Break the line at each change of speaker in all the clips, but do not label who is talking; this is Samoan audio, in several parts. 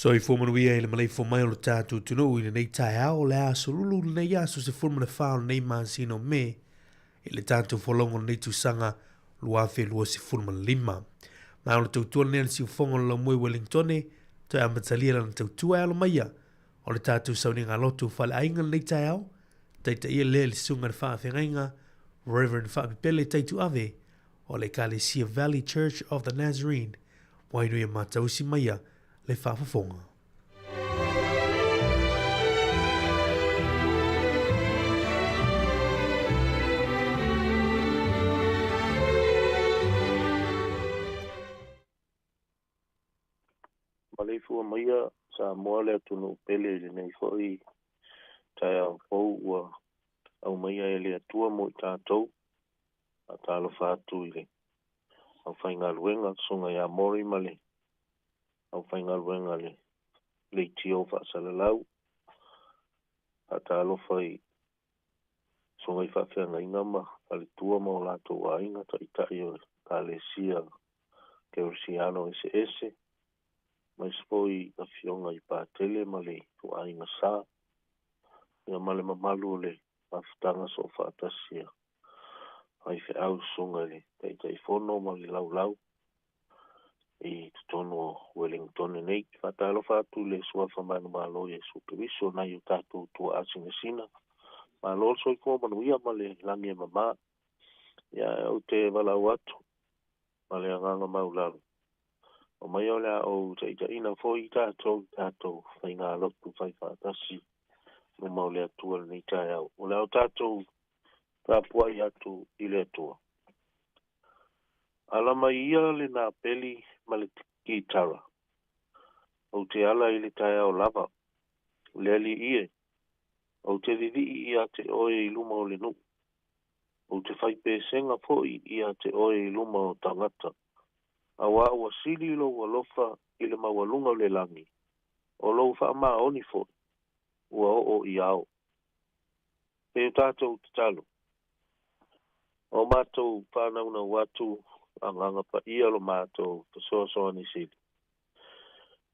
Soifua manuia i le maleifua mai o le tatou atunuu i lenei taeao o le aso lulu lenei aso 14 o lenei masina o Me i le tatou folauga o lenei tausaga 2025. Ma o le tautua lenei a le siufofoga o le Laumue Wellingtone, toe amatalia lana tautua e alo maia o le tatou sauniga lotu faleaiga lenei taeao, taitaia lea i le susuga i le faafeagaiga Reverend Faapepele Taituave o le Ekalesia Valley Church of the Nazarene, Wainui Matausi maia le faafofoga.
Maleifua maia Samoa le atunuu pele i lenei foi taeao fou ua aumaia e le Atua mo i tatou. Faatalofa atu i le aufaigaluega, Susuga ia Mori ma le aufaigaluega le leitio faasalalau. Faatalofa i susuga i faafeagaiga ma faletua ma o latou aiga, taitai o le Ekalesia Kerisiano eseese, aemaise foi afioga i Patele ma le ituaiga sa, ia ma le mamalu o le mafutaga soofaatasi a faifeau, susuga i le Taitaifono ma le laulau. I totonu o Wellington nei. Faatalofa atu i le Suafa manumalo Iesu Keriso nai o tatou tuaasinasina. Malo le soifua manuia ma le lagi e mamā. Ia ou te valaau atu ma le agaga maulalo. Omai o le a ou taitaiina foi tatou i tatou faigalotu faifaatasi luma o le Atua i lenei taeao. O le a o tatou tapuai atu i le Atua. Ala mai ia le napeli ma le kitara. Ou te ala i le taeao lava. Le Alii e, ou te vivii ia te oe i luma o le nuu. Ou te fai pesega foi ia te oe i luma o tagata. Auā ua sili lou alofa i le maualuga o le lagi, o lou faamaoni foi ua oo i ao. Se i o tatou tatalo. O matou faanaunau atu Agaga Paia lo matou fesoasoani sili.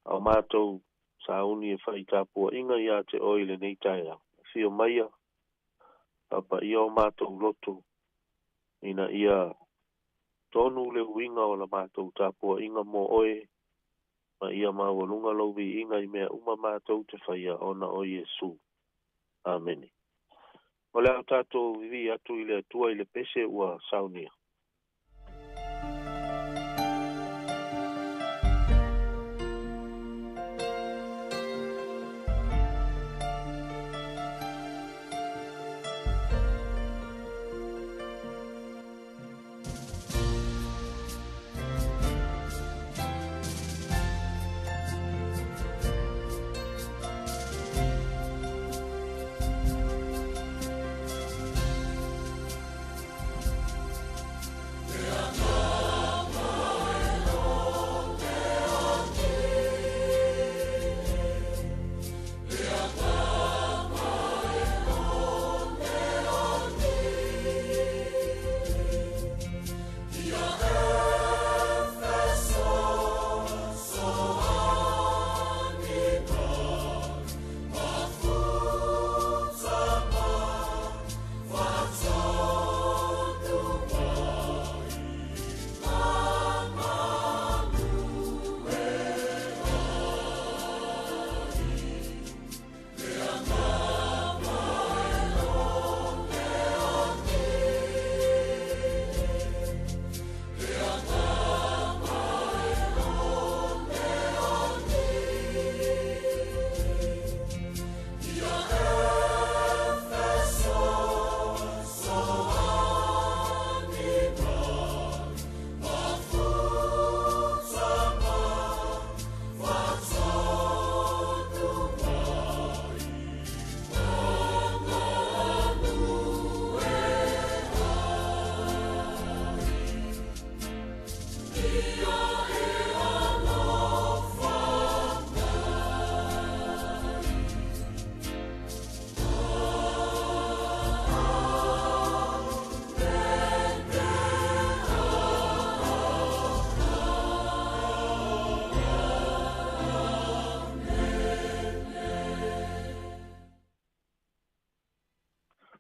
A o matou sauni e fai tapuaiga ia te oe i lenei taeao. Afio maia, faapaia o matou loto, ina ia tonu le uiga o la matou tapuaiga mo oe, ma ia maualuga lou viiga i mea uma matou te faia ona o Iesu. Amene. O le a o tatou vivii atu i le Atua i le pese ua saunia.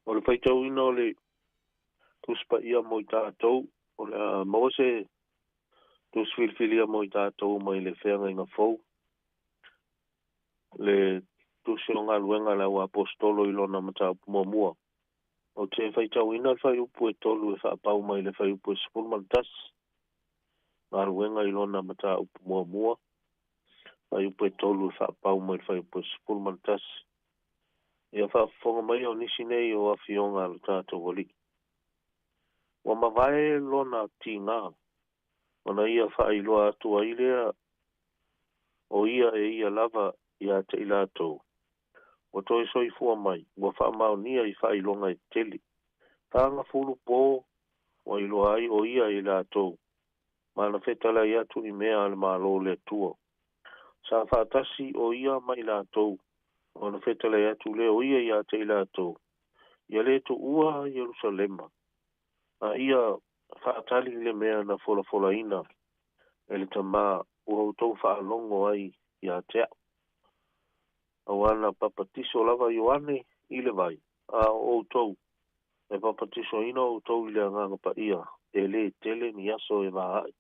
O le faitauina o le Tusi Paia mo i tatou, o le a maua se tusi filifilia mo i tatou mai le Feagaiga Fou, le Tusi o Galuega a le Au Aposetolo i lona mataupu muamua. Ou te faitauina le fuaiupu e 3 e faapau mai le fuaiupu e 11, Galuega i lona mataupu muamua, fuaiupu e 3 e faapau mai le fuaiupu e 11. Ia faafofoga mai o nisi nei o afioga a lo tatou Alii. Ua mavae lona tiga, ona ia faailoa atu ai lea o ia e ia lava ia te i latou. Ua toe soifua mai, ua faamaonia i faailoga e tele. Fagafulu po ua iloa ai o ia e latou, ma na fetalai atu i mea a le Malo o le Atua. Sa faatasi o ia ma i latou, ona fetalai atu lea o ia ia te i latou, ia le tuua Ierusalema, a ia faatali le mea na folafolaina e le Tama ua outou faalogo ai ia te au. Auā na papatiso lava Ioane i le vai, a o outou, e papatisoina outou i le Agaga Paia, e lē tele ni aso e va ae.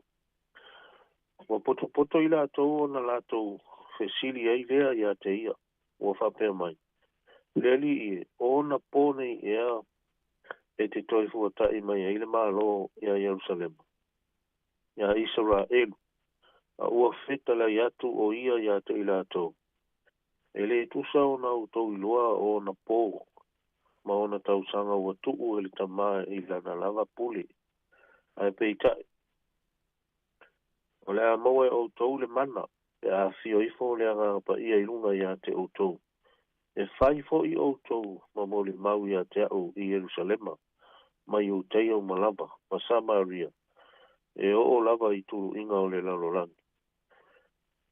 Ua potopoto i latou ona latou fesili ai lea ia te ia, ua faapea mai, Le Alii e, o ona po nei ea e te toe fuataʻi mai ai le Malo iā Ierusalema, iā Isaraelu? A ua fetalai atu ʻo ia iā te i latou, E lē tusa ona outou iloa o ona po ma ona tausaga ua tuu e le Tama i lana lava pule, ae peitai, o le a maua e outou le mana pe a afio ifo le Agaga Paia i luga iā te outou, e fai foʻi outou ma molimau iā te aʻu i Ierusalema, ma Iuteia uma lava, ma Samaria, e oo lava i tuluiga o le lalolagi.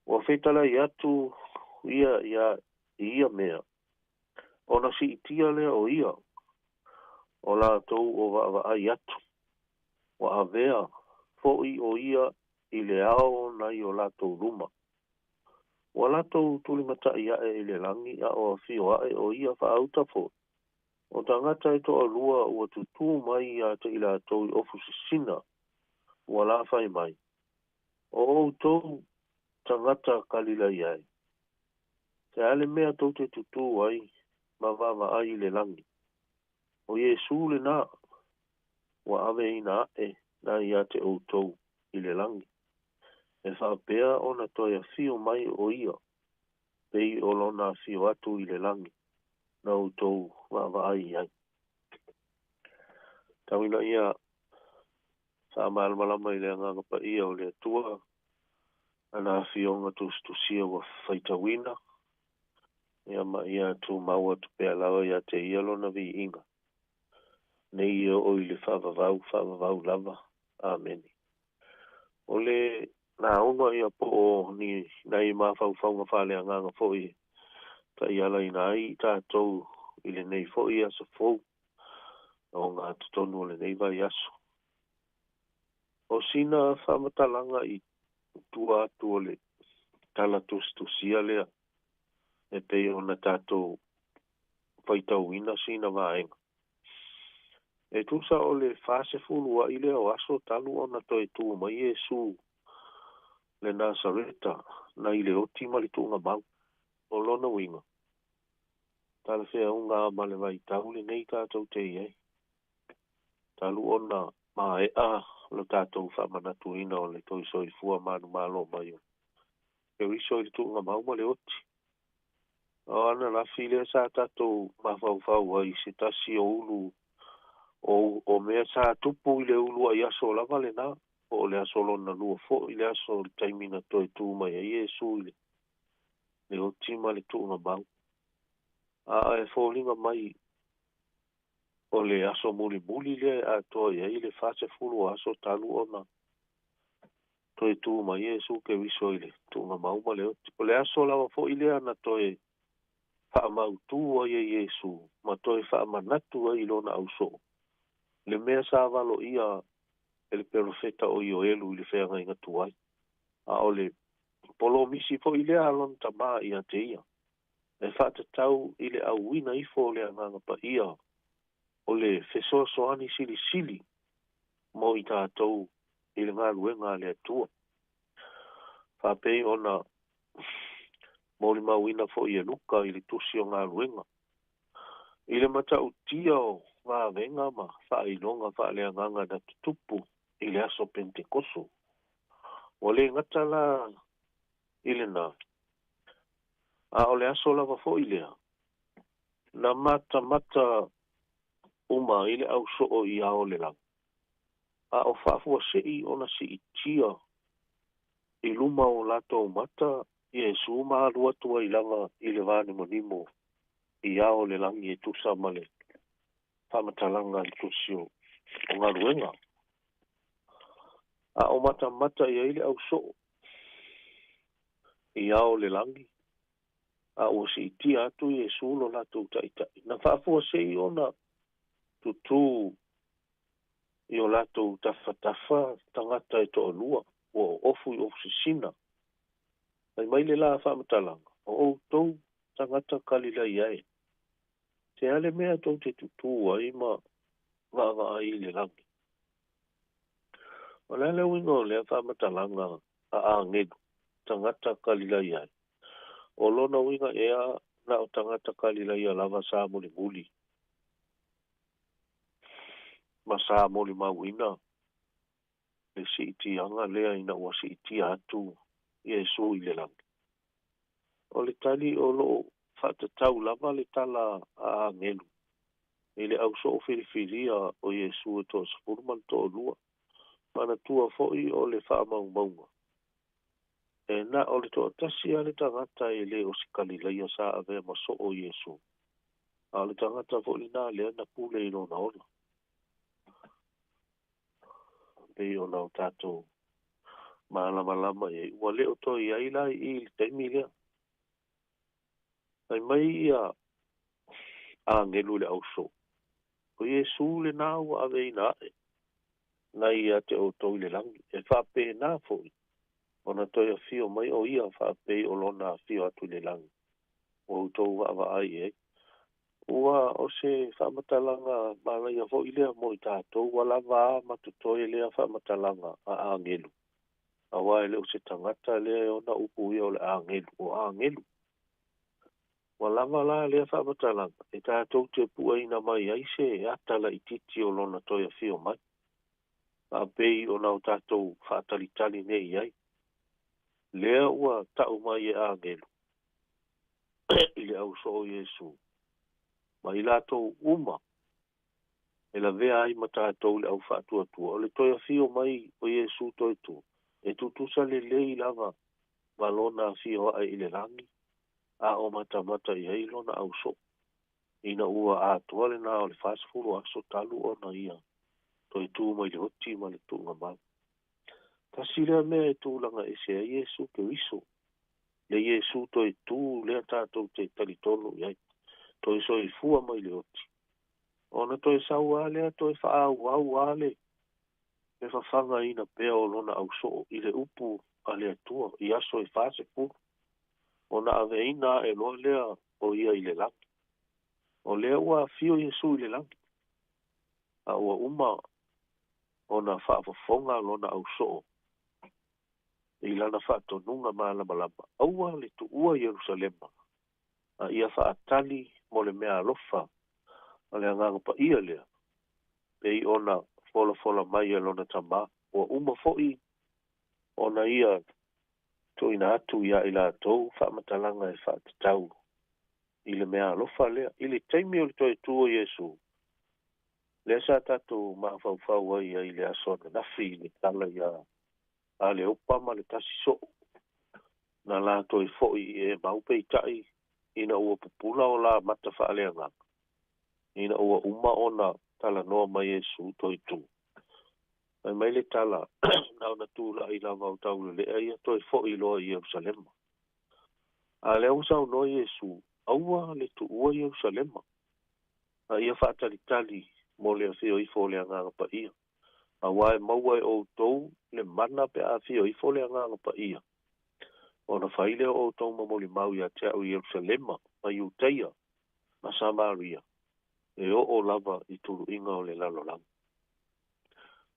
Ua fetalai atu ia iā i ia mea, ona siitia lea o ia, o latou o vaavaai atu, ua avea foʻi ʻo ia i le ao nai o latou luma. Ua latou tulimataʻi aʻe i le lagi a o afio aʻe ʻo ia faauta foʻi, o tagata e toalua ua tutū mai iā te i latou i ofu sisina, ua lafai mai, O outou tagata Kalilaia e, se a le mea tou te tutū ai ma vaavaai i le lagi? ʻO Iesū lenā, ua aveina aʻe na iā te ʻoutou i le lagi, e faapea ona toe afio mai ʻo ia, pei o lona afio atu i le lagi na outou vaavaai i ai. Tau ina ia faamalamalama i le Agaga Paia o le Atua ana afioga tusitusia ua faitauina, ia ma ia tumau atu pea lava iā te ia lona viiga, nei e oo i le faavavau, faavavau lava. Amene. O le lauga ia po o ni nai mafaufauga faaleagaga foi e taialaina ai i tatou i lenei foi aso fou, o gatotonu o lenei vaiaso. O sina faamatalaga i tua atu o le tala tusitusia lea e pei ona tatou faitauina sina vaega. E tusa o le 40 aʻi lea o aso talu ona toe tu mai Iesū le Nasareta nai le oti ma le tuugamau. O lona uiga, talafeauga ma le vaitau lenei tatou te i ai, talu ona maeʻa lo tatou faamanatuina o le toe soifua manumalo mai o Keriso i le tuugamau ma le oti. O ananafi lea sa tatou mafaufau ai i se tasi o ulu o, o mea sa tupu i le uluai aso lava lenā, po o le aso lona lua foi, le aso o le taimi na toe tu mai ai Iesu i le, le oti ma le tuugamau. A e foliga mai o le aso mulimuli lea e atoa i ai le 40 o aso talu ona toe tu mai Iesu Keriso i le tuugamau ma le oti. O le aso lava foi lea na toe faamautū ai e Iesu ma toe faamanatu ai i lona ausoo, le mea sa valoia e le perofeta o Ioelu i le feagaiga tuai, a o le polomisi foi lea a lona Tamā ia te ia, e faatatau i le auina ifo o le Agaga Paia o le fesoasoani silisili mo i tatou i le galuega a le Atua. Faapei ona molimauina foi e Luka i le Tusi o Galuega, i le matautia o vavega ma faailoga faaleagaga na tutupu i le aso Pentekoso. Ua le gata la i lenā, a o le aso lava foi lea na matamata uma ai le ausoo i ao o le lagi, a o faafuasei ona siitia i luma o latou mata Iesu ma alu atu ai lava i le vanimonimo i ao o le lagi e tusa ma le faamatalaga a le Tusi o Galuega. A o matamata i ai le ausoo i ao o le lagi, a ua siitia atu Iesu lo latou Taitai, na faafuasei ona tutū i o latou tafatafa tagata e toalua ua oofu i ofu sisina. Fai mai le la faamatalaga, O outou tagata Kalilaia e, se a le mea tou te tutū ai ma vaavaai i le lagi? O le a le uiga o lea faamatalaga? a agelu, tagata Kalilaia ai. O lona uiga ea na o tagata Kalilaia lava sa mulimuli ma sa molimauina le siitiaga lea ina ua siitia atu Iesu i le lagi. O le tali o loo faatatau lava le tala a agelu i le ausoo filifilia o Iesu e toasefulu ma le toalua. Manatua foi o le faamaumauga e na o le toatasi lava le tagata e le o se Kalilaia sa avea ma soo o Iesu, a o le tagata foi lenā lea na pule i lona ola. Pei ona o tatou malamalama i ai, ua le o toe i ai la i i le taimi lea. Fai mai ia agelu i le ausoo, o Iesu lenā ua aveina ae nai ia te outou i le lagi, e faapena foi ona toe afio mai o ia faapei o lona afio atu i le lagi ua outou vaavaai i ai. Ua o se faamatalaga manaia foi lea mo i tatou, ua lava a ma totoe lea faamatalaga a agelu, auā e le o se tagata lea e ona upu ia o le agelu, o agelu. Ua lava la lea faamatalaga e tatou te pueina mai ai se ata laitiiti o lona toe afio mai, faapei ona o tatou faatalitali nei i ai. Lea ua tau mai e agelu i le ausoo o Iesu ma i latou uma e lavea ai ma tatou i le aufaatuatua, o le toe afio mai o Iesu toe tu, e tutusa lelei lava ma lona afio ae i le lagi, a o matamata i ai lona ausoo, ina ua atoa lenā o le 40 aso talu ona ia toe tu mai le oti ma le tuugamau. Tasi lea mea e tulaga ese ai Iesu Keriso, le Iesu toe tu lea tatou te talitonu i ai, toe soifua mai le oti, ona toe sau lava lea toe faaauau lava le fafagaina pea o lona ausoo i le upu a le Atua i aso e 40, ona aveina ae loa lea o ia i le lagi. O lea ua afio Iesu i le lagi, a ua uma ona faafofoga lona ausoo i lana faatonuga malamalama, aua le tuua Ierusalema, a ia faatali mo le meaalofa a le Agaga Paia lea, pei ona folafola mai e lona Tamā. Ua uma foi ona ia tuuina atu iā i latou faamatalaga e faatatau i le meaalofa lea. I le taimi o le toe tu o Iesu, lea sa tatou mafaufau ai i le aso ananafi i le tala iā Aleopa ma le tasi soo na la toe foi i Emau, peitai ina ua pupula o la mata faaleagaga, ina ua uma ona talanoa mai Iesu toe tu. Fai mai le tala, na ona tula'i lava o taulelea ia toe foi loa i Ierusalema. A lea ua saunoa Iesu, aua le tuua Ierusalema, a ia faatalitali mo le afio ifo o le Agaga Paia, auā e maua e outou le mana pe a afio ifo le Agaga Paia, ona fai lea o outou ma molimau ia te au i Ierusalema ma Iutaia ma Samaria, e oo lava i tuluiga o le lalolagi.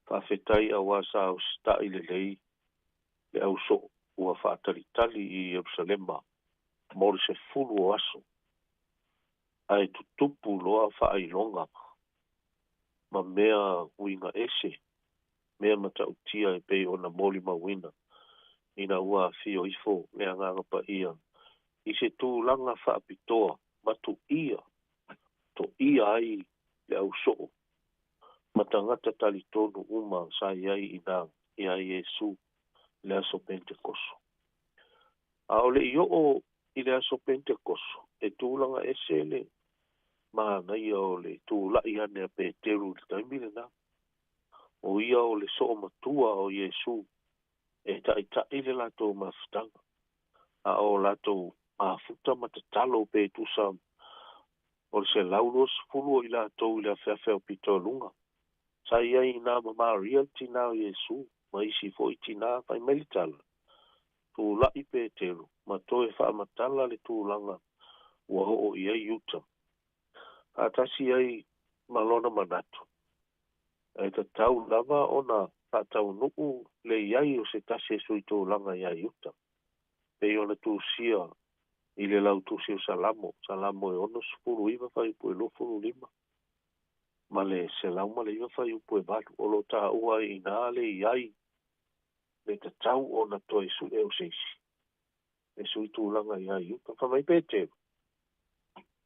Faafetai auā sa usita'i lelei le ausoo ua faatalitali i Ierusalema mo le 10 o aso, ae tutupu loa faailoga ma mea uiga ese, mea matautia e pei ona molimauina ina ua afio ifo le Agaga Paia i se tulaga faapitoa matuia toia ai le ausoo ma tagata talitonu uma sa i ai inā iā Iesu i le aso Pentekoso. A o le i oo i le aso Pentekoso, e tulaga ese le manaia o le tula'i ane a Peteru i le taimi lenā. O ia o le soo matua o Iesu e taita'i le latou mafutaga, a o latou mafuta ma tatalo pe tusa o le 120 o i latou i le afeafe o pito luga. Sa i ai inā ma Maria le tinā o Iesu ma isi foi tinā. Fai mai le tala, tula'i Peteru ma toe faamatala le tulaga ua oo i ai Iuta, faatasi ai ma lona manatu e tatau lava ona faataunuu le i ai o se tasi e sui tulaga ia Iuta, pei ona tusia i le lautusi o Salamo, Salamo e 69 fuaiupu e 25 ma le 109 fuaiupu e 8, o lo o taua ai i ina le i ai le tatau ona toe sue o se isi e sui tulaga ia Iuta. Fai mai Peteru,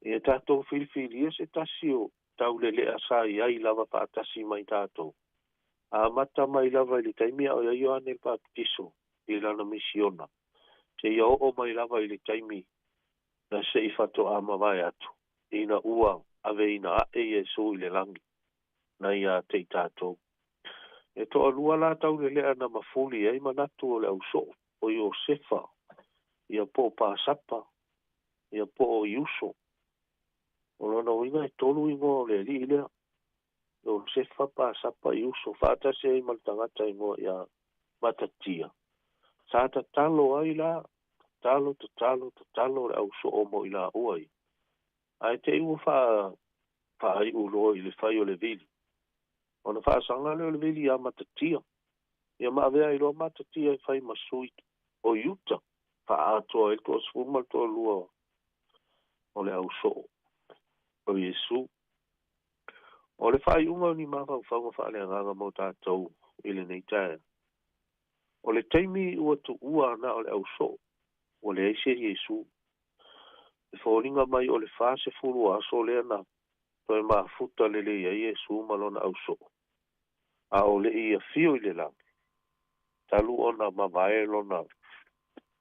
Ia tatou filifilia se tasi o taulelea sa i ai lava faatasi ma i tatou, amata mai lava i le taimi a o i ai Ioane le Papatiso i lana misiona, seia oo mai lava i le taimi na se i faatoa mavae atu, ina ua aveina aʻe Iesū i le lagi, na ia te i tatou. E toalua la taulelea na mafuli ai manatu o le ausoo, o Iosefa, ia po o Pasapa, ia po o Iuso. O lona uiga e tolu igoa o le alii lea, Iosefa, Pasapa, Iuso, faatasi ai ma le tagata igoa ia Matatia. Sa tatalo ai la, tatalo, tatalo, tatalo le ausoo mo i laua ia. Ae te i ua faa, faaiu loa i le fai o le vili. Ona faasaga lea o le vili ia Matatia. Ia ma avea ai loa Matatia e fai ma sui o Iuta, faaatoa ai le toasefulu ma le toalua o le ausoo o Iesu. O le faaiuga o ni mafaufauga faaleagaga mo tatou i lenei taeao, o le taimi ua tuua na o le ausoo, ua leai se Iesu. E foliga mai o le 40 aso lea na toe mafuta lelei ai Iesu ma lona ausoo, a o le i afio i le lagi, talu ona mavae lona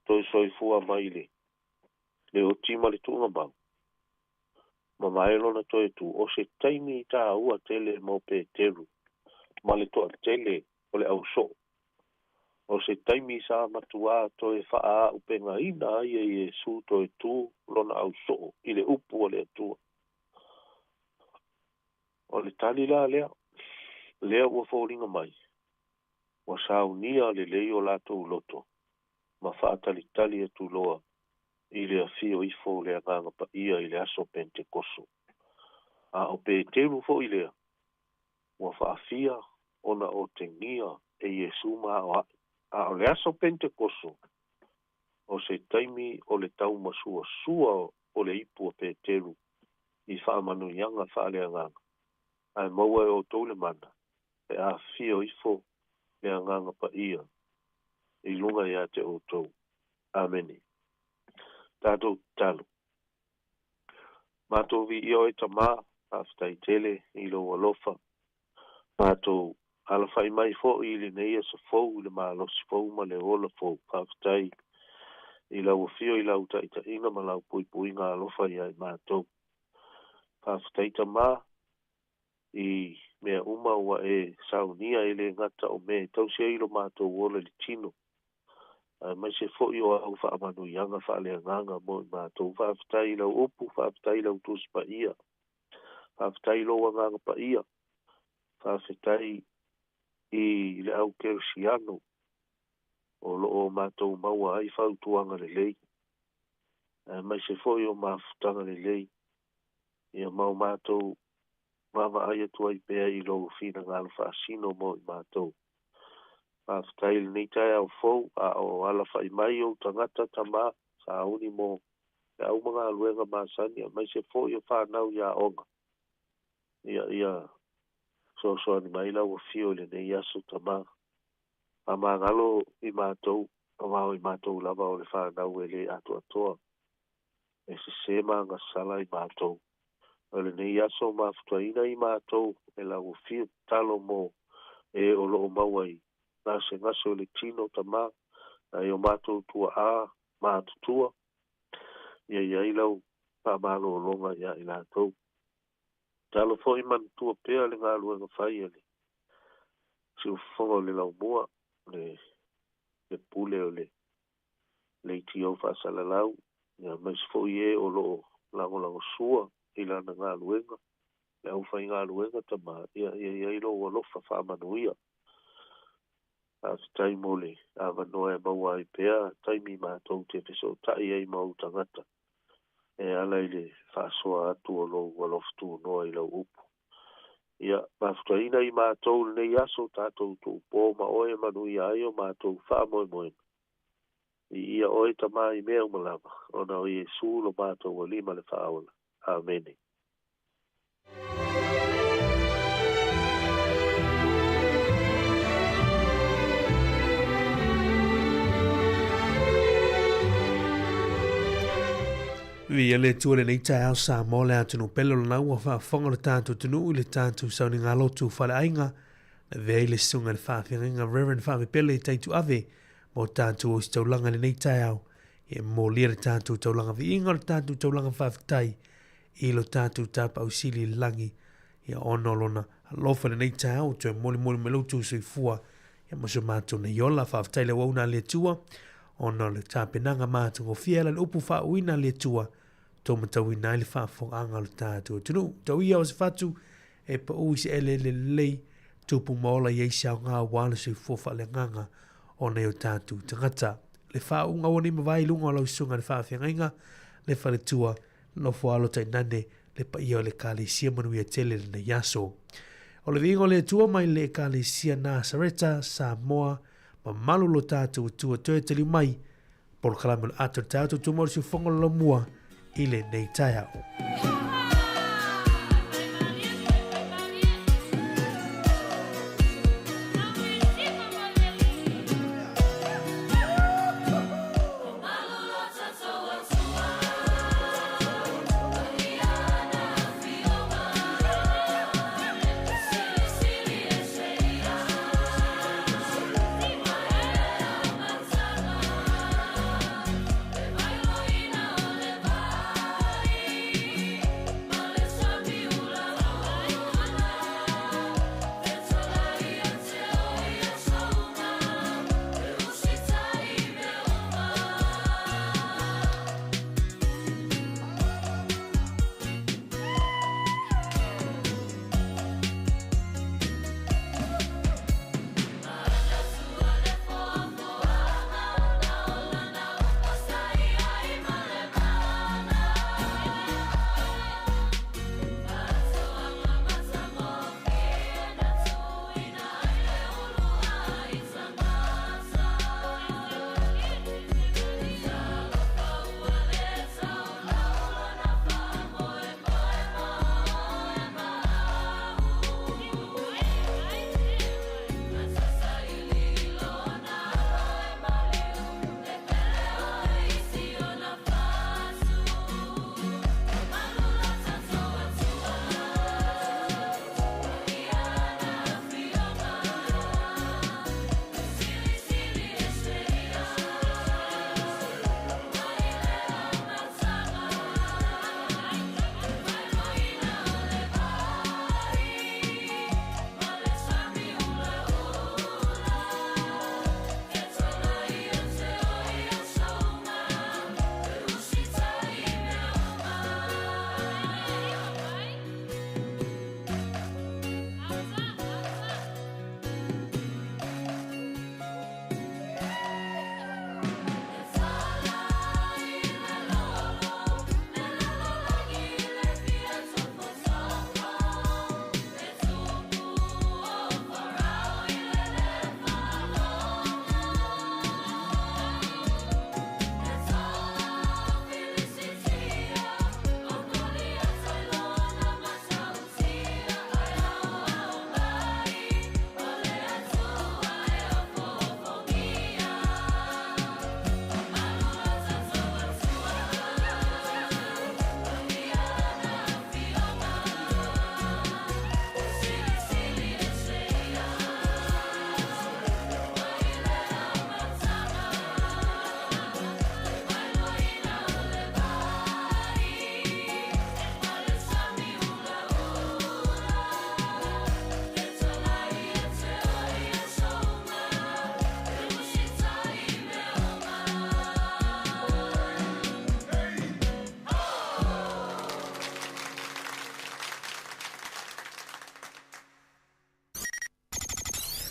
toe soifua mai le le oti ma le tuugamau, mavae lona toe tu, o se taimi taua tele mo Peteru ma le toatele o le ausoo. O se taimi sa matuā toe faaaupegaina ai e Iesu toe tu lona ausoo i le upu a le Atua. O le tali la lea, lea ua foliga mai, ua saunia lelei o latou loto ma faatalitali atu loa i le afio ifo o le Agaga Paia i le aso Pentekoso. A o Peteru foi lea, ua faafia ona otegia e Iesu ma aoaʻi. A o le aso Pentekoso, o se taimi o le taumasuasua o le ipu a Peteru i faamanuiaga faaleagaga, ae maua e outou le mana pe a afio ifo le Agaga Paia i luga ia te outou. Amene. Tatou tatalo. Matou viia oe Tamā, faafetai tele i lou alofa. Matou alafai mai foi i lenei aso fou i le malosi fou ma le ola fou. Faafetai i lau afio i lau taitaiga ma lau puipuiga alofa ia i matou. Faafetai Tamā i mea uma ua e saunia e le gata o mea e tausi ai lo matou ola i le tino, aemaise foi o au faamanuiaga faaleagaga mo i matou. Faafetai i lau upu, faafetai i lau Tusi Paia, faafetai i lou Agaga Paia, faafetai i le au kerisiano o lo o matou maua ai fautuaga lelei, aemaise foi o mafutaga lelei, ia ma o matou vaavaai atu ai pea i lou finagalo faasino mo i matou. Faafetai i lenei taeao fou, a o alafai mai ou tagata Tamā, sauni mo le au ma galuega masani, aemaise foi o fanau i aoga. Ia, ia fesoasoani mai lau afio i lenei aso Tamā. Faamagalo i matou, aua o i matou lava o le fanau e le atoatoa, e sese ma agasala i matou. O lenei aso mafutaina i matou e lau afio, tatalo mo e o lo o maua i gasegase o le tino Tamā, nai o matou tuaa matutua, ia i ai lau faamalologa ia i latou. Tatalo foi manatua pea le galuega fai a le siufofoga o le laumua, le pule o le leitio faasalalau, aemaise foi e o lo o lagolagosua i lana galuega, le aufaigaluega Tamā, ia i ai lou alofa faamanuia. Faafetai mo le avanoa e maua ai pea taimi matou te fesootai ai ma ou tagata e ala i le faasoa atu o lou alofa tunoa i lau upu. Ia mafutaina i matou lenei aso tatou tuupo ma oe e manuia ai o matou faamoemoega. Viia oe Tama i mea uma lava, ona o Iesu lo matou Alii ma le Faaola. Amene.
Viia le Atua i lenei taeao Samoa le atunuu pele o lana ua faafofoga lo tatou atunuu i le tatou sauniga lotu faleaiga na avea ai le susuga i le faafeagaiga Reverend Faavepele i Taituave mo tatou ositaulaga i lenei taeao e molia le tatou taulaga viiga o le tatou taulaga faafetai i lo tatou Tapaau Sili i le lagi ia ona o lona alofa i lenei taeao ua toe molimoli mai lo outou soifua ia ma so matou nei ola. Faafetai le auauna a le Atua ona o le tapenaga matagofie ala le upu faauuina a le Atua tou matauina ai le faafofogaaga o le tatou atunuu. Tau ia o se fatu e pau i se eleele lelei, tupu ma ola i ai se aoga aua le soifua faaleagaga o nai o tatou tagata. Le faauuga ua nei mavae i luga o lau susuga i le faafeagaiga, le faletua, nofo alo tainane le paia o le Ekalesia manuia tele lenei aso. O le viiga o le Atua mai le Ekalesia Nasareta, Samoa, mamalu lo tatou Atua toe taliu mai polokalame o le ato le taeao tautua mo le siufofoga o le laumua i lenei taeao.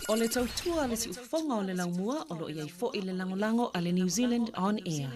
O le tautua a le siufofoga o le laumua o lo o i ai foi le lagolago a le New Zealand On Air.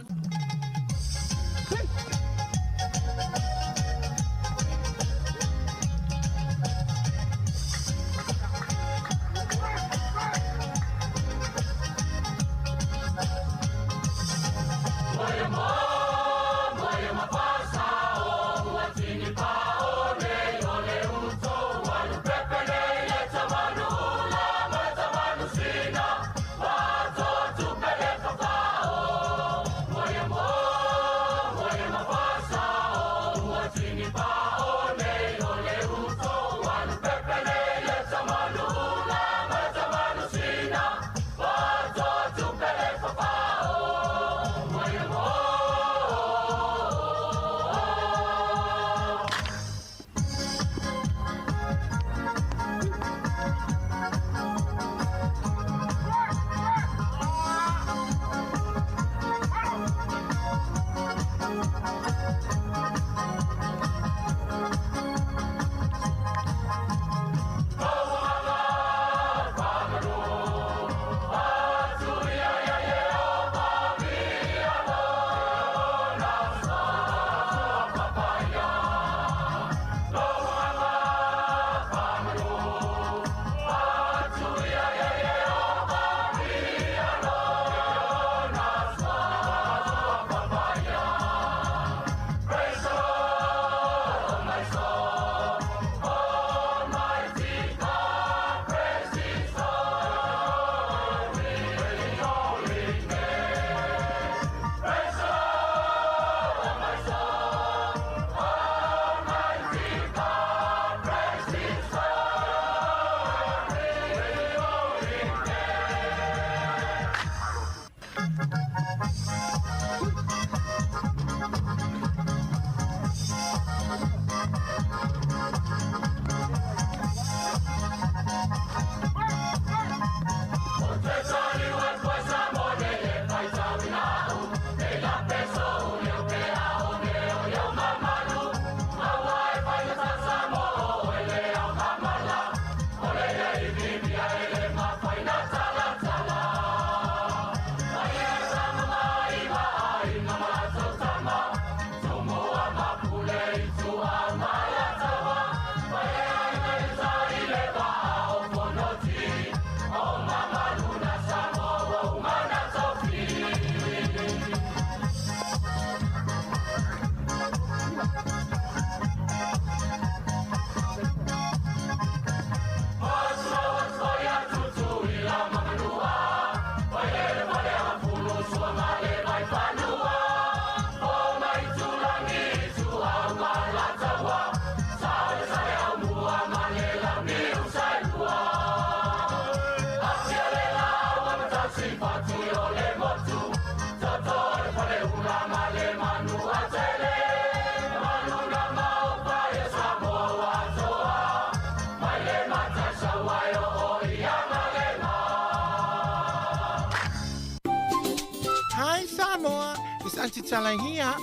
Aunty Tala here.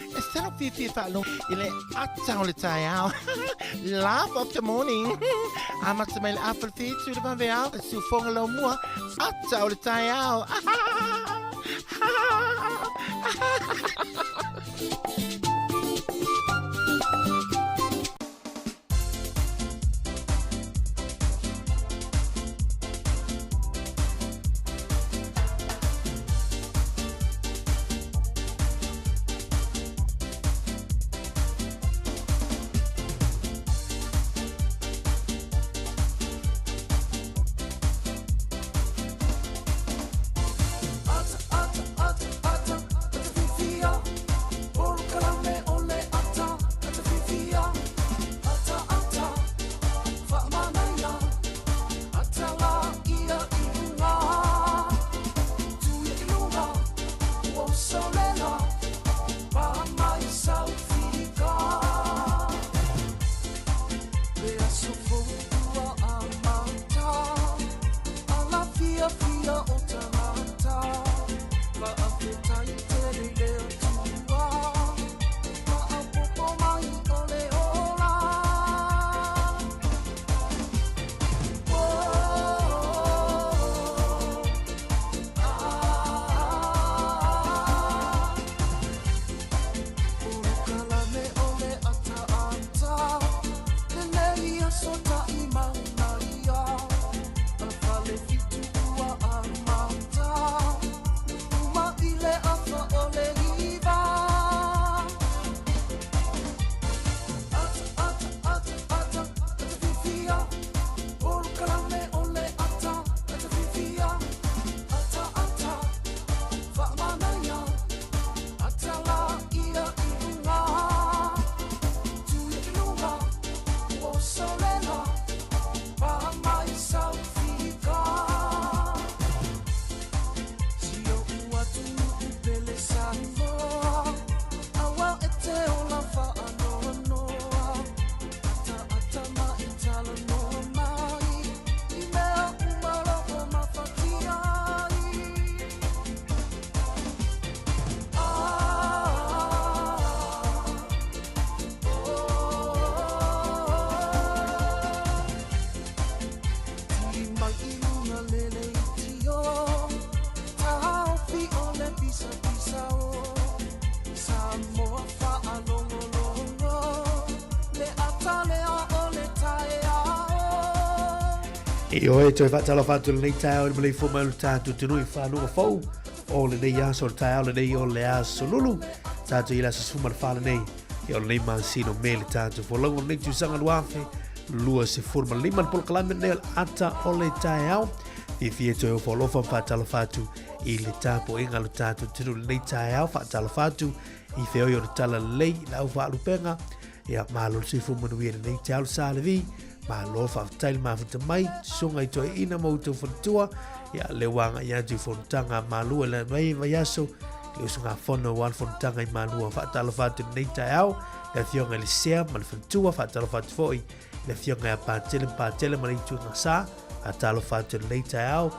E salo fiafia faalogo i le ata o le taeao. Laugh of the morning. Amata mai le afa le whitu le vaveao. Siufoga lau mua. Ata o le taeao.
Ioe, toe faatalofa atu i lenei taeao i le maleifua mai o le tatou atunuu i fanuga fou o lenei aso o le taeao lenei o le aso lulu tatou i le aso 14 lenei e o lenei masina o Me le tatou folauga o lenei tausaga 2025 le polokalame lenei o le ata o le taeao. Fiafia e toe ofo alofa ma faatalofa atu i le tapuaiga a lo tatou atunuu i lenei taeao, faatalofa atu i feoi o le talalelei i le au faalupega. Ia, malo le soifua manuia i lenei taeao le sa le vi. Malo faafetai le mafuta mai, susuga i toeaina ma outou faletua. Ia, le ua agai atu i fonotaga a Malua i le vai vaiaso, le usugafono aua le fonotaga i Malua. Faatalofa atu i lenei taeao, le afioga i le Sea ma le faletua, faatalofa atu foi i le afioga ia Patele ma Patele ma le ituaiga sa. Faatalofa atu i lenei taeao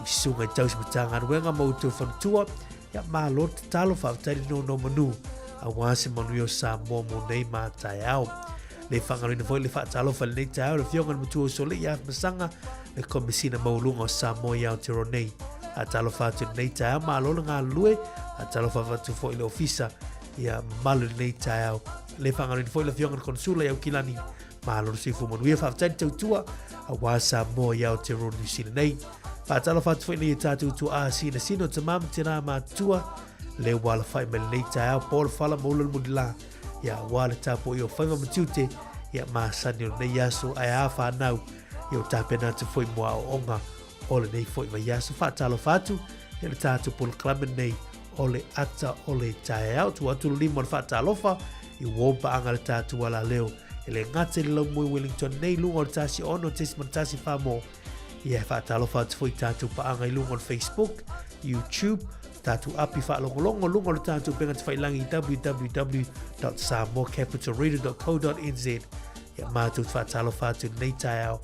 i susuga i tausi Matagaluega ma outou faletua. Ia, malo tatalo, faafetai le nonomanu aua se manuia o Samoa mo nei ma taeao. Le faagaloina foi le faatalofa i lenei taeao le afioga i le matua o Solei ia Masaga, le Komesina Maualuga o Samoa i Aotearoa nei. Faatalofa atu i lenei taeao, malo le galulue, faatalofa atu foi i le ofisa ia mamalu i lenei taeao. Le faagaloina foi le afioga i le Konsula i Aukilani, malo le soifua manuia, faafetai le tautua aua Samoa i Aotearoa New Zealand nei. Faatalofa atu foi nei i tātou tuaa sinasina o tamā ma tinā mātua, le ua alafai mai lenei taeao, po le fala ma ula le mulilā, ia aua le tapuai o faiva ma tiute, ia masani o lenei aso, ae a whānau, ia o tāpena atu foi mo aoaoga o lenei foi vaiaso. Faatalofa atu, ia le tātou polokalame nei o le ata o le taeao. Tua atu le lima o le faatalofa, i uō paanga le tātou alaleo. E le gata i le laumua i Wellington nei, luga o le 106.1 whamō. Ia, e faatalofa atu foi i tātou paanga i luga o le Facebook, YouTube, tātou api whaalongolongo, luga o le tātou penga te whailangi www.samoacapitalradio.co.nz. Ia, mātou te faatalofa atu i lenei taeao,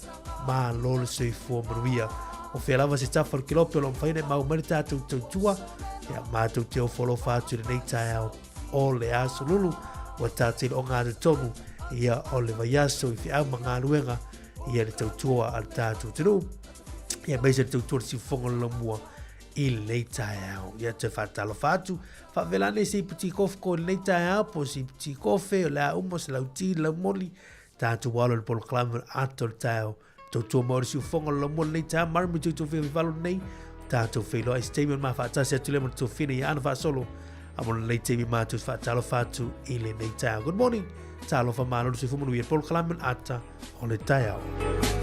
malo le soifua manuia. O whea lava se tafa o le kilope o lo mawhai nei mau mai le tātou tautua, Ia, matou te ofo alofa atu i lenei taeao o le aso lulu, ua tātou iloga atu tonu, ia, o le vaiaso i feau ma galuega, ia le tautua a le tātou atunuu, ia aemaise le tautua le siufofoga o le laumua i lenei taeao. Ia, toe faatalofa atu, faavela ane se ipu ti kofe ko i lenei taeao, po o se ipu ti kofe, o le a uma, o se lauti, le laumoli, tātou alo i le polokalame o le ata o le taeao, Tautua mai o le siufofoga o le laumua lenei taeao, mare mai toutou fia nei, tātou whailoa i se taimi o le mafaatasi atu lea ma le tofina i ana faasolo, a mo lenei taimi mātou te whaatalofa atu i lenei taeao. Good morning, talofa malo le soifua manuia, polokalame o le ata o le taeao.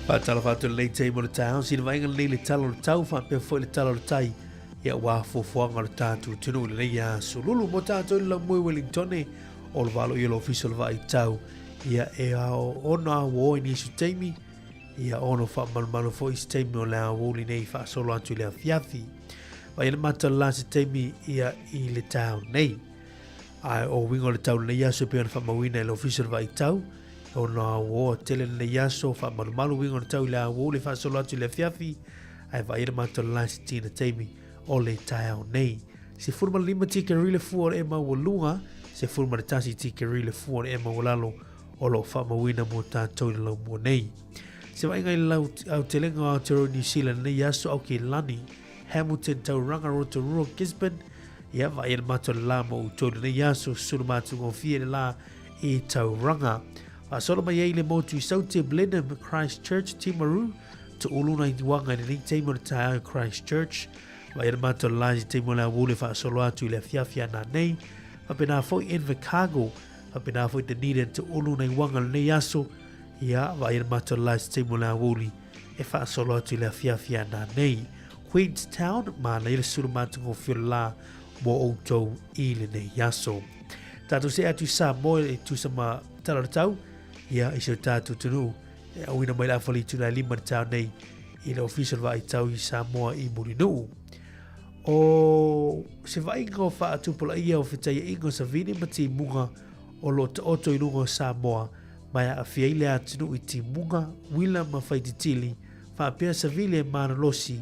Faatalofa atu lenei taimi o le taeao, sina vaaiga lenei le tala o le tau, faapea foi le tala o le tai, ia aua fuafuaga o le tatou atunuu i lenei aso. Lulu mo tatou i le laumua i Wellington, o le valo ia o le ofisa o le vaai tau, ia e ao ono auo i nisi o taimi, ia ono faamalumalu foi i se taimi o le aoauli nei faasolo atu i le afiafi. Vaai le mata o le la se taimi ia i le taeao nei. Ae o uiga o le tau lenei aso e pei ona faamauina e le Ofisa o le Vaai Tau, e ono auoa tele lenei aso, faamalumalu uiga o le tau i le aoauli faasolo atu i le afiafi, ae vaai le mata o le la se tina taimi o le taeao nei. 15 tikeri le fua o le e maualuga, 11 tikeri le fua o le e maualalo o lo o faamauina mo tatou i le laumua nei. Se vaaiga i le aotelega o Aotearoa New Zealand nei aso Aukilani, Hamilton, Tauranga, Rotorua, Gisborne, ia vaai le matou le la mo outou lenei aso, sulu matugofie le la i Tauranga. Faasolo mai ai le motu i Saute, Blenheim, Christchurch, Timaru, Tuulu na iuaga i lenei taimi o le taeao i Christchurch. Vaai le matou le la i se taimi o le aoauli faasolo atu i le afiafi a nanei. Faapena foi Invercargill, faapena foi Dunedin, Tuulu na iuaga i lenei aso. Ia, vaai le matou le la i se taimi o le aoauli e faasolo atu i le afiafi a nanei. Queenstown, manaia le sulu matagofie o le la mo outou i lenei aso. Tatou see atu i Samoa e tusa ma tala o le tau, ia, i si o tatou atunuu, e auina mai le afa o le itula e 5 i le taeao nei i le Ofisa o le Vaai Tau i Samoa i Mulinuu. O se vaaiga o faatupulaia o fetaiaiga o savili ma timuga o lo o taoto i luga o Samoa ma e aafia ai le atunuu i timuga, uila ma faititili, faapea savili e malolosi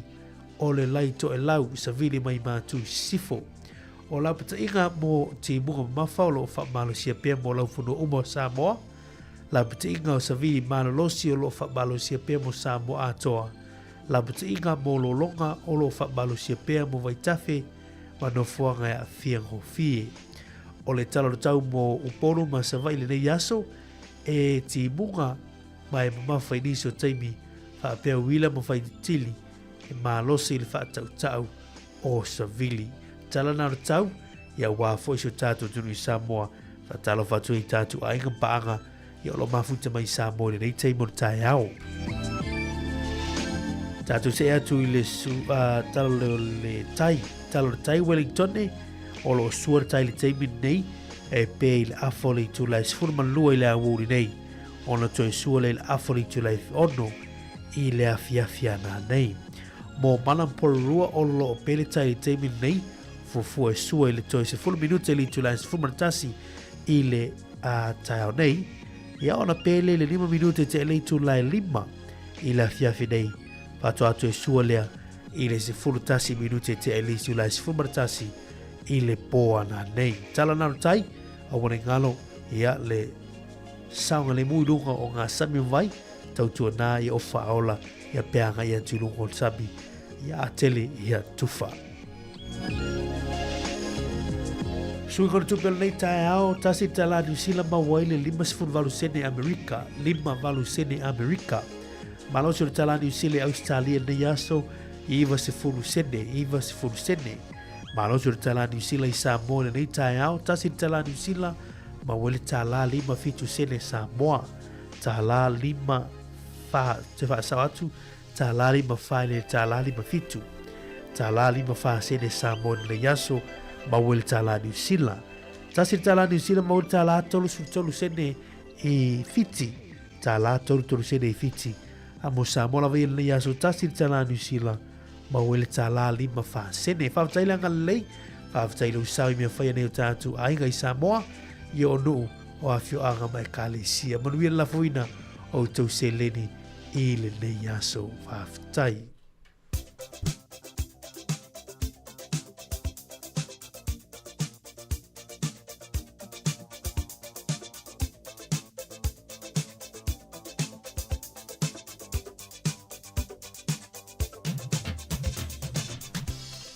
o le lai toelau savili mai Matu i Sisifo. O lapataiga mo timuga mamafa o lo o faamalosia pea mo laufanua uma o Samoa, Lapataiga o savili malolosi o lo o faamalosia pea mo Samoa atoa. Lapataiga mo lologa o lo o faamalosia pea mo Vaitafe ma nofoaga e aafia gofie. O le tala o le tau mo Upolu ma Savaii lenei aso, e timuga ma e mamafa i nisi o taimi faapea uila ma faititili e malosi i le faatautau o Savili. Tala na o le tau, ia aua foi si o tatou atunuu i Samoa, faatalofa atu ai i tatou aiga ma paaga, ia o lo o mafuta mai i Samoa i lenei taimi o le taeao. Tatou see atu i le su, tala o le tai, tala o le tai Wellington, o lo o sua le tai i le taimi nei, e pē i le afa o le itula e 12 i le aoauli nei, ona toe sua lea i le afa o le itula e 6 i le afiafi ana nei. Mō Mana Porirua o lo o pē le tai i le taimi nei, fuafua e sua i le toe 10 minute i le itula e 11 i le taeao nei, ia ona pē lea i le 5 minute te le itula e 5 i le afiafi nei, faatoa toe sua lea i le 11 minute te le itula e 11 i le pō ana nei. Tala nā tai, aua ne ngalo, ia le saogalemu i luga o ngā sami o vai, tautua nā ia o whaola, ia peanga ia atu i luga o le sami, ia atele ia tufa. Sui kono tupe o lenei taeao, tasi te tala New Zealand maua ai le 58 sene Amerika, 58 sene Amerika. Malosi o le tala New Zealand Australia lenei aso, 90 sene, 90 sene. Malosi o le tala New Zealand i Samoa lenei taeao, tasi te tala New Zealand maua ai le tala 57 sene Samoa. Tala 5 fa, te whaasau atu, tālā lima whā i le tālā lima fitu. Tālā lima whā sene Samoa i lenei aso, maua i le tālā New Zealand. Tasi le tālā New Zealand maua i le tālā 33 sene i Fiti. Tālā 33 sene i Fiti. A mo Samoa lava i lenei aso, tasi le tālā New Zealand, maua i le tālā lima whā sene. Whawhetai le agalelei, whawhetai le usau i mea whai nei o tātou aiga i Samoa, i o nuu o afioaga ma ekalesia. Manuia le lafoina o outou seleni i lenei aso. Faafetai.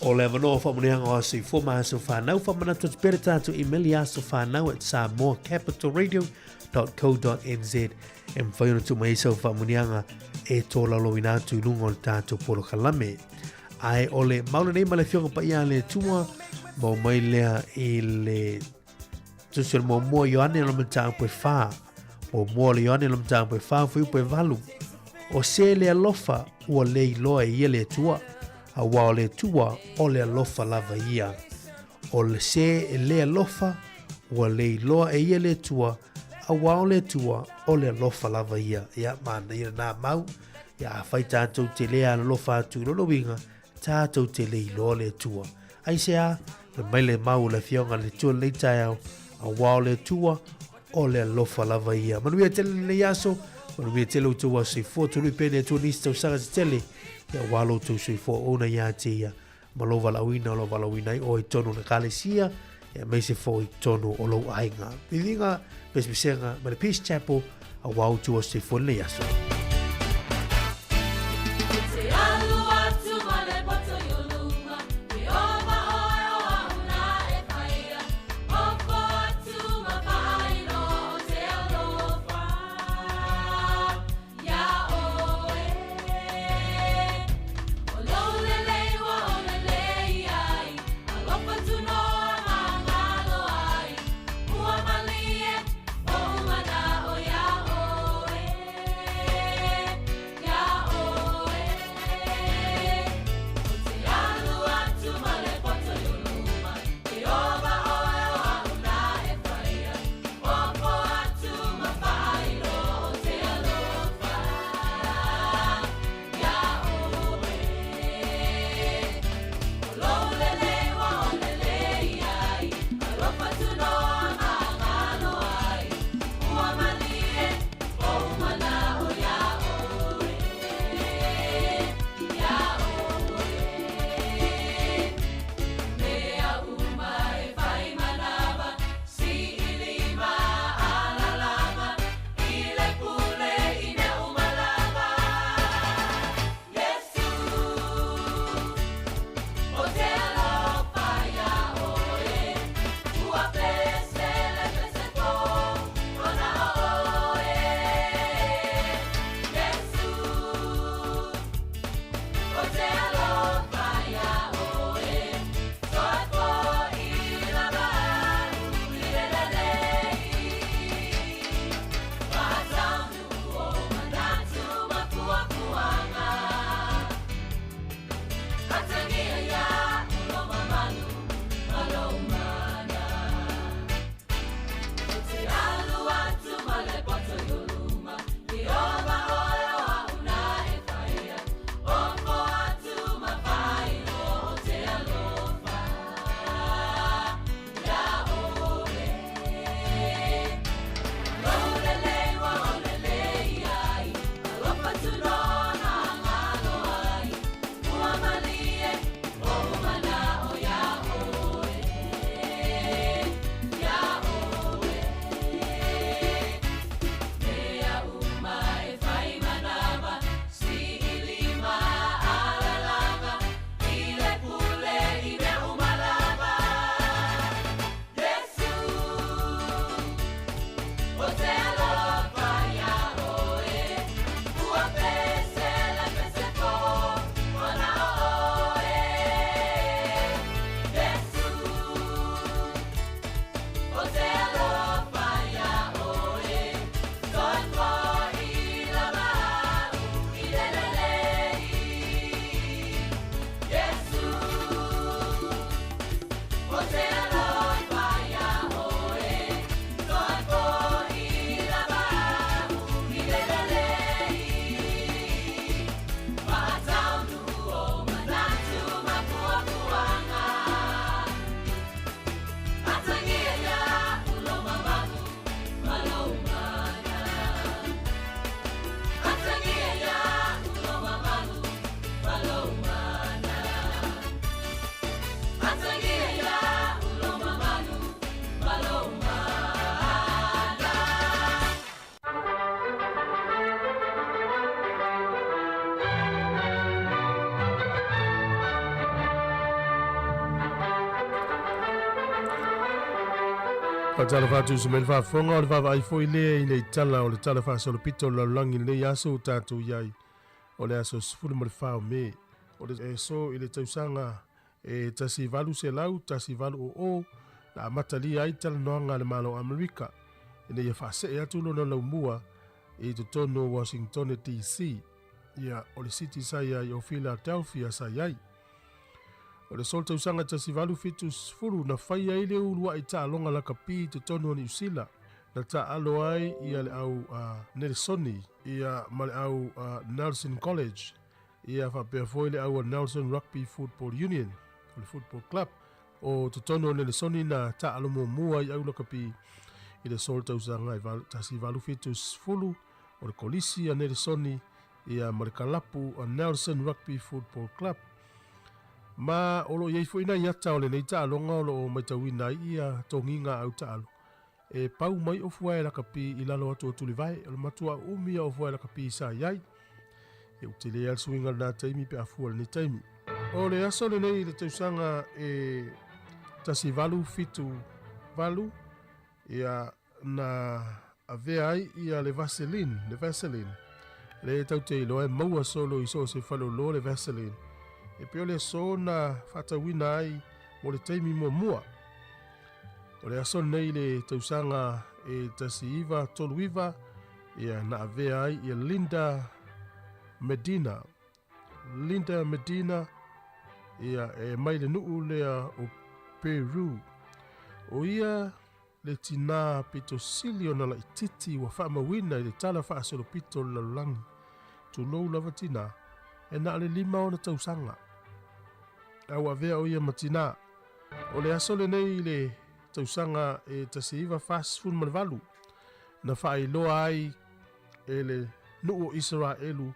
O le avanoa faamuniaga o aso ifua ma aso whanau, whamanatu atu pea le tātou email i asofanau@samoacapitalradio.co.nz e mawhai ona tuu mai ai sau faamuniaga e tolaulauina atu i luga o le tātou polokalame. Ae o le mauna nei ma le afioga paia a le Atua, mau mai lea i le tusi o le muamua Ioane lona mataupu e whā. Muamua o le Ioane lona mataupu e whā, fuaiupu e valu. O se le alofa ua le iloa e ia le Atua, auā o le Atua o le alofa lava ia. O le se e le alofa ua le iloa e ia le Atua, auā o le Atua o le alofa lava ia. Ia, manaia lena mau. Ia, afai tātou te le alolofa atu i lona uiga, tātou te le iloa le Atua. Aisea? Fai mai le mau o le Afioga a le Atua i lenei taeao, auā o le Atua o le alofa lava ia. Manuia tele lenei aso, manuia tele outou aso soifua, tului pea le Atua nisi tausaga se tele, ia auā lo outou soifua auauna ia te ia, ma lou valaauina o lo o valaauina ai oe i totonu o le Ekalesia, aemaise foi i totonu o lou aiga. Viviga, pesepesega ma le Peace Chapel, auā outou aso soifua i lenei aso. Faatalofa atu i se mea faafofoga o le vaavaai foi lea i le tala o le Tala Faasolopito o le Lalolagi i lenei aso ua tatou i ai o le aso 14 o Me o le aso i le tausaga e 1800 1800 na amatalia ai talanoaga a le Malo o Amerika ina ia faasee atu lona laumua i totonu o Washingtone DC.
Ia, o le City sa i ai o Philadelphia sa i ai. O le solo tausaga 1870 na fai ai le uluai taaloga lakapi i totonu o Niu Sila, na taaalo ai ia le au a Nelesoni ia ma le au a Nelson College, ia faapea foi le au a Nelson Rugby Football Union, o le football club o totonu o Nelesoni na taaalo muamua i au lakapi i le solo tausaga 1870. O le Kolisi a Nelesoni ia ma le kalapu a Nelson Rugby Football Club. Ma o lo o i ai foi nai ata o lenei taaloga o lo o matauina ai ia togiga au taalo e pau mai o fuae lakapi i lalo atu o Tulivae. O le matua umi ia o fuae lakapi sa i ai. E ua tele lava le suiga o lena taimi pe a fua i lenei taimi. O le aso lenei i le tausaga e 1878, ia na avea ai ia le Vaseline, le Vaseline, lea tatou te iloa e maua solo i so o se faleoloa le Vaseline, e pei o le aso na faatauina ai mo le taimi muamua. O le aso lenei i le tausaga e 1939, ia na avea ai ia Linda Medina, Linda Medina, ia e mai le nuu lea o Peru. O ia le tinā pito sili ona laititi ua faamauina i le tala faasolopito o le lalolagi. Tulou lava tinā, e na o le 5 ona tausaga. A ua avea o ia ma tinā. O le aso lenei i le tausaga e 1948 na faailoa ai e le nuu o Isaraelu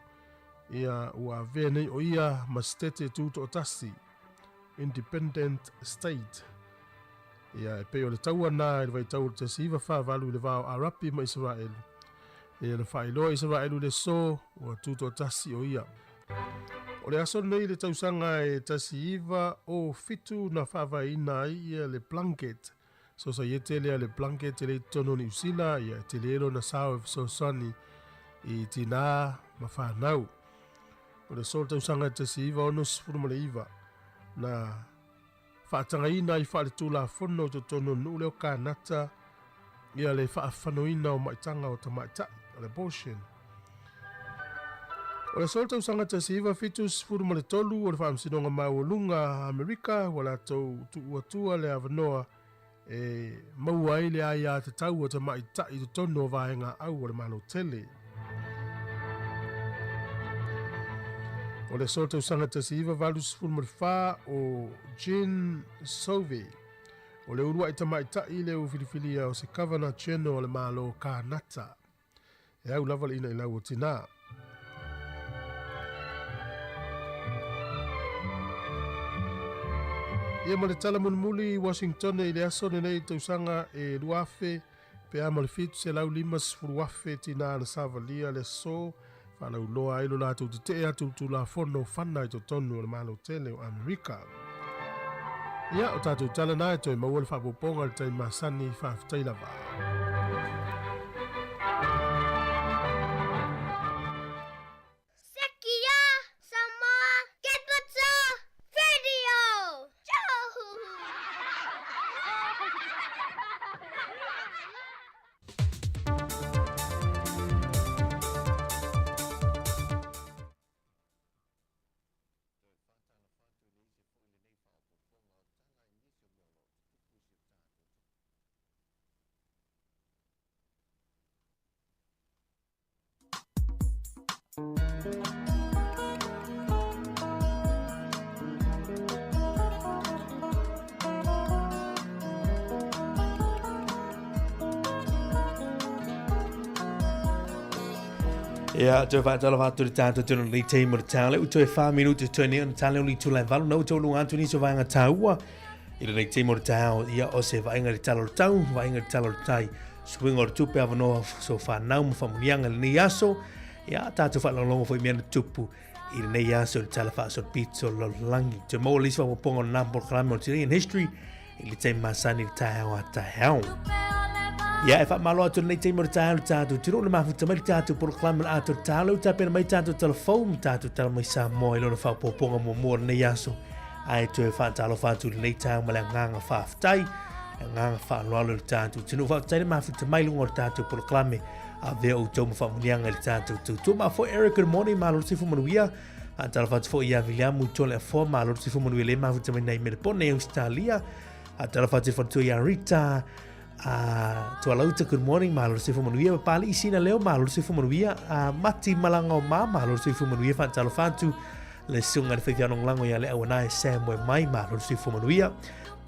ia ua avea nei o ia ma setete tutoatasi, independent state. Ia, e pei o le taua na i le vaitau o le 1948 i le va o Arapi ma Isaraelu. Ia, na faailoa Isaraelu i le aso ua tutoatasi o ia. O le aso lenei i le tausaga e 1907 na faavaeina ai ia le Plunket. Sosaiete lea le Plunket e le i totonu o Niu Sila, ia e tele lona sao e fesoasoani i tinā ma whanau. O le aso o le tausaga e 1969 na faatagaina ai faaletulafono i totonu o le nuu lea o Kanata ia le faafanoina o maitaga o tamaitai, o le abortion. O le aso o le tausaga 1973 o le Faamasinoga Maualuga a Amerika ua latou tuuatua le avanoa e maua ai le aiatatau a tamaitai i totonu o vaega au o le Malo tele. O le aso tausaga 1984 o Jean Sauvé, o le uluai tamaitai le ua filifilia o se Governor General o le Malo Kanata. E au lava le ina i lau o tinā. Ia ma le tala mulimuli i Washington i le aso lenei tausaga e 2000 pe a ma le 750,000 tinā na savalia le aso faalauloa ai lo latou tetee atu i Tulafono fana i totonu o le Malo tele o Amerika. Ia, o tatou tala na e toe maua le faaopoopoga i le taimi masani, faafetai lava.
Sekia Samoa Capital Radio!
Ia, toe whaatalofa atu le tātou tino nei te mo le tāle, u toe whā minuti toe nei ona tāle oli tūlai valu, na u tō lunga atu ni so vaenga tāua, i le nei te mo le tāo, ia o se vaenga le talo le tau, vaenga le talo le tai, suinga o le tupe avanoa so whanau ma whamunianga le nei aso, ia tātou whaalongo foi mea na tupu i le nei aso le tala whaaso le pito lo langi. Te maua le isi whapoponga o nā polokalame o Today in History, i le taimi masani le taeao a taeao. Ia, e whaamalo atu lenei taimi o le taeao le tātou tiro, le mafuta mai le tātou polokalame le ātou tālo, tāpena mai tātou telefou, ma tātou tala mai Samoa i lona whapoponga muamua o lenei aso. Ai toe whaatalofa atu lenei taeao ma le anganga whaafetai. Le agaga faaaloalo i le tatou atunuu. Faafetai le mafuta mai luga o le tatou polokalame. Avea outou ma faamanuiaga i le tatou tautua. Ma foi Eric, good morning, malo le soifua manuia. Faatalofa atu foi ia Viliamu Tole Afoa, malo le soifua manuia le mafuta mai nei Melepone, Australia. Faatalofa atu i faletua ia Rita, Uh, Tualauta, good morning, malo le soifua manuia. Papali'i Sina Leo, malo le soifua manuia. Uh, Mati Malaga o Ma, malo le soifua manuia. Faatalofa atu le susuga i le faifeau lagolago ia le auanae Sam Moe Mai, malo le soifua manuia.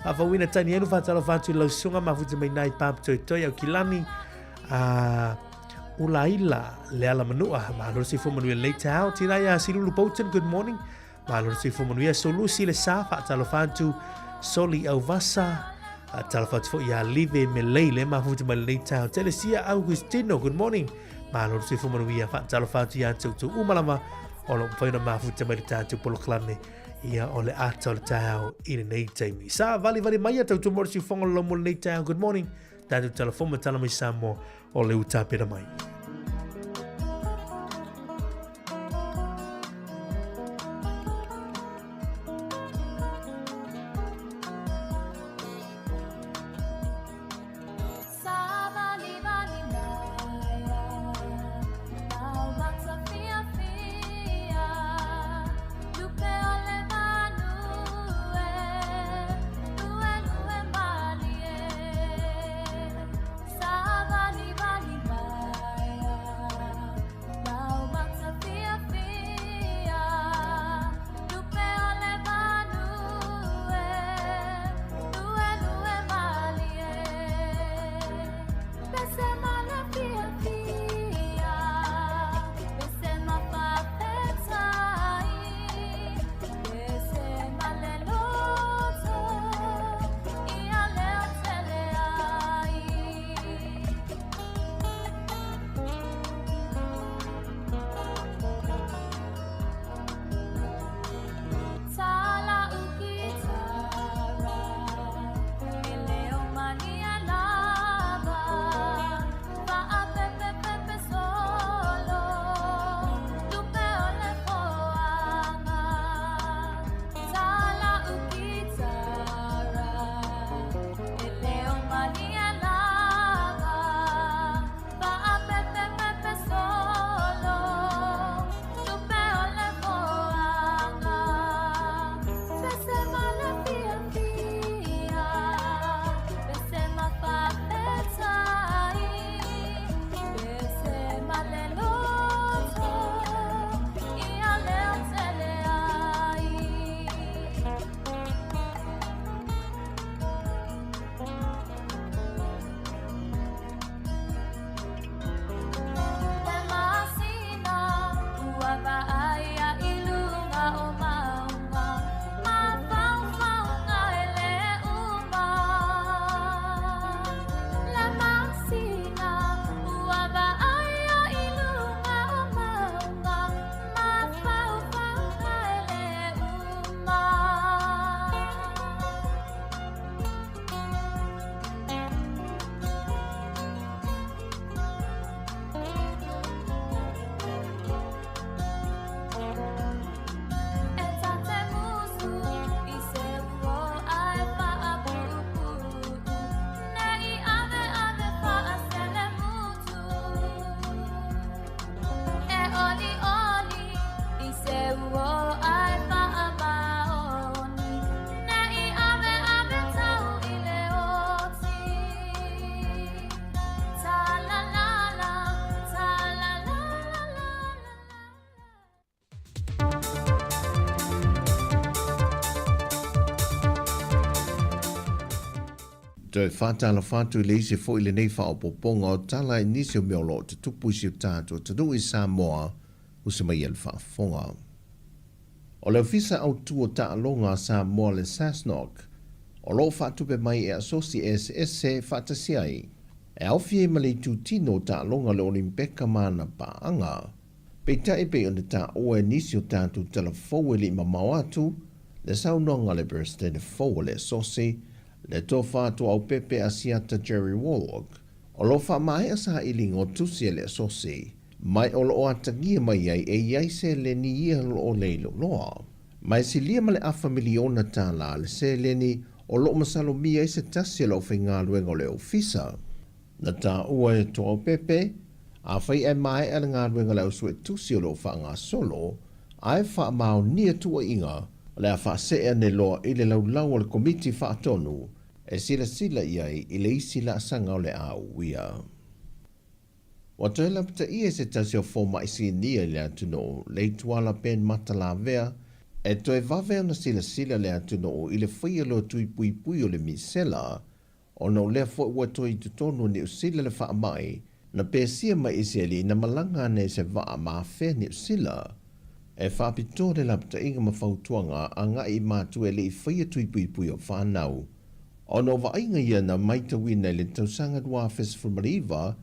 Faafauina Tanielu, faatalofa atu i lau susuga mafuta mai nai Pap Toitoi Aukilani. Uh, Ulaila le ala manua, malo le soifua manuia lenei taeao. Tina ia Silulu Bolton, good morning. Malo le soifua manuia. Solusi le sa, faatalofa atu Soli Auvasa, faatalofa atu foi ia Live Melei le mafuta mai lenei taeao. Telesia Augustino, good morning. Malo le soifua manuia, faatalofa atu ia te outou uma lava o lo o mafai ona mafuta mai le tatou polokalame ia o le ata o le taeao i lenei taimi. Sa valivali mai ia tautua mo le siufoga o le laumu lenei taeao. Good morning. Tatou talafoma tala mai Samoa o le utapena mai.
Toe faatalofa atu i le isi foi lenei faaopoopoga o tala i nisi o mea o lo o tutupu i si o tatou atunuu i Samoa, usa mai ia le faafofoga. O le Ofisa Autu o Taaloga a Samoa le SASNOC, o lo o faatupe mai e asosi eseese faatasi ai, e aofia ai ma le itutino o taaloga o le Olimpeka ma ana paaga. Peitai e pei ona taua e nisi o tatou tala fou e le i mamao atu, le saunoaga a le Peresetene fou o le Asosi, le Tofa Tuaaupepe Asiata Jerry Warlock, o lo o faamaea sailiga o tusi a le Asosi, mai o lo o atagia mai ai e i ai seleni ia o lo o leiloloa. Ma e silia ma le afa miliona tālā le seleni o lo o masalomia ai se tasi o le aufaigaluega o le Ofisa. Na taua e Toaopepe, afai ae maea le galuega a le au suetusi o lo o faagasolo, ae faamaonia tuuaiga, o le a faasee ane loa i le laulau a le Komiti Faatonu e silasila i ai i le isi laasaga o le a uia. Ua toe lapataia e se tasi o fomai sinia i le atunuu, Leituala Ben Matalavea, e toe vave ona silasila le atunuu i le faia loa tui puipui o le misela, ona o lea foi ua toe i totonu o Niu Sila le faamai na pesia mai i se alii na malaga ane i se vaa ma afea Niu Sila. E faapitoa le lapataiga ma fautuaga agai i matua e le i faia tui puipui o fanau, ona o vaaiga ia na maitauina i le tausaga 2019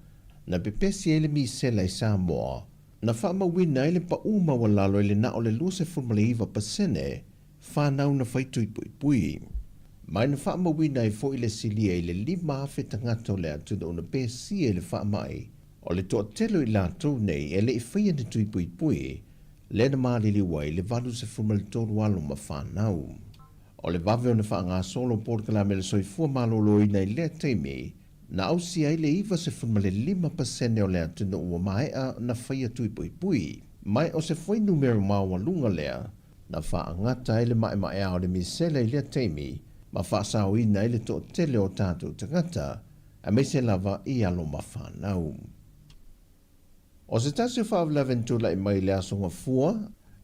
na pepesi ai le misela i Samoa, na faamauina ai le pau maualalo i le na o le 29% fanau na fai tui puipui. Ma na faamauina ai foi le silia i le 5,000 tagata o le atunuu na pesia i le faamai, o le toatele o i latou nei e le i faia ni tui puipui, lea na maliliu ai le 83 alo ma fanau. O le vave ona faagasolo polokalame a le soifua maloloina i lea taimi, na ausia ai le 95% o le atunuu ua maea na faia tui puipui. Ma o se fuainumera maualuga lea na faagata ai le maemaea o le misela i lea taimi ma faasaoina ai le toatele o tatou tagata, aemaise lava i alo ma fanau. O se tasi o faalavelave na tulai mai i le Aso Gafua,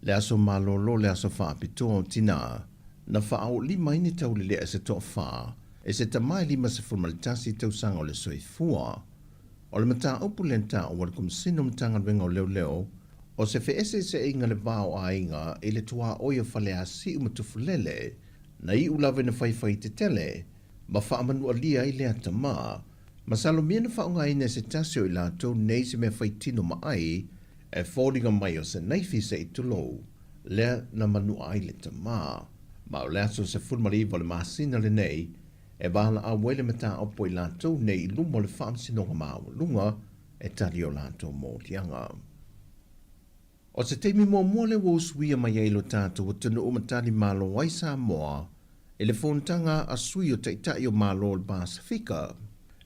le aso malolo, le aso faapitoa o tinā, na faaoolima ai ni taulelea e se toafa, e se tama e 51 tausaga o le soifua. O le mataupu lea na taua e le Komesina o Matagaluega o Leoleo, o se feeseeseaiga i le va o aiga i le tuaoi o Faleasiu ma Tufulele, na iu lava ina faifai tetele ma faamanualia ai lea tama. Masalomia na faaaogaina e se tasi o i latou nei se mea faitino ma ai e foliga mai o se naifi se i tulou, lea na manua ai le tama. Ma o le aso 19 o le masina lenei e valaau ai le mataupu a i latou nei i luma o le Faamasinoga Maualuga e tali o latou moliaga. O se taimi muamua lea ua usuia mai ai lo tatou atunuu ma tali malo ai Samoa i le fonotaga a sui o Taitai o Malo o le Pasefika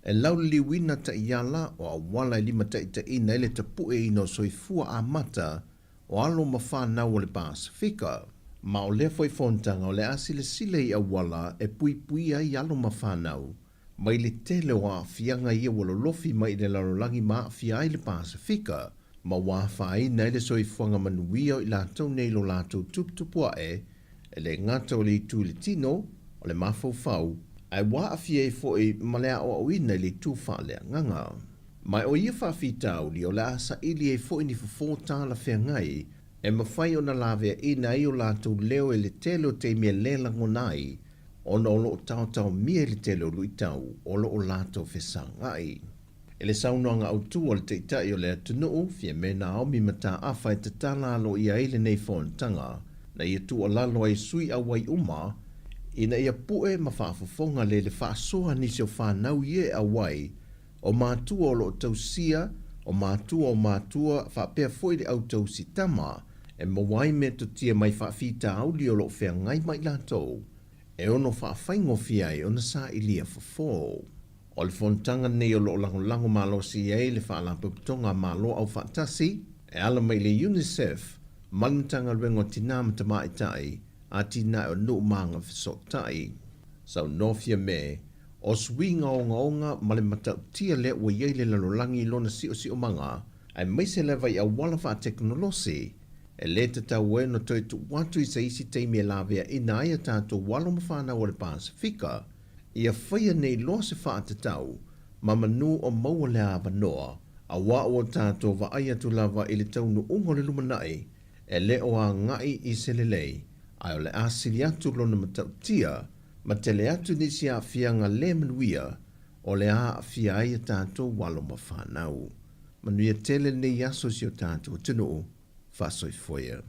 e lauliliuina taiala o auala e limataitaiina ai le tapueina o soifua amata o alo ma fanau o le Pasefika. Ma o lea foi fonotaga o le a silasila i auala e puipuia ai alo ma fanau mai le tele o aafiaga ia ua lolofi mai i le lalolagi ma aafia ai le Pasefika, ma ua afaina ai le soifuaga manuia o i latou nei i lo latou tuputupu ae, e le gata o le itu i le tino, o le mafaufau, ae ua aafia ai foi ma le aoaoina i le itu faaleagaga. Ma o ia faafitauli o le a saili ai foi ni fofo talafeagai e mafai ona laveaina ai o latou leo i le tele o taimi e le lagona ai ona o lo o taotaomia i le tele o luitau o lo o latou fesagai. I le saunoaga autu a le Taitai o le atunuu, Fiame Naomi Mataafa e tatala aloaia ai lenei fonotaga, na ia tuualalo ai sui auai uma ina ia pue ma faafofoga le le faasoa nisi o fanau ia e auai, o matua o lo o tausia, o matua o matua faapea foi le au tausi tama, e maua ai metotia mai faafitauli o lo o feagai ma i latou, e ono faafaigofie ai ona sailia fofo. O le fonotaga lenei o lo o lagolago malosi ai le Faalapotopotoga a Malo Aufaatasi e ala mai i le UNICEF ma le Matagaluega o Tinā ma Tamaitai, Atinae o Nuu ma Agafesootai. Saunoa Fiame, o suiga ogaoga ma le matautia lea ua i ai le lalolagi i lona siosiomaga, aemaise lava i auala faatekonolosi, e lē tatau ai ona toe tuu atu i se isi taimi e laveaina ai a tatou alo ma fanau o le Pasefika, ia faia nei loa se faatatau ma manu o maua le avanoa, auā ua tatou vaai atu lava i le taunuuga o le lumanai e le o agai i se lelei, ae o le a sili atu lona matautia ma tele atu nisi aafiaga lē manuia o le a aafia ai a tatou alo ma fanau. Manuia tele lenei aso i si o tatou atunuu. Faasoifua ia.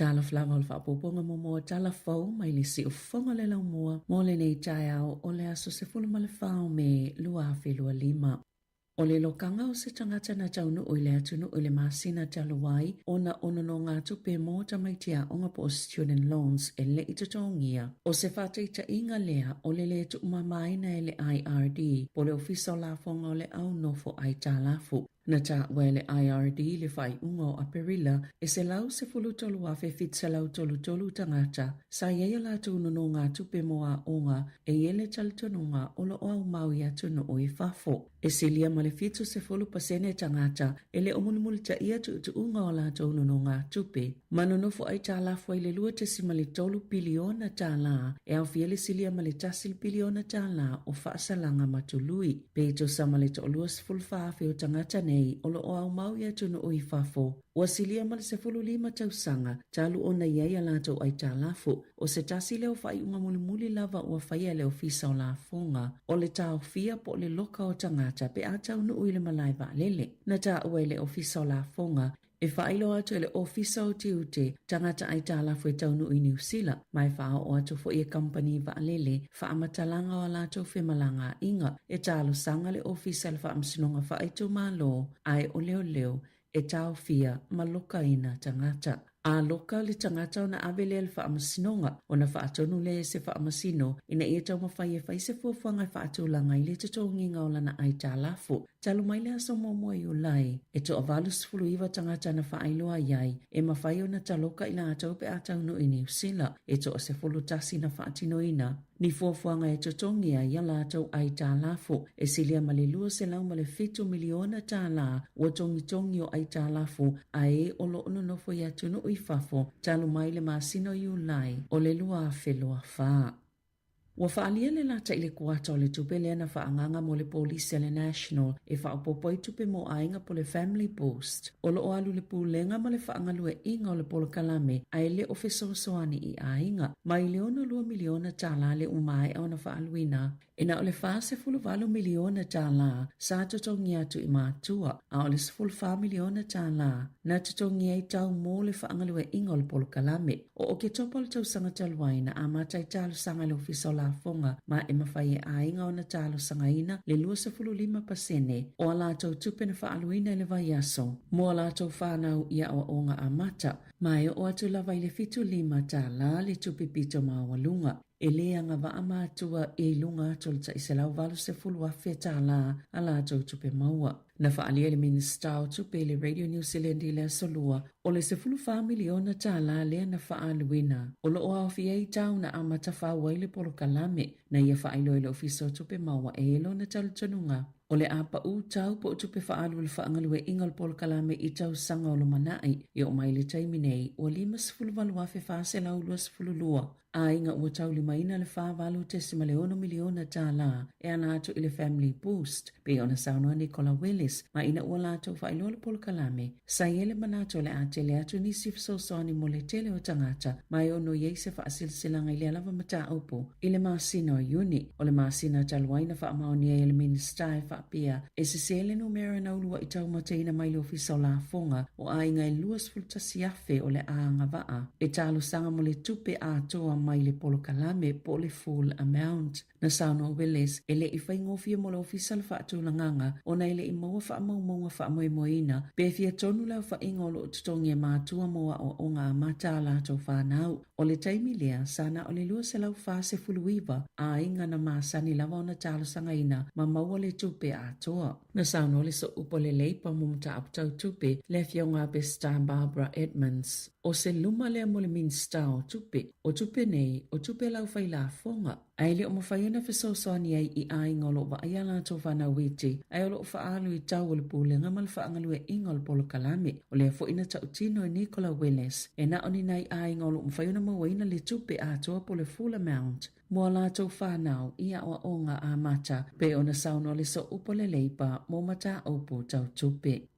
Talofa lava o le faaopoopoga muamua o tala fou mai le siufofoga o le laumua mo lenei taeao o le aso 14 o Me 2025. O le lokaga o se tagata na taunuu i le atunuu i le masina talu ai ona o nonogatupe mo tamaiti aoga po o student loans e le i totogia. O se faataitaiga lea o le lē tuumamaina e le IRD po o le Ofisa o Lafoga o le Au Nofo Aitalafu. Na taua e le IRD i le faaiuga o Aperila e 113,733 tagata sa i ai a latou nonogatupe mo aoga e i ai le talitonuga o lo o aumau i atunuu i fafo. E silia ma le 70% tagata e le o mulimulitaia tuutuuga o latou nonogatupe. Ma nonofo aitalafu ai le $2.3 piliona tala e aofia le silia ma le $1 piliona tala o faasalaga ma tului. Pe tusa ma le toa-24,000 o tagata nei o lo o aumau i atunuu i fafo, ua silia ma le 15 tausaga talu ona i ai a latou aitalafu. O se tasi lea o faaiuga mulimuli lava ua faia e le Ofisa o Lafoga, o le taofia po o le loka o tagata pe a taunuu i le malae vaalele. Na taua e le Ofisa o Lafoga E faailoa atu e le Ofisa o Tiute tagata aitalafu e taunuu i Niu Sila, ma e faaoo atu foi e kamupani vaalele faamatalaga o a latou femalagaaiga. E talosaga le Ofisa i le Faamasinoga Faaitumalo ae o leoleo e taofia ma lokaina tagata. A loka le tagata ona ave lea i le Faamasinoga, ona faatonu lea e se Faamasino ina ia taumafai e fai se fuafuaga e faatulaga ai le totogiga o lana aitalafu. Talu mai le aso muamua Iulai, e toa-89 tagata na faailoa i ai e mafai ona taloka i latou pe a taunuu i Niu Sila, e toa-11 na faatinoina ni fuafuaga e totogi ai a latou aitalafu e silia ma le $207 miliona tala ua togitogi o aitalafu a e o lo o nonofo i atunuu i fafo talu mai le masina o Iulai o le 2024. Ua faaalia le lata i le kuata o le tupe lea na faaagaaga mo le polisi a le National e faaopoopo ai tupe mo aiga po le Family Boost. O lo o alu le pulega ma le faagalueaiga o le polokalame ae le o fesoasoani i aiga. Mai le $62 miliona tala lea ua maea ona faaaluina, e na o le $48 miliona tala sa totogi atu i matua, a o le $14 miliona tala na totogi ai tau mo le faagalueaiga o le polokalame. O Oketopa o le tausaga talu ai na amata ai talosaga i le Ofisa o Lafoga ma e mafai e aiga ona talosagaina le 25% o a latou tupe na faaaluina i le vaiaso mo a latou fanau i aoaoga amata, ma e oo atu lava i le $75 le tupe pito maualuga. E lē agavaa matua i luga atu o le tai $180,000 a latou tupe maua. Na faaalia e le Minisita o Tupe i le Radio New Zealand i le Aso Lua, o le $14 miliona tala lea na faaaluina, o lo o aofia ai tau na amata fau ai le polokalame na ia faailoa i le Ofisa o Tupe Maua e lona talitonuga o le a paʻu tau po o tupe faaalu o le faagalueaiga o le polokalame i tausaga o lumanai. E oo mai le taimi nei, ua 58,422 aiga ua taulimaina le $48.6 miliona tala e ala atu i le Family Boost, pei ona saunoa Nicola Willis, ma ina ua latou faailoa le polokalame, sa i ai le manatu o le a tele atu nisi fesoasoani mo le tele o tagata ma e ono i ai se faasilasilaga i lea lava mataupu i le masina o Iuni. O le masina talu ai na faamaonia ai e le Minisita e faapea e sese le numera na ulua'i taumateina mai le Ofisa o Lafoga o aiga e 21,000 o le a agavaa e talosaga mo le tupe atoa mai le polokalame po o le full amount. Na saunoa Willis, e le i faigofie mo le ofisa le faatulagaga ona e le i maua faamaumauga faamoemoeina pe fia tonu le aofaiga o lo o totogi e matua mo aoaoga amata a latou fanau. O le taimi lea, sa na o le 249 aiga na masani lava ona talosagaina ma maua le tupe atoa. Na saunoa le sooupu a le Leipa mo mataupu tau tupe, le Afioga a Peseta Barbara Edmonds. O se luma lea mo le Minisita o Tupe. O tupe nei, o tupe a le aufai lafoga, ae le o mafai ona fesoasoani ai i aiga o lo o vaaia a latou fanau iti, ae o lo o faaalu i tau o le pulega ma le faagalueaiga o le polokalame. O lea foi na tautino e Nicola Willis, e na o ni nai aiga o lo o mafai ona mauaina le tupe atoa po o le full amount mo a latou fanau i aoaoga amata, pei ona saunoa le sooupu a le Leipa mo mataupu tau tupe.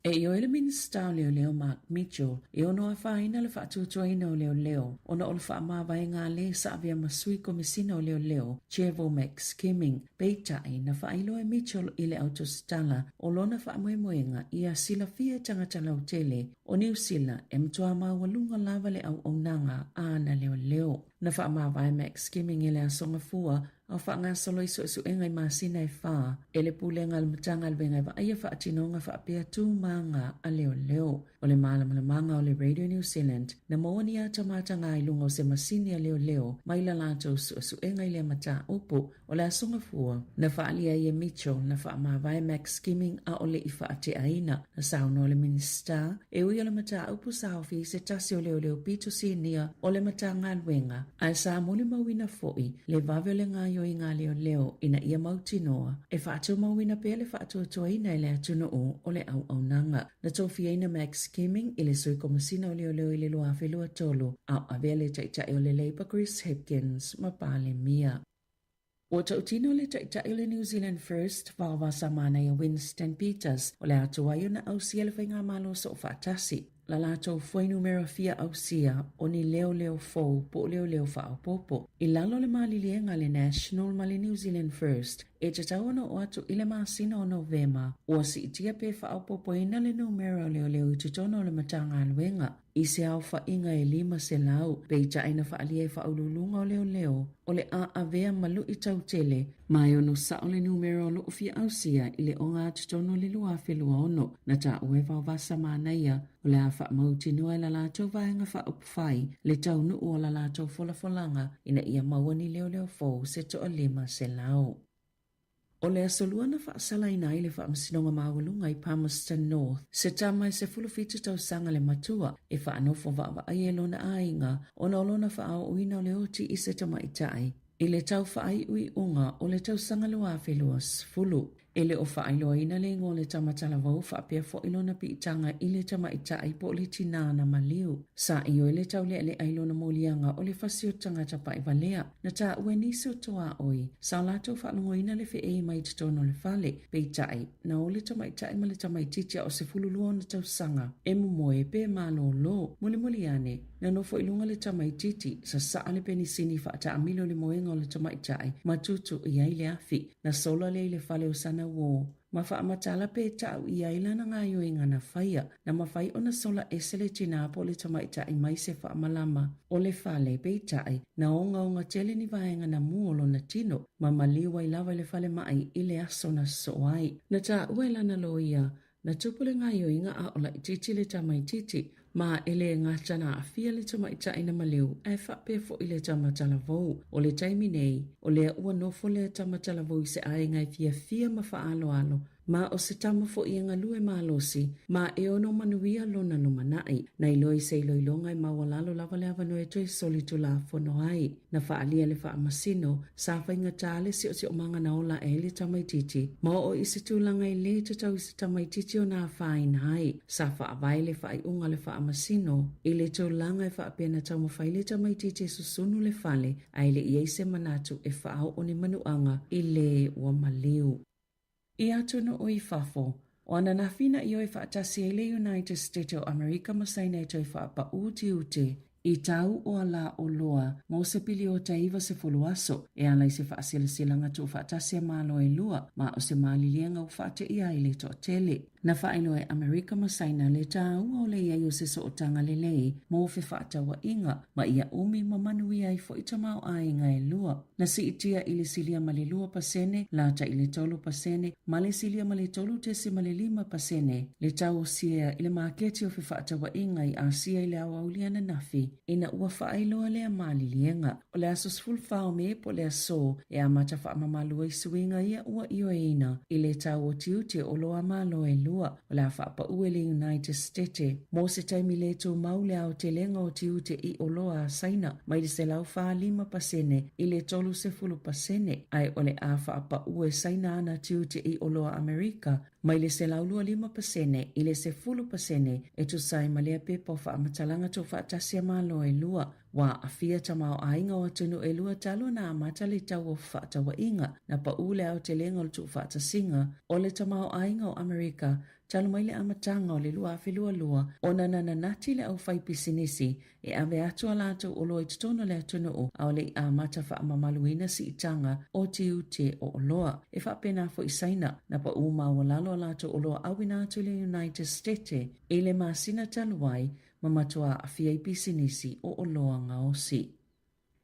E ioe le Minisita o Leoleo Mark Mitchell e ono afaina le faatuatuaina o leoleo ona o le faamavaega a le sa avea ma sui Komesina o Leoleo Trevor McSkimming. Peitai, na faailoa e Mitchell i le Autositala o lona faamoemoega ia silafia e tagata lautele o Niu Sila e matua maualuga lava le auaunaga a ana leoleo. Na faamavae McSkimming i le Aso Gafua a o faagasolo i suesuega i masina e fā e le Pulega a le Matagaluega e vaaia faatinoga faapea tu ma aga a leoleo. O le malamalamaga o le Radio New Zealand, na maua ni ata matagaga i luga o se masini a leoleo mai la latou suesuega i lea mataupu. O le Aso Gafua, na faaalia ai e Mitchell na faamavae McSkimming a o le i faateaina. Na saunoa le Minisita, e ui o le mataupu sa aofia i se tasi o leoleo pito sinia o le Matagaluega, ae sa molimauina foi le vave o le gaoioiga a leoleo ina ia mautinoa e faatumauina pea le faatuatuaina e le atunuu o le auaunaga. Na tofiaina McSkimming i le Sui Komesina o Leoleo i le 2023, a o avea le Taitai o le Labour Chris Hipkins ma Palemia. Ua tautino le Taitai o le New Zealand First, Vaovasamanaia Winston Peters, o le a tuai ona ausia le Faigamalo Soofaatasi. La latou fuainumera fia ausia o ni leoleo fou po o leoleo faaopoopo. I lalo o le maliliega a le National ma le New Zealand First, e tatau ona oo atu i le masina o Novema, ua siitia pe faaopoopoina le numera o leoleo i totonu o le Matagaluega i se aofaiga e 500, peitai na faaalia e Faauluuluga o Leoleo o le a avea ma luitau tele Ma e ono sao le numera o loo fia ausia i le ogatotonu o le 2026, na taua e Vaovasa Manaia o le a faamautinoa e la latou vaega faaupufai le taunuu o la latou folafolaga ina ia maua ni leoleo fou se toa 500. O le Aso Lua na faasalaina ai le Faamasinoga Maualuga i Palmerston North, se tama e 17 tausaga le matua e faanofo vaavaaia i lona aiga ona o lona faaooina o le oti i se tamaitai. I le tau faaiuiuga o le tausaga 2020, e le o faailoaina le igoa o le tama talavou faapea foi lona piitaga i le tamaitai po o le tinā na maliu. Sa ioe le taulealea i lona moliaga o le fasi o tagata paʻivalea. Na taua e nisi o tuaoi, sa o latou faalogoina le feei mai totonu o le fale, peitai, na o le tamaitai ma le tamaitiiti a o 12 ona tausaga e momoe pe malōlō. Mulimuli ane, Na nofo i luga le tamaitiiti, sasaa le penisini faataamilo i le moega o le tamaitai ma tutu i ai le afi. Na sola lea i le fale o sana uō ma faamatala pe tau i ai lana gaoioiga na faia. Na mafai ona sola ese le tinā po o le tamaitai mai se faamalama o le fale, peitai, na ogaoga tele ni vaega na mu o lona tino ma maliu ai lava i le falemai i le aso na sosoo ai. Na taua e lana loia Na tupu le gaoioiga a o laitiiti le tamaitiiti, ma e le gata na aafia le tamaitai na maliu ae faapea foi le tama talavou. O le taimi nei, o lea ua nofo lea tama talavou i se aiga e fiafia ma faaaloalo, ma o se tama foi e galue malosi, ma e ono manuia lona lumanai. Na iloa i se iloiloga e maualalo lava le avanoa e toe solitulafono ai. Na faaalia le faamasino, sa faigata le siosiomaga na ola ai le tamaitiiti, ma oo i se tulaga e lē tatau i se tamaitiiti ona afaina ai. Sa faavae le faaiuga a le faamasino i le tulaga e faapea na taumafai le tamaitiiti e susunu le fale ae le i ai se manatu e faaoo ni manuaga i lē ua maliu. I atunuu i fafo, o ananafi na ioe faatasi ai le United State o Amerika ma Saina e toe faapaʻu tiute i tau o ala oloa mo se piliota 90 aso e ala i se faasilasilaga tuufaatasi a Malo e lua ma o se maliliega ua faateia ai le toatele. Na faailoa e Amerika ma Saina le tāua o le i ai o se sootaga lelei mo fefaatauaiga ma ia umi ma manuia ai foi tamaoaiga e lua. Na siitia i le silia ma le 2%, lata i le 3%, ma le silia ma le 3.5% le tau o siea i le maketi o fefaatauaiga i Asia i le aoauli ananafi ina ua faailoa lea maliliega. O le aso 14 o Me po o le aso e amata faamamalu ai suiga ia ua ioeina i le tau o tiute o oloa Malo e lua. O le a faapaʻu e le United Stete mo se taimi le tumau le aotelega o tiute i oloa a Saina mai le 145% i le 30%, ae o le a faapaʻu e Saina ana tiute i oloa Amerika mai le 125% i le 10% e tusa ai ma lea pepa o faamatalaga tuufaatasi a Malo e lua. Ua aafia tamaoaiga o atunuu e lua talu ona amata le tau o fefaatauaiga, na paʻu le aotelega o le tuufaatasiga o le tamaoaiga o Amerika. talu mai le amataga o le 2022 ona na nanati le aufaipisinisi e ave atu a latou oloa i totonu o le atunuu a o le i amata faamamaluina siitaga o tiute o oloa. E faapena foi Saina, na paʻū maualalo a latou oloa auina atu i le United Stete i le masina talu ai ma matua aafia ai pisinisi o oloa gaosi.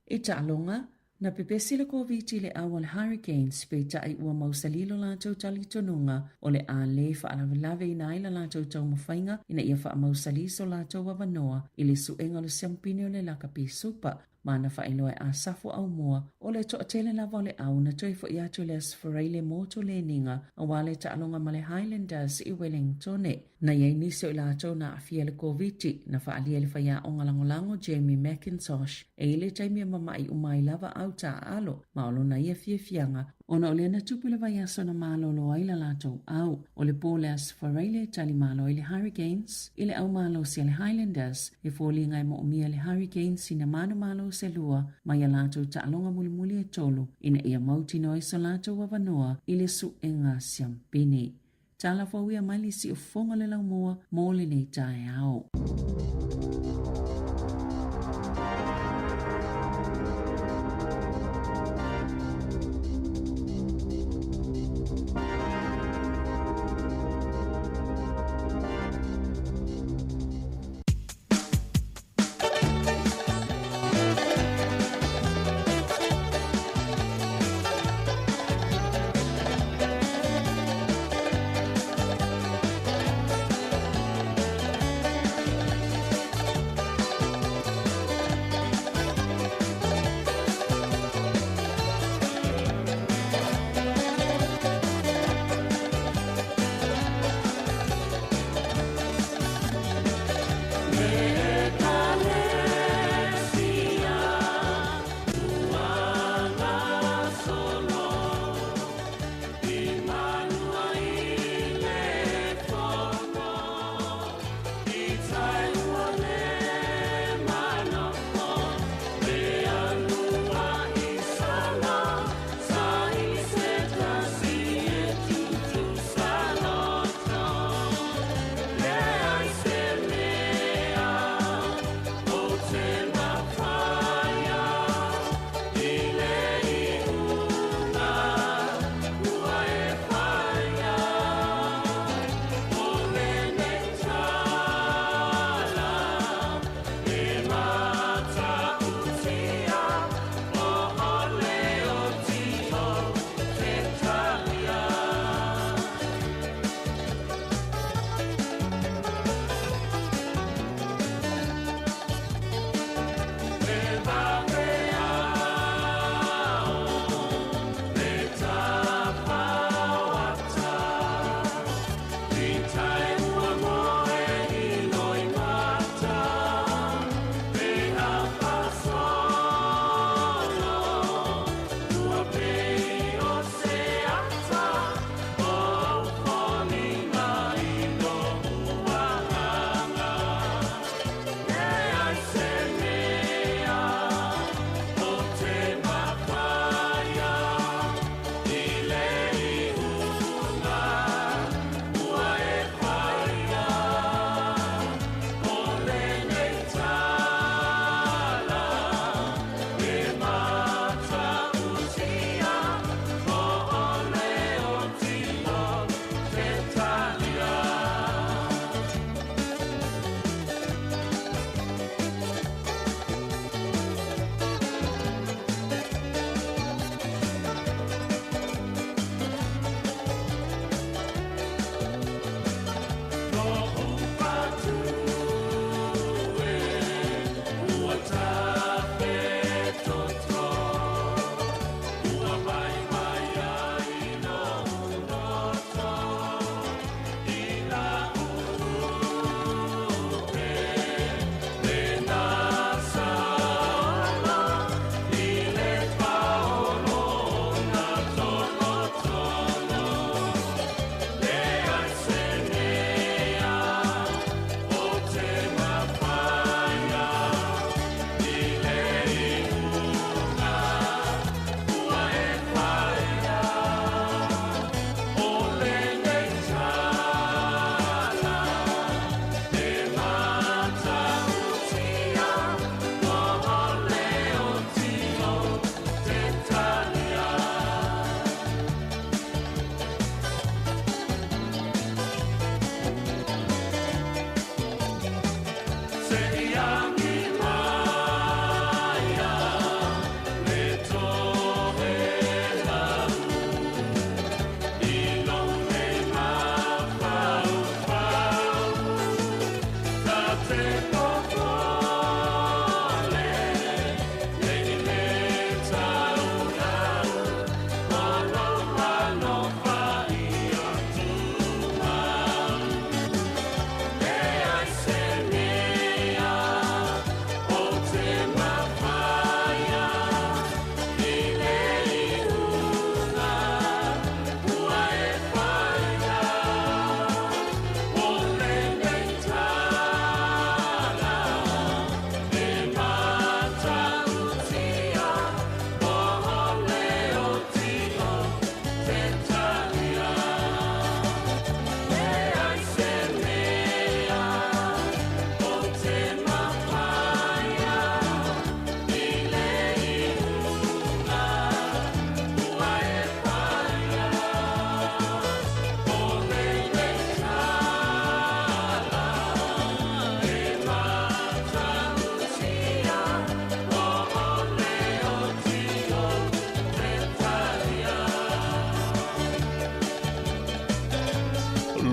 I taaloga, na pepesi le Koviti i le au a le Hurricanes, peitai ua mausali lo latou talitonuga o le a le faalavelaveina ai la latou taumafaiga ina ia faamausali so latou avanoa i le suega o le siampine o le Lakapi Supa ma na faailoa e Asafo Aumua o le toatele lava o le au na toe foi atu i le Aso Faraile mo Toleniga aua le taaloga ma le Highlanders i Wellingtone. Na i ai nisi o i latou na aafia i le Koviti, na faaalia e le faiaoga lagolago Jamie McIntosh e i le taimi e mama'i uma ai lava au taaalo ma o lona ia fiafiaga ona o lea na tupu le vaiaso na malolo ai la latou au. O le po le Aso Faraile e tali malo ai le Hurricanes i le au malosi a le Highlanders, e foliga e moomia e le Hurricanes sina manumalo se lua mai a latou taaloga mulimuli e tolu ina ia mautinoa ai so latou avanoa i le suega siampini. Tala fou ia mai le siufofoga o le laumua mo lenei taeao.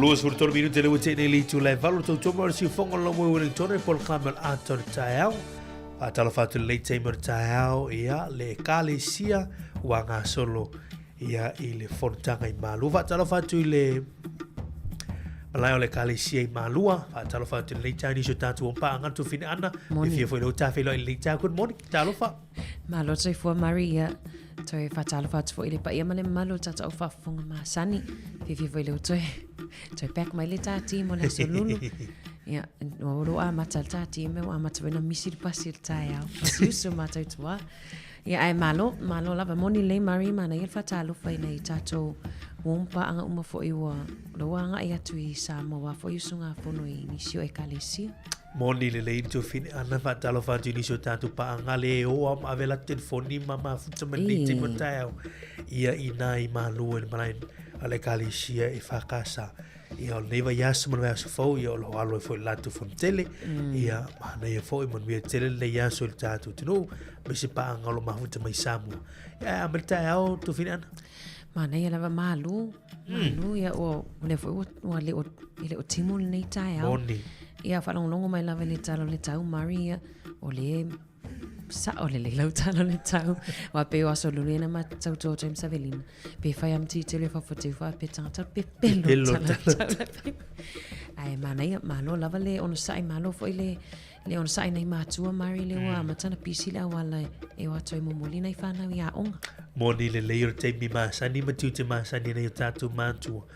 23 minute le ua tee nei le itula e valo tautua mai o le siufoga o le Moe Wellington e polokalame o le ata o le taeao. Faatalofa atu i lenei taimi o le taeao, ia, le Ekalesia ua gasolo ia, i le fonotaga i Malua. Faatalofa atu i le malae o le Ekalesia i Malua. Faatalofa atu i lenei taeao nisi o tatou paaga tufine ana. E fia foi le tafeiloai i lenei taeao. Good morning. Talofa.
Malo soifua Mari, ia. Toe faatalofa atu foi i le paia ma le mamalu o le tatou au faafofoga masani. Fiafia foi lea ua toe, toe back mai le tā team o le aso lulu. Ia, ua ua amata le tā team, ua amata foi na misi le pasi o le taeao. Pasi uso mātou tuā. Ia, ae malo, malo lava. Moni lelei Mari, manaia le faatalofa i nai tatou warm paaga uma foi ua, ua agai atu i Samoa, aua foi usugafono i nisi o ekalesia.
Moni lelei le tuafine ana faatalofa atu i nisi o tatou paaga le e o a ma ave latou telefoni ma mafuta ma lenei taimi o le taeao ia ina i Malua i le malae a le Ekalesia EFKS. Ia o lenei vaiaso ma le vaiaso fou ia o lo o alo ai foi le latou fonotele ia manaia foi manuia tele lenei aso i le tatou atunuu aemaise paaga o lo o mafuta mai Samoa. Ia ae a mai le taeao tuafine ana?
Manaia lava malu, malu ia ua o lea foi ua, ua le o, e le o timu lenei taeao.
Moni.
Ia faalogologo mai lava i le tala o le tau Mari ia o le sa'o lelei lau tala o le tau. Aua pei o aso lulu ia na matou tua o James Avelina. Pe fai a mati tele fafo teu faapea tagata pepelo
Pepelo
tala
tala
o le tau. Ae manaia, malo lava le onosai, malo foi le Le onosai nai matua Mari le ua amata ona pisi le auala e o atu ai momoli nai whanau i aoga.
Moni lelei o le taimi masani ma tiute masani nei o tātou mātua.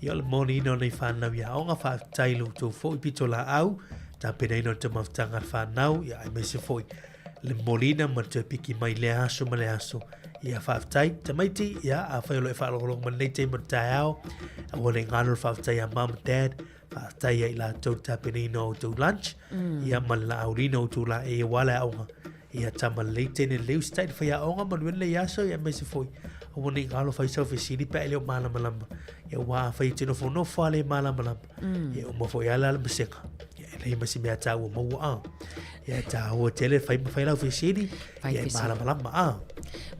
Ia o le moniina o nei whanau i aoga, faafetai lo outou foi pito laau, tapenaina o le taumafataga a le whanau, ia aemaise foi le momoliina ma le toe piki mai lea aso ma le aso. Ia faafetai tamaiti, ia afai o lo e faalogologo mai lenei taimi o le taeao, aua ne i galo le faafetai a mom and dad, Faafetai ia i latou le tapenaina o outou lunch, ia ma le laaulina o outou laei aua le aoga. Ia tama lelei, teine lelei, usitai i le faiaoga, manuia lenei aso, ia aemaise foi, aua ne i galo fai sau fesili pe a e le o malamalama. Ia aua afai e te nofonofo lava le malamalama, ia e uma foi lava la le masega. Ia e leai ma se mea taua maua a. Ia e taua tele fai ma fai lau fesili,
Fai
ia e
fesili.
malamalama a.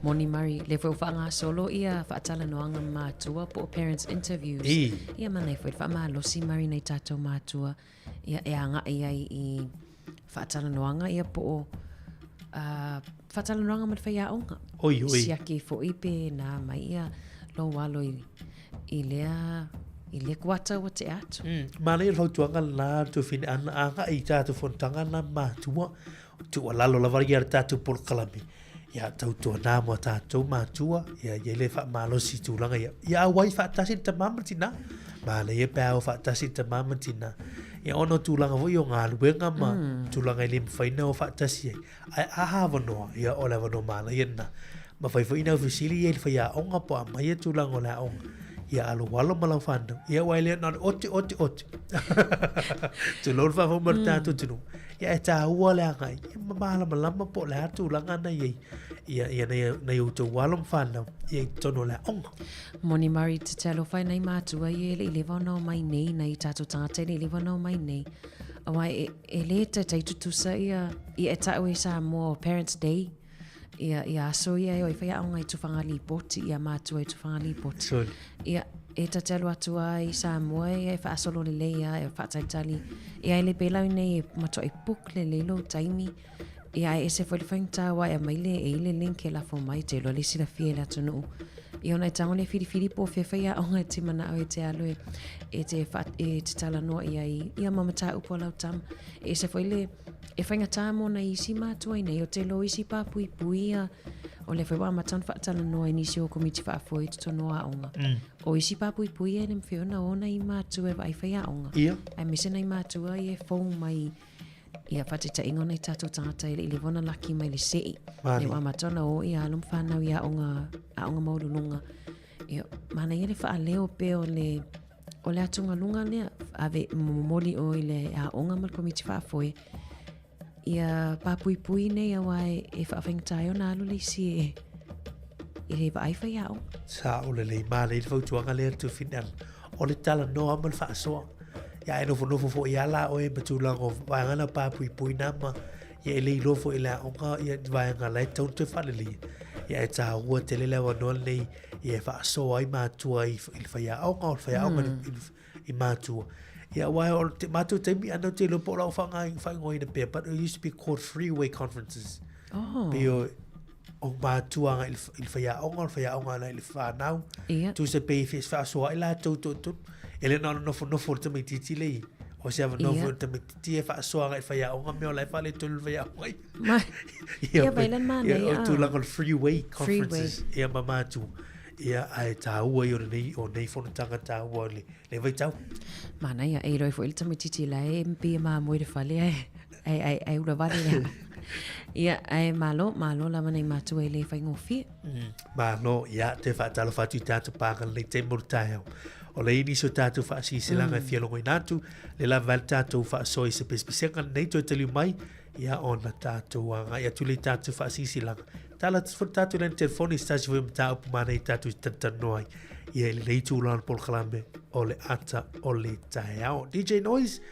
Moni Mari, lea foi ua faagasolo ia faatalanoaga ma matua po o parents interviews.
I.
Ia manaia foi le faamalosi Mari nai tatou matua ia e agai ai i faatalanoaga ia po o uh, faatalanoaga ma le faiaoga.
Oi, oi.
Siaki foi pe nā mai ia lou alo i, i lea i lea kuata ua tea atu.
Manaia le fautuaga lena Tuafine ana agai i tatou fonotaga na ma matua Tuualalo lava ia le tatou polokalame, ia tautuana mo tatou matua, ia i ai le faamalosi i tulaga ia. Ia auai faatasi le tama ma le tina. Manaia pe a o faatasi le tama ma le tina. Ia ona o tulaga foi o galuega ma tulaga e le mafai ona o faatasi ai. Ae a avanoa, ia o le avanoa manaia lena. Mafai foi ona aufesili ia i le faiaoga po o aumai ia tulaga o le aoga. Ia aloalo ma lau fanau. Ia aua e le na o le ote, ote, ote. Tulou le faafofoga mai o le tatou atunuu. Ia e taua le agai. Ia ma malamalama po o le a tulaga na i ai. Ia, ia nai, nai outou alo ma fanau ia i totonu o le aoga.
Moni Murray te talofa e nai mātua ia e le i leva ona omai nei, nai tātou tangata e le i leva ona omai nei. Aua e, e le taitai tutusa ia, ia e ta'u e Samoa o Parents Day. Ia, ia aso ia e o i whai aonga i tuwhanga lipoti, ia mātua i tuwhanga lipoti.
Sorry.
Ia, e tatalo atu ai i Samoa, ia e whaasolo lelei ia, e whaataitali. Ia e le pēlau nei e matua e book lelei lou taimi. Ia e ese foi le faigata aua e aumai le e i le link e lafo mai te iloa le silafia e le atunuu. Ia ona e tago le filifili po o fea faiaoga e te manao e te alu e, e te, wha, e te talanoa i ai ia ma mataupu a lau tama. E ese foi le e faigata mo nai isi matua i nei o te lo isi pāpuipui ia o lea foi ua amata ona faatalanoa i nisi o komiti faafoe i totonu o aoga. O isi pāpuipui ia e le mawhai ona o nai matua e vaai faiaoga.
Ia.
Aemaise nai matua ia e fou mai ia faataitaiga o nai tatou tagata e le i leva ona laki mai le se'i.
Mani.
Lea ua amata ona o ia alo ma fanau i aoga, aoga maualuluga. Ia, manaia le faaleo pea o le, o le atugaluga lea, ave momoli oe i le aoga ma le komiti faafoe, ia papuipui nei aua e, e faafaigata ai ona alu le isi e, e le vaai faiaoga.
Sao lelei, manaia le fautuaga lea Tufinala. O le talanoa ma le faasoa. Ia e nofonofo foi lava la oe ma tulaga o vaega na papuipui na ma ia e le iloa foi e le aoga ia ni vaega la e tatau ona toe faaleleia. Ia e taua tele le avanoa lenei ia e faasoa ai matua i, i le faiaoga o le faiaoga i le, i mātua. Ia, aua o te mātou taimi, ana te iloa po o lau whaingoaina pea, but it used to be called freeway conferences.
Oh.
Pei o, o mātua anga i le whaiaonga, o le whaiaonga ana i le whānau.
Ia.
Tu se pei whaasoa i lātou tō tō. E le na ona nofo nofo le tamaitiiti lei. O se ava nofo le tamaitiiti e whaasoa anga i le whaiaonga, mea o lai whale tonu le whaiaonga.
Ma,
ia,
ia vai lan mana,
ia,
ia.
O tūlanga o le freeway conferences. Freeway. Ia ma mātua. Ia, ae tāua i o nei, o nei whanutanga tāua o le, le vaitau.
Manaia, e iloa foi le tamaitiiti la e mpi e mamoe le fale ae, ae, ae, ae ula vale lea. Ia, ae malo, malo lava nei matua e le faigofie.
Mm, malo, ia, te whaatalofa atu i tātou pānga lenei te muru taeao. O le ini so tātou whaasisilanga mm. e whialongo atu, le lava le tātou whaasoa i se pesepesega nei toe taliu mai, ia ona tātou anga, ia tuli tātou whaasisilanga. Tala atu foi tātou lena telefoni se tasi foi o mataupu mana i tātou i talatalanoa ai. Ia i lenei itula o le polokalame o le ata o le taeao. DJ Noise,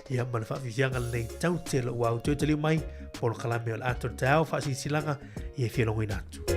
ia ma le faafiafiaga lenei tau te lou au toe taliu mai polokalame o le ata o le taeao faasilasilaga ia e fia logoina atu.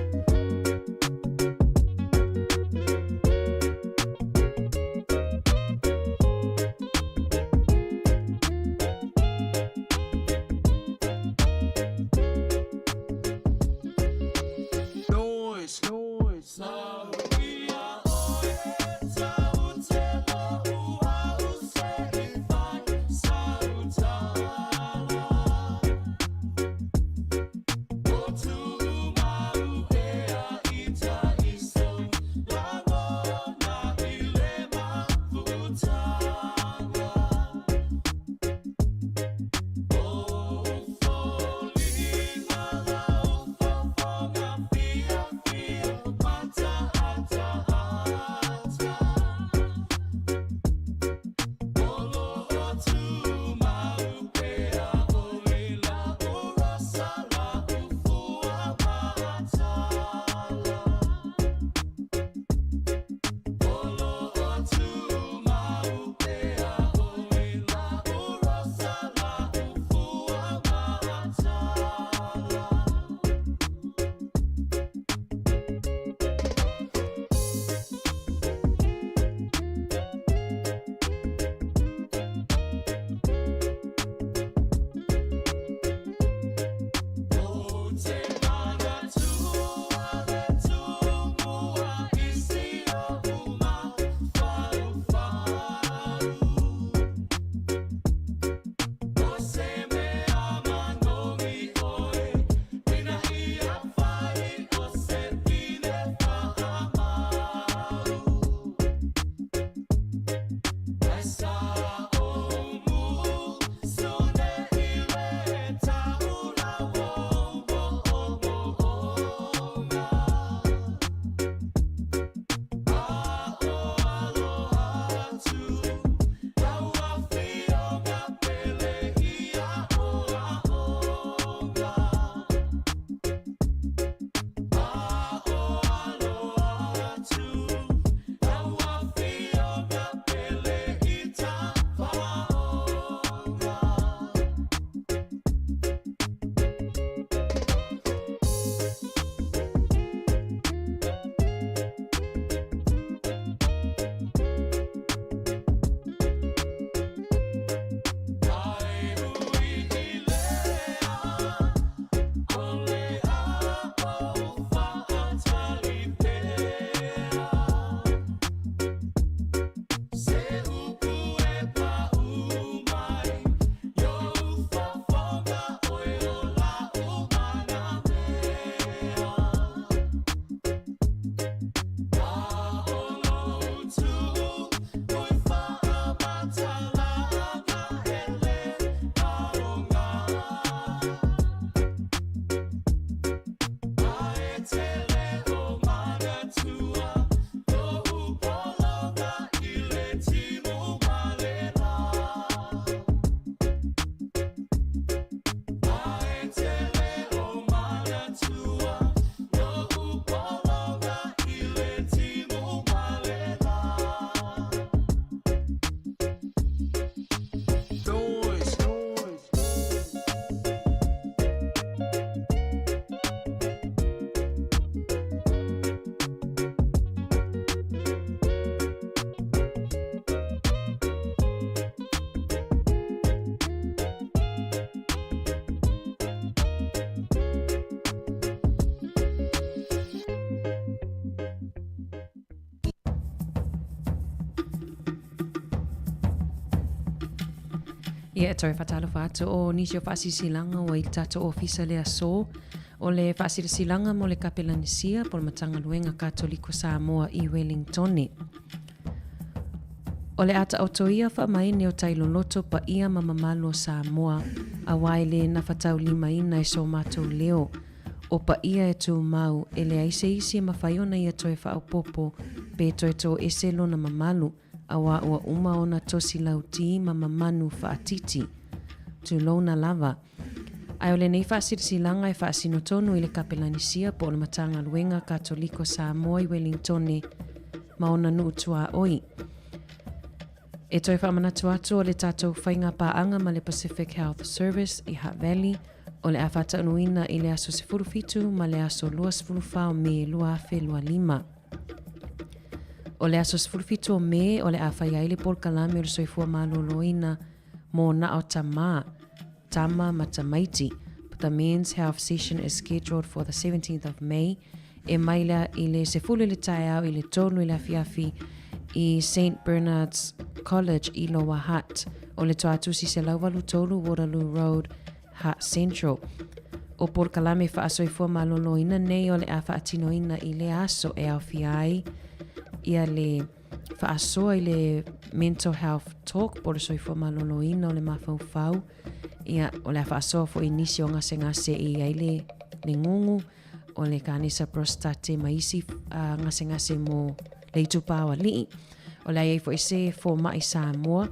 Ia, e toe faatalofa atu o nisi o faasilasilaga ua i le tatou ofisa le aso. O le faasilasilaga mo le Kapelanesia po o le Matagaluega Katoliko Samoa i Welingtone. O le a taoto ia faamaene o tai loloto paia ma mamalu o Samoa, aua e le nafataulimaina e so matou leo. O paia e tumau, e leai se isi e mafai ona ia toe faaopoopo pe toe toese lona mamalu, aua ua uma ona tosi lauti ma mamanu faatiti. Tulouna lava. Ae o lenei faasilasilaga e faasino tonu i le Kapelanisia po o le Matagaluega Katoliko Samoa i Welingtone ma ona nuu tuaoi. E toe faamanatu atu o le tatou faiga paaga ma le Pacific Health Service i Hutt Valley o le a faataunuuina i le aso 17 ma le aso 24 o Me 2025. O le aso 17 o Me o le a fai ai le polokalame o le soifua maloloina mo na o tamā, tama ma tamaiti, but the men's health session is scheduled for the 17th of May, e mai lea i le 10 i le taeao i le 3 i le afiafi i St Bernard's College i Lower Hutt, o le toatusi 183 Waterloo Road, Hutt Central. O polokalame faasoifua maloloina nei o le a faatinoina i lea aso e aofia ai ia le faasoa i le mental health talk po o le soifua maloloina o le mafaufau. Ia, o le a faasoa foi i nisi o gasegase e i ai le, le gugu, o le kanesa prostate ma isi uh, gasegase mo le itupa o alii. O le a i ai foi se fomai Samoa,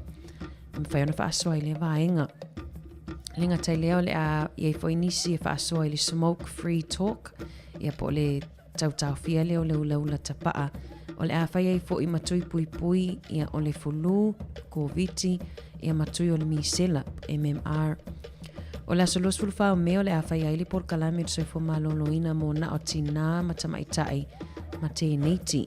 e mafai ona faasoa i le vaega. Le gata i lea o le a i ai foi nisi e faasoa i le smoke free talk, ia po o le tautaofia lea o le ulaula tapaa. O le a fai ai foi ma tui puipui ia o le fulu, koviti, ia ma tui o le misela, MMR. O le aso 24 o Me o le a fai ai le polokalame o le soifua maloloina mo na o tinā ma tamaitai ma tēneiti.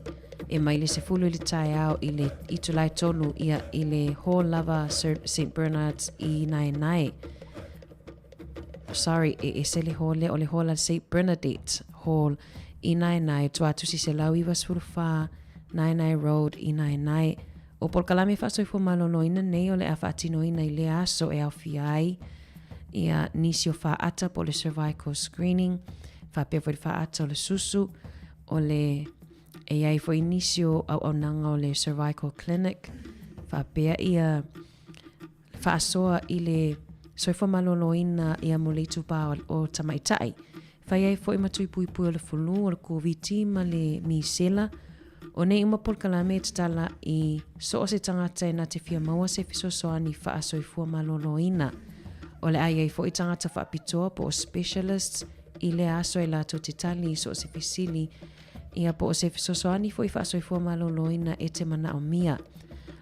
E mai le 10 i le taeao i le itulai tolu ia i le Hall lava St Bernard's i Naenae. Sorry, e ese le hall lea, o le hall a St Bernadette Hall i Naenae, tuatusi 194 Naenae Road i Naenae. O polokalame faasoifua maloloina nei o le a faatinoina i lea aso e aofia ai ia nisi o faata po o le cervical screening, faapea foi le faata o le susu, o le e i ai foi nisi o auaunaga o le cervical clinic, faapea ia faasoa i le soifua maloloina ia mo le itupa o tamaitai. Fai ai foi ma tui puipui o le fulu, o le Koviti ma le misela. O nei uma polokalame e tatala i so o se tagata e na te fia maua se fesoasoani faasoifua maloloina. O le a i ai foi tagata faapitoa po o specialists i lea aso e latou te tali i so o se fesili Ia po o se fesoasoani foi faasoifua maloloina e te manaomia.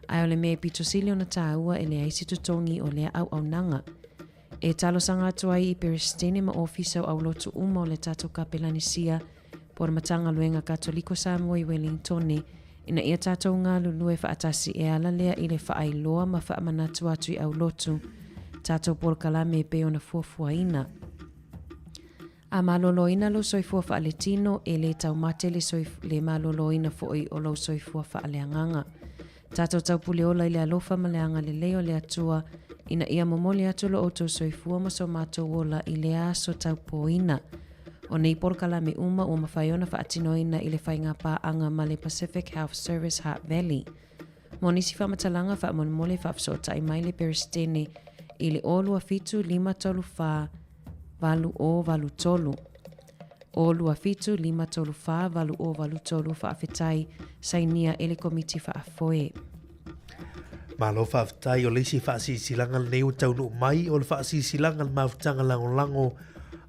Ae o le mea e pito sili ona tāua e leai se totogi o lea auaunaga. E talosaga atu ai i Peresetene ma Ofisa o Aulotu uma o le tatou Kapelanisia po o le Matagaluega Katoliko Samoa i Welingtone ina ia tatou galulue faatasi e ala lea i le faailoa ma faamanatu atu i aulotu tatou polokalame e pei ona fuafuaina. A maloloina lou soifua faaletino, e lē taumate le soif le maloloina foi o lou soifua faaleagaga. Tatou taupule ola i le alofa ma le agalelei o le Atua, ina ia momoli atu lo outou soifua ma so matou ola i lea aso taupōina. O nei polokalame uma ua mafai ona faatinoina i le faigapaaga ma le Pacific Health Service Hutt Valley. Mo nisi faamatalaga faamolemole faafesootai mai le Peresetene i le 027 534 8083. 027 534 8083 Faafetai, sainia e le Komiti Faafoe.
Malo faafetai o le isi faasilasilaga lenei ua taunuu mai o le faasilasilaga le mafutaga lagolago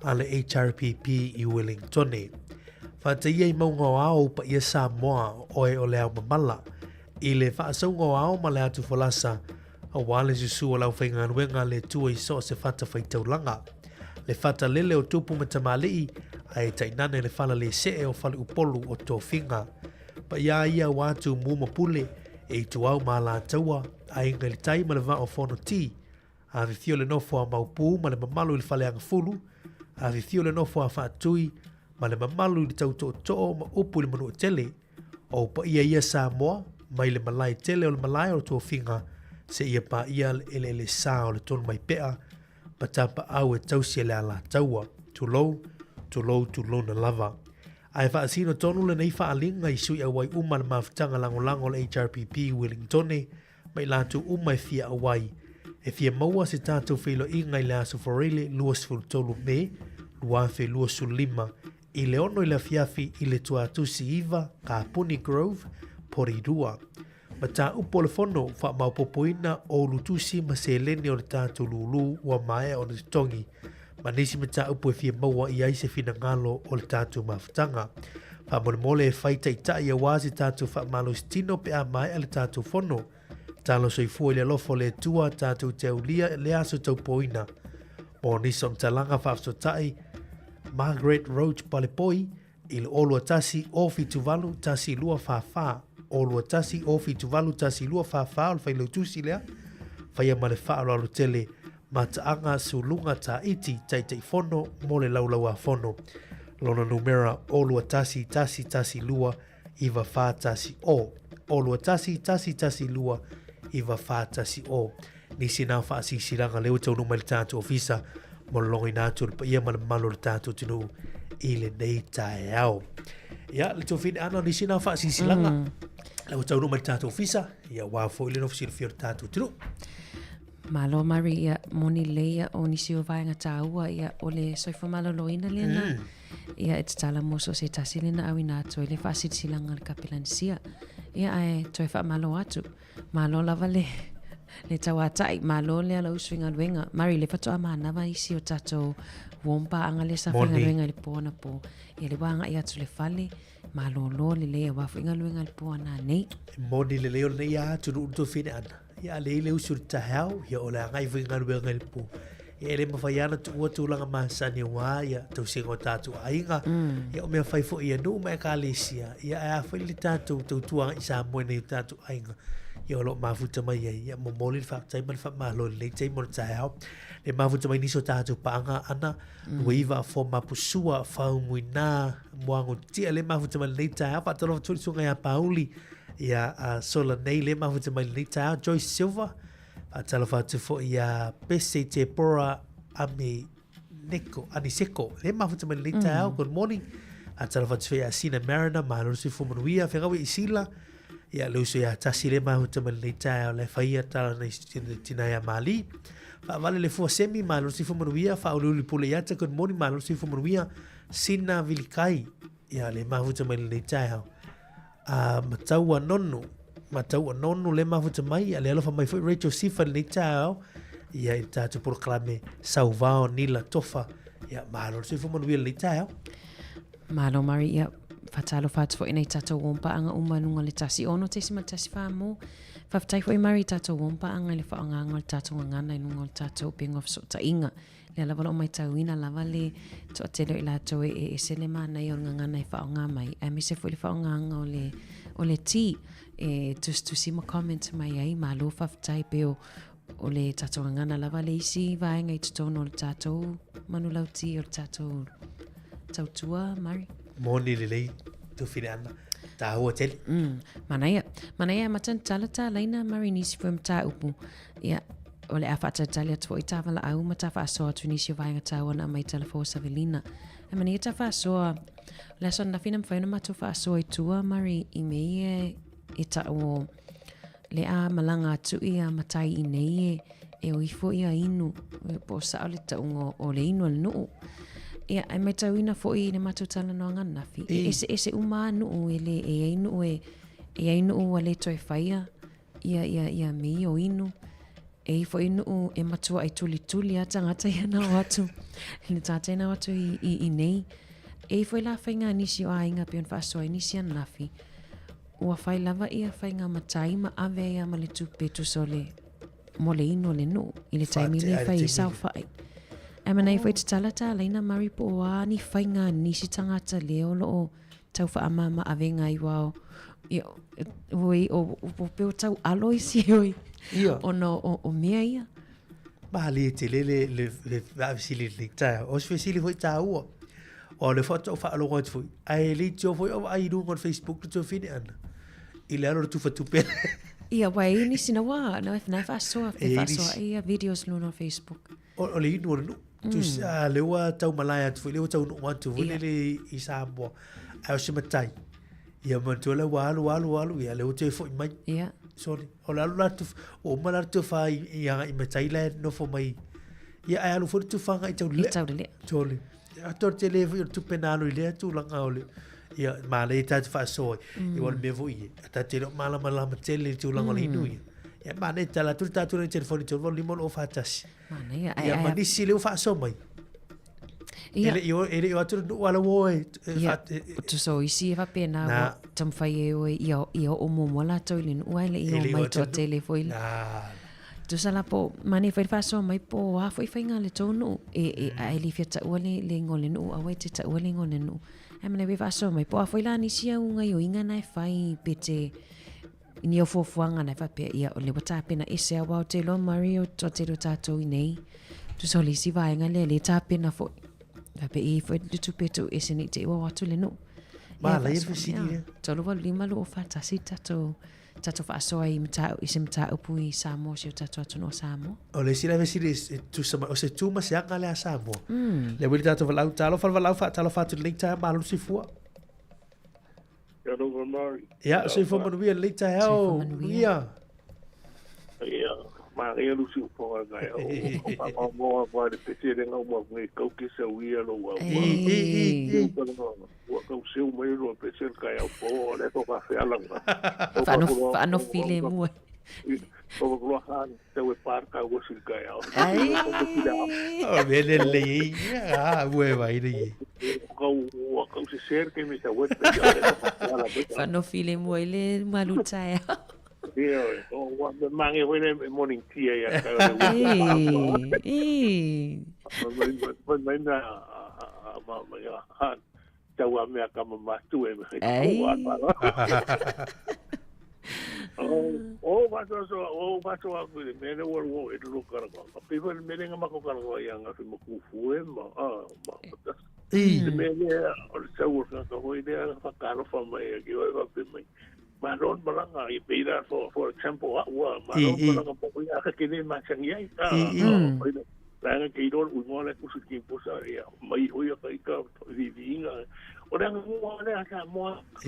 a le HRPP i Wellingtone. Faataia i mauga o ao ou paia Samoa oe o le ao mamala i le faasauga o ao ma le atu folasa aua le susu o le aufaigaluega a le Atua i so o se fatafaitaulaga, le fata lele o tupu ma tamalii, ae tainane le fala le see o faleupolu o tofiga. Paia ia aua Tumua ma Pule, e Ituau ma Alataua, Aiga i le Tai ma le Vaa o Fonoti, Afifio le nofo a Maopu ma le mamalu i le Faleagafulu, Afifio le nofo a Faatui ma le mamalu i le Tautootoo ma upu i le Manuatele. O ou paia ia Samoa, mai le malae tele o le malae o tofiga, Seia paia le eleele sa o le Tonumaipea ma tapaau e tausi e le Alataua. Tulou, tulou, tulouna lava. Ae faasino tonu lenei faaaliga i sui auai uma le mafutaga lagolago a le HRPP i Wellingtone ma i latou uma e fia auai, e fia maua se tatou feiloaiga i le Aso Faraile 23 Me 2025 i le 6 i le afiafi i le Tuatusi 9, Kapuni Grove, Porirua. Mataupu o le Fono, Faamaopoopoina o ulutusi ma seleni o le tatou lūlū ua maea ona totogi, ma nisi mataupu e fia maua i ai se finagalo o le tatou mafutaga. Faamolemole e fai taitai aua se tatou faamalositino pe a maea le tatou fono. Talo soifua i le alofa o le Atua tatou te aulia le aso taupoina. Mo nisi o talaga faafesootai, Margaret Roach Palepoi, i le 021 078 1244, 021 078 1244 o le failautusi lea, faia ma le faaaloalo tele Mataaga Suluga Taiti Taitaifono mo le Laulauafono. Lona numera 021 112 9410, 021 112 9410. Nisi na faasilasilaga lea ua taunuu mai le tatou ofisa mo le logoina atu o le paia ma le mamalu o le tatou atunuu i lenei taeao. Ia, le tuafine ana, nisi na faasilasilaga lea ua taunuu mai le tatou ofisa, ia aua foi le nofo silafia o le tatou atunuu.
Malo Mari, ia moni lelei ia o nisi o vaega tāua ia o le soifua maloloina lena. Ia e tatala mo so o se tasi lena auina atu ai le faasilasilaga a le Kapelanisia. Ia ae toe faamalo atu. Malo lava le le tauatai, malo le alausu i galuega. Mari, le faatoa manava isi o tatou warm paaga lea sa faigaluega i le po anapo. Ia le ua agai atu le fale, malolo lelei aua foi galuega i le po ananei.
E moni lelei o lenei atunuu le tuafine ana. Ia a leai le usu i le taeao, ia o le agai foi i galuega i le po. Ia e le mafai lava ona tuua tulaga masani aua ia tausiga o tatou aiga. Ia o mea fai foi ia nuu ma ekalesia, ia ae a foi le tatou tautua i Samoa i nai o tatou aiga. Ia o lo o mafuta mai ai, ia momoli le faafetai ma le faamalo i lenei taimi o le taeao. Le mafuta mai nisi o tatou paaga ana, Luaiva, Fomapusua, Faumuina, Moagotia, le mafuta mai lenei taeao. Faatalofa atu foi le susuga ia Pauli, ia a Sola nei le mafuta mai lenei taeao. Joyce Silva, Faatalofa atu foi ia Pese Tepora Ame Neko, Aniseko, le mafuta mai lenei taeao, good morning. Faatalofa atu foi ia Sina Mariner, malo le soifua manuia, fegaui i Sila, ia le uso ia Tasi le mafuta mai lenei taeao, le faia tala nei tina ia Mali. Faavale le fua semi, malo le soifua manuia, faauliuli pule ia te, good morning, malo le soifua manuia. Sina Vilikai, ia le mafuta mai lenei taeao. A Mataua Nonu, Mataua Nonu le mafuta mai, a le alofa mai foi Rachel Sifa i lenei taeao, ia i le tatou polokalame Sauvao Nila Tofa, ia malo le soifua manuia i lenei taeao.
Malo Mari, ia faatalofa atu foi nei tatou uompaaga uma i luga o le 106.14 mo. Faafetai foi Mari i tatou uompaaga i le faaaogaga o le tatou gagana i luga o le tatou upega o fesootaiga. Lea lava o lo o matauina lava le toatele o i latou e ese le manaia o le gagana e faaaoga mai, aemaise foi le faaaogaga o le, o le tī e tusitusi ma comment mai ai, malo faafetai pei o, o le tatou gagana lava le isi vaega i totonu o le tatou manulauti o le tatou tautua, Mari.
Moni lelei, Tufine Ana. Tāua tele.
Manaia. Manaia amata na tala tālaina Mari nisi foi mataupu. Ia, o le a faatalitali atu foi tā valaau ma tā faasoa atu nisi o vaega taua na aumai tala fou Savelina. Ae manaia tā faasoa, o le aso ananafi na mafai ona matou faasoa i tua Mari i mea ia e tau o le a malaga atu ia matai i nei e, e o ifo ia inu, po o sao le tauga o le inu a le nuu. Ia, ae matauina foi i le matou talanoaga ananafi, e eseese uma lava nuu e le, e i ai nuu e, e i ai nuu ua le toe faia ia, ia, ia mea ia o inu. E i ai foi nuu e matuai tulituli lava tagata ia na o atu, le tagata ia na o atu i, i, i nei. E i ai foi la faiga a nisi o aiga pei ona faasoa ai nisi ananafi, ua fai lava ia faiga matai ma ave ai lava ma le tupe tusa o le, mo le inu o le nuu i le taimi lea e fai ai saofai. Ae manaia foi tatala tālaina Mari po o a ni faiga a nisi tagata lea o lo o tau whaamama avega ai wao ia oi o o pe o tau alo isi oi
Ia.
ona o, o mea ia.
Malie tele le, le, le faafesili i lenei taeao. O se fesili foi tāua. Aua o lea faatoa ou faalogo atu foi, ae leitioa foi o vaai i luga o le Facebook le tuafine ana, i le alo o le tufatupe.
Ia, aua e i ai nisi na ua, na e faasoa, e faasoa ai ia videos i luga o Facebook.
O le inu o le nuu. Tusa, lea ua tau malae atu foi, lea ua taunuu atu foi lele i Samoa. Ae o se matai, ia manatua lea ua alu, alu, alu, ia lea ua toe foi mai.
Ia.
Sorry. O le alu la tu, ua uma la le tufa i agai i matai la e nofo mai. Ia ae alu foi le tufa agai i Taulelea.
I Taulelea.
Sorry. Atoa le tele foi o le tupe na alu i lea tulaga o le ia manaia tatou faasoa ai. Ia aua o le mea foi ia, tatou te le o malamalama tele i le tulaga o le inu ia. Ia manaia tala atu le tatou telefoni 385 241.
Manaia.
Ia ma nisi lea ua faasoa mai.
Ia.
E le i o atu le nuu a la ua o e.
Ia, tusa o isi e faapena ua taumafai e o e ia oo muamua latou i le nuu ae le i o mai toatele foi.
Na.
Tusa la po manaia foi le faasoa mai po o a foi faiga a le tou nuu e, e, a e le fia taua le, le igoa o le nuu, aua e te taua le igoa o le nuu. Ae manaia foi faasoa mai po o a foi la nisi au gaioiga na e fai pe te ni au fuafuaga na e faapea ia o lea ua tapena ese aua ou te iloa Murray o toatele o tatou i nei. Tusa o le isi vaega lea lea e tapena foi. Faapea e i ai foi le tupe e tuu ese nei te i ua o atu le nuu.
Manaia le fesili lea.
385 241 tatou tatou faasoa i matau, i se mataupu i Samoa, si o tatou atunuu o Samoa.
O le isi la fesili e tusa mai, o se tu ma se aga lea a Samoa. Lea ua i le tatou valaau, talofa le valaau, faatalofa atu i lenei taeao, malo le soifua.
Talofa Mari.
Ia, soifua manuia lenei taeao.
Soifua manuia.
Ia, manaia lu siufoga ngai o whakamoa pa le pese le ngau mau ngai kau ke sau ia lo wa.
Ei.
Ua kau seu mai lo pese le kai au po o le ko ka feala nga.
Whaano file mua.
O ko han te we par ka wo sil kai au.
Ai.
O me le le i. Ah, ue vai le i.
Kau ua kau se ser ke me sa we pese o le ko ka feala.
Whaano file mua i le malu taeao.
Ia, o ua me mange hoi le morning tea ia kai o le
Ei.
Mai mai na ma ma ia han tau a mea ka mamatu e me
Ei.
O vaso so o vaso a ku me le ua ua e lu kara ko. Pe fa me le ngama ko kara ko ia nga fi mo ku fu e ma a ma.
I.
Te me le o le tau o ka hoi le fa karo fa mai ki oi fa pe mai. Malo le malaga i pei la for, for example a'u a malo le malaga po o ia ke le masani ai a leaga ke iloa le uigoa lea tusi kimposa ia mai hoi a ka ika viviiga o le aganuu lea a Samoa e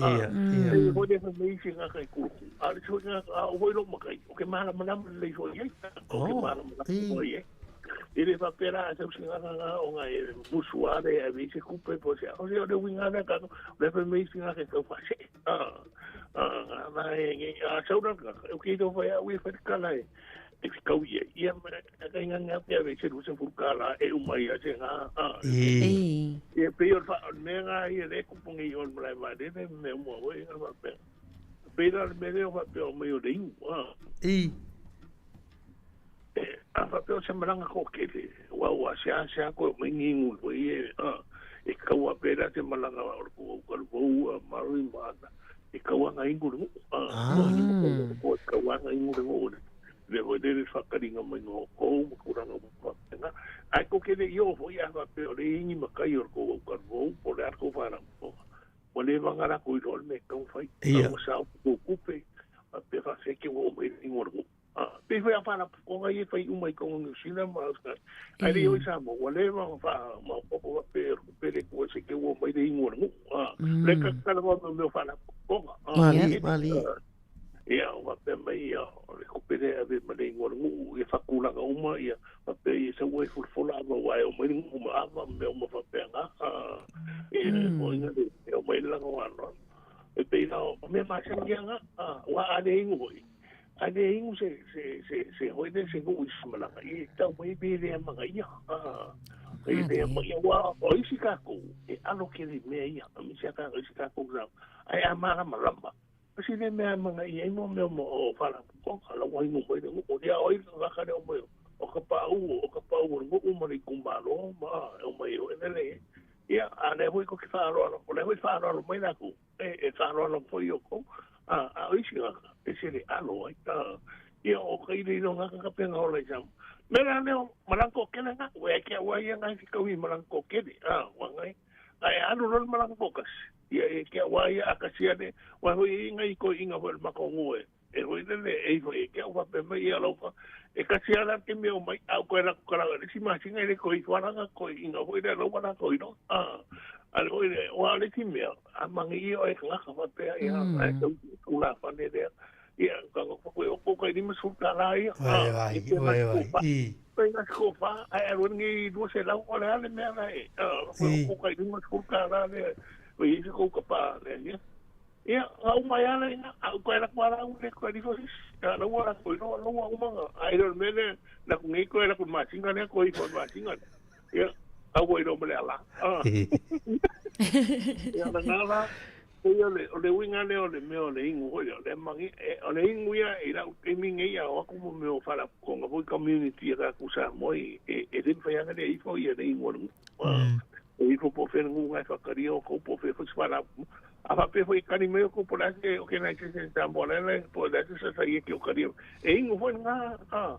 hoi le fai mai se gaka i kuluku a le hoi gaka a o hoi lo makai o ke malamalama lelei foi ai o ke malamalama foi ai e le faapea la a sau se gaka ga o ga e musu a le ave i se kupe po se o se o le uiga lea ka le fai mai se gaka e tau faasee
I.
A faapea o se malaga toatele, aua ua seasea koe mai ni igu foi e, a, e tau a pēlā se malaga o le kou au a Maori ma ana, e tau ana igu le nuu, a, e tau ana igu le nuu, le foi le le whakaringa mai ngā kou ma tūranga mo whapena. Ai ko kere i o foi a whapea o le ingi makai o le kou au Kaluvou, po le a kou whārangoa. Ua leva ngā rako i roa le me tau whai, tau sao kou kupe, a pe whawheke ua o mai le ingoa le nuu. Pei foi a faalapotopotoga ia e fai uma i totonu o Niu Sila ma Australia. Ae le i o i Samoa, ua leva ona faamaopoopo faapea e tupe le Atua se i te ua mai le igoa o le nuu. O lea ta te talanoa i mea o faalapotopotoga.
Malie, malie.
Ia, o faapea mai ia, o le tupe lea e ave ma le igoa o le nuu, ia faatulaga uma, ia faapea ia sau ai folafola ava aua e omai le nuu ma ava ma mea uma faapena. Ia, e foi e omai le laga o anoano. E pei la o mea masani ia na, aua a le inu foi, A le inu se, se, se, se hoi le se nuu i se malaga, i tau mai pe lea magaia. E lea magaia, ua, o isi kākou, e alo kele mea ia, a misi a kākou, isi kākou rau, ai a malamalama. Asi le mea magaia i mo mea mo o whalapukonga, la wai mo mai le nuu, ia oi le waka le o mai, o ka pāu, o ka pāu o le nuu ma le itumalo, ma, o mai o enele, ia, a le hoi ko ki whaaloalo, o le hoi whaaloalo mai lākou, e faaaloalo foi i outou, a, a o isi tagata, e sele alo ai, a, ia o ka iloilo nga ka kapenga ola i Samoa. Me la leo, malaga toatele nga, ua e ke ua ia ngai fikaui i malaga toatele, a, ua ngai, a e alu loa le malaga toatasi, ia e ke ua ia a kasi ane, ua hoi e ngai koeʻina foi o le matou nuu e.
E hoi lele e ifo e ke au faapea mai ia lau e kasi ala te mea o mai au koe la kala le si masinga ile ko ifo ala ko inga hoi le lau ala ko ino a ale hoi le o ale ti mea a mangi ia e ngaka faapea ia ai tau la fa le le ia ka ko ko ko ko ni masu ka la ia
vai vai vai vai
i pe na ko fa ai ro ni du se lau o le ale mea la e ko ko ko ni masu ka la le o i ko ka pa le ia Ia, a uma ia le ina, a uka ela kua lau le kua rifo sis, a lau ala koi no, lau a umanga, a ilo le mele, na ku ngei koe la ku masinga lea koi ifo masinga. Ia, a ua ilo mele ala. Ia, la ngā la, ia le, o le uinga lea o le mea o le ingu hoi, o le mangi, e, o le ingu ia, i lau taimi ngei a o aku mo mea o whala konga foi community a ka ku Samoa i, e, e le mwhaianga lea ifo ia le ingu o le ngu. E ifo po whena ngu ngai whakaria o kou po whea whai A faapea foi e kali mai o kou po le a se organization Samoa le le po le a se sa ia ki o kali e ingo foi nga a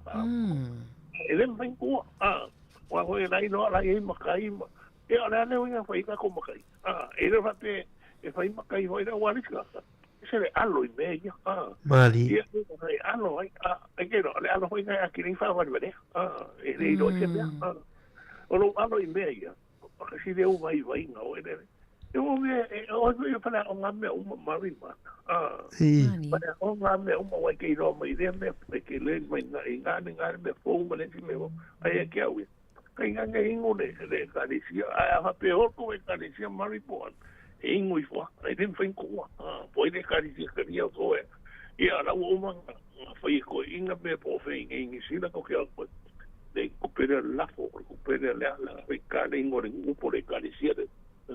e le mafai kua a wa foi la ino la i makai ma e o le ale o foi ka ko makai a e le faapea e fai makai foi la wa ka se le alo i me ia a
mali
ia e alo ai a e ke le alo foi nga ki ni fa wa le a e le ilo se mea a o lo alo i me ia Kasi leo vaivaiga o ele. E o me e o e whana o ngā mea uma mari ma. Ah. Whana o ngā mea uma wai kei roa mai rea mea e ke le mai ngā i ngā ni ngā mea fou ma le ti mea ai e ke au ia. Kai ngā ngā ingo le le ekalesia ai a hape hoko ekalesia mari po an. E ingo i foa ai le whain koa. Ah, po i le ekalesia karia o koe. Ia la ua uma ngā whai e koe inga mea po whai inga ingi sila ko ke au koe. Le kupere lafo, le kupere le ala, le ka le ingo le upo le ekalesia le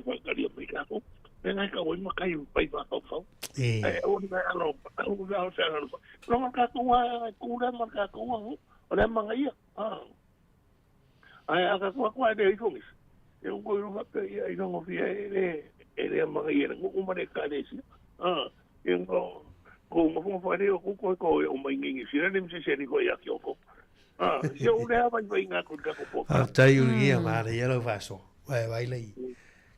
whakaria mai kako. Me ngai ka oi makai pai whakau whau. E o ni alo, o ni alo se alo. No ma ka kua kura ma ka kua o le manga ia. Ah. Ai a ka kua kua le ifo ngis. E o ko ro pe ia i no fia e le e le manga ia ngo ma le ekalesia. Ah. E ngo ko ngo fo fo le o ko ko ko o mai ngi sira le mse se ni ko ia ki o ko. Ah, ia o le vai vai ngā ko ka ko.
Faafetai Ulugia, manaia lau faasoa. Vai vai lei.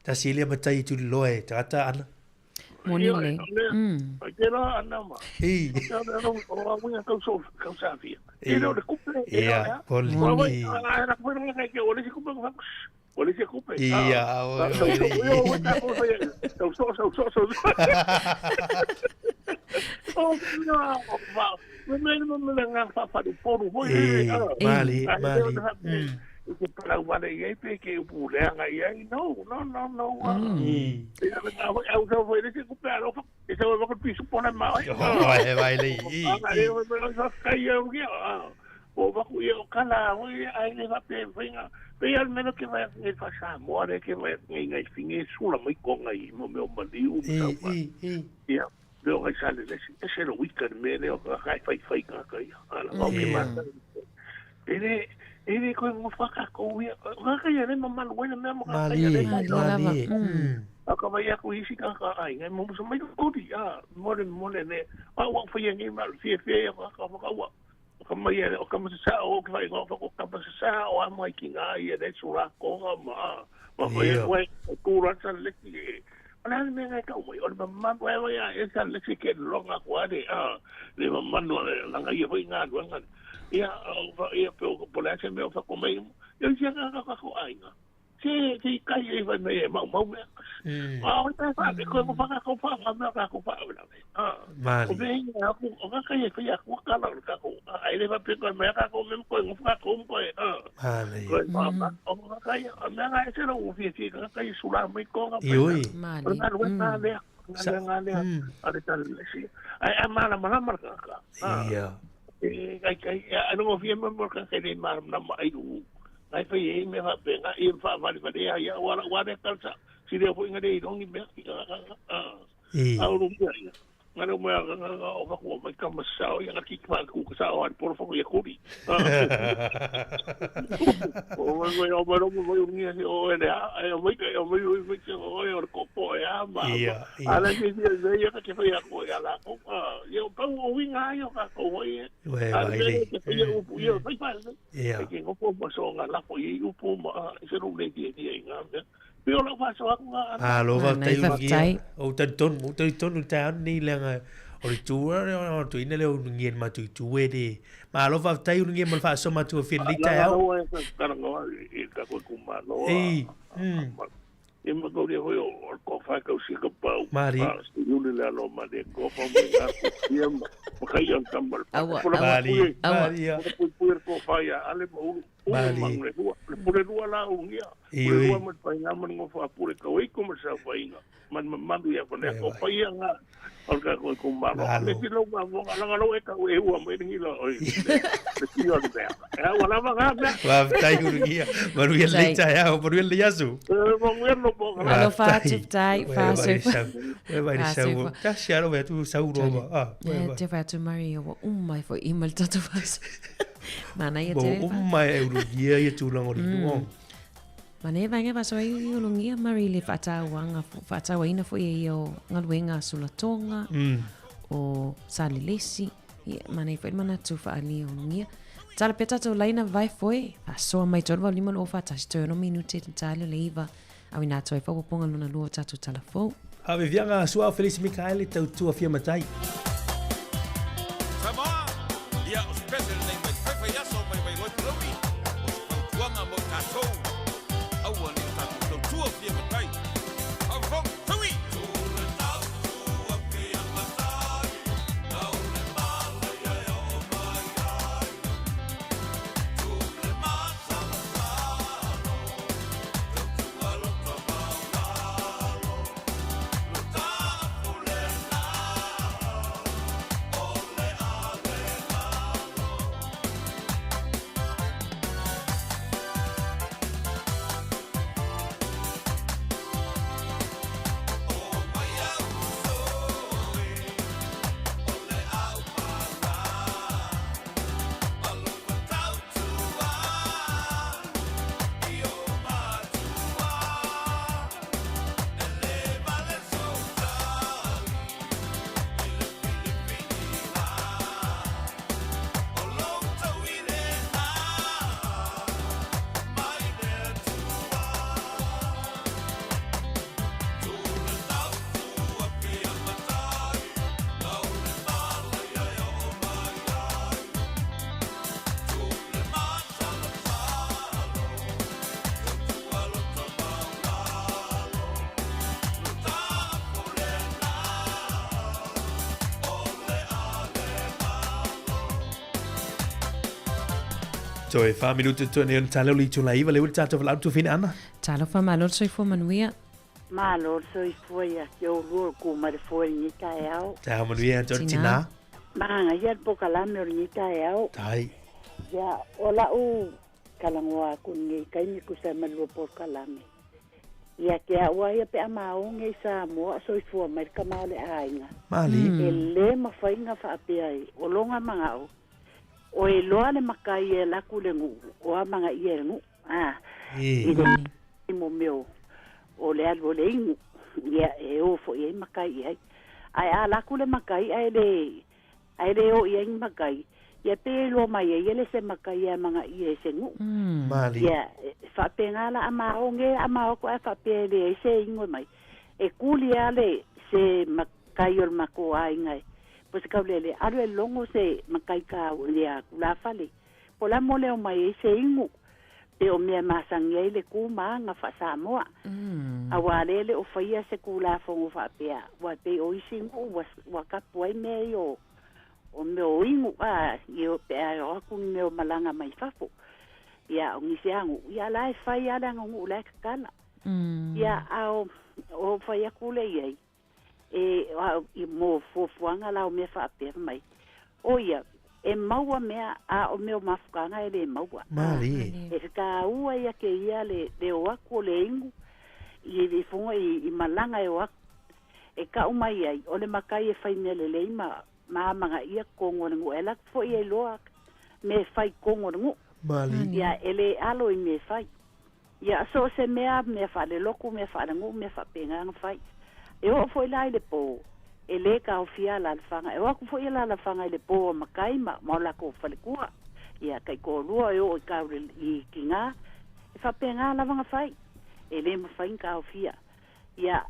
Tasi lea matai i tuliloa e tagata ana.
Moni le.
Ai te rā ana ma.
I.
Te rā o a winga kau so kau sāwhia. E reo le kupe.
Ia, poli.
Moni. Ai ra kupe nga ke o le si kupe ko o le si kupe.
Ia, o
o o so so so so. O no, va. Me me me me nga fa fa du poru hoi.
Mali, mali.
I te parau wale i ai pe ke upu leanga i ai. No, no, no, no. Ia le ngā hoi, au sau hoi le se kupe alo fa. E sau waka pisu pona ma oi.
Oi, vai le i.
Ai o me sa kai au kia. O waku ia o kala hoi ai le vape whainga. Pe al mena ke vai ngai fa sa mo are ke vai ngai ngai finge sula mai ko ngai mo me o maliu
mo sa. I, i, i.
Ia. Me o ngai sa le lesi. E se lo wika me le o ka kai whai whai ka kai. Ala o ke mata. E le e le koe ngo whaka ko ia. Ka kai le mamalu wena mea mo ka kai le.
Mali, mali.
A ka vai aku isi ka ka ai ngai mo mo mai ko di a mo le mo le ne. A wa whai ngai ma fie fie ia ka ka ka wa. Ka mai e o ka mo sa o ka whai ngo ka mo sa o a mai ki ngā ia le sura ko ka ma. Ma whai koe ku ra sa le ki. O le mea ngai kau mai, o le mamalu e wai a e sa le si ke longa kua le, a, le mamalu le langa ia whai ngā luanga. Ia, o, ia pe o po le ase mea o whako mai, ia sia ngā ngā kako ainga. Se, se i kai e whai mai e mau mau mea. A, o te wha, e koe mo whaka kau wha, wha mea kako wha au la. A,
Mali.
o mea inga aku, o ngā kai e whai aku kala o le kako. A, e le wha pe koe mea kako mea koe ngo whaka kou koe, a.
Mali.
Koe wha, o ngā kai, a mea ngā e se rau o fia fia, ngā kai sura mai ko ngā
I oi.
Mali.
O ngā rua ngā lea, ngā lea, ngā lea, a le tali le si. Ai, a mana mana mana ka ka.
Ia.
E, kai kai, a no fia me mo ka kai le mara na mai u. Ngai whai e me wha pe ngā i wha whare whare ia ia wara wara kalsa. Si leo fo inga le i rongi mea ki ka ka ka.
I.
A uru mea ia. Ngā reo mea ngā ngā o whaku o mai ka masao ia ngā ki wha ku ka sao ai poro whaku ia kuri. O mai mai o mai rongo mai ungia si o ele a e o mai ka o mai o mai se o e o ko po e a ma.
Ia, ia.
Ala ki ia ia ia ka te whai ako ia la ko. Ia o pau o winga ai o ka ko hoi e.
Ue,
A
vai
le
le.
te whai upu ia whai whai.
Ia.
E ke ngopo ma so ngā lafo i upu ma e se ru le dia dia i ngā mea. Pe o lau whaso aku ngā ana.
Alo,
Nā,
faafetai
nei,
Ulugia.
faafetai.
O talitonu, o talitonu taeao lenei leaga O le tu o tu ina le ulugia ni matu tu e le. Malo faafetai ulugia mo le faasoa matagofie i lenei taeao. Ei.
Ia ma tau lia foi o le kofa e tausia ka pau.
Mari.
A se iuli le alo ma le kofa mo i ngā kutia ma ma kai au tama le
Aua,
pule
aua,
Mari.
pule
aua.
Mari ia.
pule pule pule le kofa ia ale ma ulu ulu
Mari.
ma le lua le pule lua la ungia
Ioe.
pule lua ma le painga ma le ngofa pule kau iko ma le safainga ma le mamalu ia fana
Eh,
ko
vai.
paia ngā o le kako ko malo
Malo.
le tilo ma vonga langa lo e kau e ua mai ni lo oi le tio le mea e ua lava ngā mea
Faafetai ulugia. Manuia lenei
Faafetai.
taeao, manuia lenei aso.
e manuia lo po ngā
Alofa atu, faafetai,
Ue vai
faasoifua.
sau. Ue vai sau.
Faasoifua.
Tasi alo vai atu sau roa. Ah, ue
Eh,
vai.
te vai atu Mari, ua uma ai fo'i ma le tatou faasoa. Manaia
Bo
tele fa.
uma e ulugia ia tulaga o le nu'u.
Manaia vaega e faasoa ai ulugia Mari i le faatauaga faatauaina fo'i e ia o galuega a sulatoga, o salelesi. Ia, manaia foi le manatu faaalia o ulugia. Tala pea tatou laina vae foe, faasoa mai 3 8 5 2 4 1 3 6 minute i le tali o le 9, auina atu ai faaopoopoga lona lua o tatou tala fou.
Aveviaga sua Felisi Mikaele tautua fia matai.
Samoa, ia o special nei mai whaiwhai aso mai mai loi palauni, o se fautuanga mo tātou. Aua ni o tātou tautua fia matai. Au tui!
Toe 4 minute toe nei ona tala o le itula iva le uli tatou valaau tufine ana.
Talofa malo le soifua manuia.
Malo le soifua ia ke olua o le ku mai le foe i lenei taeao.
Taeao manuia te ora
Tina.
tina.
Magaia le pokalame o lenei taeao.
Tai.
Ia, o la'u kalagoa aku lenei kaimi kusa ma lua polokalame. Ia ke a'ua ia pe a maoge i Samoa a soifua mai le kamā o le aiga.
Mali.
E lē mafaiga faapea ai, o loga maga'o. O e loa le makai e laku le gu'u, o a magaia e le gu'u. A,
E.
i le mo mea o o le alu o le igu ia e o fo'i ai makai i ai. Ae a laku le makai ae le ae le o i ai ni makai, ia pe e iloa mai ai e le se makai e amagaia e se gu'u.
Mali.
Ia, e faapega la a maoge a maoko ae faapea e leai se igo e mai. E kuli a le se makai o le makou aiga e. Po se kaulele, alu e logo se makai ka le a kulafale. Po la mo leo mai ai se igu. Pe o mea masagi ai le ku ma aga faa-Samoa. Auā lea le o faia se kulafogo faapea, ua pei o isi gu'u ua, ua kapu ai mea ia o, o mea o igu a, i o pe a o aku ni mea o malaga mai fafo. Ia, o nisi agu'u, ia la e fai a le agagu'u la e kakala. Ia, a o, o fai aku le iai, e, a, i mo fuafuaga la o mea faapea mai. O ia, e maua mea a o mea o mafukaga e lē maua.
Mali.
E fekaua ia ke ia le, le o aku o le igu, i i fuga i, i malaga e o aku. E ka'u mai ai, o le makai e fai mea lelei ma, ma amagaia kogo o le gu'u. E laku fo'i e iloa me fai kogo o le gu'u.
Mali.
Ia, e lē alo i me fai. Ia, so o se mea, mea faaleloku, mea faalegu'u, mea faapegaga fai. E oo fo'i la i le pō, e lē kaofia alalafaga. E o aku fo'i alalafaga i le pō o makai ma, ma o lakou falekua. Ia, taitoalua e oo i kaule i kigā. E faapegā lavaga fai. E lē mafai ona kaofia. Ia,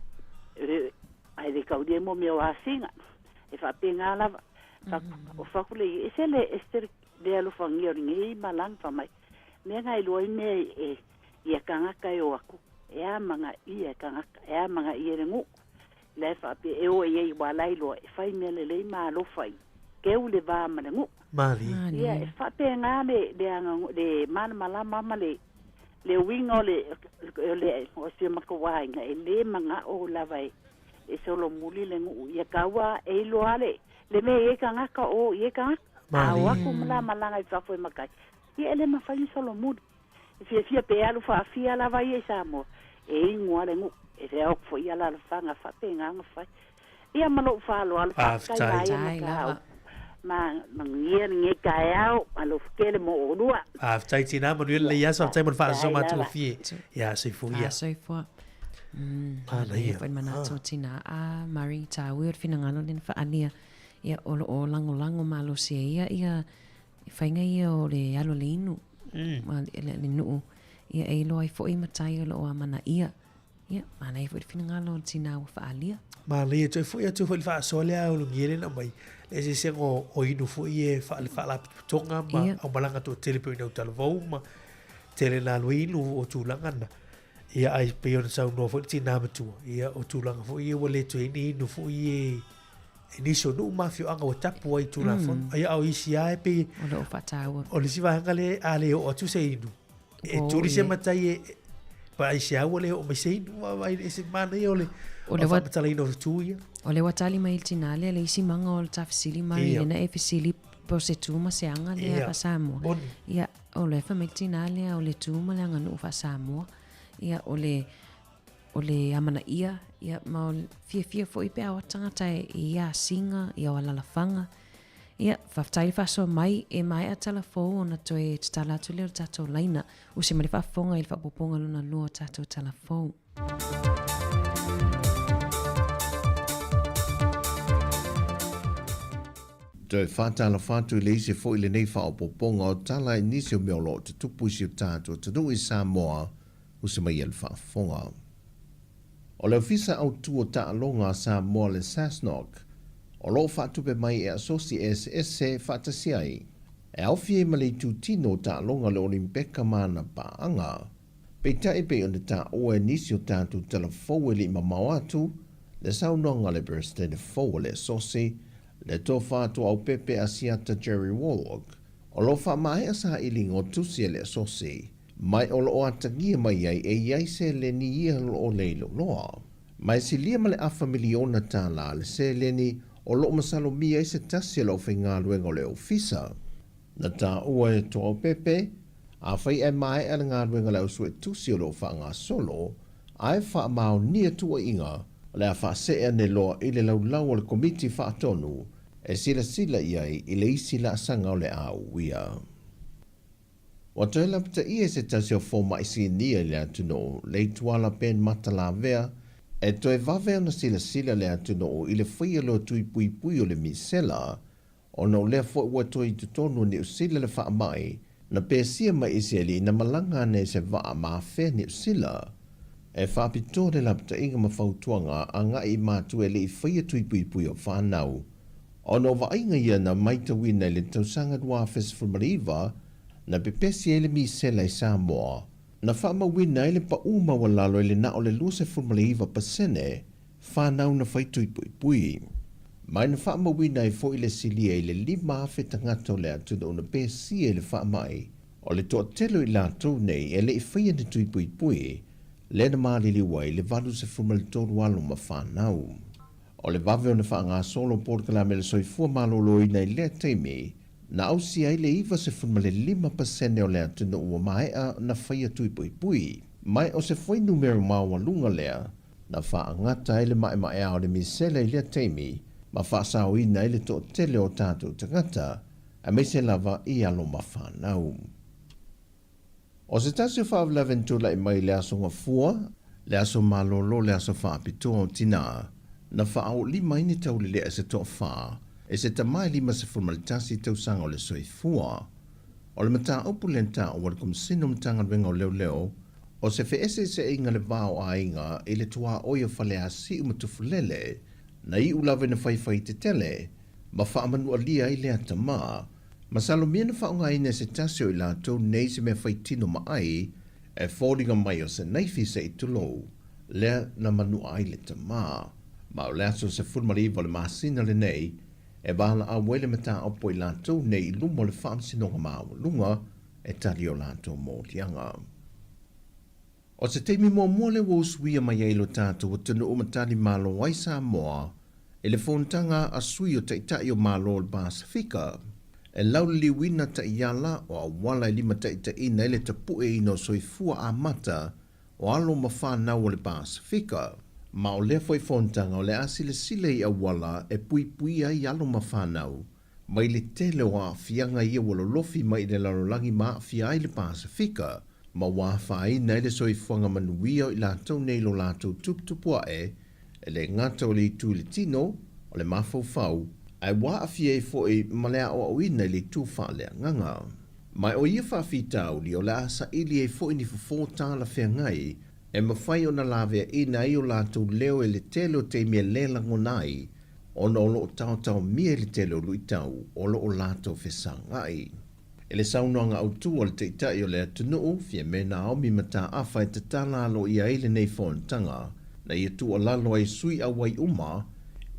e, ae le kaulia mo mea o asiga. E faapena lava. O fa'atu le ia, ese le ese le alofagia o lenei malaga fa mai. Mea na iloa ai mea e ia tagata e o atu, e amanaia e tagata, e amanaia e le nuu. La e faapea e o e i ai ua la iloa e fai mea lelei ma alofa i keu le va ma le nuu.
Malie.
Ia e faapena le le aga le malamalama ma le le uiga o le o le o si o matou aiga e le mana'o lava e e solomuli le nuu ia taua e iloa le le mea e i ai tagata o i ai tagata. A o atu ma la malaga i fafo e matai, ia e le mafai ona solomuli. E fiafia pe alu faafia lava ia i Samoa, e inu lava le nuu, e le ao atu foi i alaalafaga faapena ona fai. Ia ma lou faaaloalo, faafetai
la ia ma
ta ma manuia lenei taeao, alofa tele mo oulua.
Faafetai tina, manuia lenei aso, faafetai mo le faasoa matagofie. Ia soifua ia.
Soifua. Manaia foi le manatu o tina a Murray taua o le finagalo lea na faaalia ia o lo o lagolago malosi ai ia ia faiga ia o le alu a le inu ma le nuu ia e iloa ai foi matai o lo o amanaia. Ia, manaia foi le finagalo o le tina ua faaalia.
Manaia toe foi atu foi le faasoa lea a Ulugia lea na aumai, le eseesega o inu foi ia e faalapotopotoga ma aumalaga toatele pei ona talavou ma tele na alu ai inu o tulaga na. Ia ae pei ona saunoa foi le tina matua, ia o tulaga foi ia ua le toe i ai ni inu foi ia i nisi o nuu ma afioaga ua tapu ai i Tulafono. Ia a o isi lava e pei
O lo o faataua.
O le isi vaega lea a le oo atu se inu, e tuli se matai e pa aisea ua le oo mai se inu. Vaai e se manaia o le o le faamatalaina o tu ia.
O lea ua tali mai le tina lea le isi maga o le ta fesili mai lena e fesili po o se tu ma se aga lea faa-Samoa. Ia, o lea fai mai le tina lea o le tu ma le aganuu faa-Samoa. Ia, o le o le amanaia, ia, ma o le fiafia foi pe a o atu tagata e, i ia asiga, i o alalafaga. Ia, faafetai le faasoa mai, e maea tala fou ona toe tatala atu lea o le tatou laina. Usi mai le faafofoga i le faaopoopoga lona lua o tatou tala fou.
Toe faatalofa atu i le isi foi lenei faaopoopoga o tala i nisi o mea o lo o tutupu i si o tatou atunuu i Samoa, usi mai ai le faafofoga. O le Ofisa Autu o Taaloga a Samoa le SASNOC, o lo o faatupe mai e asosi eseese faatasi ai, e aofia ai ma le itutino o taaloga o le Olimpeka ma ana paaga. Peitai e pei ona taua e nisi o tatou tala fou e le i mamao atu, le saunoaga a le Peresetene fou o le Asosi, le Tofa Tuaaupepe Asiata Jerry Wallwork, o lo o faamaea sailiga o tusi a le Asosi, mai o lo o atagia mai ai e i ai seleni ia o lo o leiloiloa. Ma e silia ma le afa miliona tālā le seleni o lo o masalomia ai se tasi o le aufaigaluega o le Ofisa. Na taua e Toaopepe, afai ae maea le galuega a le ausuetusi o lo o faagasolo, ae faamaonia tuuaiga, o le a faasee ane loa i le laulau a le Komiti Faatonu e silasila i ai i le isi laasaga o le a uia. Ua toe lapataia e se tasi o fomai sinia i le atunuu, Leituala Ben Matalavea, e toe vave ona silasila le atunuu i le faia loa tui puipui o le misela, ona o lea foi ua toe i totonu o Niu Sila le faamai, na pesia mai i se alii na malaga ane i se vaa ma afea Niu Sila. E faapitoa le lapataiga ma fautuaga agai i matua e le i faia tui puipui o fanau, Ona o vaaiga ia na maitauina i le tausaga 2019, na pepesi ai le misela i Samoa, na faamauina ai le paʻū maualalo i le na o le 29% fanau na fai tui puipui. Ma na faamauina ai foi le silia i le 5,000 tagata o le atunuu na pesia i le faamai, o le toatele o i latou nei e le i faia ni tui puipui, lea na maliliu ai le 83 alo ma fanau. O le vave ona faagasolo polokalame a le soifua maloloina i lea taimi, na ausia ai le 95% o le atunuu ua maea na faia tui puipui. Ma o se fuainumera maualuga lea na faagata ai le maemaea o le misela i lea taimi ma faasaoina ai le toatele o tatou tagata, aemaise lava i alo ma fanau. O se tasi o faalavelave na tulai mai i le Aso Gafua, le aso malolo le aso faapitoa o Tinā, na faaoolima ai ni taulelea e se toafa, e se tama e 51 tausaga o le soifua. O le mataupu lea na taua e le Komesina o Matagaluega o Leoleo, o se feeseeseaiga le va o aiga i le tuaoi o Faleasiu ma Tufulele. Na iu lava ina faifai tetele ma faamanualia ai lea tama. Masalomia na faaaogaina e se tasi o i latou nei se mea faitino ma ai e foliga mai o se naifi se i tulou, lea na manua ai le tama. Ma o le aso 19 o le masina lenei e valaau ai le mataupu a i latou nei i luma o le Faamasinoga Maualuga e tali o latou moliaga. O se taimi muamua lea ua usuia mai ai lo tatou atunuu ma tali malo ai Samoa i le fonotaga a sui o Taitai o Malo o le Pasefika e lauliliuina taiala o auala e limataitaiina ai le tapueina o soifua amata o alo ma fanau o le Pasefika. Ma o lea foi fonotaga o le a silasila i auala e puipuia ai alo ma fanau mai le tele o aafiaga ia ua lolofi mai i le lalolagi ma aafia ai le Pasefika, ma ua afaina ai le soifuaga manuia o i latou nei lo latou tuputupu ae, e le gata o le itu i le tino, o le mafaufau, ae ua aafia ai foi ma le aoaoina i le itu faaleagaga. Ma o ia faafitauli o le a saili ai foi ni fofo talafeagai e mafai ona laveaina ai o latou leo i le tele o taimi e le lagona ai ona o lo o taotaomia i le tele o luitau o lo o latou fesagai. I le saunoaga autu a le Taitai o le atunuu, Fiame Naomi Mataafa e tatala aloaia ai lenei fonotaga, na ia tuualalo ai sui auai uma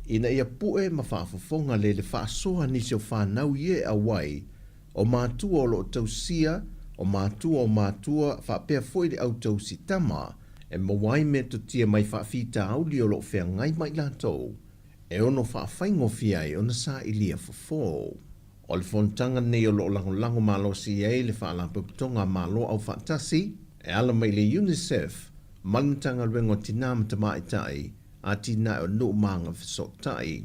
ina ia pue ma faafofoga le le faasoa nisi o fanau ia e auai, o matua o lo o tausia, o matua o matua faapea foi le au tausi tama, e maua ai metotia mai faafitauli o lo o feagai ma i latou, e ono faafaigofie ai ona sailia fofo. O le fonotaga lenei o lo o lagolago malosi ai le Faalapotopotoga a Malo Aufaatasi e ala mai i le UNICEF ma le Matagaluega o Tinā ma Tamaitai, Atinae o Nuu ma Agafesootai.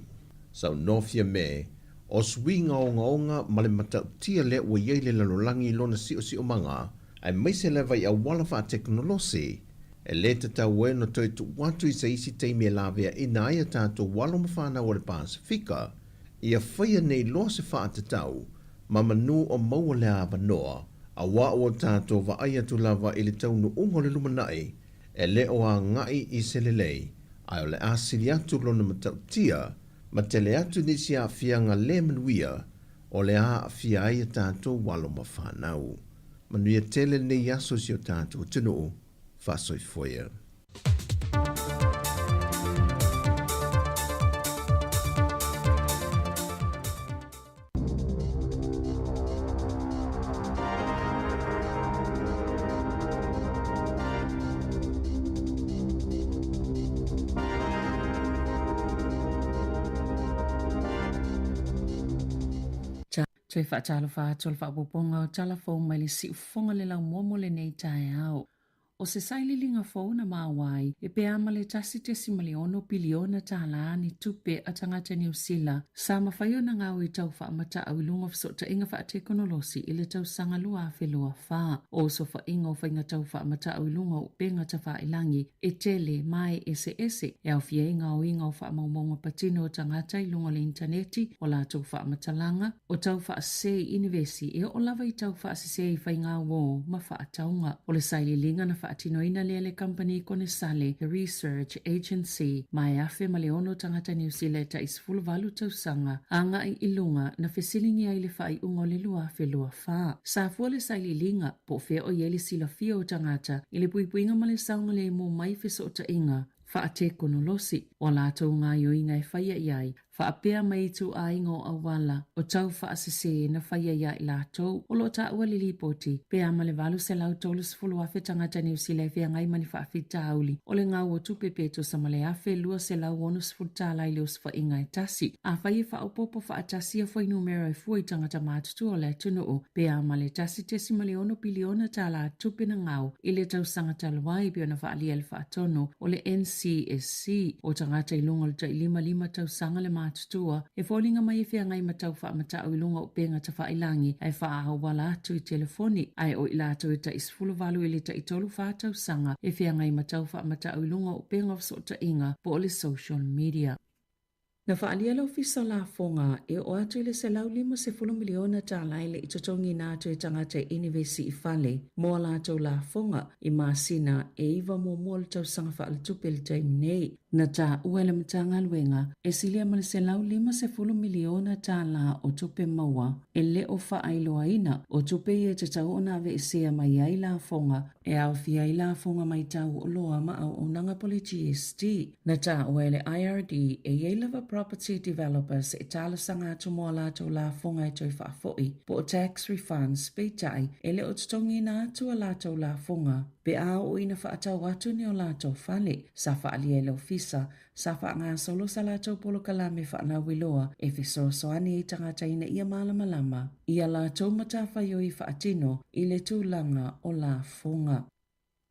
Saunoa Fiame, o suiga ogaoga ma le matautia lea ua i ai le lalolagi i lona siosiomaga, aemaise lava i auala faatekonolosi, e lē tatau ai ona toe tuu atu i se isi taimi e laveaina ai a tatou alo ma fanau o le Pasefika, ia faia nei loa se faatatau ma manū o maua le avanoa, auā ua tatou vaai atu lava i le taunuuga o le lumanai e le o agai i se lelei, ae o le a sili atu lona matautia ma tele atu nisi aafiaga lē manuia o le a aafia ai a tatou alo ma fanau. Manuia tele lenei aso i si o tatou atunuu. Faasoifua ia.
Toe faatalofa atu o le faaopoopoga o tala fou mai le siufofoga le laumua mo lenei taeao. O se sailiiliga fou na maua ai e pe a ma le 1.6 piliona tālā ni tupe a tagata Niu Sila sa mafai ona gao i tau faamataau i luga o fesootaiga faatekonolosi i le tausaga 2024. O osofaiga o faiga tau faamataau i luga o upega tafailangi e tele ma e eseese e aofia ai gaoiga o faamaumauga patino o tagata i luga o le initaneti, o latou faamatalaga, o tau faasese i inivesi e oo lava i tau faasese i faigauō ma faatauga. O le sailiiliga na faatinoina lea e le kamupani konesale The Research Agency ma e 1006 tagata Niu Sila e tai 18 tausaga agai i luga na fesiligia ai le faaiuga o le 2024. Sa fua le sailiiliga po o fea o i ai le silafia o tagata i le puipuiga ma le saogalemu mai fesootaiga faatekonolosi o a latou gaoioiga e faia i ai, faapea mai ituaiga o auala o tau faasese na faia iā i latou. O lo o taua le lipoti, pe a ma le 830,000 tagata Niu Sila e feagai ma ni faafitauli o le gau o tupe pe tusa ma le $1,260 tala i le osofaiga e tasi. Afai e faaopoopo faatasi ia fuainumera e fua i tagata matutua o le atunuu, pe a ma le 1.6 piliona tala tupe na gau i le tausaga talu ai pei ona faaalia e le faatonu o le NCSC. O tagata i luga o le tai 55 tausaga le matutua e foliga mai e feagai ma tau faamatau i luga o upega tafailangi ae faaauala atu i telefoni, ae o i latou e tai 18 i le tai 34 tausaga e feagai ma tau faamatau i luga o upega o fesootaiga po o le social media. Na faaalia le Ofisa o Lafoga e oo atu i le $150 miliona tala e le i totogiina atu e tagata e inivesi i fale mo a latou lafoga i masina e iva muamua o le tausaga faaletupe i le taimi nei. Na taua e le Matagaluega e silia ma le $150 miliona tala o tupe maua e le o faailoaina, o tupe ia e tatau ona aveesea mai ai lafoga e aofia ai lafoga mai tau oloa ma auaunaga po o le GST. Na taua e le IRD e i ai lava property developers e talosaga atu mo a latou lafoga e toe faafoi, po o tax refunds, peitai, e le o totogiina atu a latou lafoga pe a oo ina faatau atu ni o latou fale. Sa faaalia e le Ofisa, sa faagasolo sa latou polokalame faalauiloa e fesoasoani ai tagata ina ia malamalama i a latou matafaioi faatino i le tulaga o lafoga.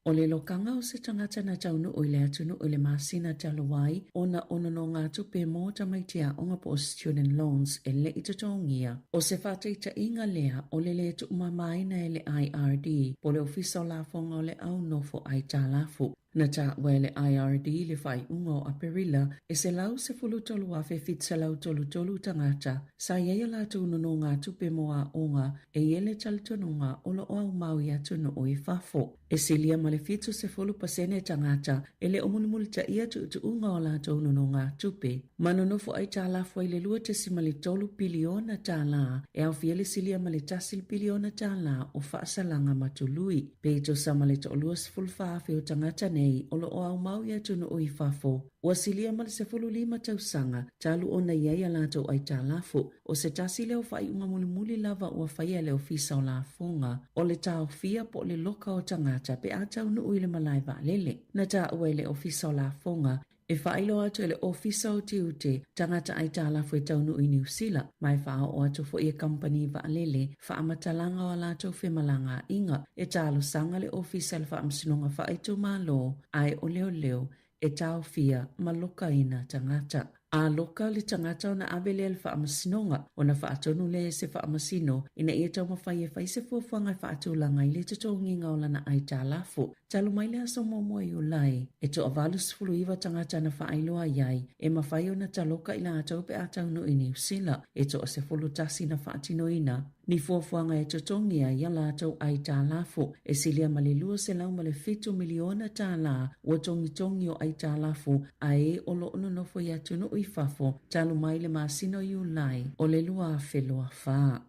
O le lokaga o se tagata na taunuu i le atunuu i le masina talu ai ona o nonogatupe mo tamaiti aoga po o student loans e le i totogia. O se faataitaiga lea o le lē tuumamaina e le IRD po o le Ofisa o Lafoga o le Au Nofo Aitalafu. Na taua e le IRD i le faaiuga o Aperila e 113,733 tagata sa i ai a latou nonogatupe mo aoga e i ai le talitonuga o lo o aumau i atunuu i fafo. E silia ma le 70% tagata e le o mulimulitaia tuutuuga o latou nonogatupe. Ma nonofo aitalafu ai le $2.3 piliona tala e aofia le silia ma le $1 piliona tala o faasalaga ma tului. Pe tusa ma le 24,000 o tagata nei o lo o aumau i atunuu i fafo, ua silia ma le 15 tausaga talu ona i ai a latou aitalafu. O se tasi lea o faaiuga mulimuli lava ua faia e le Ofisa o Lafoga, o le taofia po o le loka o tagata pe a taunuu i le malae vaalele. Na taua e le Ofisa o Lafoga e faailoa atu e le Ofisa o Tiute tagata aitalafu e taunuu i Niu Sila, ma e faaoo atu foi e kamupani vaalele faamatalaga o a latou femalagaaiga. E talosaga le Ofisa i le Faamasinoga Faaitumalo ae o leoleo e taofia ma lokaina tagata. A loka le tagata ona ave lea i le faamasinoga, ona faatonu lea e se faamasino ina ia taumafai e fai se fuafuaga e faatulaga ai le totogiga o lana aitalafu. Talu mai le aso muamua o Iulai, e toa-89 tagata na faailoa i ai e mafai ona taloka i latou pe a taunuu i Niu Sila, e toa-11 na faatinoina ni fuafuaga e totogi ai a latou aitalafu e silia ma le $207 miliona tala ua togitogi o aitalafu a e o lo o nonofo i atunuu i fafo talu mai le masina o Iulai o le 2024.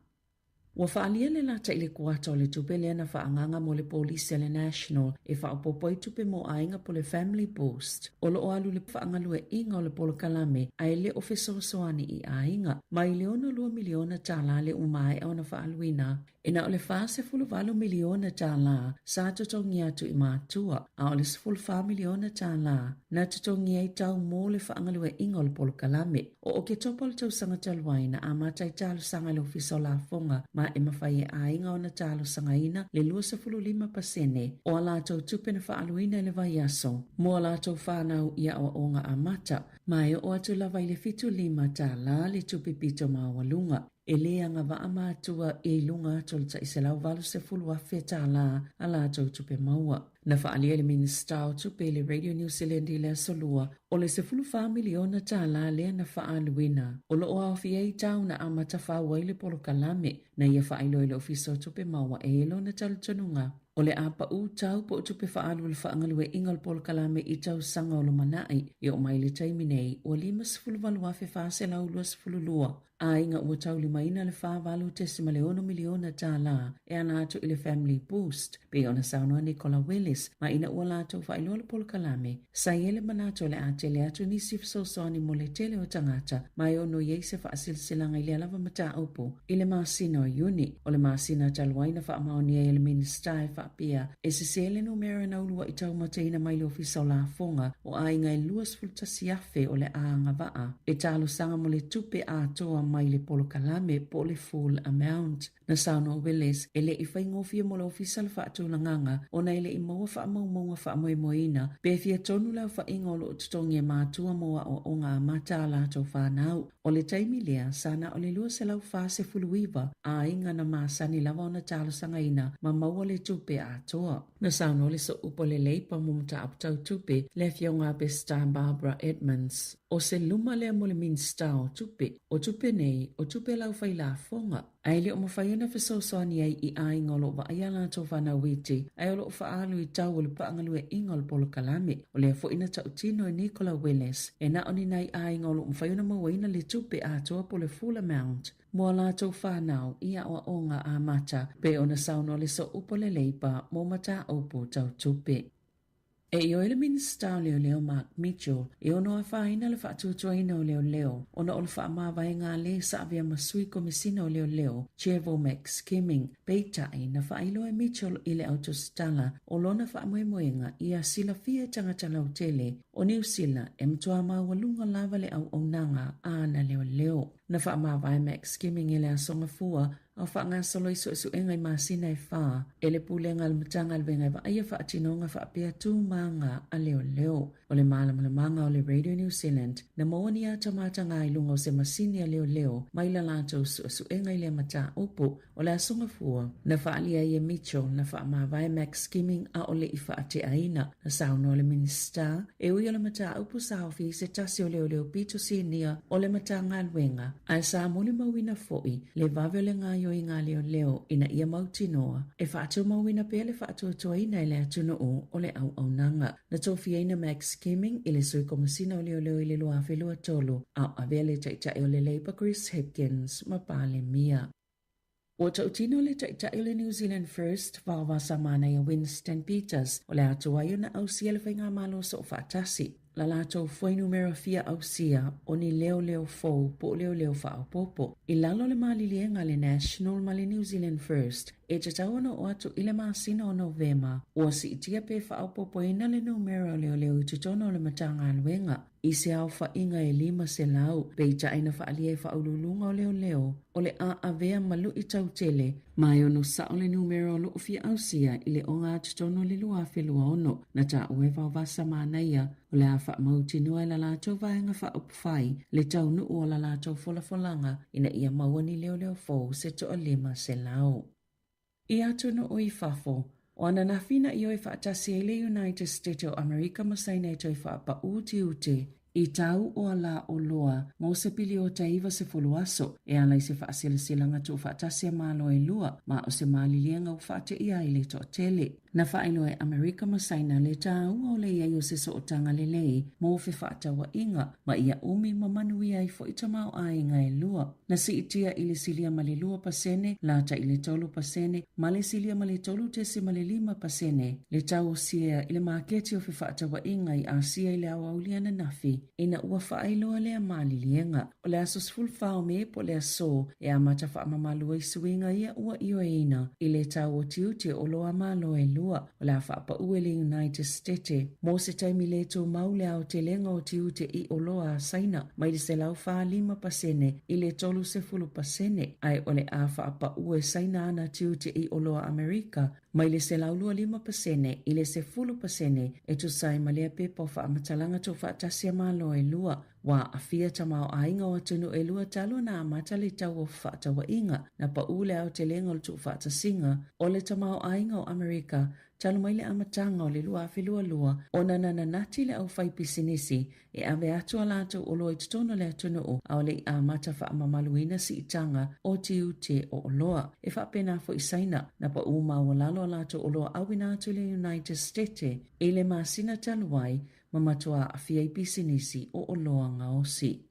Ua faaalia le lata i le kuata o le tupe lea na faaagaaga mo le polisi a le National e faaopoopo ai tupe mo aiga po o le Family Boost o lo o alu i le faagalueaiga o le polokalame ae le o fesoasoani i aiga. Mai le $62 miliona tala lea ua maea ona faaaluina, e na o le $48 miliona tala sa totogi atu i matua, a o le $14 miliona tala na totogi ai tau mo le faagalueaiga o le polokalame. O Oketopa o le tausaga talu ai na amata ai talosaga i le Ofisa o Lafoga ma e mafai e aiga ona talosagaina le 25% o a latou tupe na faaaluina i le vaiaso mo a latou fanau i aoaoga amata, ma e oo atu lava i le $75 le tupe pito maualuga. E lē agavaa matua i luga atu o le tai $180,000 a latou tupe maua. Na faaalia e le Minisita o Tupe i le Radio New Zealand i le Aso Lua, o le $14 miliona tala lea na faaaluina, o lo o aofia ai tau na amata fau ai le polokalame na ia faailoa i le Ofisa o Tupe Maua e lona talitonuga o le a paʻū tau po o tupe faaalu o le faagalueaiga o le polokalame i tausaga o lumanai. E oo mai i le taimi nei, ua 58,422 aiga ua taulimaina le $48.6 miliona tala e ala atu i le Family Boost, pei ona saunoa Nicola Willis, ma ina ua latou faailoa le polokalame, sa i ai le manatu o le a tele atu nisi fesoasoani mo le tele o tagata ma e ono i ai se faasilasilaga i lea lava mataupu i le masina o Iuni. O le masina talu ai na faamaonia ai e le Minisita e faapea e sesē le numera na ulua'i taumataina mai le Ofisa o Lafoga o aiga e 21,000 o le a agavaa e talosaga mo le tupe atoa mai le polokalame po o le full amount. Na saunoa Willis, e le i faigofie mo le ofisa le faatulagaga ona e le i maua faamaumauga faamoemoeina pe fia tonu le aofaiga o lo o totogi e matua mo aoaoga amata a latou fanau. O le taimi lea, sa na o le 249 aiga na masani lava ona talosagaina ma maua le tupe. tupe atoa. Na saunoa le Sooupu a le Leipa mo Mataupu Tau Tupe, le Afioga a Peseta Barbara Edmonds, o se luma lea mo le Minisita o Tupe. O tupe nei, o tupe a le aufai lafoga, ae le o mafai ona fesoasoani ai i aiga o lo o vaaia a latou fanau iti, ae o lo o faaalu i tau o le paagalueaiga o le polokalame. O lea foi na tautino e Nicola Willis, e na o ni nai aiga o lo o mafai ona mauaina le tupe atoa po o le full amount mo a latou fanau i aoaoga amata, pei ona saunoa le Sooupu a le Leipa mo mataupu tau tupe. E ioe le Minisita o Leoleo Mark Mitchell e ono afaina le faatuatuaina o leoleo ona o le faamavaega a le sa avea ma sui Komesina o Leoleo Trevor McSkimming. Peitai, na faailoa e Mitchell i le Autosetala o lona faamoemoega ia silafia e tagata lautele o Niu Sila e matua maualuga lava le auaunaga a ana leoleo. Na faamavae McSkimming i le Aso Gafua a o faagasolo i suesuega i masina e fa e le Pulega a le Matagaluega e vaaia faatinoga faapea tumaga a leoleo. O le malamalamaga o le Radio New Zealand, na maua ni atamataga i luga o se masini a leoleo mai la latou suesuega i lea mataupu. O le Aso Gafua, na faaalia ai e Mitchell na faamavae McSkimming a o le i faateaina. Na saunoa le Minisita, e ui o le mataupu sa aofia i se tasi o leoleo pito sinia o le Matagaluega, ae sa molimauina foi le vave o le gaoioiga a leoleo ina ia mautinoa e faatumauina pea le faatuatuaina e le atunuu o le auaunaga. Na tofiaina McSkimming i le Sui Komesina o Leoleo i le 2023, a o avea le Taitai o le Labour Chris Hipkins ma Palemia. Ua tautino le Taitai o le New Zealand First, Vaovasa Manaia Winston Peters, o le a tuai ona ausia le Faigamalo Soofaatasi. La latou fuainumera fia ausia o ni leoleo fou po o leoleo faaopoopo. I lalo o le maliliega a le National ma le New Zealand First, e tatau ona oo atu i le masina o Novema, ua siitia pe faaopoopoina le numera o leoleo i totonu o le Matagaluega i se aofaiga e 500, peitai na faaalia e Faauluuluga o Leoleo o le a avea ma luitau tele Ma e ono sao le numera o lo o fia ausia i le ogatotonu o le 2026, na taua e Vaovasa Manaia o le a faamautinoa e la latou Vaega Faaupufai le taunuu o la latou folafolaga ina ia maua ni leoleo fou se toa-500. I atunuu i fafo, o ananafi na ioe faatasi ai le United State o Amerika ma Saina e toe faapaū tiute i tau o ala oloa mo se piliota 90 aso e ala i se faaselaselaga tuufaatasi a Malo e lua, ma o se maliliega ua faateia ai le toatele. Na faailoa e Amerika ma Saina le tāua o le i ai o se sootaga lelei mo fefaatauaiga, ma ia umi ma manuia ai foi tamaoaiga e lua. Na siitia i le silia ma le 2%, lata i le 3%, ma le silia ma le 3.5% le tau o siea i le maketi o fefaatauaiga i Asia i le aoauli ananafi ina ua faailoa lea maliliega. O le aso 14 o Me po o le aso e amata faamamalu ai suiga ia ua ioeina i le tau o tiute o oloa Malo e lua. O le a faapaū e le United Stete mo se taimi le tumau le aotelega o tiute i oloa a Saina mai le 145% i le 30%, ae o le a faapaū e Saina ana tiute i oloa Amerika mai le 125% i le 10% e tusa ai ma lea pepa o faamatalaga tuufaatasi a Malo e lua. Ua aafia tamaoaiga o atunuu e lua talu ona amata le tau o fefaatauaiga, na paū le aotelega o le tuufaatasiga o le tamaoaiga o Amerika talu mai le amataga o le 2022 ona na nanati le aufaipisinisi e ave atu a latou oloa i totonu o le atunuu a o le i amata faamamaluina siitaga o tiute o oloa. E faapena foi Saina, na paū maualalo a latou oloa auina atu i le United Stete i le masina talu ai ma matua aafia i pisinisi o oloa gaosi.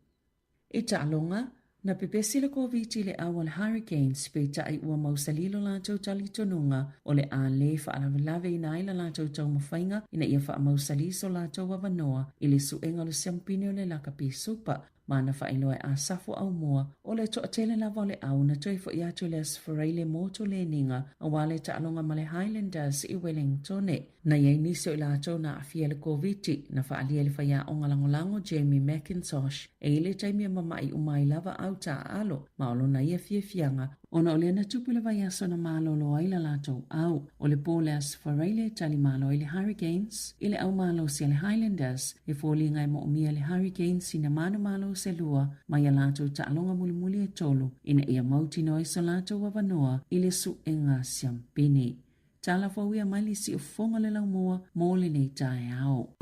I taaloga, na pepesi le Koviti i le au a le Hurricanes, peitai ua mausali lo latou talitonuga o le a le faalavelaveina ai la latou taumafaiga ina ia faamausali so latou avanoa i le suega o le siampine o le Lakapi Supa ma na faailoa e Asafo Aumua o le toatele lava o le au na toe foi atu i le Aso Faraile mo toleniga aua le taaloga ma le Highlanders i Wellingtone. Na i ai nisi o i latou na aafia i le Koviti, na faaalia e le faiaoga lagolago Jamie McIntosh e i le taimi e mama'i uma ai lava au taaalo ma o lona ia fiafiaga ona o lea na tupu le vaiaso na malolo ai la latou au. O le po o le Aso Faraile e tali malo ai le Hurricanes i le au malosi a le Highlanders. E foliga e moomia e le Hurricanes ina manumalo se lua mai a latou taaloga mulimuli e tolu ina ia mautinoa ai so latou avanoa i le suega siampini. Tala fauia mai le siufofoga o le laumua mo lenei taeao.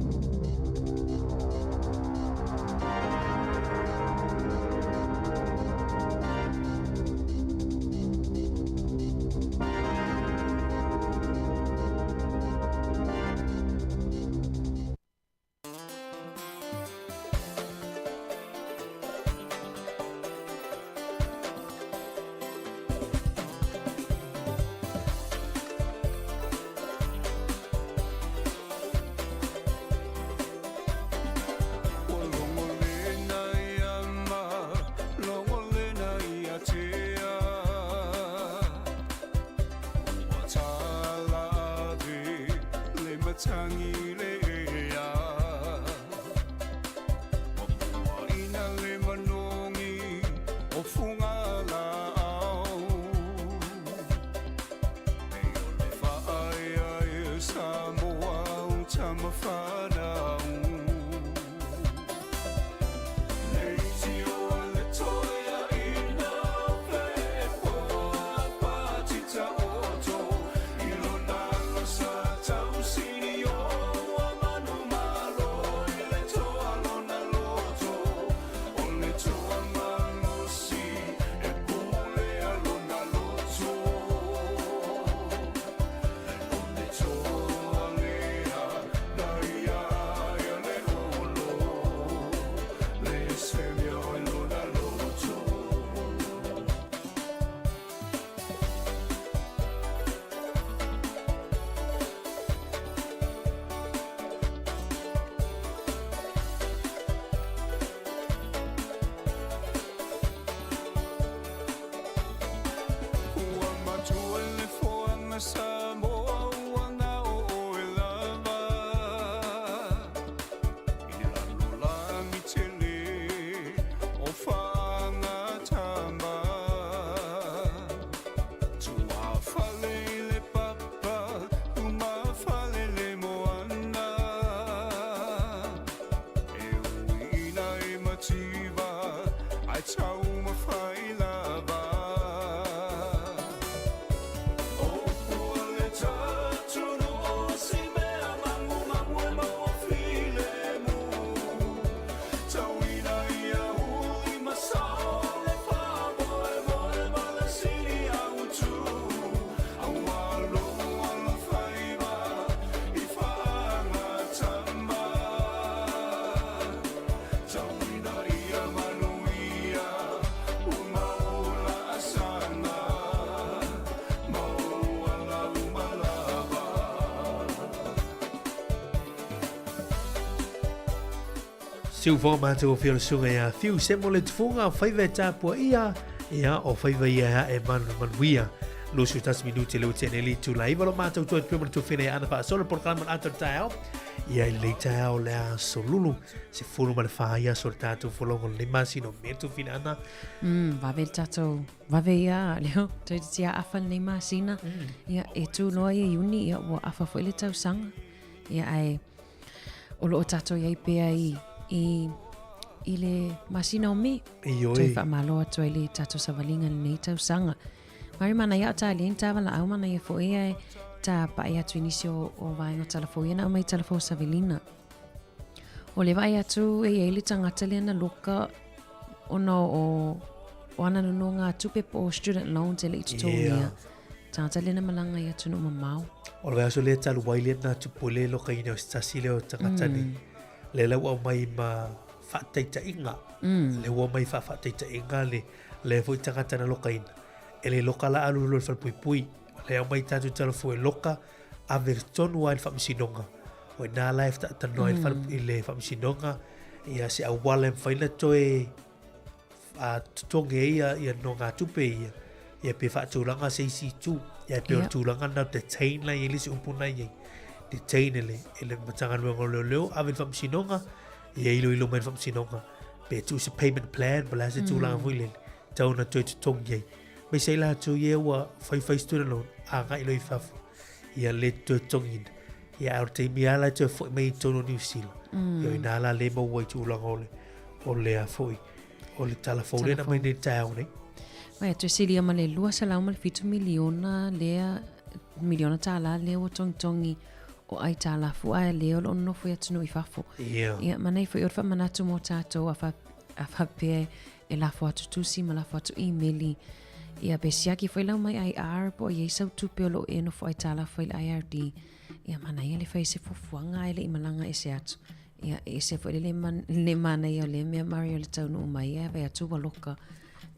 Siufoga matagofie o le susuga ia Fiu Semo le tufuga o faiva e tapua ia ia o faiva ia e ae manu manuia. 21 minute le ua nei itula iva lo mātou toi pia mana tufina ia ana faasolo polokalama le ato le taeao ia i lenei taeao le aso lulu se fulu ma le whā ia so le tātou folongo le masina o me tufina ana.
Vave le tātou, vave ia, leo, toi te tia afa lenei masina. Ia, e tū loa ia Iuni, ia ua afa foi le tausaga. Ia, ae, o loo tātou iai pea i, i, i le masina o Me.
Ioe.
Toe whaamalo atu ai le tātou savaliga lenei tausaga. Mari mana ia o tā leni tā wala au mana ia fo ia e tā pae atu i nisi o, o vaenga o talafou ia na au mai talafou savelina. O le vaai atu e iai le tangata lea na loka ona o, o ana nononga tupe po o student loans e le i totogia.
Yeah.
Tangata lea na malaga i atunuu mamao.
O le vaiaso lea talu ai lea na tupu ai le lokaina o se tasi lea o tagata nei. Lea la ua aumai ma faataitaiga. Lea ua aumai faafaataitaiga le lea foi tagata na lokaina. E le loka la alu loa i le falepuipui. O lea aumai tatou talafou e loka, ave tonu lava i le faamasinoga. O i ina la e talanoa ai i le faamasinoga ia se auala e mafai ona toe a totogi ai ia, ia nogatupe ia, ia pe faatulaga se isi itu. Ia pe o le tulaga lena o detain la i ai le isi upu na i ai. Detain e le, e le Matagaluega o Leoleo, ave i le faamasinoga, ia iloilo mai le faamasinoga. Pe tuu se payment plan, po o le a se tulaga foi lele, tau ona toe totogi ai. Aemaise ai latou ia ua faifai student loan, agai loa i fafo, ia le toe totogiina. Ia a o le taimi lava la e toe foi mai i totonu o Niu Sila, ia o ina la lea e maua ai tulaga o le, o le a foi, o le tala fou lea na aumai nei i le taeao nei.
Vaai atu e silia ma le 207 miliona lea. miliona tālā lea ua togitogi o aitalafu ae lea o lo o nonofo i atunuu i fafo.
Ia.
Ia, manaia foi o le faamanatu mo tatou a, fa, a faapea e lafo atu tusi ma lafo atu imeli. Ia, pe siaki foi lau mai IR po o i ai sau tupe o lo o e nofo aitalafu ai i le IRD. Ia, manaia le fai i se fuafuaga ae le i malaga ese atu. Ia, e ese foi le le, man, le manaia o lea mea Mario le taunuu mai ae vaai atu ua loka.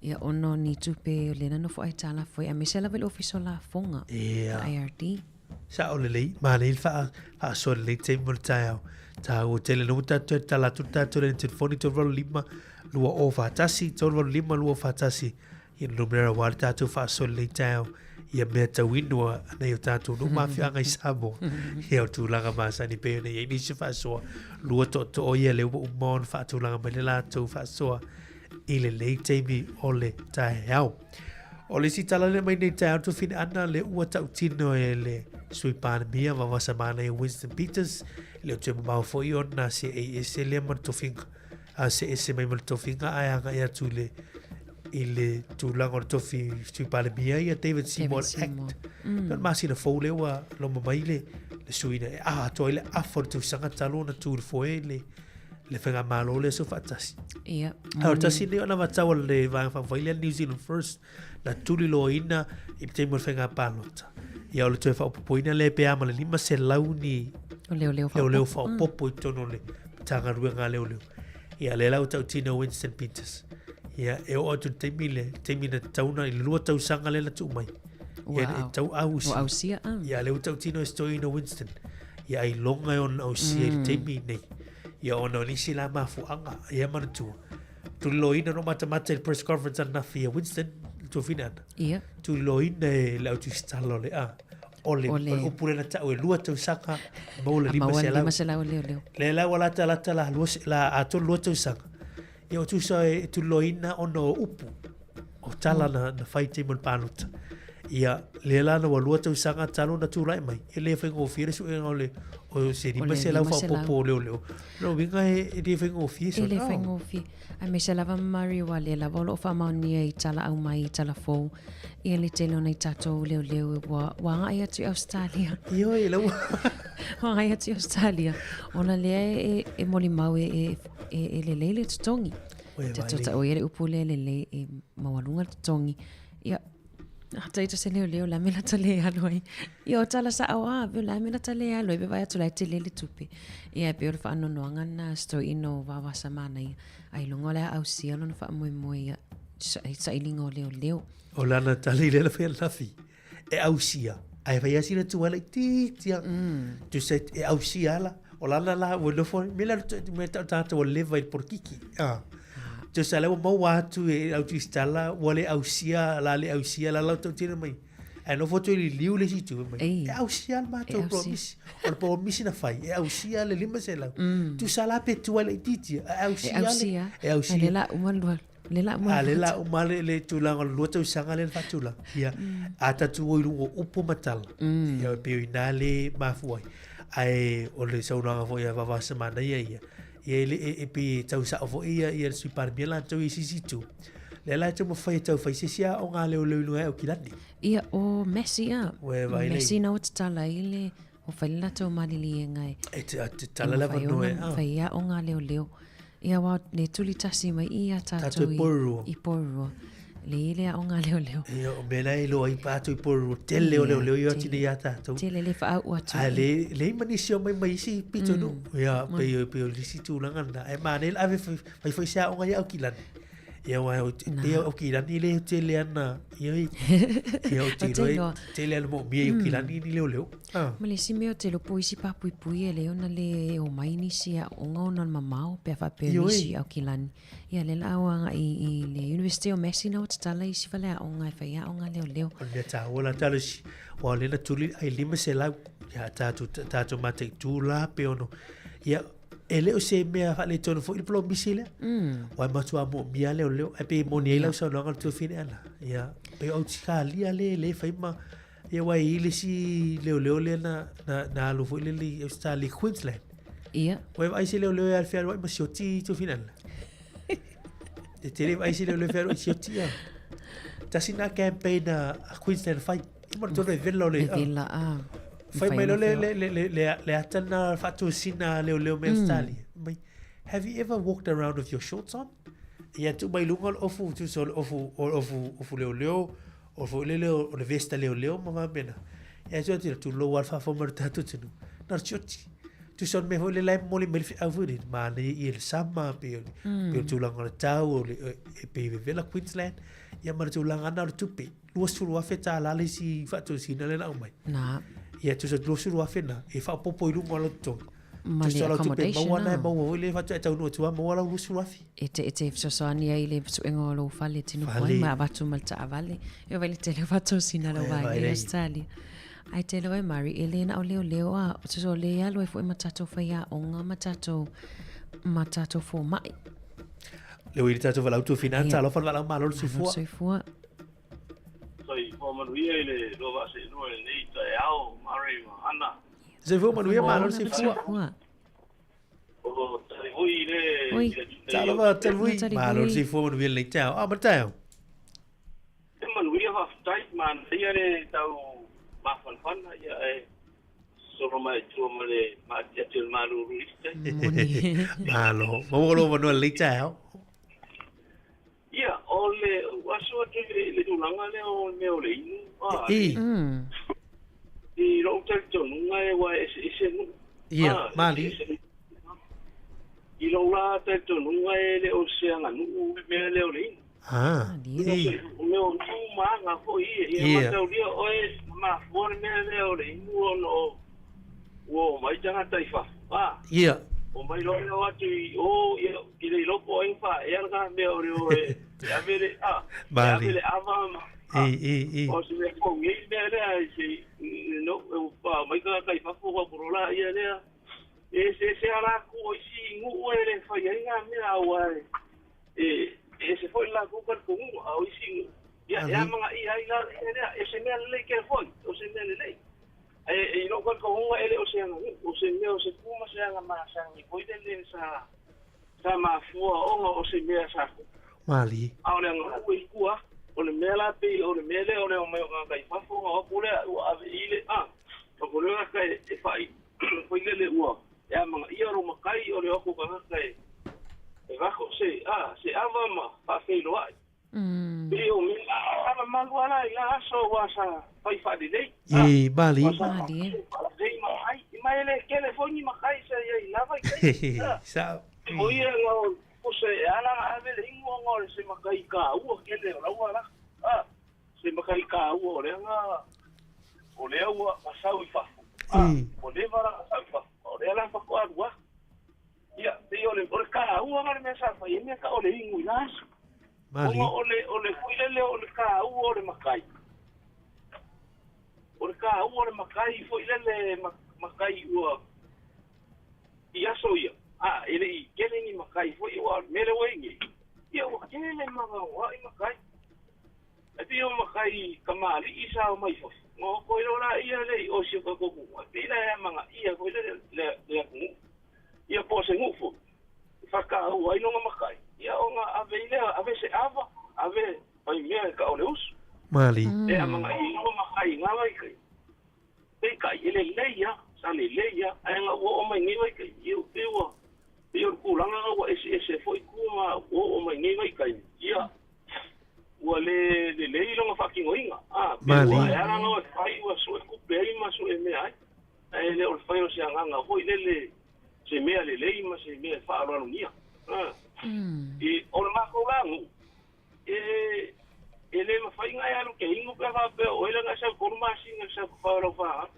Ia, ona o ni tupe o lea na nofo aitalafu ai, aemaise lava i le Ofisa o Lafoga,
Ia.
le IRD.
Sao lelei, manaia le faa, faasoa lelei taimi o le taeao. Taua tele lea ua tatou toe tala atu le tatou le telefoni 385 2041, 385 2041, ia le numera aua le tatou faasoa lelei taeao ia mea tauinu a nai o tatou nuu ma afioaga i Samoa. Ia o tulaga masani pei ona i ai nisi faasoa, lua tootoo ia lea ua uma ona faatulaga mai le latou faasoa i lenei taimi o le taeao. O le isi tala lea mai nei taeao Tufina Ana le ua tautino e le Sui Palemia Vavasa Manaia Winston Peters le o toe mamao foi ona se ei ese lea ma le tofiga a se ese mai ma le tofiga ae agai atu i le i le tulaga o le tofi Sui Palemia ia David Seymour Act. Mm. Le masina fou lea ua loma mai le, le suiina e atoa ai le afa o le tausaga talu ona tu i le foe le le faigamalo lea seufaatasi.
Ia.
A o le tasi lenei o anavatau a le Vaega Faaupufai lea New Zealand First na tuliloaina i le taimi o le faiga palota. Ia o le toe faaopoopoina lea pe a ma le 500 ni
O leoleo
faaopoopo. Leoleo faaopoopo i totonu o le Matagaluega a Leoleo. Ia lea la ua tautino e Winston Peters. Ia e oo atu i le taimi le taimi na tatau ona i le 2 tausaga lea na tuu mai.
Ua
Ia e tau ausia.
Ua ausia.
Ia lea ua tautino e si toeaina Winston. Ia ailoga e ona ausia i le taimi nei. Ia ona o nisi la mafuaaga, ia manatua, tuliloaina no matamata i le press conference ananafi a Winston, le tuafine ana.
Ia.
Tuliloaina e le au tusitala o le a. O le, o le, upu lea na tau e lua tausaga, maua le 500.
500 leoleo.
Lea la ua lata lata la, lua, la atoa lua tausaga. Ia o tusa e tuliloaina ona o upu. O tala na, na fai taimi o le palota. Ia, lea la na ua lua tausaga talu na tulai mai. E le faigofie le suega o le o se 500 faaopoopo o leoleo. Lona uiga e, e le faigofie
E le faigofie. Aemaise lava Murray aua lea lava o lo o faamaonia i tala aumai i tala fou. Ia le tele o nai tatou leoleo ua, ua agai atu i Australia.
Ioe, la ua.
Ua agai atu i Australia. Ona lea e, e molimau e, e, e, e lelei le totogi. Te tota o ia le upu lea lelei e maualuga le totogi. Ia, a taita se leoleo la me lata le alu ai. Ia o tala sao a, pe la me lata le alu ai, pe vai atu la e tele le tupe. Ia e pei o le faanoanoaga lena a si toeaina o Vaovasa Manaia. Ailoga o le a ausia lona faamoemoe ia sailiga o leoleo.
O lana tali lea na fai ananafi. E ausia, ae fai lava sina tuai laitiiti lava. Tusa e ausia la, o lana la ua nofo ai, mea la mea tau tagata ua leva i le polokiki. Ah. Tusa la ua maua atu e au tusitala, ua le ausia, la le ausia, la lau tautino mai. Ae nofo atu i liliu le isi itu mai. E ausia le matou polomisi. O le polomisi na fai, e ausia le 500. Tusa la pe tuai laitiiti, e ausia le. E ausia.
E le la uma lua Le la uma.
A le la uma le, le tulaga o le lua tausaga lea na faatulaga. Ia, a tatou o i luga o upu ma tala, ia e pei o i ina le mafua ai. Ae o le saunoaga foi a Vavasa Manaia ia, ia e le, e, e pei e tau sao foi ia, ia le Sui Palemia latou i se isi itu. Lea la e taumafai e tau fai se isi aoga a leoleo i luga i Aukilani.
Ia, o Massey a.
Ua e vaai lei.
Massey na ua tatala ai le, ua fai le latou maliliega e.
E te, a tatala le avanoa e, a.
Fai aoga a leoleo. Ia aua le tuli tasi mai i ia
tatou i Porirua.
I Porirua. Le i le aoga leoleo.
Ia, o mea la e iloa ai pa atu i Porirua. Tele o leoleo i o atu nei ia tatou.
Tele le whaau atu.
A le, le ma nisi o mai mai isi pito nu. Ia, pei o, pei o nisi tulaga na. E manaia le ave fai foi se aoga i Aukilani. Ia, aua o te, pei o Aukilani le tele ana, ia, ia o te iloa, tele ana moomia i Aukilani ni leoleo.
Ah. Ma le isi mea ou te iloa po o isi papuipui e lei ona le omai nisi aoga ona o le mamao pe a faapea nisi i Aukilani. Ia lea la au agai i le University o Massey na ua tatala isi faleaoga e fai aoga leoleo.
O le mea taua la talosi, aua o lea na tuli ai 500 ia tatou tatou mataitu la pe ono. Ia e le o se mea faaletonu foi le polomisi lea. Aua e matua moomia leoleo. Ae pei e moni ai lau saunoaga le tuafine ana. Ia pei o Ausikalia le le fai ma Ia aua e i ai le isi leoleo lea na, na, na alu foi lele i Australia, Queensland.
Ia.
Ua e vaai se leoleo e alu fealuai ma sioti Tufinana. E te le vaai se leoleo fealuai sioti ia. Tasi na campaign a, a Queensland fai. atu ma le tonu e vela o le...
Vela, a.
Fai mai loa le, le, le, le, le, le ata na faatosina leoleo mai Australia. Mai, have you ever walked around with your shorts on? Ia tuu mai luga o le ofu, tusa o le ofu, o le ofu, ofu leoleo, o foi lele o le vesta leoleo ma faapena. Ia atu atu, tulou lava le faafofoga mai o le tatou atunuu. Na o le sioti. Tusa o le mea foi lele la e momoli mai le feau foi lele, manaia ia le sama, pei o le, pei o le tulaga o le tau, o le, e pei e vevela Queensland, ia ma le tulaga na o le tupe. $20,000 le isi faatosina lea na aumai.
Na.
Ia tusa $20,000 na, e faaopoopo i luga o lau totogi.
Ma le accommodation
maua na e maua foi le faatoa e taunuu atu lava maua lau 20,000.
E te, e te fesoasoani ai i le suega o lou fale e te nofo ai ma avatu ma le taavale. E vaai le tele o faatosina a lau vaega i Australia. Ae tele oe Mari, e le na o leoleo a, tusa o le alu ai foi ma tatou faiaoga ma tatou, ma tatou fomai.
Le ui le tatou valaau tuafina, talofa le valaau malo le soifua.
Soifua.
Soifua manuia i le lua vaa seelua i lenei taeao, Murray ma Hana.
Soifua manuia, malo le soifua.
O Talivui le
Oi.
Talofa Talivui, malo le soifua manuia i lenei taeao. A ma le taeao.
E manuia faafetai, manaia le tau mafanafana ia e solo mai tua ma le maatiati o le malulu i isi
taimi. Malo, maua lou avanoa i lenei taeao.
Ia, o le aso atu i le tulaga lea o le mea o le inu, a,
I.
I lou talitonuga e ua eseese nuu.
Ia, mali.
I lou la talitonuga e le o se aganuu le mea lea o le inu.
Ah, i.
O mea o nuu ma aga foi ia. Ia, mataulia oe na mafua le mea lea o le inu ona o ua omai tagata i fafo, a.
Ia.
Omai loa lea o atu i o, ia, i le iloa po o ai na faaea lena mea o le o e ave le, a, e ave le ava ma, a,
I, i, i.
o se mea fou nei le mea lea, i se, no, ua omai tagata i fafo ua polo la ia lea. E eseese lava latou o isi nuu e le fai ai na mea, aua e, e ese foi le latou talitonuga, a o isi nuu, ia, e amanaia ai la le mea lea. E se mea lelei tele foi, o se mea lelei. Ae i lou talitonuga e le o se aganuu, o se mea o se tu ma se aga masani foi lele sa sa mafua ona o se mea sa tupu.
Malie.
A o le aganuu e i tua, o le mea la pei o le mea lea o le omai o tagata i fafo ona o atu lea ua ave i le a o le tagata e e fa'i foi lele ua e amanaia lou matai o le o atu o tagata e e vako se a se ava ma faafeiloai. Pei o mea a mamalu lava la i la aso aua sa fai faalelei.
I mali.
Sa fai faalelei matai. Ma e le tele foi ni matai sa i ai i la vaitaimi.
Sao.
O ia na o puse e ala na ave le ingoa ona o le se matai kaua tele o laua la. Se matai kaua o lea na o lea ua sau i fafo. Ua leva la na sau i fafo. O lea la faatoa alu atu. Ia, pei o le, o le kāua na le mea sa fai ai mea ka o le inu i la aso.
Malie.
Ona o le, o le foi lele o le kāua o le matai. O le kāua o le matai foi lele matai ua i aso ia, a, e le i tele ni matai foi aua o le mea lea ua i ai nei, ia ua tele ma gaogaoai matai. E pei o matai kamali'i sa omai i fafo, ona oko ai loa laia lea i o i si o tatou atunuu, ae pei la e amanaia foi lele le, le atunuu. Ia po o se nuu foi e faataua ai lona matai, ia ona ave ai lea, ave se ava, ave mai mea e tau o le usu.
Mali.
E amanaia ai lona matai i na vaitaimi. Peitai, e lelei lava, sa lelei lava, ae na ua oo mai nei vaitaimi, ia pei ua, pei o le tulaga na ua eseese foi tu ma ua oo mai nei vaitaimi, ia ua le lelei lona faatinoina. A, pei ua, e ala ona e fai ua sue tupe ai ma sue mea ai. Ae le o le fai o se agaga foi lele se mea lelei ma se mea e faaaloalogia. I, o le matou la nuu, e, e le mafai ona e alu e te inu pe a faapea o oe lea na e sau tolu masina i le saofafai o lau fanau.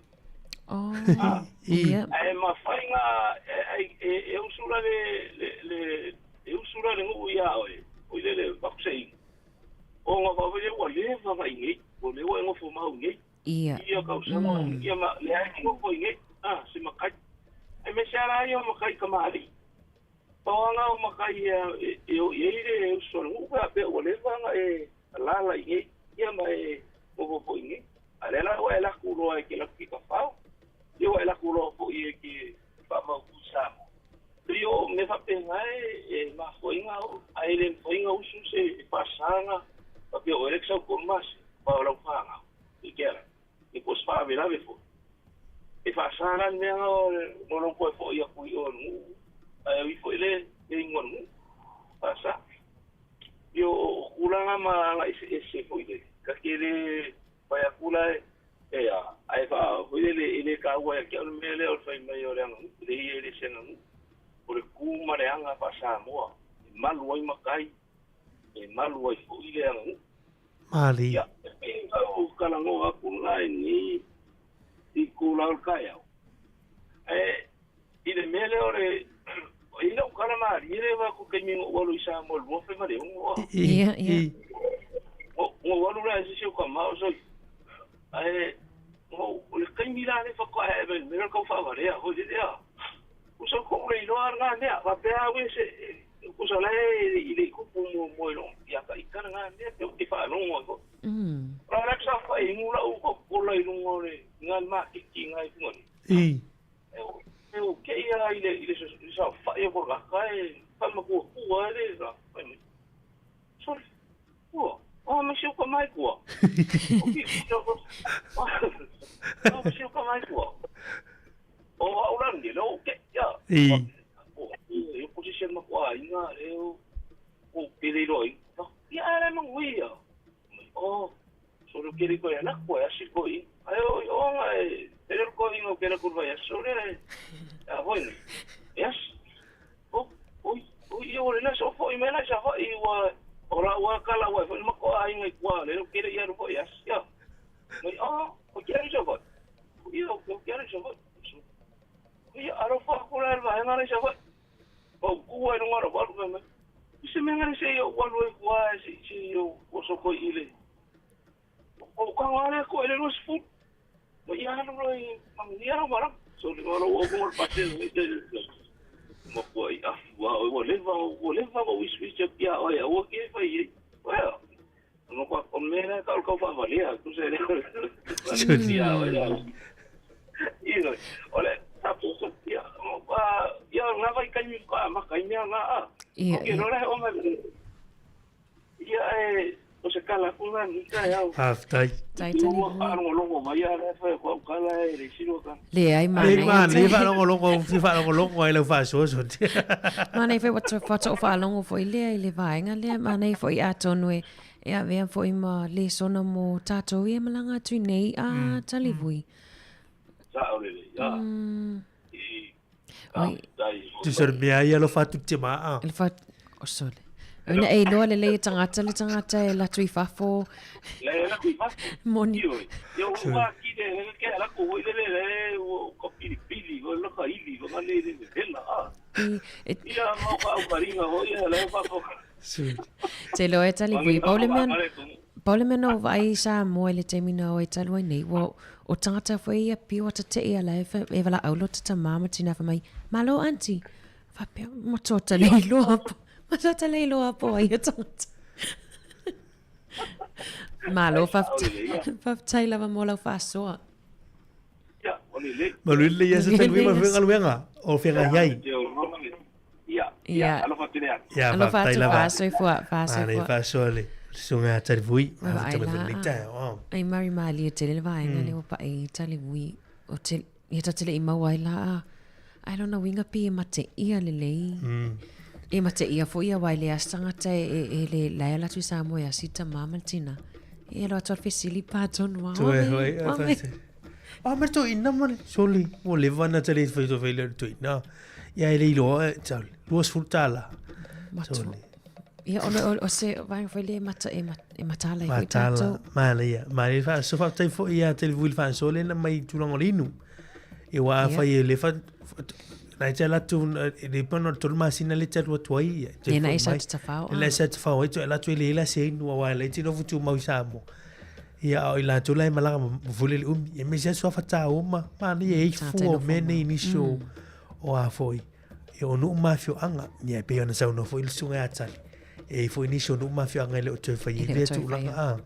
Oh,
A,
ia.
ae mafai ona e, e, e usu la le, le, le, e usu la le nuu ia oe, foi lele, avatu se inu. Ona faapea lea ua leva ona i inei, ua leva ua e nofo mau i inei.
Ia.
Ia tausaga ia ma leai ni nofo i nei, a, se matai. Aemaise lava la ia o matai kamali'i. Pau lava na o matai e, e o i ai le uso a le nuu pe a pea ua leva ona e alaala i nei, ia ma e nofo foi i nei. A o lea la ua e alu atu loa e te alu atu i Tafao, ia ua e alu atu loa foi e te faamautu i Samoa. Pei o mea faapena e, e mafua ai ona oo, ae le mafai ona usu se faasaga faapea o oe lea e te sau tolu masina, aua o lau fanau. I ke ala. faalavelave foi. E faasa la le mea na o lou toe foi atu i o i le nuu, ae ui foi le le igoa o le nuu. Faasa. Ia o tulaga ma aga eseese foi lele, ta te le fai atu la e a, ae faa foi lele e le taua ia te au le mea lea o le fai mai o le aganuu, e leai e le se aganuu. O le tu ma le aga faa-Samoa e malu ai matai, e malu ai foi le aganuu.
Malie.
Ia, e pei ona ou talanoa atu la i lenei itula o le taeao, ae i le mea lea o le, e i ai lau tala malie lea vaai atu i le taimi na ou alu i Samoa i le 2006 a.
Ia, ia.
Na ou alu la e se isi o tama o soifua, ae na ou, o le taimi la lea faatoa ae mai i le mea lea o le tau faavalea foi lele a. Tusa ko le iloa lena mea, faapea au e se, tusa la e i le i tupu muamua i lou, ia ka ita lena mea, pe ou te faalogo ai foi. O la sa fai inu lau Coca-Cola i luga o le, i na le maketi i na i Fugalei. E o ke ia i le, i le saofai o tagata e faamatuatua ai le la, fai mai. Sorry. Ua, o a me si o ka mai kua. O ki, o a me si o ka mai kua. O au la ni lo ke ia. O e o position ma ko aiga le o o pele lo i. Ia ala no ui ia. O so lo kere ko ia ko ia si ko i. Ai o o nga e pele ko i ngo kere ko vai so le. A voi ni. Yes. O o o i o le na so fo i me na sa fo i wa o la wa kala wa fo ma ko aiga i kwa le kere ia ro yes. Ya. Mai o o kere so fo. Ia o kere so fo. Ia alofa aku la i le vaega lea i Savaii. Pau ku ai luga o lou alu fai mai. I se mea ngale se i ou alu ai kua se se i ou oso koe i le o ka ngale ko ele 20. Ma ia alu loa i manuia lau malaga. So le ngalo o mo le pase le ma kua i afu a ua leva ua leva ma wis wis ia oi aua ke fai ai. Well, no kwa o mea ka o kau faavalea tusa le. Ia oi. Ia, o le tapu ia ia ngā vai kai ka maka i mea ngā a.
Ia,
ia. O ke o mai. Ia e o se kala ku ngā ni ka au.
Faafetai.
Tai tali
hui. Faalogologo mai a le fai ko kala e le silo ka.
Leai
manaia.
Leai
manaia faalogologo fi faalogologo ai lau faasoaso.
Manaia foi ua faalogo foi lea i le vaega lea manaia foi atonu e e avea foi ma lesona mo tatou ia malaga atu i nei a mm. Talivui.
Sao lelei, ia. Mm. I,
Oi.
Tusa le mea ia alofa atu te maa.
Alofa, o sole. Ina e iloa lelei e tagata le tagata e latu i fafo.
Le e latu i fafo.
Moni.
Ia o ua ki le le ke ala ko hoi le le le o ka pili pili o lo ka ili o le le le la. Ia ma ka au maringa hoi le fafo.
Te loa e tali vui. Pau le mea, pau le mea na ou vaai i Samoa i le taimi na o ai talu ai nei, ua o tagata foi ia piu ata te ia la e, e valaau lo tata mā ma tina wha mai, malo auntie. Whapea, matua ta lei loa po, matua ta lei loa po ai ia tagata. Malo, whaftai lava mō lau whaasoa.
Malu le ia se tali ma whengaluenga o whenga iai.
Ia, ia, alofa tele atu.
Ia,
Alofa
faafetai
atu,
lava.
faasoifua, faasoifua.
Manaia faasoa le susuga ia Talivui.
Vaai
Faafetai mai
la.
foi lenei taeao.
Ai mari malie tele le vaega lea ua pae i Talivui. O te, ia ta te le i maua ai la a, ai lona uiga pi e mateia lelei. E mateia foi ia aua e leai se tagata e, e, e le lae ala atu i Samoa e asi tama ma le tina. E alo atu a le fesili pa tonu a.
Toe hoi, a faafetai. A ma to ina ma soli, ua leva na tali fai to fai le to ina. Ia e le iloa e tau, $20.
Matua. Ia, o, o, o se vaega foi le mata, e, mat, e mataala ai foi
Mataala,
tātou.
manaia. Manaia faasoa, faafetai foi ia te le faasoa lena mai tulaga o le inu. Ia ua
Ia.
afai e le fa, na e te ala atu, e le pana o le 3 masina le te alu atu ai. Ia, te
Ia, na
foi
e sa
mai.
te tawhao,
Le
ah.
sa te tawhao ai, te ala atu e le ila se inu, aua e le te nofu tumau i Samoa. Ia, a o i latou la e malaga ma ma vole le umi. Ia me se aso afatā uma, manaia e i
Tātai
fua o
nofo
mea
ma.
nei nisi o, o a foi. Ia o nuu ma afioaga, ia e pei ona saunoa foi le susuga ia Tali. E i foi nisi o nuu ma afioaga e le o toe fai ai lea tulaga a.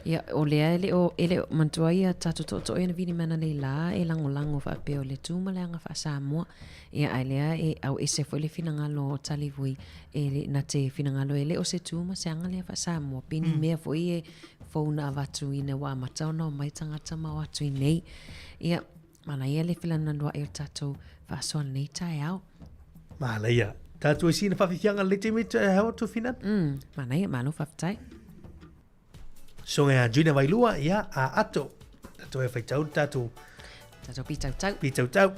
Ia, o lea e le o, e le o, manatua ia tatou tootoo ia na vili mai analeila e lagolago faapea o le tu ma le aga faa-Samoa. Ia, ae lea e auese foi le finagalo o Talivui e le, na te finagalo e le o se tu ma se aga lea faa-Samoa. Pe ni mea foi e fou na avatu ina ua amata ona omai tagata ma o atu i nei. Ia, manaia le felanulanuai o le tatou faasoa lenei taeao.
Manaia. Tatou e sina whawhiwhianga le taimi te hau atu whina.
Manaia, malo whawhitai.
Songa ia Junior Vailua, ia a ato. Tatou e whaitau, tatou.
Tatou pitautau.
Pitautau.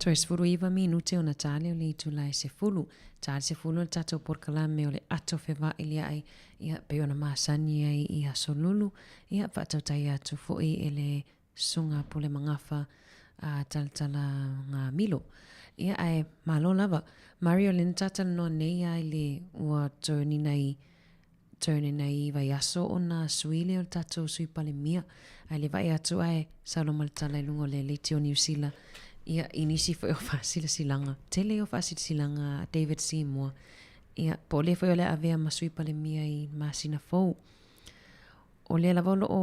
Toe 19 minute ona tale o le itula e sefulu. Tale sefulu o le tatou polokalame o le ato fevailia'i, ia, pei ona masani ai i aso lulu, ia, faatautaia atu foi e le Susuga Pule Magafa a Talatala Ngamilo. Ia, ae malo lava. Mario, lea na tatalanoa nei a i le ua turn ina i turn ina i vaiaso ona sui lea o le tatou Sui Palemia. Ae le vaai atu ae saulo ma le tala i luga o le leitio o Niu Sila, ia, i nisi foi o faasilasilaga, tele ia o faasilasilaga a David Seymour, ia, po o lea foi o le a avea ma Sui Palemia i masina fou. o lea lava o lo o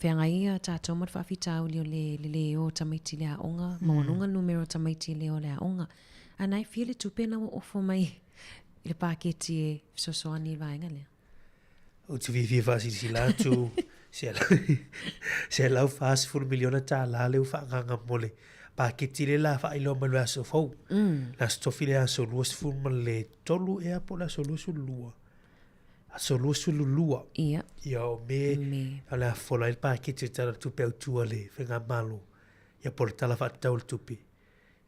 feagai ia tatou ma le faafitauli o le le lē o tamaiti i le aoga, maualuga le numera o tamaiti e lē o i le aoga. A na e fia le tupe na ua ofo mai i le paketi e fesoasoani i le vaega lea?
Ou te fiafia e faasilasila atu, $140 miliona tālā lea ua faaagaaga mo le paketi lea la faailoa mai le aso fou. Le aso tofi le aso 23 ea po o le aso 22. Aso 22.
Ia.
Ia o Me, Me. o le a fola ai le paketi o le Tala o le Tupe Autu a le Faigamalo. Ia po o le Tala Faatatau o le Tupe.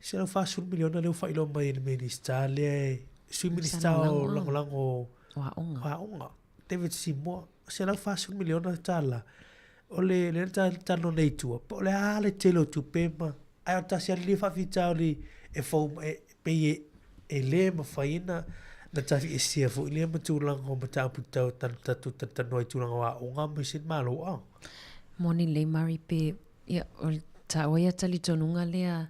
$140 miliona lea ua faailoa mai e le Minisita lea e Sui Minisita o Lagolago
o Aoga.
O Aoga. David Seymour, $140 miliona tālā. O le lea na talanoa nei i tua, po o le a le tele o tupe ma ae o le tasi lava lenei faafitauli e fou e pei e e le mafai ona na tafiesea foi lea ma tulaga o mataupu tau tatou talatalanoa i tulaga o aoga ma isi Malo a.
Moni lelei Murray pe Ia, o le taua ia talitonuga lea,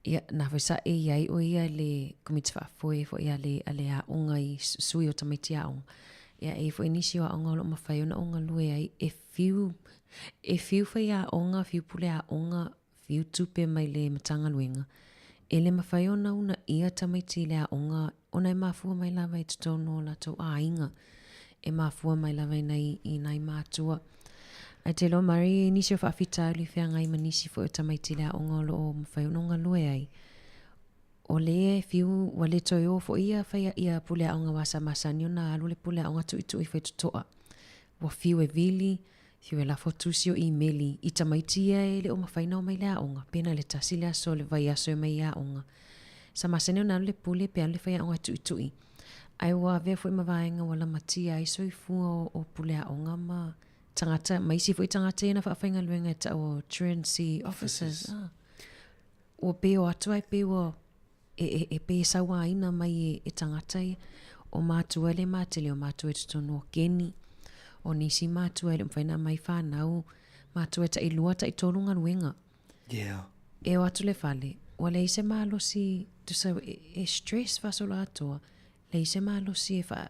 ia, na foi sa e i ai o ia i le Komiti Faafoe foi a le, a le aoga i sui o tamaiti aoga. Ia, e i ai foi nisi o aoga o lo o mafai ona o galue ai e fiu, e fiu faiaoga, fiu pule aoga, fiu tupe mai le Matagaluega. E le mafai ona uunaia tamaiti i le aoga ona e mafua mai lava i totonu o latou aiga, e mafua mai lava i nai, i nai mātua. Ae te iloa Mari, i nisi o faafitauli i feagai ma nisi foi o tamaiti i le aoga o lo o mafai ona galue ai, o lea e fiu, ua le toe o foi ia fai, ia pule aoga aua sa masani ona alu le pule aoga tuitui faitotoa. Ua fiu e vili, Fiu e lafo tusi o imeli i tamaiti ia e le o mafai ona omai i le aoga, pe na o le tasi le aso o le vaiaso e omai i aoga. Sa masani ona alu le pule pe alu le faiaoga e tuitui. Ae ua avea foi ma vaega ua lamatia ai soifua o, o pule aoga ma tagata, ma isi foi tagata ia na faafaigaluega e tau o truancy officers. Ah. Ua pei o atu ae pei ua e, e, e pei e sauāina mai e, e tagata ia. O mātua le matele, o mātua i totonu o keni, o nisi mātua e le o mafai ona aumai whanau, mātua e tailua, taitolu galuega.
Yeah.
E o atu le fale, ua leai se malosi, tusa e, e stress faasoloatoa, leai se malosi e wha,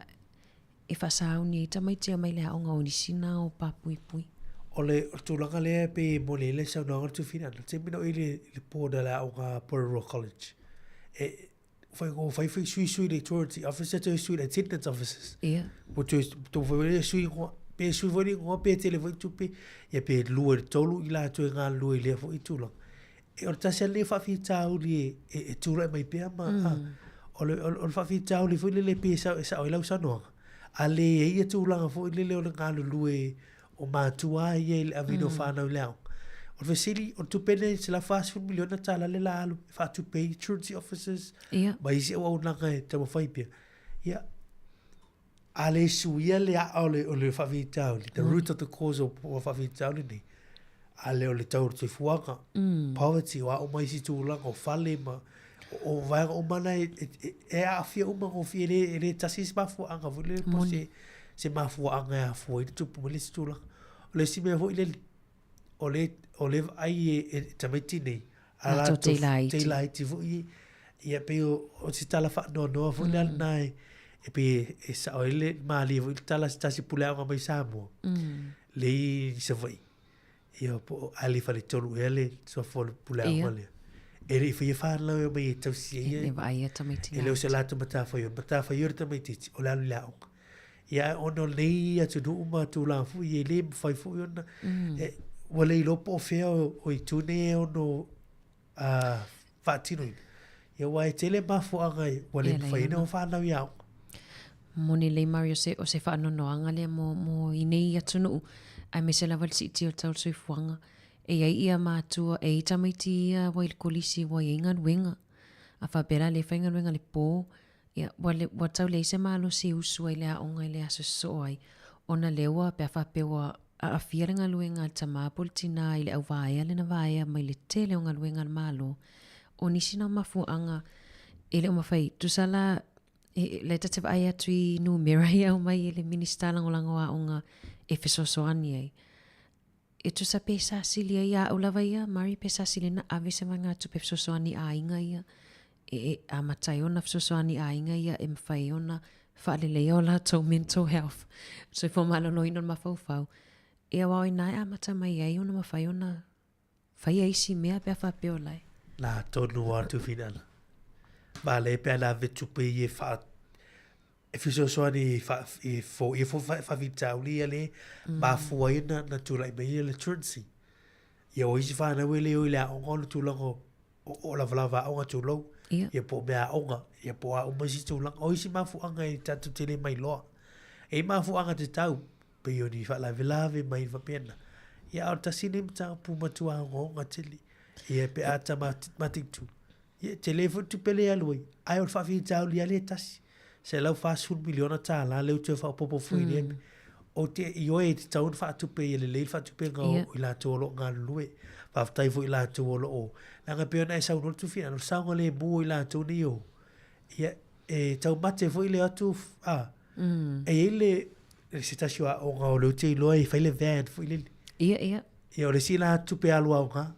e whaasauni ai tamaiti e omai i le aoga o nisi na o pāpuipui.
O le tulaga lea e pei e moni ai le saunoaga a le Tufina, taimi na o i le, le board a le aoga Porirua College, e, whai, o whai whai sui sui le truancy officer, toe sui le attendance officers.
Ia.
Ua toe, toe whai whai sui ingoa, pe sui foi le ingoa, pe tele foi tupe, ia pe lua i le tolu i latou e galulue i lea foi tulaga. E o le tasi lava lenei o faafitauli e, e, e tulai mai pea ma, mm. a, o le, o le, o le faafitauli foi lele pei e sao, e sao ai lau saunoaga. A le i ai ia tulaga foi lele o le galulue o matua a ia i le aveina o whanau i le aoga. O le fesili, o le tupe nei, $140 miliona tālā le la alu e faatupe ai truancy officers
Ia.
ma isi auaunaga e taumafai pea. Ia, a le suia le aa o le, o le faafitauli, the root of the cause o, o faafitauli nei, a le o le tau o le soifuaga, mm. poverty, o a uma isi tulaga, o fale ma, o, o vaega uma na e, e, e, e aafia uma gofie, e le, e le tasi se mafuaaga foi lele, po se, se mafuaaga e afua ai le tupu mai le isi tulaga. O le isi mea foi lele, o le, o le vaai e, e tamaiti nei, a
Latou
latou
tei laiti.
tei laiti foi, ia pei o, o se tala faanoanoa foi lea lena e, e pei e, e sao ai le malie foi le tala se tasi pule aoga mai Samoa, mm. le i Savaii. Ia po o Ali Faletolu ea le suafa o le pule aoga lea. E le i faia whanau e omai e tausi ai ia.
E vaai ia tamaiti
E le o se latou matawhaiora. Matawhaiora tamaitiiti, o le alu i le aoga. Ia ae ona o lenei atunuu ma tulaga foi e le mafai foi ona mm. e, ua le iloa po o fea o, o itu nei e ono uh, faatinoina. Ia aua e tele mafuaaga ua le mafai ai ona whanau i aoga.
Moni lelei Mari o se, o se faanoanoaga lea mo, mo i nei atunuu, aemaise lava le siitia o le tau o le soifuaga. E i ai ia matua, e i ai tamaiti ia ua i le kolisi ua i ai galuega. A faapea la le faigaluega i le po, Ia, ua, le, ua tau leai se malosi e usu ai le aoga i le aso sosoo ai, ona lea ua, pe a faapea ua aafia le galuega a le tamā po o le tinā i le auvaea lena vaea mai le tele o galuega a le Malo. O nisi na o mafuaaga e le o mafai, tusa la, e, la e ta te vaai atu i numera i aumai e le Minisita Lagolago o Aoga e fesoasoani ai. E tusa pe sa sili ai ia au lava ia, Mari, pe sa sili na ave se vaegatupe fesoasoani i aiga ia, e, e amata ai ona fesoasoani i aiga ia e mafai ai ona faaleleia o latou mental health, soifua maloloina o le mafaufau. Ia aua o inā e amata mai ai ona mafai ona faia isi mea pe a faapea o lae.
Nā tonu a Tuwhinana. Ma le pe ana ave tupe i e wha e fesoasoani i wha i fo i fo whawhitauli ia le mafua ai na na tūlai mai ia le truancy. Ia o isi whānau e le o i le aonga o le tūlanga o o lavalava aonga tūlou.
Ia.
Ia po o mea aonga, ia po o a uma isi tūlanga. O isi mafuanga e tātou te le mai loa. E i mafuanga te tau, pei o ni faalavelave mai faapena. Ia a o le tasi lenei mataupu matua ogaoga tele. Ia pe a ta mataitu. Ia e tele foi le tupe lea e alu ai, ae o le faafitauli lava lea e tasi. $140 miliona tala lea ua toe faaopoopo foi i lea mea. Ou te ioe e tatau ona faatupe ia lelei le faatupega o i latou o lo o galulue. Faafetai foi i latou o lo o, leaga e pei ona e saunoa le Tufiana, o le saogalemu o i latou nei o, ia e taumate foi le atu, a, e i ai le, se tasi o aoga o lea ou te iloa e fai le van foi lele.
Ia, ia.
Ia o le isi la tupe alu aoga.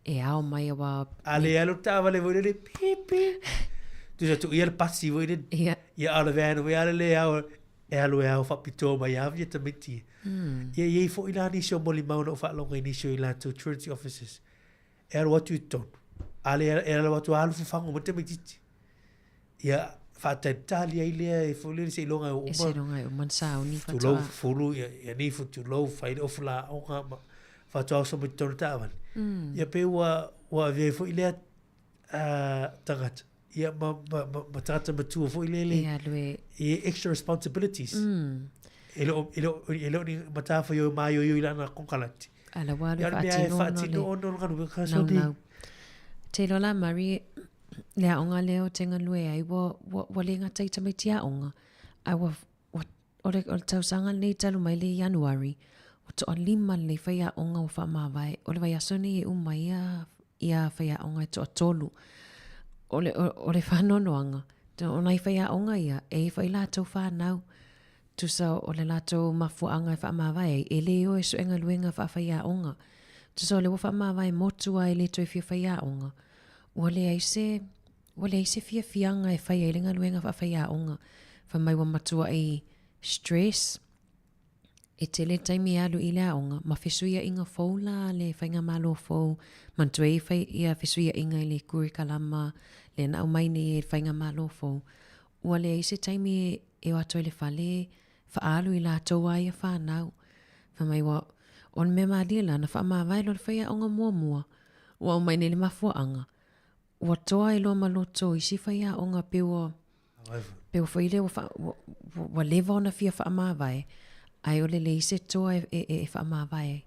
E ao mai aua...
A le alu taavale foi lele, pi, pi. Tusa tuu ia le pasi foi lele.
Ia.
Ia a o le van foi a lele e ao, e alu e ao faapitoa mai lava ia tamaiti. Ia e i ai foi la nisi o molimau na ou faalogo i nisi o i latou truancy officers. E alu atu i totonu, a le e alu atu alu fafagu mai tamaitiiti. Ia faatalitali ai lea e foi lele seiloga e uma.
E seiloga e uma ona sauni
faatoa. Tulou fulu ia, ia nifu tulou fai le ofu laoga ma faatoa oso mai totonu taavale. Ia pei ua ua avea ai foi lea tagata ia ma ma ma, ma tagata matua foi lele
E alu e
i extra responsibilities. E le o e le o e le o ni matafaioi maioio i lana kokalati.
Ala ua alu
e
faatino
faatino ona o le galuega ka
naunau. Te iloa la Murray, le aoga lea ou te galue ai, ua, ua, ua le gata i tamaiti aoga, ae ua, ua, o le, o le tausaga lenei talu mai le Ianuari, ua toalima lenei faiaoga ua faamavae. O le vaiaso lenei e uma ai ia, ia faiaoga e toatolu. O le, o, o le faanoanoaga, o nai faiaoga ia, e i ai foi latou fanau. Tusa o le latou mafuaaga e faamavae ai, e le o e sue galuega faafaiaoga. Tusa o lea ua faamavae motu a e le toe fia faiaoga, ua leai se, ua leai se fiafiaga e fai ai le galuega faafaiaoga. Fai mai ua matuai stress, e tele taimi e alu i le aoga, ma fesuiaiga fou la a le faigamalo fou, manatua e fai ia fesuiaiga i le kurikalama lea na aumai nei e le faigamalo fou. Ua leai se taimi e e o atu ai i le fale faaalu i latou a ia fanau. Fai mai ua, o le mea malie la, na faamavae loa le faiaoga muamua, ua aumai nei le mafuaaga, ua toa ai loa ma loto o isi faiaoga pei ua, pei ua foi lea ua, wha, ua, ua leva ona fia faamavae, ae o le leai se toa e, e, e faamavae ai.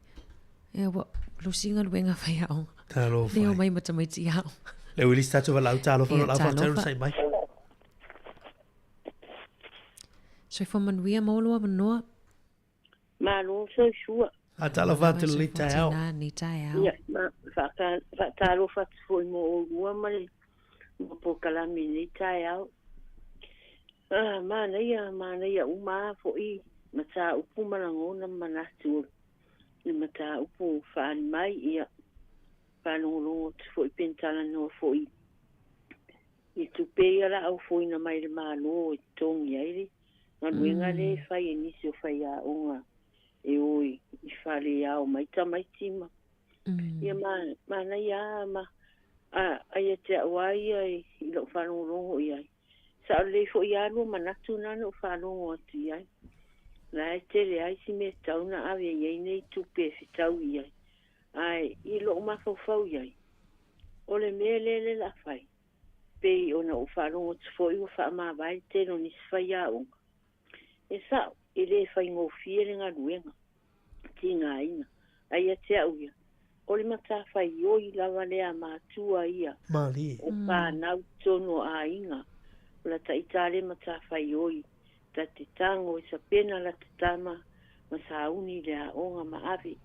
Ia ua lusi galuega faiaoga.
Talofa.
Le omai ma tamaiti aoga.
Le uili se tatou valaau talofa
Ia,
lo lau faafetai
talofa.
onosai mai.
Soifua manuia maua lou avanoa.
Malo soifua.
Faatalofa atu i lenei taeao.
Tina lenei taeao.
Ia, ma faatalofa atu foi mo oulua ma le ma polokalame i lenei taeao. Ah, manaia, manaia uma lava foi mataupu ma lagona ma manatu o le mataupu faaali mai. Ia, faalogologo atu foi pe na talanoa foi I tupe ia la ofoina mai le Malo e totogi ai le galuega lea e fai e nisi o faiaoga e o i fale e ao mai tamaiti ma ia ma manaia a ma a a ia te au a ia i lou faalogologo i ai. Sao lelei foi a lua manatu na na ou faalogo atu i ai. La e tele ai si mea tatau na ave i ai nei tupe e fetau i ai. Ae i lou mafaufau i ai, o le mea lea le la fai, Pei ona ou faalogo atu foi ua faamavae le tele o nisi faiaoga. E sao, e le faigofie le galuega tigaina, ae ia te au ia, o le matafaioi lava lea a matua ia
Malie.
o fanau totonu o aiga, o lata ita lea matafaioi ta te tago e sapena lata tama ma sauni i le aoga ma ave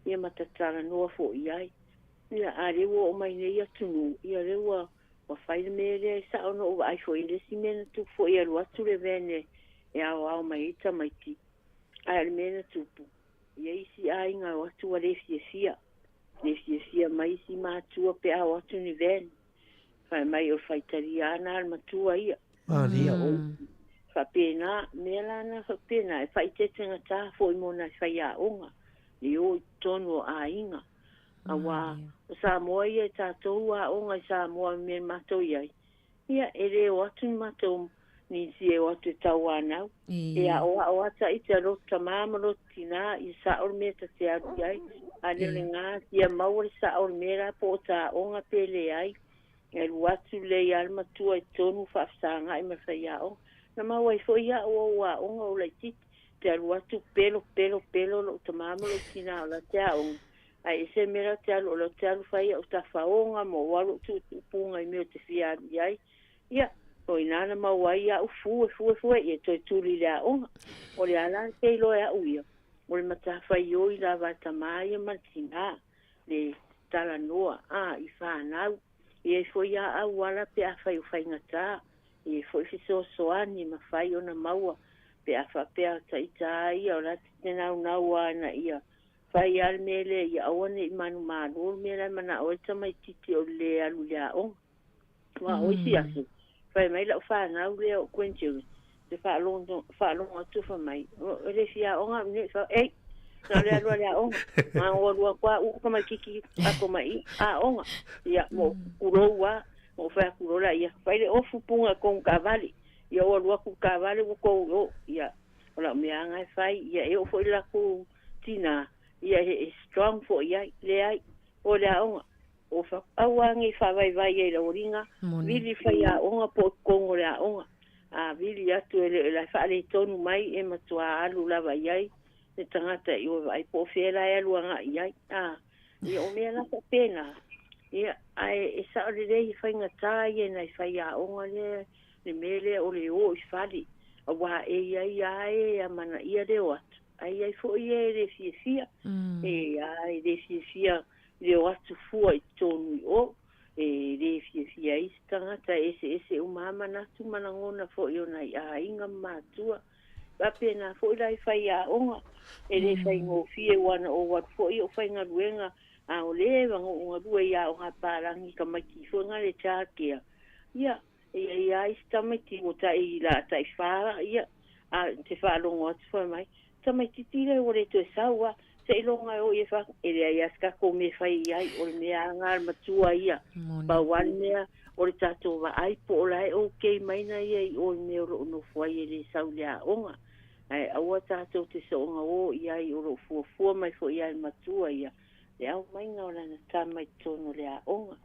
ia ma ta talanoa foi i ai. Ia, a lea ua oo mai nei atunuu, ia lea ua, ua fai le mea lea e sao ona ou vaai foi i le isi mea na tupu foi e alu atu le van e, e aoao mai ai tamaiti. Ae o le mea na tupu, e i ai isi aiga e o atu ua le fiafia, le fiafia mai isi matua pe a o atu ni van. Fai mai o le faitalia lava na a le matua ia.
Malie.
Ia o faapena, mea la na faapena, e faaeteetegatā foi mo nai faiaoga. le o i totonu o aiga. Auā, o Samoa ia e tatou aoga i Samoa i mea matou i ai, ia, e le o atu ni matou nisi e o atu e tauanau. E aoao lava taita e loto tamā ma loto tinā ia sa'o le mea ta te alu i ai, a le o le gā, fia maua le sa'o o le mea la po o ta aoga pe leai. E alu atu lelei lava le matua i totonu faafesaga'i ma le faiaoga. Na maua ai foi a'u o ou aoga o laitiiti, te alu atu pelo, pelo, pelo lo'u tamā ma lo'u tinā o la te aoga, ae ese le mea la ou te alu, o lea ou te alu fai au tafaoga ma ou alu ou tuutuupuga i mea ou te fia alu i ai. Ia, o i ina na maua ai a'u fue, fue, fue, ia toe tuli i le aoga. O le a la te iloa e a'u ia, o le matafaioi lava a tamā ia ma le tinā, le talanoa, a, i fanau. E i ai foi a auala pe afai o faigata, e i ai foi fesoasoani e mafai ona maua pe a faapea o taita a ia o la te naunau a ina ia fai a le mea lea ia aua ne i manumalo le mea la e manao ai le tamaititi o le le alu i le aoga. Aua o isi aso, fai mai lau fanau lea o grandchildren, te faalogo faalogo atu fai mai, e le fia aoga au nei, fai, ei, na o le alu a le aoga. Na o alu atu a uu tamaititi ato mai i aoga. Ia, mo kulou a, mo fai atu loa laia, fai le ofu puga i tonu taavale. Ia o alu atu i le taavale ua tou i o. Ia, o lau mea lava na e fai. Ia, e oo foi i le latou tinā, ia e strong foi i ai. Leai, o le aoga. O fai atu, aua nei faavaivai ai i le aualiga, vili faiaoga po o totonu o le aoga. A vili atu e le o la e faaletonu mai e matuā alu lava i ai le tagata i o e vaai po o fea la e alu agai i ai. A, ia o mea la faapena, ia, ae e sao lelei e faigata ia i nai faiaoga lea le mea lea o le o i fale, auā e i ai lava e amanaia le o atu, ae i ai foi e le fiafia, e a e le fiafia le o atu fua i totonu i o. E le fiafia ai se tagata, e eseese uma lava manatu ma lagona foi o nai aiga ma matua. Faapena foi la i faiaoga, e le faigofie ua na ou alu foi ou faigaluega a o leva na ou galue i aoga a palagi tamaiti foi na le child care. Ia, E i ai lava isi tamaiti ua tai la tai fa ia, a te faalogo atu fai mai, tamaititi lea ua le toe sau a, seiloga e o i e fa, e leai lava se tatou mea e fai i ai, o le mea lava na a le matua ia. Pau lava le mea o le tatou vaai po o la e okay mai na ia i o i mea o lo o nofo ai e le sau i le aoga. Ae aua tatou te soona o i ai o lo o fuafua mai foi lava e le matua ia le aumaiga o lana tama i totonu o le aoga. O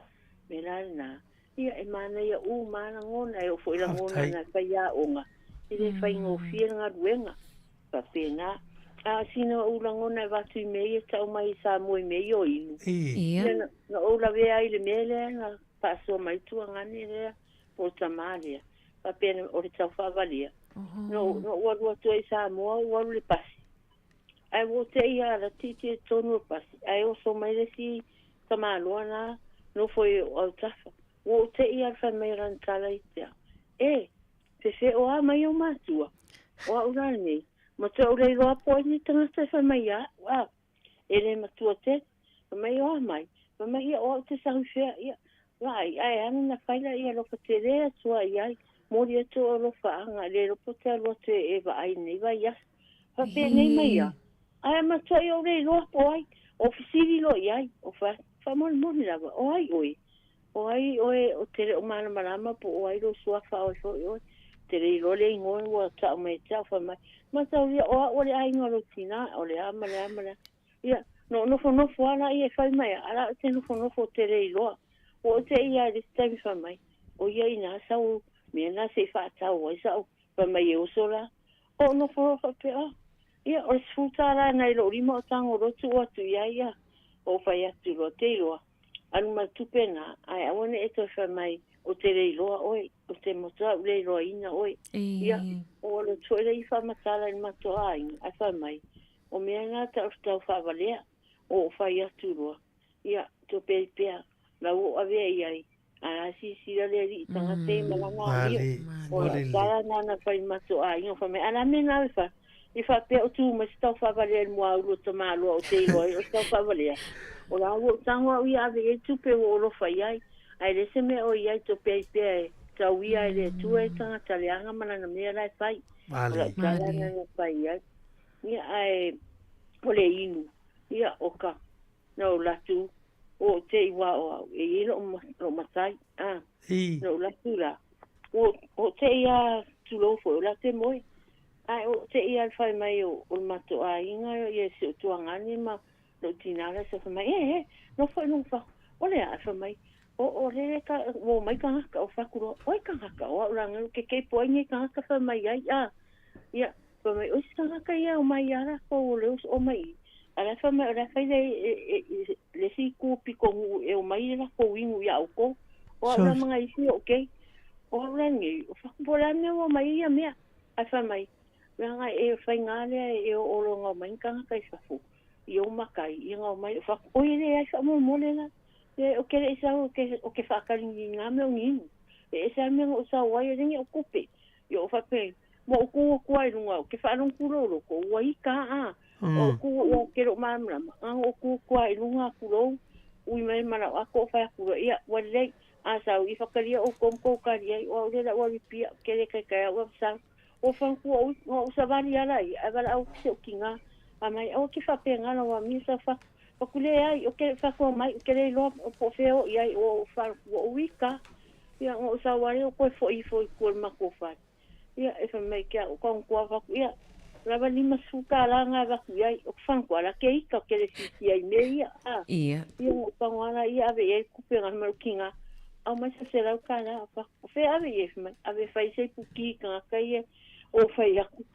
le mea la lena, Ia, e manaia uma lava lagona, e oo foi lagona na faiaoga, e le faigofie le galuega. Faapena. A o sina ou lagona e avatu i mea ia tau mai i Samoa i mea ia o inu. Ia, na, na ou lavea ai i le mea lea na faasoa mai tuagane lea, po o tamā lea. Faapea na, o le tau faavalia. Na ou, na ou alu atu ai i Samoa, ou alu i le pasi. Ae ua ou te'i lava la tietie tonu o le pasi, ae oso mai le isi tamaloa na nofo i ou autafa. Ua ou te'i lava le fai mai o lana tala ia te au, E, fefe o a mai ou matua? O a'u la lenei, matua ou le iloa po o ai lenei tagata e fai mai ia a'u, a, e le matua tele. Fai mai o a mai? Fai mai, ia, o a'u te sahu i fea, ia, vaai, ae ana na fai la ia alofa tele atu a i ai, moli atu o alofaaga, le iloa po o te alu atu e vaai i lenei vaiaso. Faapenei mai ia, ae matuai ou le iloa po o ai, o fesili loa i ai, o fai atu, Faamolemole lava, o ai oe? O ai oe ou te le o malamalama po o ai lou suafa o ai foi oe? Ou te le iloa le igoa ua tau mai ia te au, fai mai, Mataulia, o au o le aiga o lou tinā, o le a ma le a ma le a. Ia, na ou nofonofo lava laia e fai mai, a la ou te nofonofo ou te le iloa. Ua ou te'i lava i le isi taimi fai mai, o ia inā sau mea na se i faatau ai sa'u Fai mai e uso la, O nofo loa faapea, oh, ia, o le $10 na i lou lima o tago loa tuu atu i ai ia. Ou fai atu loa, te iloa, alu ma le tupe na, ae aua ne i e toe fai mai, ou te le iloa oe, ou te matua ou le iloaina oe. Ia, ou alu atu foi lea i faamatala i le matou aiga, ae fai mai, o mea na ta o tau faavalea. Ou fai atu loa, ia, tupe ai pea, la ua ou avea i ai, A la silasila le alii tagata ia ma lana aio. O lau tala na na fai ma to aiga fai mai, a la mea na e fai? I faapea o tu mai se tau faavalea i le muaulu o tamaloa o te iloa ai o se tau faavalea. O la ua ou tago au ia ave i ai tupe ua ou alofa i ai. Ae le se mea o i ai tope ai pea e tau ia e le Atua e tagata leaga ma lana mea la e fai. O lau tala na na fai ai. Ia ae o le inu. Ia, o ka, na ou latu, ua ou te i wā o au, e i lou, lou matai, a, na ou latu la, ua ou te i a tulou foi, o la te moe, ae ua ou te i a le fai mai o, o le matou aiga, ia si ou tuagane ma lou tinā la, sa fai mai, e, e, nofo i luga fako, o le a, fai mai, o, o le ka, ua omai kagaka, o faku loa, oi kagaka, o au la ngau, ke keipo ai nei kagaka fai mai ai, a, ia, Fai mai, o isi tagata ia o mai ia lakou o le uso o mai i. A la fai mai, o le a fai le, e, e, e, le isi ku piko nuu e o mai le lakou inu ia oukou. O au la ma nga isi o kei. O au la nei, o faku po la mea ua mai ia mea. Ae fai mai, leaga e faiga lea e o olo ngau mai ni tagata i fafo, i ou makai, ia ngau mai o faku, oi e leai faamolemole la. E, o ke le i sau o ke, o ke whaakalini i ngā mea o ni inu. E ese a mea o sau ai e lengi o kupe. I o whape, Ma o kou aku ai lunga o ke whaalongo ku lou loko, ua ika a, o ku o ke lo malamalama, a o ku ku ai lunga ku lou, ui mai mana o ako o whai aku loa, ia, ua lelei, a sau i whakalia o kou ma kou kari ai, o au le la ua ripia, ke le kai kai au a sau, o whang ku o o sawali ala ia, ai wala au se o ki ngā, a mai, au ki whapea ngā la wa mi sa wha, whaku le ai, o ke whakua mai, o ke le loa, o po wheo i ai, o whang ku o uika, ia, o sawali o koe fo i fo i kua mako whai. Ia, e fai mai ke au kong kua vaku ia, lava 50 kālā ngā vaku i ai, o ka whanku ala ke ika ke le sisi ai me ia, a.
Ia.
Ia, o pango ala ia ave i ai kupe ngā maru ki ngā, au mai sa 100 kālā, a whaku, o whea ave i e fai mai, ave whai sei puki i ka ngaka ia, o whai aku.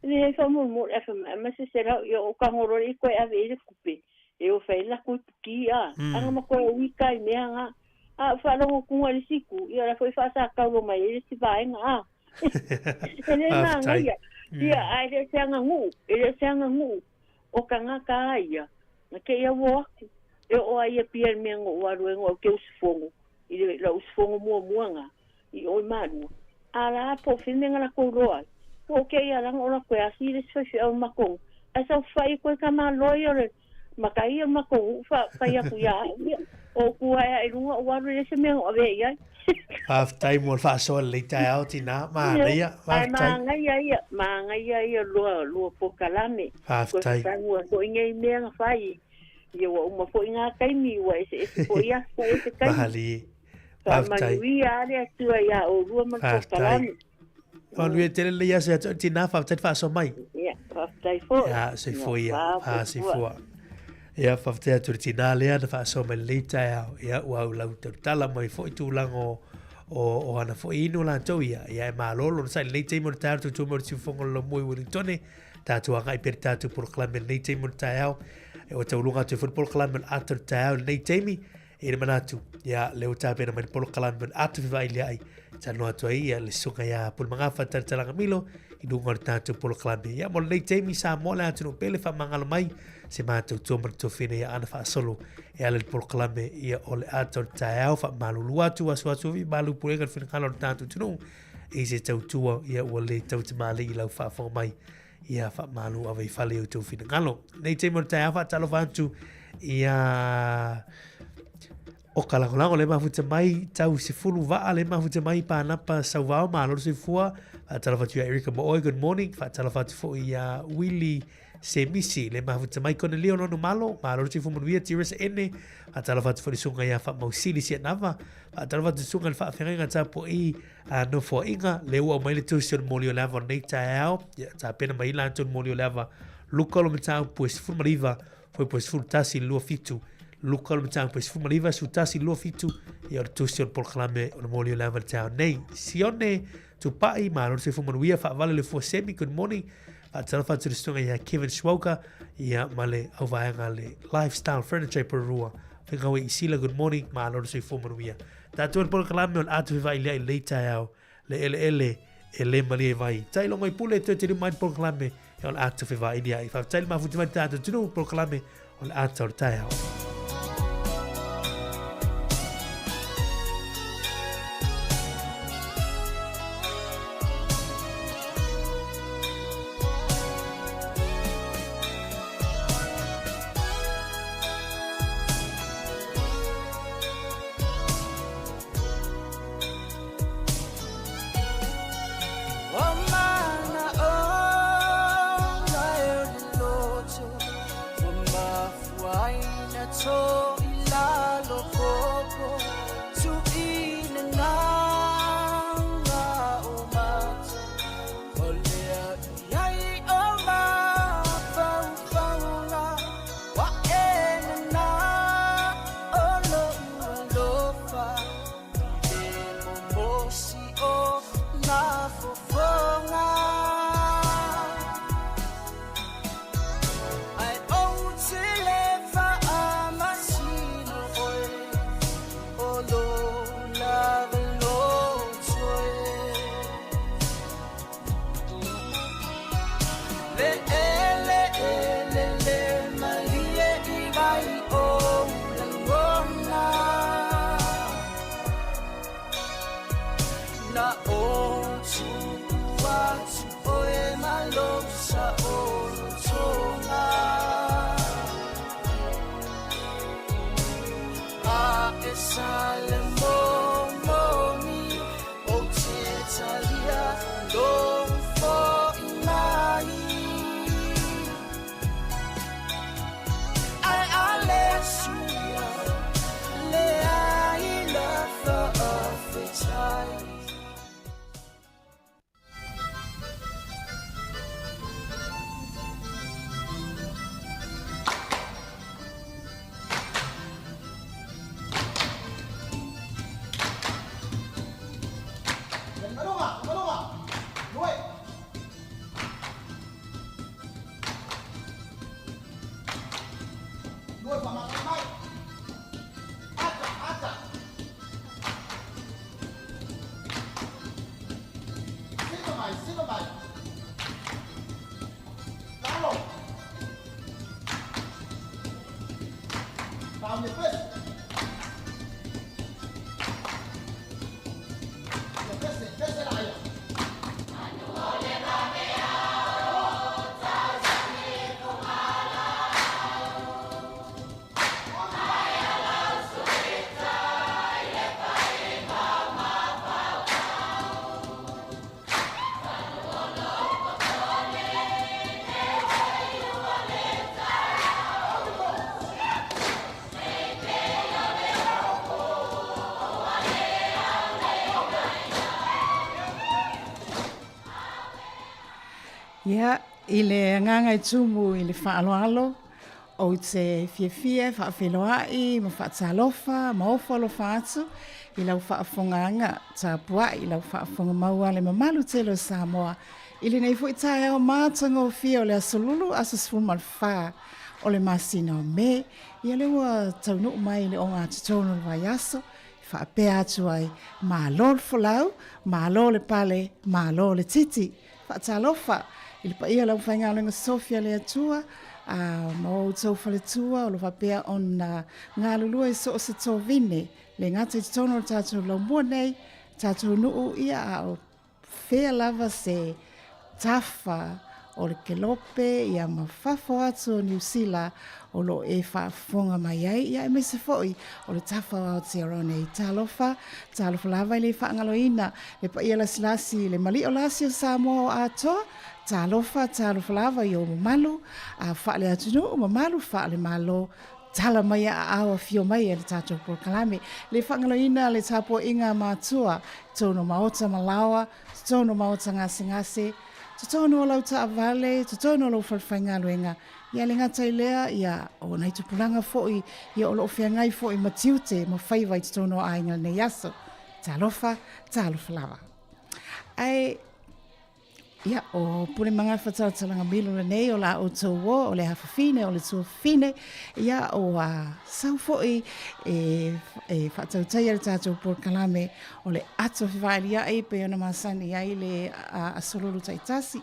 Le hei whamoromoro, e fai mai, mai sa 100, ia o kangorore i koe ave i le kupe, e o whai la koe puki, a, anga ma koe o wika i mea ngā, A wharongo kunga le siku, ia la foi whaasakaulo mai e le si vaenga, a. E le
Faafetai.
manaia. Ia, a e le o se aganuʻu, e le o se aganuʻu o ka gaka a ia, na keia ua o aku, e oo a ia pia le mea na ou alu ai na ou ke usufono, i le lau usufono muamua na, i o i Malua. A la po o fea mea na lakou loa ai, po o keia la na o lakou e asi i le isi faifeau o makou, ae saofai ai koe ka malo ia o le Ma ka ia makou uʻu fa fai aku iā au ia, o ku ae ae lunga o alu e le se mea o avea i ai.
Faafetai mo le faasoa lelei taeao tinā, manaia,
Ae
faafetai.
māngaia ia, māngaia ia lua, lua polokalame.
Faafetai.
Koe whakaahua foi nei mea na whai, ia ua uma foi ngā taimi, ua eseese foi aso e te taimi.
Mahalie. Faafetai.
Faamanuia a le Atua iā ʻolua ma le
Faafetai.
polokalame.
Manuia tele lenei aso ia te oe tinā, faafetai le faasoa mai.
Ia, faafetai foi.
Ia, soifua ia.
Ia,
Ah, soifua. Ia, faafetai atu i le tinā lea na faasoa mai lenei taeao. Ia, ua au lau tautala mai foi tulaga o, o, o ana foi inu latou ia. Ia, e malolo na sa i lenei taimi o le taeao, tautua mai o le siufofoga o le Laumua i Wellingtone. Tātou agai pea le tātou polokalame i lenei taimi o le taeao. E ua tauluga atu ai foi le polokalame o le ata o le taeao i lenei taimi. I le manatu, ia, le ua tapena mai le polokalame o le ata fevailia'i, talanoa atu ai ia le susuga iā Pulemagafa Talatalaga Milo i luga o le tātou polokalame. Ia, mo lenei taimi, Samoa le atunuu pele faamagalo mai, se mātou tua ma le tuafine ia ana faasolo e ala i le polokalame ia o le ata o le taeao faamalulu atu aso aso vi malu pulega le finagalo o le tātou atunuu i se tautua ia ua le tautamalii i lau faafofoga mai ia faamalu ave i fale i outou finagalo. Nei taimi o le taeao faatalofa atu ia o ka lagolago le mafuta mai tau sefulu vaa le mafuta mai Pānapa Sauvao malo le soifua. Faatalofa atu ia Erika Mooi, good morning. Faatalofa atu foi ia Willie Semisi le mafuta mai Konelio Lono Malo, malo le soifua manuia Tirisa Ene. Faatalofa atu foi le susuga ia Faamausili Sianava. Faatalofa atu susuga le faafeagaiga tapuai a nofoaiga, le ua aumai le tusi o le moli o le ava o lenei taeao, ia tapena mai latou le moli o le ava, Luka o le mataupu e 19, fuainupea 11 27, Luka o le mataupu e 19, 11 27, ia o le tusi o le polokalame o le moli o le ava i le taeao nei. Sione Tupai, malo le soifua manuia, faavale le fua semi, good morning. Faatalofa atu le susuga ia Kevin Schwalger, ia ma le auvaega le Lifestyle Furniture i Porirua. Whengawe Isila, good morning, malo le soifua manuia. Tatou le polokalame o le atu fevailia'i i lenei taeao, le eleele e le malie vai. Tailoga i pule toe te lima ai le polokalame o le atu fevailia'i. Faafetai le mafuta mai le tatou atunuu polokalame o le ata o le taeao.
Ia, i le agaga e tumu i le faaaloalo, ou te fiafia e faafeiloai ma faatalofa ma ofo alofa atu i lau faafofogaaga tapuai i lau faafofoga mau a le mamalu tele o Samoa i lenei foi taeao matagofie o le Aso Lulu, aso 14 o le masina o Me. Ia lea ua taunuu mai i le ogatotonu o le vaiaso, e faapea atu ai, malo le folau, malo le pale, malo le titi. Faatalofa i le paia o le aufaigaluega sofi a le Atua a ma outou faletua o lo faapea ona galulue i so o se tovine, le gata i totonu o le tatou laumua nei, tatou nuu, ia a o fea lava se tafa o le kelope ia ma fafo atu o Niu Sila o lo o e faafofoga mai ai, ia aemaise foi o le tafa o Aotearoa nei. Talofa, talofa lava e le faagaloina le paia lasilasi i le mali'o lasi o Samoa o atoa, talofa, talofa lava i ou mamalu a faale-atunuu, mamalu faale-Malo, tala mai a aao afio mai e le tatou polokalame. Le faagaloina le tapuaiga a matua, totonu o maota ma laoa, totonu o maota gasegase, totonu o lau taavale, totonu o lou falefaigaluega, Ia le gata i lea, ia, o nai tupulaga foi, ia o lo o feagai foi ma tiute ma faiva i totonu o aiga lenei aso. Talofa, talofa lava. Ae, ia, o Pule Magafa Talatalaga Milo lenei o la outou uo, o le afafine, o le tuafafine, ia, ua sau foi e, e faatautaia le tatou polokalame o le ato fevaaliai pei ona masani ai le Aso Lulu taitasi.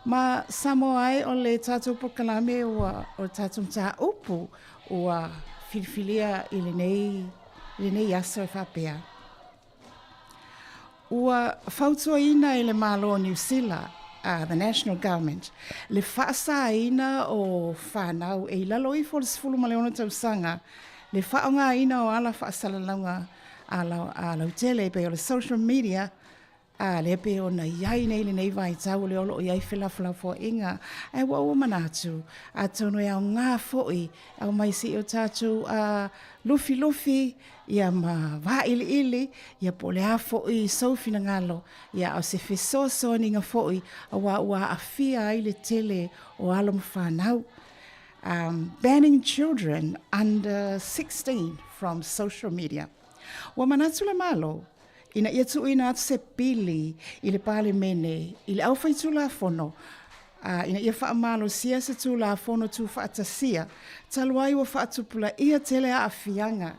Ma Samoa ai o le tatou polokalame ua o le tatou mataupu ua filifilia i lenei i lenei aso e faapea. Ua fautuaina e le Malo o Niu Sila, the National Government, le faasaina o fanau e i lalo ifo o le 16 tausaga le faaaogaina o ala faasalalauga a lautele e pei o le social media A lea pei ona i ai nei lenei vaitau o lea o lo o i ai felafolafoaiga, ae ua ou manatu, atonu e aoga foi aumai se i o tatou lufilufi ia ma vailiili ia po o le a foi sou finagalo, ia a o se fesoasoaniga foi aua ua aafia ai le tele o alo ma fanau. Banning children under 16 from social media. Ua manatu le Malo, Ina ia tuuina atu se pili i le Palemene i le aufaitulafono a ina ia faamalosia se Tulafono Tuufaatasia talu ai ua faatupulaia tele aafiaga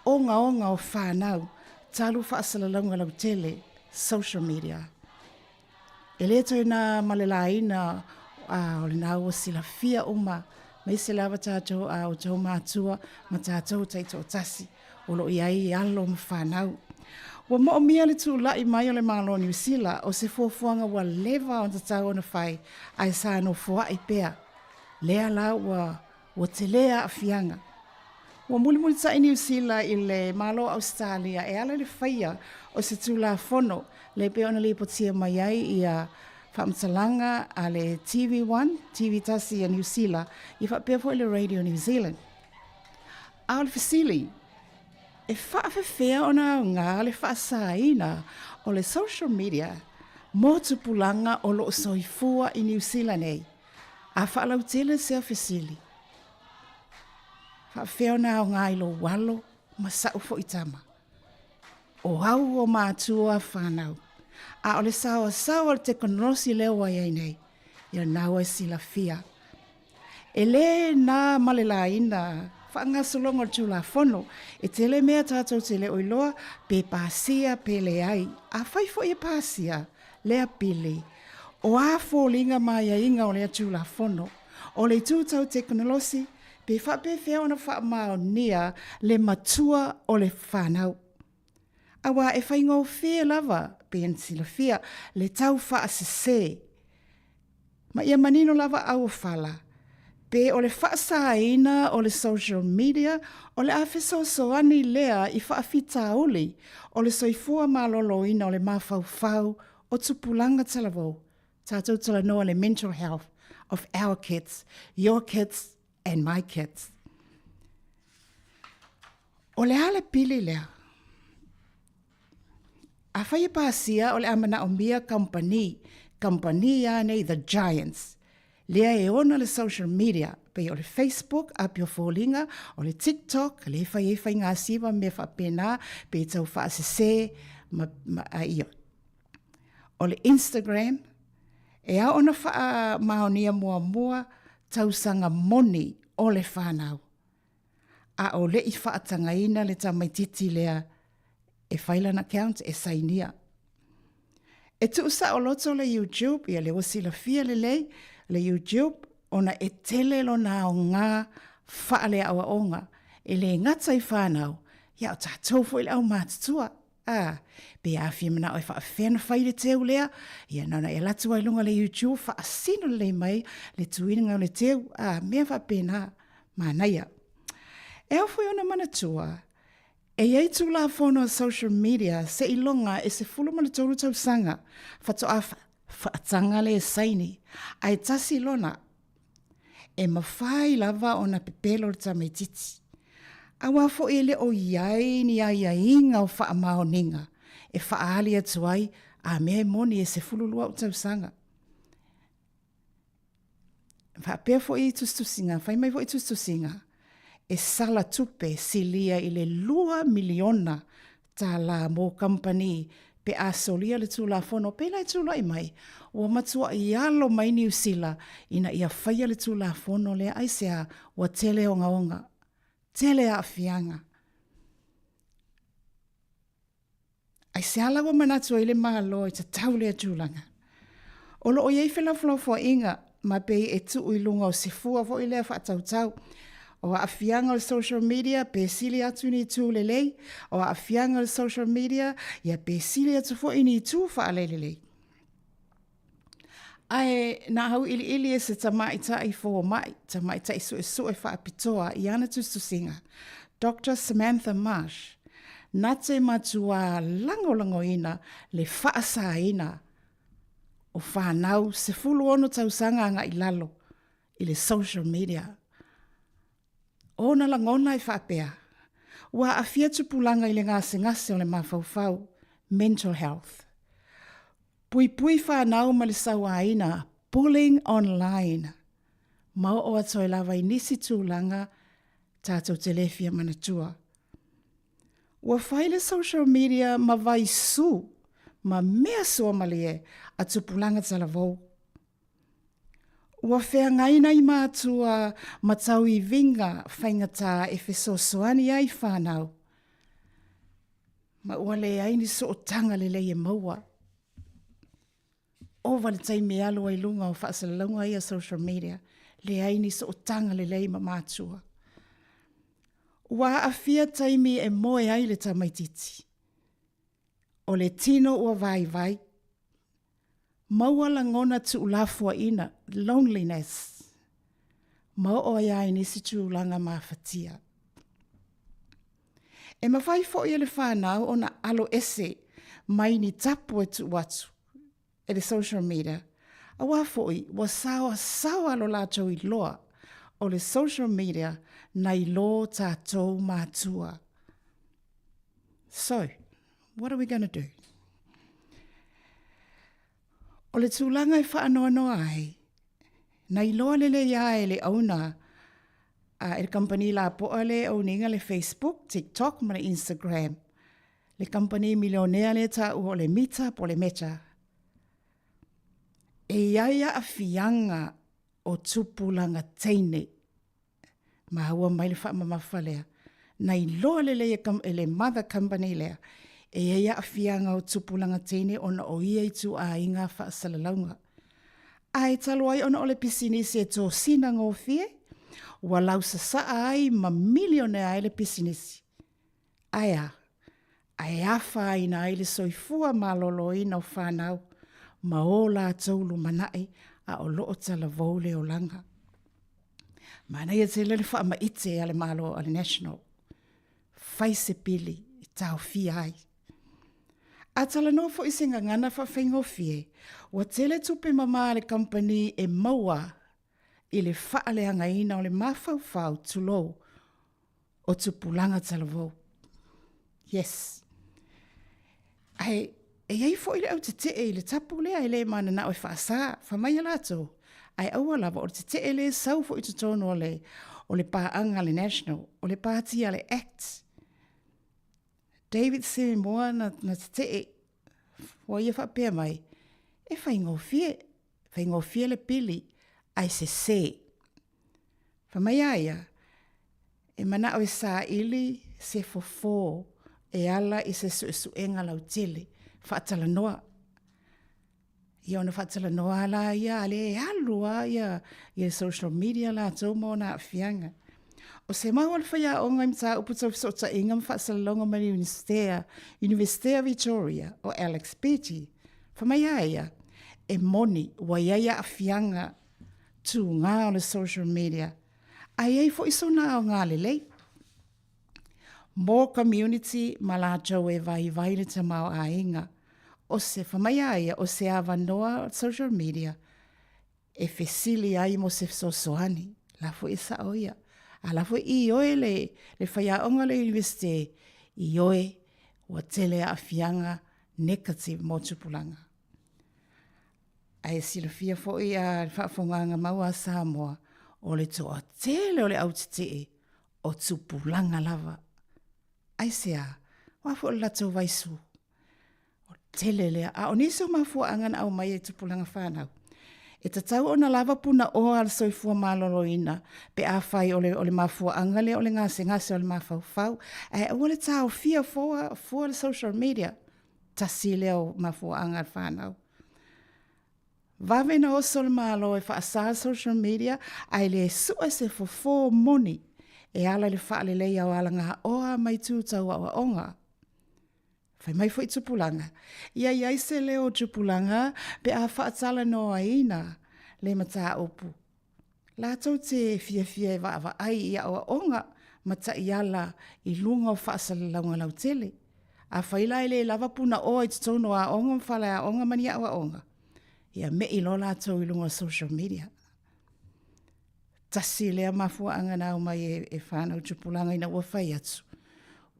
ogaoga o fanau talu faasalalauga lautele, social media. E le toe na ma le laina a o lena ua silafia uma, aemaise lava tatou a outou matua ma tatou taitoatasi o lo o i ai alo ma fanau. Ua moomia le tulai mai o le Malo o Niu Sila o se fuafuaga ua leva ona tatau ona fai ae sa nofoai pea. Lea la ua ua tele aafiaga. Ua mulimulitaʻi Niu Sila i le Malo o Ausetalia e ala i le faia o se Tulafono lea e pei ona lipotia mai ai ia faamatalaga a le TV One, TV tasi a Niu Sila, ia faapea foi le Radio New Zealand. A o le fesili, e faafefea ona aoga le faasaina o le social media mo tupulaga o lo o soifua i Niu Sila nei? A faalautele sea fesili, faafefea ona aoga i lou alo ma sa'u foi tama? O au o matua fanau, a o le saoasaoa o le tekonolosi lea ua i ai nei, ia lena ua e silafia. E le na ma le laina faagasologa o le Tulafono, e tele mea tatou te le o iloa pe pasia pe leai. Afai foi e pasia lea pili, o a foliga ma aiaiga o lea Tulafono? O le itu tau tekonolosi, pe faapefea ona faamaonia le matua o le fanau? Aua e faigofie lava, pei ona silafia, le tau faasese. Ma ia manino lava auofala, pe o le faasaina o le social media o le a fesoasoani lea i faafitauli o le soifua maloloina o le mafaufau o tupulaga talavou, tatou talanoa le mental health of our kids, your kids and my kids. O le a le pili lea? Afai e pasia o le a manaomia kamupani, kamupani a nei the giants, lea e ona le social media, pei o le Facebook, apia foliga, o le TikTok, lea e fai ai faigasiva ma mea faapena, pe tau faasese, ma, ma, a, ia. O le Instagram, e ao ona faamaonia muamua tausaga moni o le whanau. A o leʻi faatagaina le tamaititi lea e fai lana account e sainia. E tuusaoloto le YouTube, ia lea ua silafia lelei le YouTube, ona e tele lona aoga faaleaoaoga, e le gata i whanau, ia o tatou foi le aumatutua. A, pe a fia manao e faafefea ona fai le teu lea, ia na ona e alu atu lava i luga o le YouTube, faasino lelei mai le tuiga o le teu, a, mea faapena, manaia. E ao foi ona manatua, e i ai Tulafono a social media seiloga e 13 tausaga faatoa faataga le saini, ae tasi lona E mafai lava ona pepelo le tamaitiiti. Aua foi e le o i ai ni aiaiga o faamaoniga e faaali atu ai a mea e moni e 12 ou tausaga. Faapea foi i tusitusiga, fai mai foi i tusitusiga, e sala tupe silia i le $2 miliona tālā mō kamupani pe a solia le Tulafono pēlā e tulai mai, ua matuaʻi alo mai Niu Sila ina ia faia le Tulafono lea aisea ua tele ogaoga, tele aafiaga. Aisea la ua manatu ai le Malo e tatau lea tulaga? O lo o i ai felafolafoaiga ma pei e tuu i luga o se fua foi lea faatautau. O aafiaga o le social media pe sili atu ni itu lelei, o aafiaga o le social media ia pe sili atu foi ni itu faalelelei. Ae na auiliili e se tamaitai fomai, tamaitai suesue faapitoa i ana tusitusiga, Doctor Samantha Marsh, na te matuā lagolagoina le faasaina o fanau 16 tausaga agai lalo i le social media. O ona lagona e faapea, ua aafia tupulaga i le gasegase o le mafaufau, mental health. Puipui whanau ma le sauaina, bullying online. Ma oo atu ai lava i nisi tulaga tatou te le fia manatua. Ua fai le social media ma vaisu ma mea suamalie a tupulaga talavou. Ua feagai nai mātua ma tauiviga faigata e fesoasoani ai whanau. Ma ua leai ni sootaga lelei e maua. Ova le taimi e alu ai i luga o faasalalauga ia social media, leai ni sootaga lelei ma mātua. Ua aafia taimi e moe ai le tamaititi. O le tino ua vaivai. Maua lagona tuulafoaiina, loneliness, ma oo ai lava i nisi tulaga mafatia. E mafai foi e le fanau ona alo ese mai ni tapu e tuu atu e le social media, aua foi ua saoasaoa lo latou iloa o le social media nai lo tatou matua. So, what are we gonna do? O le tulaga e faanoanoa ai, na iloa lelei lava e le owner a e le kamupani lapoa lea e own ina le Facebook, TikTok ma le Instagram, le kamupani milionea lea e taua o le Meta po o le Meta. E i ai aafiaga o tupulaga teine Maua mai le faamamafa lea, na iloa lelei e, e le mother company lea, e i ai aafiaga o tupulaga teine ona o ia ituaiga faasalalauga. Ae talu ai ona o le pisinisi e tosina gofie, ua lausasaa ai ma milionea ai le pisinisi. Ae a? Ae afaina ai le soifua maloloina o fanau ma o latou lumanai a o lo o talavou le olaga. Manaia tele le faamaite a le Malo a le National. Fai se pili e taofia ai. A talanoa foi i se gagana faafaigofie, ua tele tupe mama a le kamupani e maua i le faaleagaina o le mafaufau, tulou, o tupulaga talavou. Yes. Ae e i ai foi le au tetee i le tapu lea e le mananao e faasa, fai mai a latou, ae aua lava o le tetee lea e sau foi i totonu o le, o le paaga a le National, o le pati a le Act. David Seymour na, na tetee, ua ia faapea mai, e faigofie, faigofie le pili, ae sese. Fai mai a ia, e manao e saili se fofo e ala i se suesuega lautele, faatalanoa. Ia ona faatalanoa la ia, a lea e alu lava ia, ia social media latou ma ona aafiaga. O se mau o le faiaoga i mataupu tau fesootaiga ma faasalalauga mai le Iunivesite, Iunivesite o Victoria, o Alex Beattie, fai mai a ia, e moni ua i ai aafiaga tūgā o le social media, a i ai foi sona aoga lelei. Mō community ma latou e vaivai le tamaoaiga, o se, fai mai a ia, o se avanoa social media e fesili ai mo se fesoasoani, la foi e sao ia. A la foi ioe le, le faiaoga o le Iunivesite, ioe ua tele aafiaga negative mo tupulaga. Ae silafia foi a le faafofogaaga mau a Samoa, o le toatele o le au tetee o tupulaga lava. Aisea? Aua foi o le latou vaisu. O le tele lea. A o nisi o mafuaaga na aumai e tupulaga fanau, e tatau ona lava punaoa a le soifua maloloina pe afai o le, o le mafuaaga lea o le gasegase o le mafaufau, ae aua le taofia fua, fua le social media. Tasi lea o mafuaaga a le fanau. Vave na oso le Malo e faasa social media ae le sue se fofo moni e ala i le faaleleia o alagaoa ma itu tau aoaoga. Fai mai foi tupulaga, ia i ai se leo o tupulaga pe a faatalanoaina le mataupu. Latou te fiafia e vaavaai i aoaoga ma taiala i luga o faasalalauga lautele. Afai la e le lava punaoa i totonu o aoga ma faleaoga ma ni aoaoga, ia me'i loa latou i luga o social media. Tasi lea mafuaaga na aumai e, e whanau tupulaga ina ua fai atu,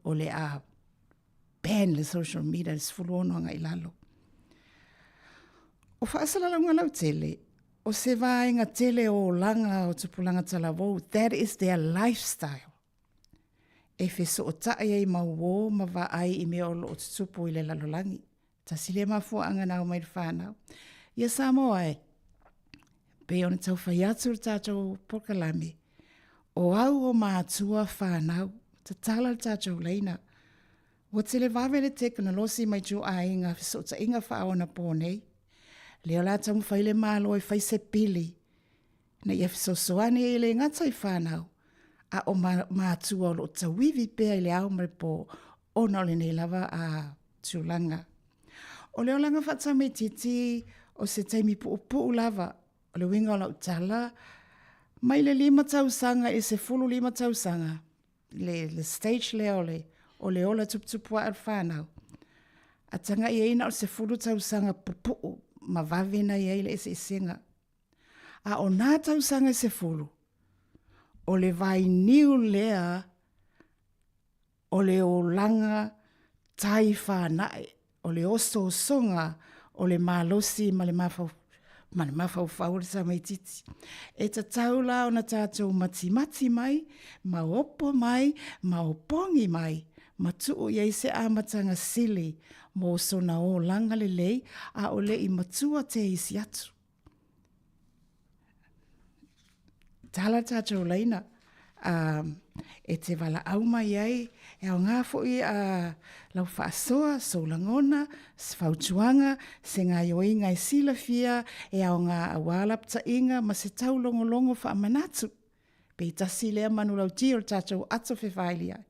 o le a ban le social media le 16 agai lalo. O faasalalauga lautele, o se vaega tele o olaga o tupulaga talavou, that is their lifestyle. E fesootai ai ma uō ma vaai i mea o lo o tutupu i le lalolagi. Tasi lea mafuaaga na aumai le whanau. Ia Samoa e, pei ona tau fai atu le tatou polokalame, o au o mātua whanau, tatala le tatou laina. Ua televave le tekonolosi mai ituaiga fesootaiga faaonapō nei. Lea o le a taumafai le Malo e fai se pili ina ia fesoasoani ai e le gata i fanau, a o matua o lo o tauivi pea i le ao ma le pō ona o lenei lava a tulaga. O le olaga faatamaitiiti o se taimi puupuu lava, o le uiga o lau tala, mai le 5 tausaga i le 15 tausaga, le, le stage lea o le, o le ola tuputupu ae o le fanau. A taga i ai na o le 10 tausaga pupu'u ma vave na i ai le eseesega. A o nā tausaga e 10, o le vainiu lea o le olaga tai whānae, o le osoosoga o le malosi ma le ma le mafaufau o le tamaititi. E tatau la ona tatou matimati mai, ma opo mai, ma opogi mai, ma tuu i ai se amataga sili mo sona olaga lelei a o le i matua te isi atu. Tala tatou laina e te valaau mai ai, e aoga foi lau faasoa, sou lagona, se fautuaga, se gaoioiga e silafia e aoga aua lapataiga ma se taulogologo faamanatu. Pe tasi lea manulauti o le tatou ato fefailia'i,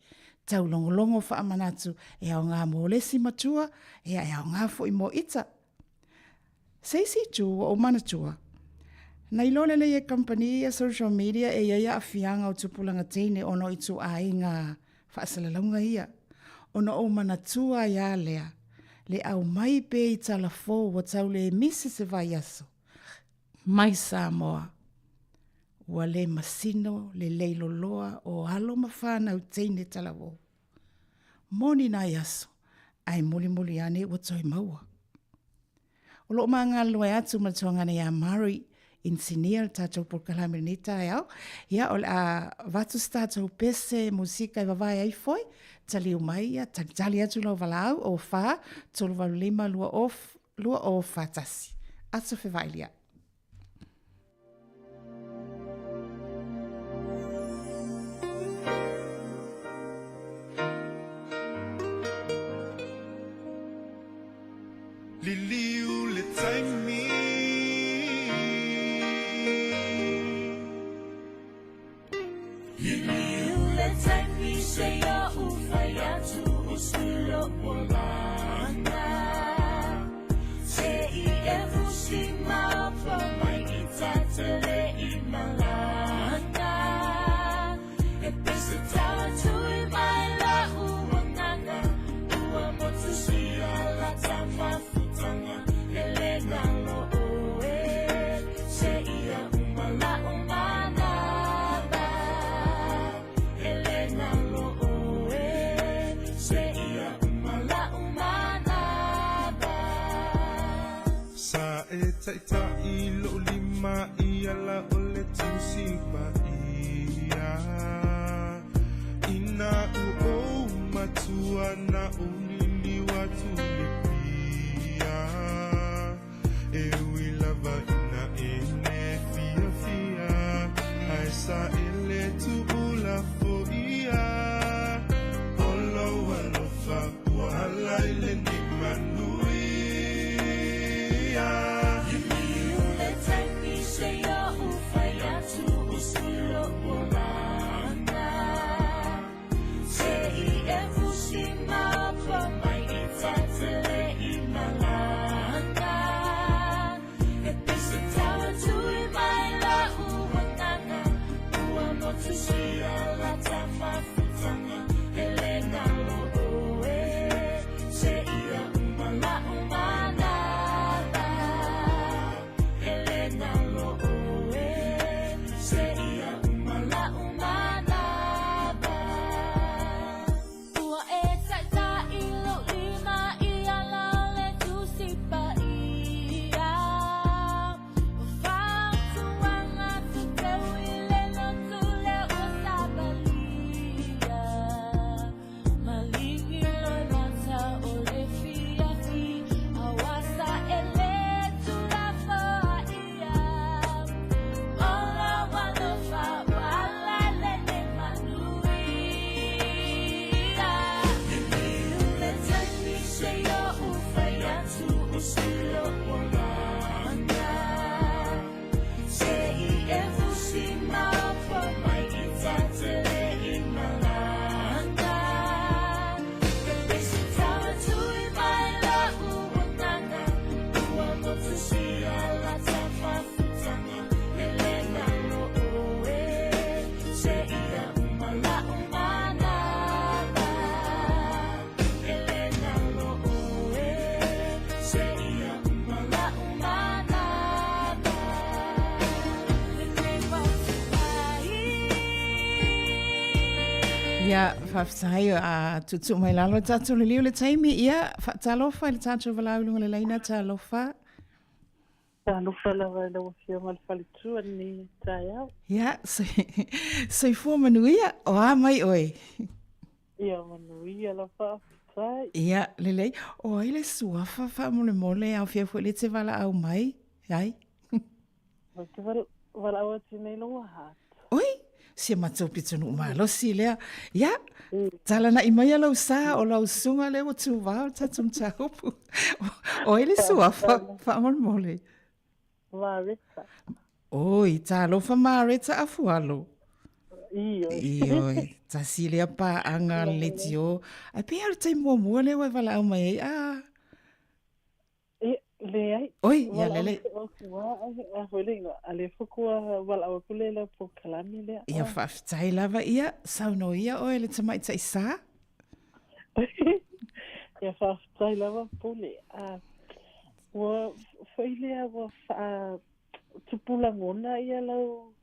taulogologo faamanatu e aoga mo le isi matua, ia e aoga foi mo ita. Se isi itu ua ou manatua, na iloa lelei e kamupani ia social media e i ai aafiaga o tupulaga teine ona o ituaiga faasalalauga ia. Ona ou manatua ai lava lea, le aumai pea i tala fou ua tau le misi se vaiaso mai Samoa. Ua le masino lelei loloa o alo ma fanau teine talavou. Moni nai aso, ae mulimuli ane ua toe maua. O loo ma galulue atu ma le tuagana ia Murray, inisinia le tatou polokalame i lenei taeao. Ia, o le a avatu se tatou pese musika e vavae ai foi, taliu mai, ia, talitali atu lau valaau, 04 385 20 2041. Aso fevailia'i.
Liliu le taimi. Liliu le taimi se ia u fai atu o si lou olaga. Se i e fusi maopo mai i ta te le i malaga. E pese tala tui mai la uangaga. Ua motu sia la tamafutanga. E le nalo oe. Se ia uma la umanaba. E le nalo oe. Se ia uma la umanaba. Sa e taita'i lo'u lima i ala o le Tusi Paia. Ina ua ou matua na ou liliu atu le pia. E ui lava ina e le fiafia, ae sa e le tuula foia. O lou alofa ua ala i lenei manuia. Liliu le taimi se ia u fai atu o si lou olaga. Se i e fusi maopo
Ia, faafetai a tuutuu mai lalo le tatou liliu le taimi. Ia, faatalofa i le tatou valaau i luga o le laina, talofa.
Talofa lava i lau Afioga i le Faletua i lenei taeao.
Ia, soifua manuia, o a mai oe?
Ia, manuia lava, faafetai.
Ia, lelei. O ai le suafa faamolemole, aofia foi lea e te valaau mai ai?
Ou te valaau atu nei lou Heart.
Oi, si a matou pitonuu malosi lea. Ia, talana'i maia lou sa, o lau susuga lea ua tuvao le tatou mataupu. O ai le suafa faamolemole?
Mareta.
Oi, talofa Mareta Afualo.
Ioe.
Ioe, tasi lea paaga a le leitio. Ae pei lava o le taimi muamua lea ua e valaau mai ai, ah,
Ia, leai.
Oi, ia lele.
Valaau atu lea i lau polokalame lea.
Ia, faafetai lava. Ia, saunoa ia oe le tamaitai sa.
Ia, faafetai lava Pule. Ua foi lea ua faatupu lagona ia lau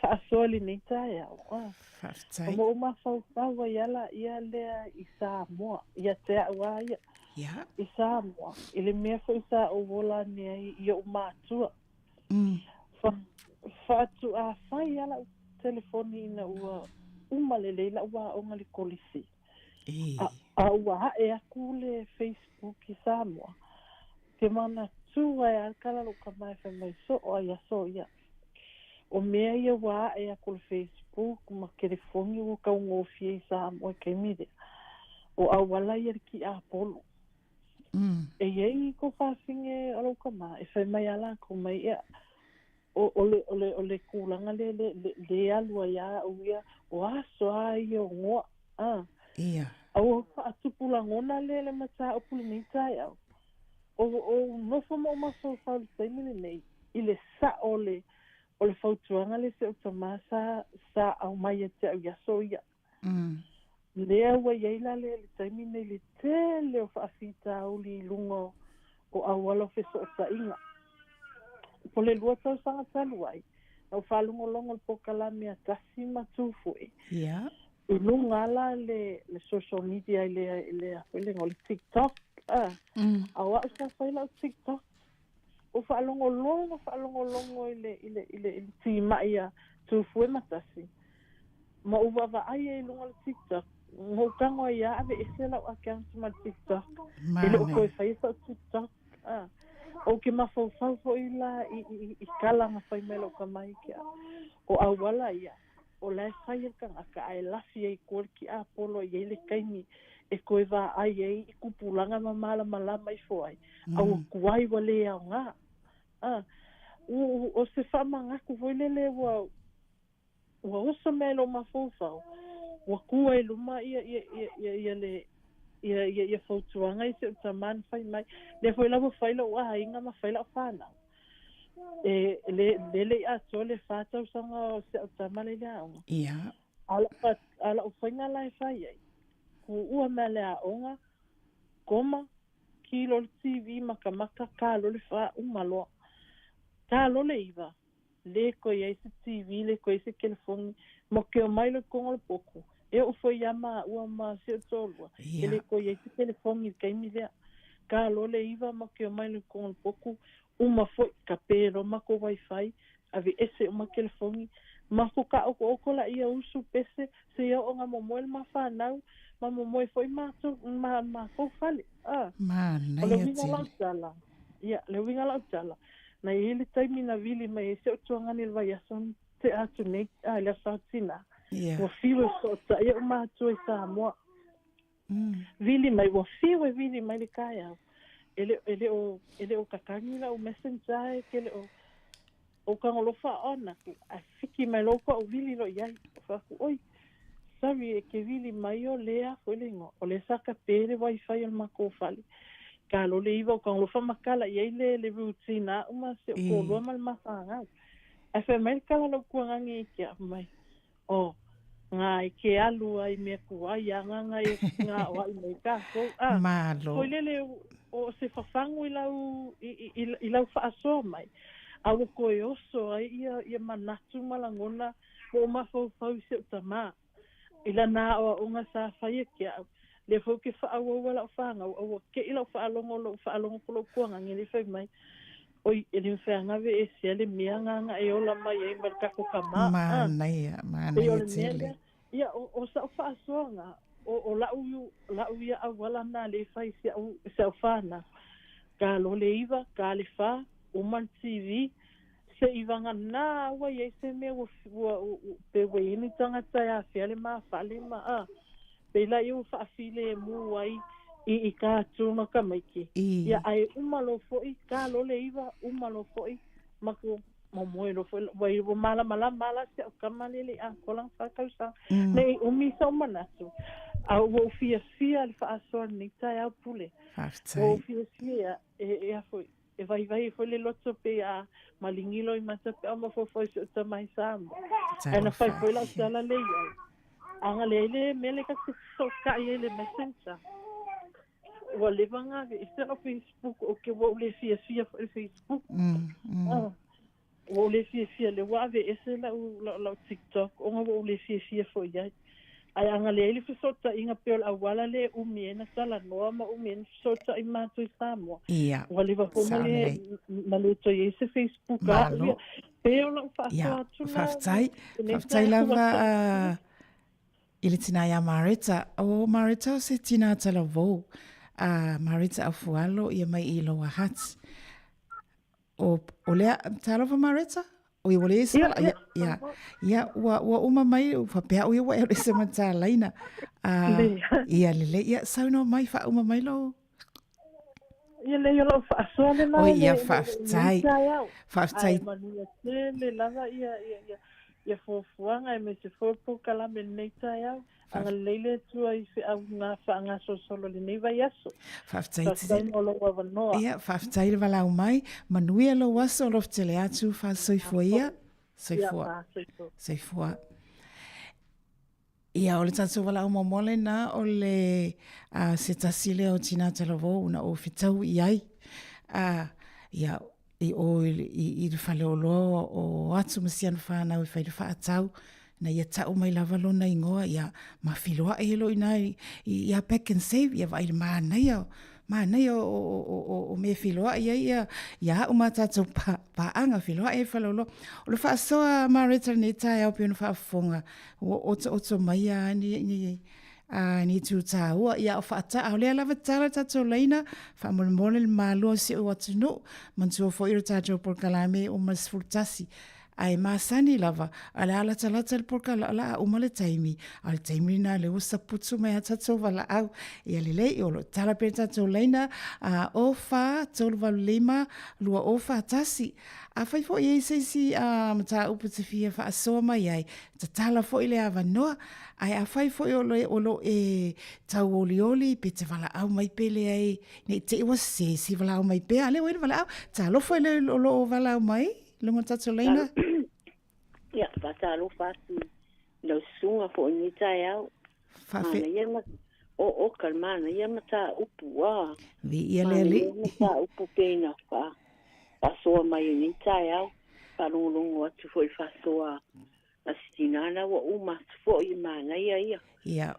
faasoa i lenei taeao.
Faafetai.
Ua ou mafaufau ai ala ia lea i Samoa, ia te au lava ia.
Ia.
I Samoa, i le mea foi sa ou ola ane ai i oʻu matua. Faatoa fai lava la'u telefoni ina ua uma lelei la'u aoga i le kolisi. A ua a'e aku le Facebook i Samoa, ke manatu ai a le kala lou tama e fai mai soo ai aso ia. O mea ia ua ae aku i le Facebook ma telefoni ua taugofie i Samoa i taimi lea. O auala ia le kiapolo. E i ai ko fafine o lou tama e fai mai a lakou mai ia o, o le, o le, o le tulaga lea le, le, le alu ai a au ia, o aso a ia o goa. A.
Ia.
A ua faatupu lagona lea le mataupu lenei taeao. O, o nofo ma ou mafaufau i le taimi lenei, i le sa'o o le, o le fautuaga lea si ou tamā sa, sa aumai ia te au i aso ia. Lea ua i ai la le, le taimi nei le tele o faafitauli i luga o, o auala o fesootaiga. Po le lua tausaga talu ai, na ou faalogologo i le polokalame a Tasi ma Tufoe.
Ia.
I luga la le, le social media i le, i le, a foi le igoa, le TikTok. A, a o au sa fai lau TikTok. Ua faalogologo, faalogologo i le, i le, i le, i le timai a Tufue ma Tasi. Ma ou vaavaai ai i luga o le TikTok. Na ou tago ai lava aveese lau account ma le TikTok. E le o toe faia sau TikTok. A. Ou te mafaufau foi la i, i, i tala na fai mai lou tama ia te au. O auala ia, o la e fai e le tagata ae lafi ai i tua le tiapolo e i ai le taimi e toe vaai ai i tupulaga ma malamalama ifo ai, a ua tuai ua le aoga. A, u, o se faamanatu foi lele ua, ua oso mea i lou mafaufau, ua tu ai i luma ia, ia, ia, ia, ia le, ia, ia, ia fautuaga i si ou tama na fai mai. Lea foi la ua fai lou aiga ma fai lau fanau. E le, le le i atoa le fa tausaga o si au tama lea i le aoga.
Ia.
A lau, a lau faiga la e fai ai, kuua mea le aoga, koma, kilo le TV makamaka, kalo le fa, uma loa. Kalo le iva, le toe i ai se TV, le toe i ai se telefoni, ma ke omai loa i totonu o le potu, e oo foi ia maua ma si ou toalua, e le toe i ai se telefoni i le taimi lea. Ka loa le iva ma ke omai loa i totonu o le potu, uma foi, kape loa matou wifi, aveese uma telefoni, matou taotooto laia usu pese, seia oo ina momoe le ma fanau, ma momoe foi matou, ma matou fale. A. O le
Manaia
uiga o lau
tele.
tala, ia, le uiga o lau tala, na i ai le taimi na vili mai ai si ou tuagani i le vaiaso na tea atu nei, a, i le Aso Tina.
Ia.
Ua fiu e fesootai ou matua i Samoa. Vili mai, ua fiu e vili mai le taeao. E le, e le o, e le o tatagi lau messenger e ke le o, ou tagolofa on atu, ae fiki mai loa ua ou vili loa i ai. Ou fai atu, oi, sorry e ke vili mai o lea foi le igoa, o lea sa kape le wifi o le matou fale. Talo le iva o tagolofa ma kala i ai le, le routine aʻu ma si ou toalua ma le ma fanau. Ae fai mai le kala a lou tuagagi i ke au mai, Oh, ngā i ke alu ai mea tuai a ngā e ngā o ai mai tātou. Ah,
Malo.
Foi lele o se fafagu i lau, i, i, i, i lau faasoa mai. A ua toe oso ai ia, ia manatu ma lagona ma o mafaufau i si ou tamā. I lana aoaoga sa faia ke a'u, lea foi ou te faaauaua la'u fanau, a ua te'i la'u faalogo lou faalogo atu lou tuagage lea fai mai, Oi, e le mafai a na aveesea le mea na na e ola mai ai ma le tatou tama.
A, Manaia,
pei o
manaia
le mea
tele.
lea. Ia, o, o sa'u faasoaga, o, o la'u, la'u ia auala na lea e fai i si a'u, si a'u fanau. Ta loa le 9, ta le 4, uma le TV, Seivagana ua i ai se mea ua, ua, pe ua i ai ni tagata e afea le mafale ma, a, pēlā ia ua faafilemu ai i, i ka tū ma tamaiti.
I.
Ia, ae uma loa foi, ta loa le 9, uma loa foi, matou momoe loa foi, ua, ua malamalama lava la si au tama lea e le i atoa lana fa tausaga. Ne i umi sou manatu, a ua ou fiafia i le faasoa i lenei taeao Pule. Ua ou
Faafetai.
fiafia e, e a foi, E vaivai ai foi le loto pei a maligi loimata pe a mafaufau i si ou tama i Samoa. Ae na fai foi lau tala lea i ai. A na leai le mea lea ta te fesootai ai i le messenger. Ua leva ona aveese lau Facebook ou te ua ou le fiafia foi i le Facebook. Ua ou le fiafia lea ua aveese lau, lau, lau TikTok ona ua ou le fiafia foi i ai. Ae a na leai le fesootaiga pei o le auala lea e umi ai na talanoa ma umi ai na fesootai matou i Samoa.
Ia,
Ua leva foi ma
sao
le,
lelei.
ma le toe i ai se Facebook a a'u
Malo.
ia. Pei o lau faasoa
Ia,
atu la
faafetai.
lenei
Faafetai
taeao
lava
ua
i le tina ia Mareta. O Mareta o se tina talavou. A Mareta Afualo ia mai i Lower Hutt. O, o lea, talofa Mareta? Oi, ua leai se
Ia,
vala,
ia,
ia, ia, ia, ua, ua uma mai, ua faapea au ia ua e alu ese ma le talaina. Ah,
Leai.
ia, lelei, ia, saunoa mai, faauma mai lou.
Ia leai o lau faasoa lena
Oi,
i le,
ia,
i le, i lenei
faafetai,
taeao.
faafetai.
Ae manuia tele lava ia, ia, ia, ia fuafuaga aemaise foi o le polokalame i lenei taeao. Agalelei le Atua i feau ngā faagasolosolo i lenei vaiaso.
Faafetai
Faafetai
tele.
mo lou avanoa.
Ia, faafetai le valaau mai. Manuia lou aso, alofa tele atu, faasoifua ia.
Ia,
Soifua.
faasoifua.
Soifua. Ia, o le tatou valaau muamua lena o le uh, se tasi lea o tina talavou na ou fetau i ai. Uh, ia, i o i, i, i le faleoloa o atu ma si ana whānau i whai le whaatau, na ia tau mai lava lona ingoa, ia ma filoa'i he loi nā i, i, ia Pak'nSave, ia vaai le mānaia, mānaia o, o, o, o, o mea filoa'i ai ia, ia a'u ma tātou pā, pā'anga filoa'i ai faleoloa. O le faasoa Mareta lenei taeao pei ona faafofoga, ua otooto mai a ni, ni, A ni tū tāua, ia o whaata, a o lea lava tala tātou leina, whaamolemole le mālua o si o atunuu, manatua foi o le tātou polokalame o ma le 11. Ae masani lava, a le a latalata le polokala, o la a uma le taimi, a o le taimi lena lea ua saputu mai a tātou valaau. Ia lelei, o lo o tala pea le tātou leina, a o 4 3 8 5 2 o 4 1. Afai foi e i ai se isi mataupu e te fia faasoa mai ai, tatala foi le avanoa, Ae afai foi o le o lo e tauolioli pe te valaau mai pe leai, nei te i ua sese si valaau mai pea, a lea ua i le valaau, talofa i le o lo o valaau mai, luga o tatou laina.
Ia, faatalofa atu i lau susuga foi i lenei taeao.
Faafe.
Manaia ma, o, oka le manaia mataupu, a.
Viia le Alii.
Manaia mataupu pei na faa, faasoa mai i lenei taeao. Faalogologo atu foi i le faasoa A si tinā la ua uma atu foi i manaia ia.
Ia,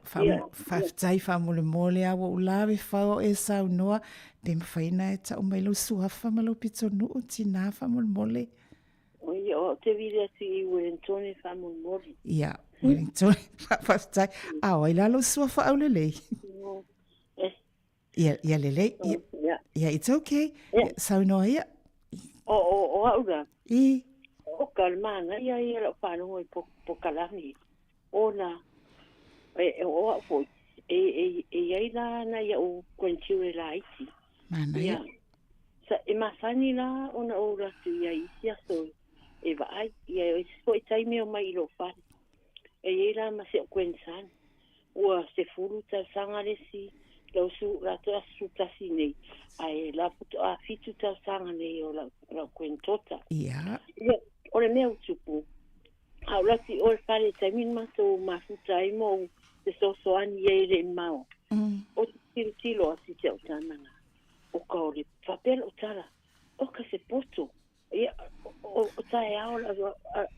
faafetai faamolemole a ua ou lawe fau o e saunoa, pe mafai ona e tau mai lou suafa ma lou pitonuu, tinā faamolemole.
O ia, o au te vili atu i Wellingtone faamolemole.
Ia, Wellingtone, faafetai. A o ai la lou suafa aulelei?
Eh.
Ia, ia lelei. Ia,
Ia.
ia, it's okay.
Ia.
Ia, saunoa ia.
O, o, o au la.
I.
O ka le manaia ia lau faalogo i po, pokalame. Ona, e, e, o au foi, e, e, e i ai la nai a'u grandchildren laiti.
Manaia.
Ia, sa, e masani la ona ou alu atu i ai i isi aso e vaai. Ia, o isi foi taimi e omai i lou fale. E i ai la ma si a'u grandson. Ua 10 tausaga le isi lau su latou aso 11 nei, ae la faatoa 7 tausaga nei o lau lau granddaughter.
Ia.
Ia, o le mea ua tupu, a ou alu atu i o i le fale i le taimi na matou mafuta ai ma ou fesoasoani ai e le i mamao, ou te tilotilo atu i si au tama la, o ka o le faapea lau tala, oka se poto. Ia, o, o taeao le alu,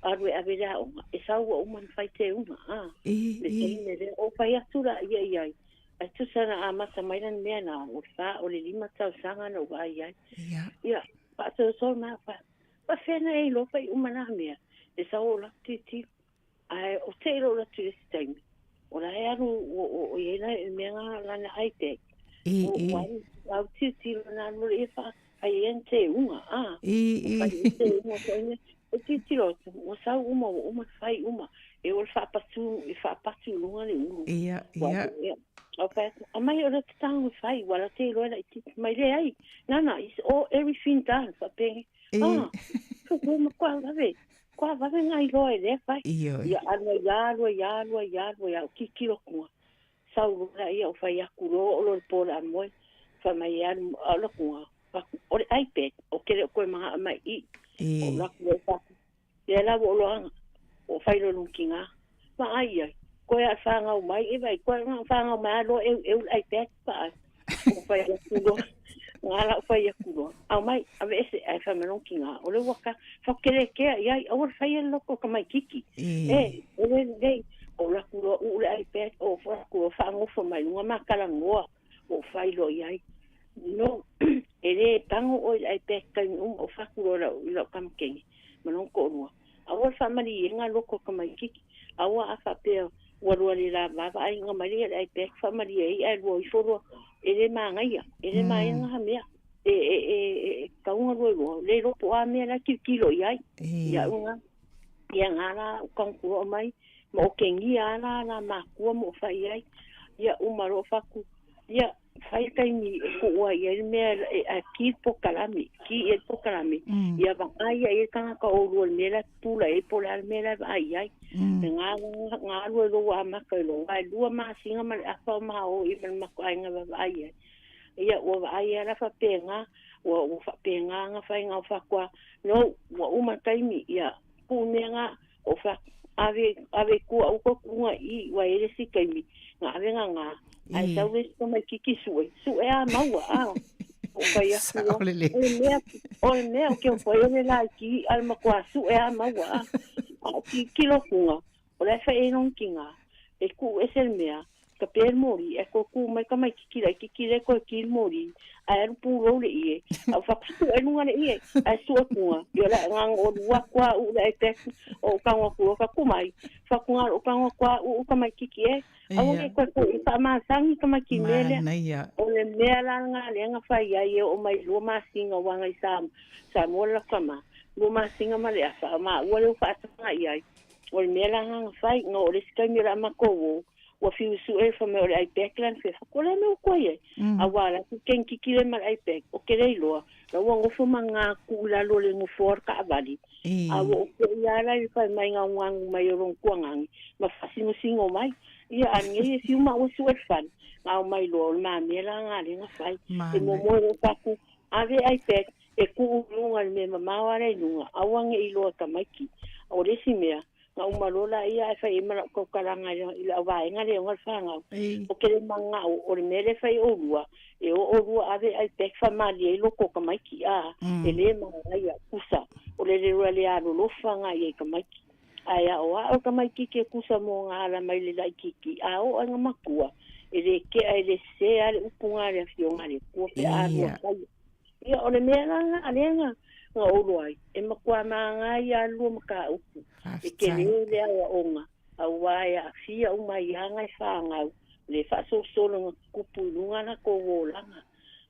alu e ave i le aoga, e sau ua uma ona fai teuga, a. Le taimi lea, ou fai atu laia i ai, ae tusa na amata mai lana mea na, o le fa, o le lima tausaga na ou vaai ai. Ia, faasolosolo mai au fai, faafefea na e iloa fai uma na mea, e sau o lau tilotilo. Ae o te i lou alu atu i le isi taimi, o la e alu, o i ai le mea nga lana iPad. I, i. O alu, au tilotilo na alu ia fa, fai ia ni teuga, a.
I, i.
Fai ia teuga foi ne. O tilotilo atu, ua sau uma, ua uma fai uma. E o le faapatu, e faapatu i luga le ulu.
Ia, ia.
Ia. Au fai atu, aumai o le tago e fai, ua la te iloa laitiiti mai leai. Nana, it's all everything done, faapea.
E.
Ah, fu ma kua vave, kua vave ngai loa e lea fai.
Ioe.
Ia alu ai alu ai alu ai alu ai au tilotilo kuga. Sau loa la ia o fai atu loa oo loa i le po o le a moe. Fai mai e alu a o le kuga, o le iPad, ou te le o toe manao mai i i.
E.
Ou alu atu loa fai Lea la ua ou loaga, ua fai loa lona tina, Vaai i ai, koe a fanau mai, e vaai, koe a fanau mai a loa eueu le iPad, vaai. Ou fai atu loa, nga la ou fai atu loa, aumai, aveese, ae fai mai lona tina, o le ua ka, whakelekea i ai, aua le faia le loto o tamaititi. E, o le lelei, ou alu atu loa uu le iPad, ou alu atu loa faanofo mai luga ma talanoa, ua ou fai loa i ai, No, e lē tago ʻoe i le iPad taimi uma, ou fai atu loa i lau tama teine ma lona toʻalua. Aua le faamaliega loko o tamaititi. Aua a faapea ua lua le lava vaaiga mai lea i le iPad faamalie ai ae lua ifo loa. E le manaia, e le manaia na mea. E, e, e, e tatau ona lua iloa, le iloa po o a mea la e tilotilo i ai. Iaʻu na, ia na la ou tago loa mai, ma otegia a la la makua ma ou fai i ai. Ia uma loa fai atu, ia fai taimi e tuu ai i ai le mea e a ki le polokalame, ki i ai le polokalame, ia vaai ai le tagata o oulua i le mea la e pupula i ai po o le a le mea la e vaai i ai. E ga ga alu ai loa ua amata i lou ae lua masina ma le afa o ma o i ma le matou aiga vaavaai i ai. Ia ua vaai lava la faapena, ua ua faapena ona fai na o faatoa, no, ua uma le taimi, ia tuu le mea na, o fa ave ave i tua aua toe tuuga i i ua i ai le isi taimi na ave gagā ae sau le isi tamaititi sue sue a maua a o fai atu
Sao lelei.
o le mea o le mea o ke o fai o le laiti a le matua sue a maua a a o tilotilo atuga o la e fai ai lona tina e tuu ese le mea Ka pē le moli, ae toe tu mai tamaititi laititi lea toe ki le moli, ae alu pulou le ie, a ua faapito ai luga le ie, ae sua tuga, ia o le agaga o lua atu a uu le iPad, o ou tago atu loa fatu mai, fatu ga lou tago atu a uu tamaititi e, aua ne i toe foi faamasani tamaiti i mea lea.
Manaia.
O le mea la lena lea na fai ai e oo mai lua masina ua agai sa Samoa le latou tama, lua masina ma le afa, a o maua lea ua faataga i ai. O le mea la lena na fai, na oo i le isi taimi o le a matou o, ua fiu sue fai mai o le iPad lana fia fai, o le a mea ua koe ai? Aua la ku keng kiki le ma le iPad, o ke le iloa, la ua nofo ma ngā ku i lalo o le nofoa o le kaavale. A ua o ke ia la i fai mai ngaungangu mai o lona tuangangi, ma faasingosingo mai. Ia a nei e fiu ma ua sue le fale, ngau mai loa o le mamea la ngā le nga fai. E momoe o faku, ave iPad, e kuu i luga i le mea mamao ala i luga, aua ne i iloa e tamaiti. O le isi mea, Na uma loa la ia ae fai i ai ma lau tautalaga i lau vaega lea ona le fanau. O ke le manao o le mea lea e fai oulua, e o oulua ave ai pack faamalie ai loko o tamaiti a, e le manaia, kusa, o le le le alolofa nga i ai tamaiti. Ae aoao tamaititi e kusa mo nga ala mai le laititi, a oo ai nga matua, e le kea e le sese a le upu nga le afioga a le Atua pe a lua faia. Ia, o le mea la lena lea na na ou ai, e matua māngai a lua mataupu, e telē le aoaoga, auā e aafia uma ai aga e fanau, le faasolosolo na tutupu i luga latou olaga.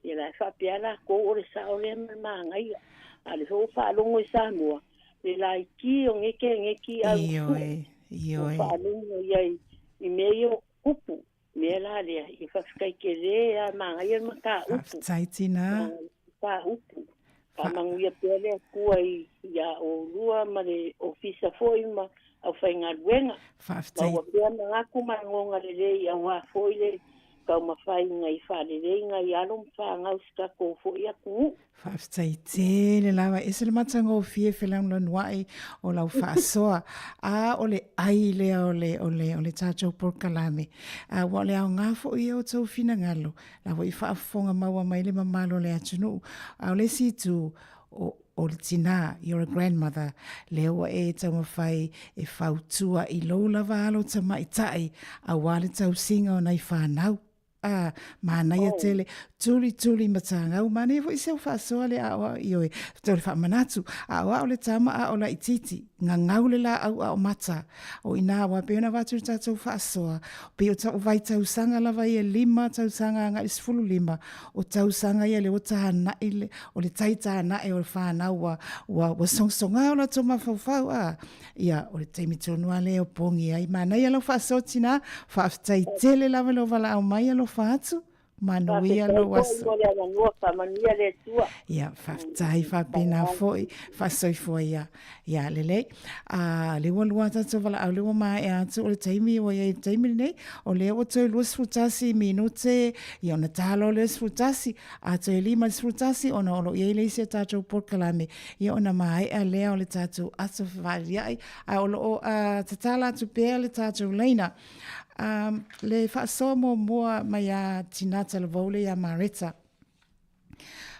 Ia la e faapea lakou o le sao lea ma le māgaia. A o lea foi ua faalogo i Samoa, le laiti o geke geki au
Ioe,
ua
ioe.
faalogo i ai i mea ia o tutupu. Mea la lea, ia faafetai tele a manaia le mataupu.
Faafetai tina.
Mataupu. Faamanuia pea le Atua i iā oulua ma le ofisa foi ma aufaigaluega.
Faafetai.
Maua pea manatu ma lagona lelei auā foi le taumafaiga i faaleleiga i alo ma fanau si tatou foi atunuu.
Faafetai tele lava, ese le matagofie felanuanuai o lau faasoa. A o le ai lea o le, o le, o le tatou polokalame. A ua o le aoga foi ia o tou finagalo, la foi faafofoga maua mai le mamalu o le atunuu. A o le isi itu, o, o le tinā, you're a grandmother, lea ua e taumafai e fautua i lou lava alo tamaitai aua le tausiga o nai fanau. Ā, manaia oh. tele, tulituli matagau, manaia foi si au faasoa le aoao, ioe, o le faamanatu, aoao le tama a o laitiiti, gagau le laau a o mata. O ina aua pei ona avatu le tatou faasoa, pei o tau vaitausaga lava ia lima tausaga agai le 15, o tausaga ia lea ua tāna'i le, o le tai tāna'i o le whānau ua, ua, ua sogasoga o latou mafaufau, ā, ia, o le taimi tonu lava lea e opogi ai. Manaia lau faasoa tinā, faafetai tele lava i lou valaau mai alofa atu, manuia lou
aso. Faafetai foi mo le avanoa, faamanuia le Atua.
Ia, faafetai faapena foi, faasoifua ia. Ia, lelei. A, lea ua lua tatou valaau, lea ua maea atu o le taimi ua i ai i le taimi lenei, o lea ua toe 21 minute, ia ona ta loa lea 11, a toe 5 i le 11 ona o lo o i ai le isi a tatou polokalame, ia ona maea lea o le tatou aso fefaalia'i, ae o lo o tatala atu pea le tatou laina. Le faasoa muamua mai ia Tina Talavou le ia Mareta.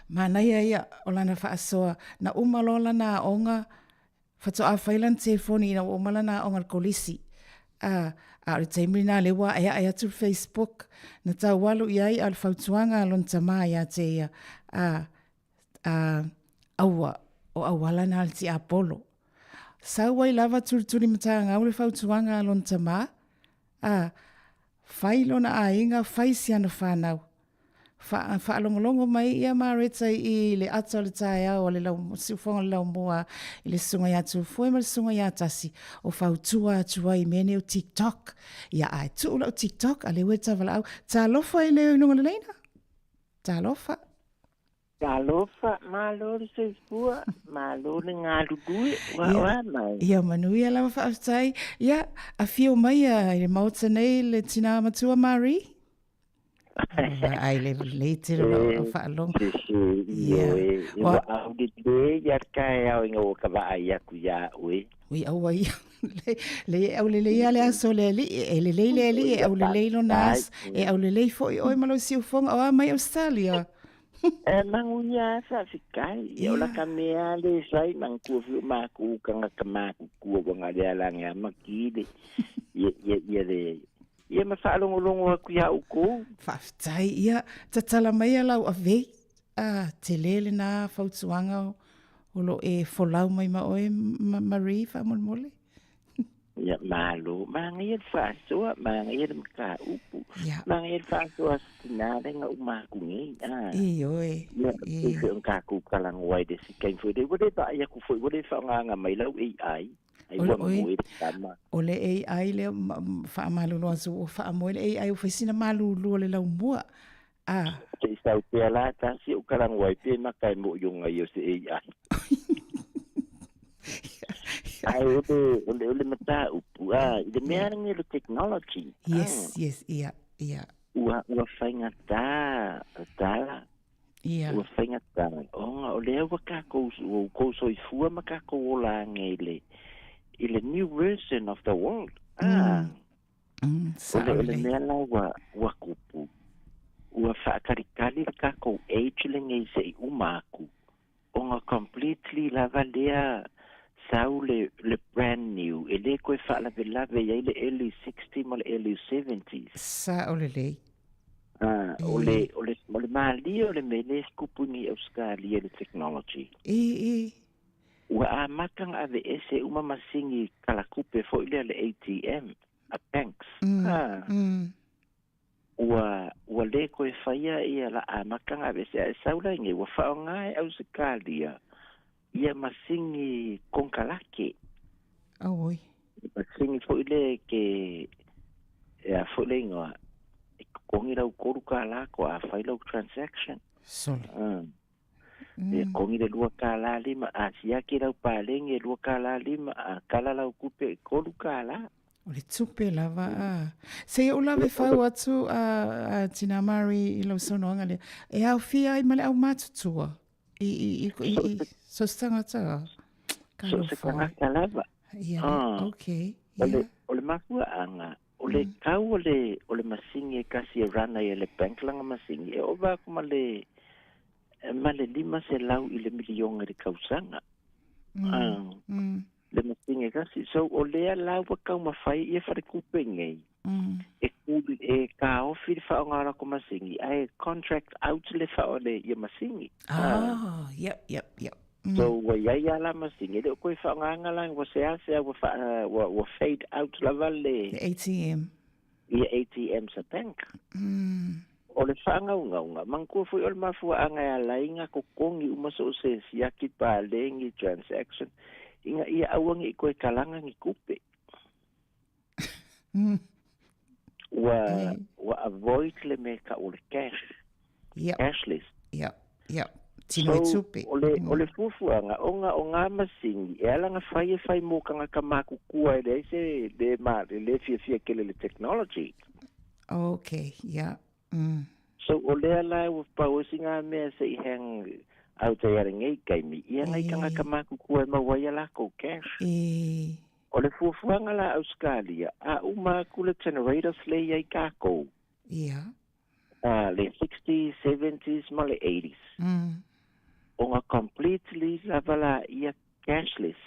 Manaia ia o lana faasoa, na uma loa lana aoga, faatoa fai lana telefoni ina ua uma lana aoga i le kolisi. A, a o le taimi lena lea ua aeae atu le Facebook, na tau alu i ai a o le fautuaga a lona tamā ia te ia, a, a, aua, o auala na a le tiapolo. Sau ai lava tulitulimatagau le fautuaga a lona tamā, a, fai lona aiga, fai si ana whanau. Wha, whaalongolongo mai ia Mareta i le ata o le taeao o le lau, siufoga o le laumua i le susuga ia Tūfoe ma le susuga ia Tasi o fautua atu ai i mea nei o TikTok. Ia ae tuu lau TikTok a lea ua e tavalaau. Talofa i leo i luga o le laina. Talofa.
Talofa, malo le soifua, malo le galulue, ua o a mai?
Ia manuia lava faafetai. Ia, afio mai i le Maota nei le tina matua Marie. Ai le lelei tele o faalogo.
Ia. Ua au lelei ia le taeao ina ua ka vaai atu iā oe.
Ui aua ia. Le e aulelei lava le aso o le Alii, e lelei le Alii e aulelei lona aso, e aulelei foi oe ma lou siufoga o a mai Australia.
E manuia faafetai. Ia o laka mea le sai manatua foi o makou tagata matutua ua na le ala ane a maki le ia ia ia le ia ma faalogologo atu iā outou.
Faafetai. Ia, tatala maia lau avei. Ah, tele lena fautuaga o lo o e folau mai ma oe, Marie, faamolemole.
Ia, malo. Manaia le faasoa, manaia le mataupu, manaia le faasoa a si tinā lea na uma atu nei.
Ah. Ioe.
Ia, pei foi ona tatou talanoa ai i le isi taimi foi lea, ua le vaai atu foi, ua le faaaogaina mai lau AI. Ai ua moe le tama.
O le AI lea, faamalulu atu, ua faamoe le AI, ua fai sina malulu o le laumua.
Ah. Se i sau pea la tasi ou talanoa ai pe maka e moʻi ona ia o se AI. Ae o le, o le, o le mataupu, ah, i le mea lenei o le technology.
Yes, ah, yes, ia, ia.
Ua, ua faigata, tala.
Ia.
Ua faigata, ona o lea ua kākou, ua outou soifua ma kākou ola ane i le, i le new version of the world. Ah. O le, o le mea la ua, ua tupu, ua faataritali le tatou age lenei se i uma atu, ona completely lava lea sau le, le brand new, e le toe faalavelave i ai le early 60 ma le early 70s.
Sao lelei.
Ah, o le, o le, o le malie o le mea lea e tupu nei i Ausetalia i le technology.
I, i.
Ua amata ona aveese uma masini kalatupe foi lea le ATM a banks. Ah. Ua ua le toe faia ia la amata ona aveese ae sau la nei ua faaaoga e Ausetalia ia masini konekarate.
Auoi.
Masini foi lea e ke e a foi le igoa e totogi lau $3 faatoa fai lau transaction.
Sole. Ah.
E togi le $2.50, a siaki lau paleni e $2.50, a kala lau tupe e $3.
O le tupe lava a. Se i ou lave fau atu a, a Tina Murray i lau saunoaga lea, e aofia ai ma le aumatutua i, i, i, i, i so se tagata a.
So se tagata lava.
Ia, ah. okay.
O le, o le mafuaaga, o le tau o le, o le masini e kasi e run ai e le bank lana masini, e ova atu ma le,
ma le 500 i le miliona i le tausaga. Le masini e tasi. So o lea la ua taumafai ia falekupe nei e kuli e kaofi le faaaoga o latou masini ae contract out le faa le ia masini.
Ah, yep.
So ua iai lava la masini e le o toe faaaogaina la ua seasea ua faa ua, ua fade out lava le
Le ATM.
Ia ATMs a bank. O le faagaugauga, manatua foi o le mafuaaga e ala ai na totogi uma so o se siaki pale ni transaction ina ia aua ne i toe kalaga ni tupe. Ua, ua avoid le mea e tau o le cash.
Yep.
Cashless.
Yep. Tino e tupe.
O le, o le fuafuaga, ona o ngā masini, e ala na fai e fai mō tangata mākukua e leai se le, ma, le le fiafia tele le technology.
Okay, yeah.
So o lea la ua pau isi ngā mea se i hang out ai ara nei taimi, ia ngai tangata mākukua e mau ai a lākou cash.
E.
O le fuafuaga la Australia, a uma aku le generators le i ai kākou.
Ia.
Le 60s, 70s ma le 80s. Ona completely lava la ia cashless.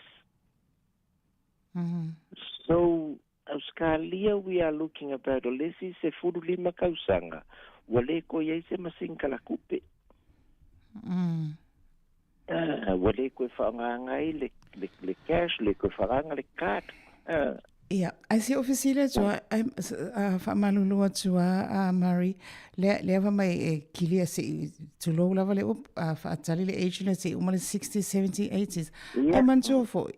So, Auskalia we are looking about o le isi 15 tausaga ua le toe i ai se masini kalakupe. Ua le toe faaaogaina ai le, le, le cash, le toe faaaogaina le card.
Ia, ae si ou fesili atu a, ai, a faamalulu atu a, a Murray, lea, lea fa mai e kilia se i tulou lava le upu, a faatali le age lea se i uma le 60s, 70s, 80s.
Ia.
Ai manatua foi,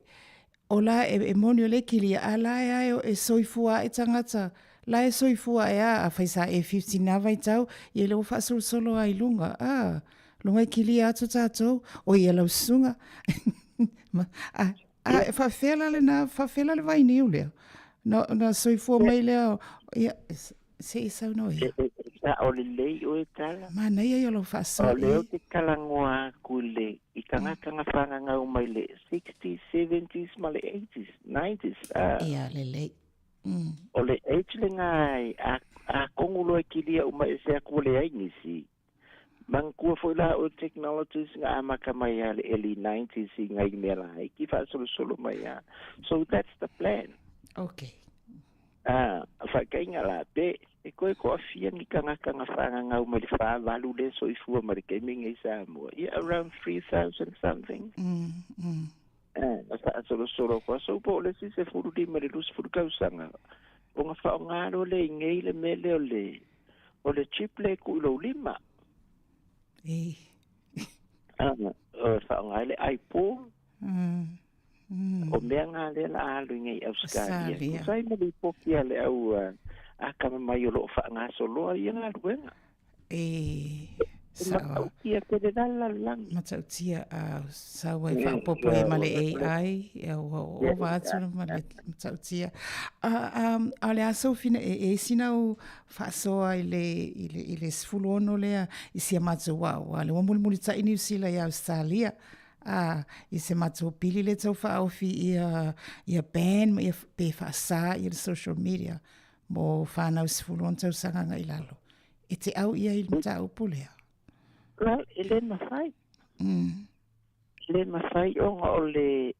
o la e, e moni o le kilia, a la e ae o e soifua ae tagata, la e soifua ae a, afai sa e 50 nā vaitau, ia le ua faasolosolo a i luga, a, luga e kilia atu tātou, o ia lau susuga. Ma, a, A e faafefea la lena, faafefea la le vainiu lea? Na, na soifua mai lea, ia, se i saunoa ia.
E, e, sao lelei oe tala.
Manaia ia lou faasoa.
O lea ou te talanoa atu i le, i tagata na fagagau mai le 60s, 70s ma le 80s, 90s.
Ia, lelei.
O le age lena, a, atonu loa e kilia uma ese atu ua leai nisi. Manatua foi la o technologies na amata mai a le early 90s i ngai mea laiti faasolosolo mai a. So that's the plan.
Okay.
Ah, faatainga la pe e koe toafia ni tagata na fagagau mai le 48 lea soifua ma le taimi nei Samoa. Ia around 3000 something. Ah, na faasolosolo koa so po o le isi 15 i le 20 tausaga ona faaaoga loa lea i nei le mea lea o le O le chip le ku i lou lima.
Ei.
Ah, o whaonga ai le iPhone. O mea ngā lea la alu i nei Australia.
Australia.
Ko sai ma lipoti a le au a kama mai o loo whaangasoloa ia galuega.
E,
E
sao.
matautia tele la lalolagi.
Matautia, a sau ai faaopoopo ai ma le AI, ia ua ova atu ma le matautia. A, a, a o le a sou fina, e, e sina u faasoa i le, i le, i le 16 lea i sia matou aoa, le ua mulimulitai Niu Sila i Ausetalia, a, i se matou pili lea tau faaofi ia, ia ban ma ia, pe faasa ia le social media mo whanau 16 tausaga agai i lalo. E te au ia i le mataupu lea?
Well, e le mafai. E le mafai ona o le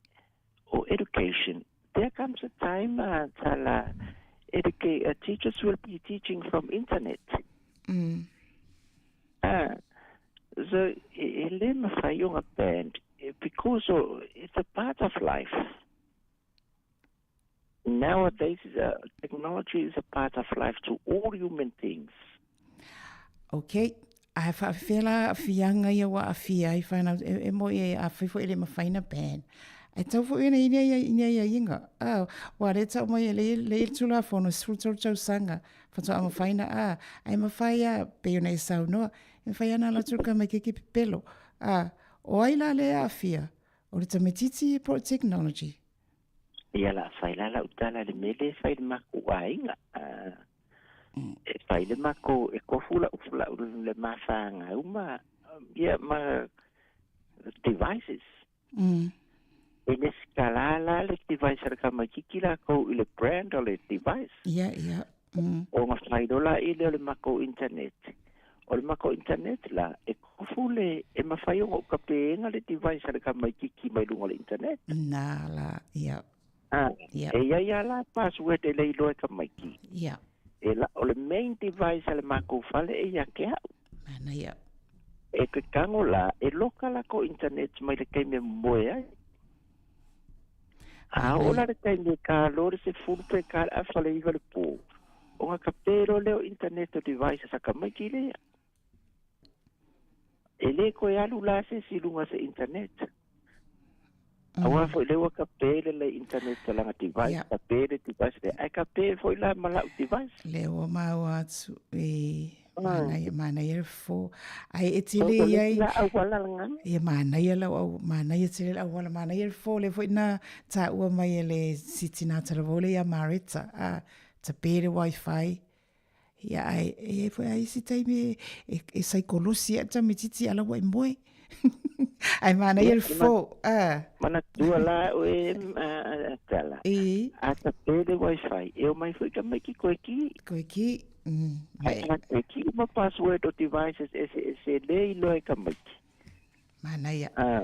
o education. There comes a time tala educate, teachers will be teaching from internet. So e le mafai ona banned because it's a part of life. Nowadays, technology is a part of life to all human things.
Ok, ae faafefea la aafiaga ia ua aafia ai whanau, e, e moi e afai foi e le mafai na ban. Ae tau foi ona i ni i ni aiaiga. Ah, ua le tau mai e le, le i le Tulafono, 13 tausaga, faatoa mafai na a, ae mafai a, pei ona e saunoa, e mafai ana ala atu le tamaitiiti pepelo. Ah, o ai la le aafia? O le tamaitiiti po o le technology?
Ia la fai la lau tala i le mea lea e fai i le makou aiga. E fai le makou, e kofu lau, lau le mafanau ma, ia ma devices. E lesitala la le device a le tamaititi lakou i le brand o le device.
Ia, ia.
Ona fai loa la i lea o le makou internet. O le makou internet la, e Pule, e mafai ona ou kapeina le device a le tamaititi mai luga o le internet.
Na la, ia.
Ah, ia. E iai a la password e le iloa e tamaiti.
Ia.
E la, o le main device a le makou fale e ia te au.
Mana ia.
E te tago la, e loka lakou internet mai le taimi e momoe ai. A oo la le taimi e talo le 10 pe ta le afa le 9 le po, ona kape loa lea o internet o devices a tamaiti lea. E le toe alu la se isi i luga o se internet. Aua foi lea ua kape le le internet o lana device,
Ia.
kape le device lea, ae kape foi la ma la'u device.
Lea ua maua atu i manaia, manaia le fofo. Ae e
So,
tele
o le
i ai
isi la auala lena.
Ia manaia lau au, manaia tele le auala, manaia le fofo lea foi na taua mai e le si tina talavou lea ia Mareta, a tape le wifi. Ia ae e iai foi a isi taimi e, e, e saikolosi ai le tamaititi a la ua e moe. Ae manaia le fofo. Ah.
Manatua la oe Tala.
I.
A tape le wifi, e omai foi tamaiti koe ki.
Koe ki.
Ae a koe ki uma password o devices eseese le iloa e tamaiti.
Manaia.
Ah,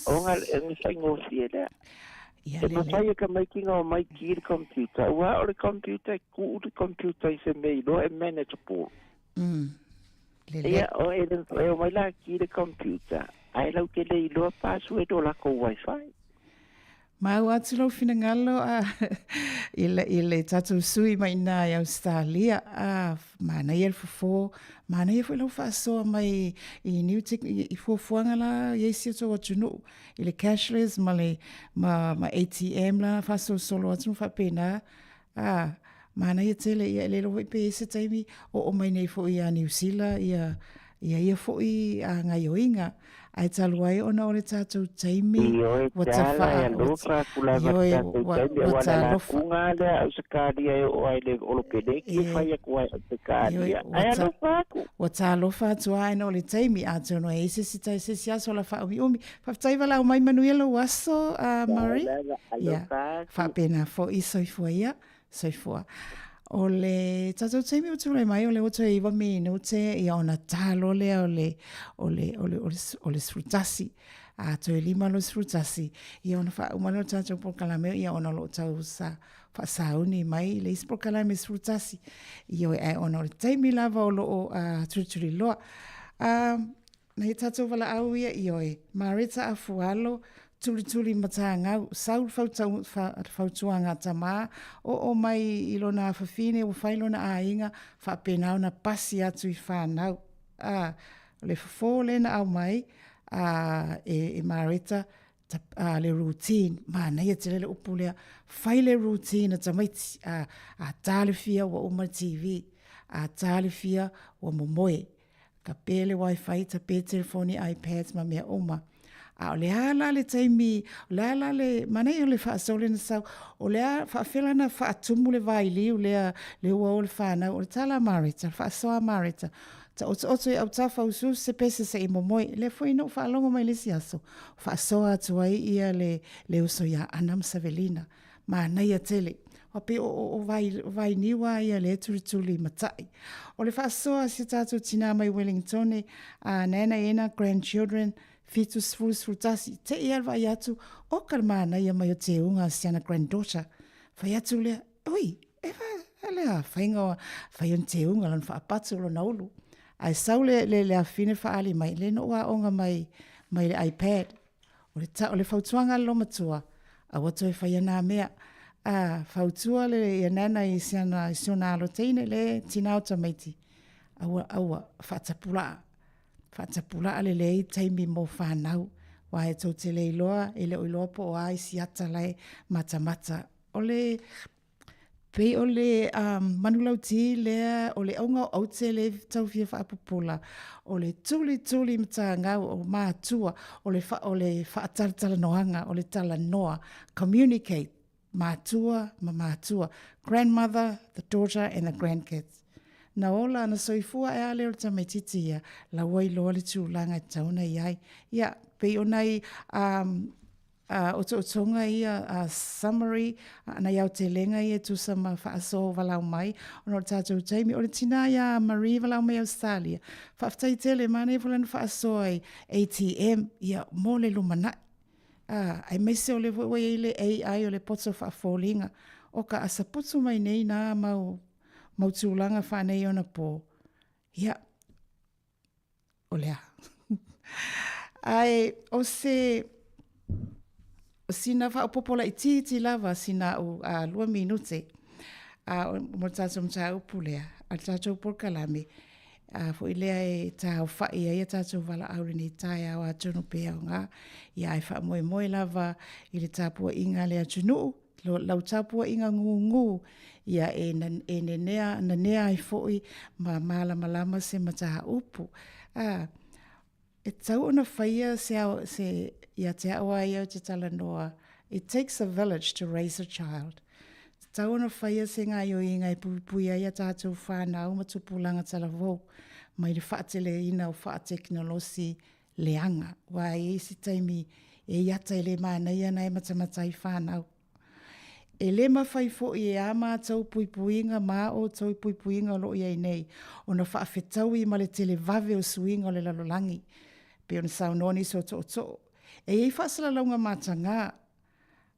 o nga faigofie lea.
Ia,
E mafai e tamaiti ona omai ki le computer, aua o le computer e tuu le computer i se mea iloa e manageable.
Lelei.
Ia, o e, e omai la ki le computer, ae lau te le iloa password o lakou wifi.
Maua atu lou finagalo a i le, i le tatou sui mai ina i Ausetalia, a manaia le fofo, manaia foi lau faasoa mai i New Tech, i, i fuafuaga la i ai si o tou atunuu, i le cashless ma le, ma, ma ATM la faasolosolo atu ma faapena, a Manaia tele, ia e le iloa foi pe i ai se taimi oo mai nei foi ia Niu Sila ia ia ia foi a gaioiga. Ae talu ai ona o le tatou taimi
Ioe
ua
tala e
tafaa
alofa atu lava
ioe
le tatou
ua
taimi
ua
aua le
talofa.
lakuga lea a Ausetalia e oo ai le olopeleki e
E
fai atu ai
ioe
Ausetalia
ua
ae
ta
alofa atu.
ua talofa atu a ona o le taimi atonu e i ai se isi tai se isi aso o la faaumiumi. Faafetai valaau mai manuia lou aso a Murray.
Lava
Ia
alofa atu.
faapena foi soifua ia. Soifua. O le tatou taimi ua tulai mai o le ua toe 9 minute ia ona talo lea o le o le o le o le, o le 11. A toe 5 lo 11 ia ona faauma lea o le tatou polokalame ia ona o lo o tau sa faasauni mai le isi polokalame 11. Ioe ae ona o le taimi lava o lo o uh, tulituliloa. Uh, Nei tatou valaau ia, ioe, Mareta Afualo, tulituli matagau, sau le fautau, fa, fautuaga a tamā, oo mai i lona afafine ua fai lona aiga, faapena ona pasi atu i fanau. A, o le fofo lea na aumai, a, e, e Mareta, ta, a, le routine, manaia tele le upu lea, fai le routine a tamaiti, a, a talifia ua uma le TV, a talifia ua momoe. Tape le wifi, tape telefoni, iPads ma mea uma. A o le a la le taimi, o le a la le, manaia o le faasoa lea na sau, o le a faafela na faatumu le vailiu lea, le ua o le whanau, o le tala a Mareta, le faasoa a Mareta, taotooto i autafa usuusu se pese se i momoe, lea foi na ou faalogo mai le isi aso, faasoa atu ai ia le, le uso ia Ana ma Savelina. Manaia tele. Ua pei o, o, o, vai, o vainiu a ia lea tulituli matai. O le faasoa a si o tātou tinā mai Wellingtone, a nana ena grandchildren, 70 11, te i le vaai atu, o ka le manaia mai o te unga a siana granddaughter. Fai atu lea, ui, e fa, lea, faiga o, fai o te unga lona faapatu lona ulu. Ae sau le, le, le afine faali mai, le no aoga mai, mai le iPad. O le, ta, o le fautuaga a le lomatua, aua toe faia nā mea. A, fautua le ia nana i siana, i siona alo teine le tina o tamaiti. Aua, aua, faatapulaa. Faatapulaa lelei taimi mo whanau. Wā e tou te le iloa, e le o iloa po o a isi ata lae matamata. O le, Pei o le um, manulauti lea, o le auga o aute le tau fia faapopola, o le tulituli matagau o mātua, o le, fa, o le faatalatalanoaga, o le talanoa, communicate, mātua ma mātua, grandmother, the daughter and the grandkids. Na ola, na soifua e a lea o le tamaititi ia, lau ai loa le tulaga e tatau ona i ai. Ia, pei o nai um, Otootoga ia, summary, nai aotelega ia e tusa ma faasoa o valaau mai ona o le tatou taimi. O le tina ia Marie valaau mai Ausetalia, faafetai tele, manaia foi lana faasoa i ATM, ia, mo le lumanai. Aemaise o lea foi ua i ai le AI o le poto faafoliga, o ka asaputu mai nei na mau, mau tulaga faaneionapo, ia, o le a. Ae o se sina faaopoopo laitiiti lava sina au 2 minute mo le tatou mataupu lea, a le tatou polokalame foi lea e taaofai ai a tatou valaau i lenei taeao atonu pe aoga. Ia ae faamoemoe lava i le tapuaiga a le atunuu lau tapuaiga gugu ia e e nenea nanea ai foi ma malamalama se mataupu. A, e tatau ona faia se ao, se, ia te au a ia ou te talanoa, it takes a village to raise a child. Tatau ona faia se gaioiga e puipui ai a tatou whanau ma tupulaga talavou mai le faateleina o faatekonolosi leaga, aua e i ai se taimi e i ata e le manaia na e matamata ai whanau. E le mafai foi e ā mātou puipuiga ma ā outou puipuiga o lo o i ai nei ona faafetaui ma le televave o suiga o le lalolagi, pei ona saunoa nisi o tootoo. E i ai faasalalauga matagā,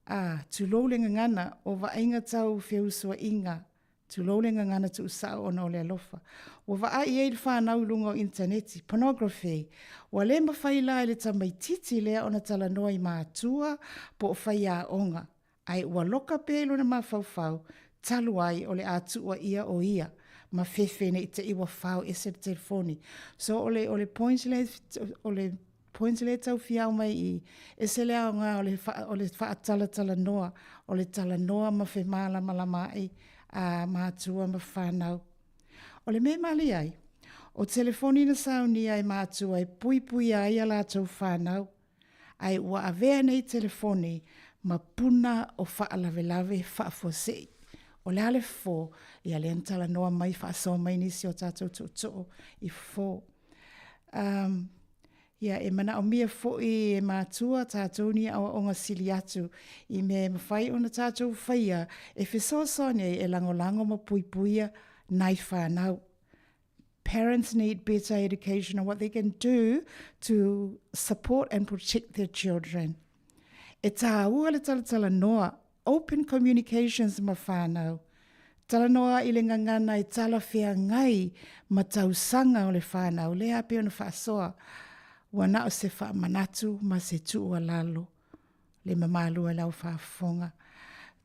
ā, tulou le gagana, o vaaiga tau feusuaiga Tulou le gagana tuusao ona o le alofa. Ua vaai i ai le whanau i luga o initaneti, pornography. Ua le mafai la e le tamaitiiti lea ona talanoa i matua po o faiaoga, ae ua loka pea i lona mafaufau, talu ai o le a tuuaia o ia ma fefe ne i te i ua fao ese le telefoni. So o le, o le point lea, o le point lea e tau fiao mai i, ese le aoga o le, o le faatalatalanoa, o le talanoa ma femalamalamaai a matua ma whanau. O le mea malie ai, o telefoni na saunia e matua e puipuia ai a latou whanau, ae ua avea nei telefoni ma puna o faalavelave faafuasei. O le a le fofo, ia lea na talanoa mai faasoa mai nisi o tatou tootoo i fofo. Um, ia, e manaomia foi e matua tatou ni aoaoga sili atu i mea e mafai ona tatou faia e fesoasoani ai e lagolago ma puipuia nai whanau. Parents need better education on what they can do to support and protect their children. E tāua le talatalanoa Open communications ma whanau. Talanoa i le gagana e talafeagai ma tausaga o le whanau lea pei ona faasoa, ua na o se faamanatu ma se tuualalo le mamalu e lau faafofoga.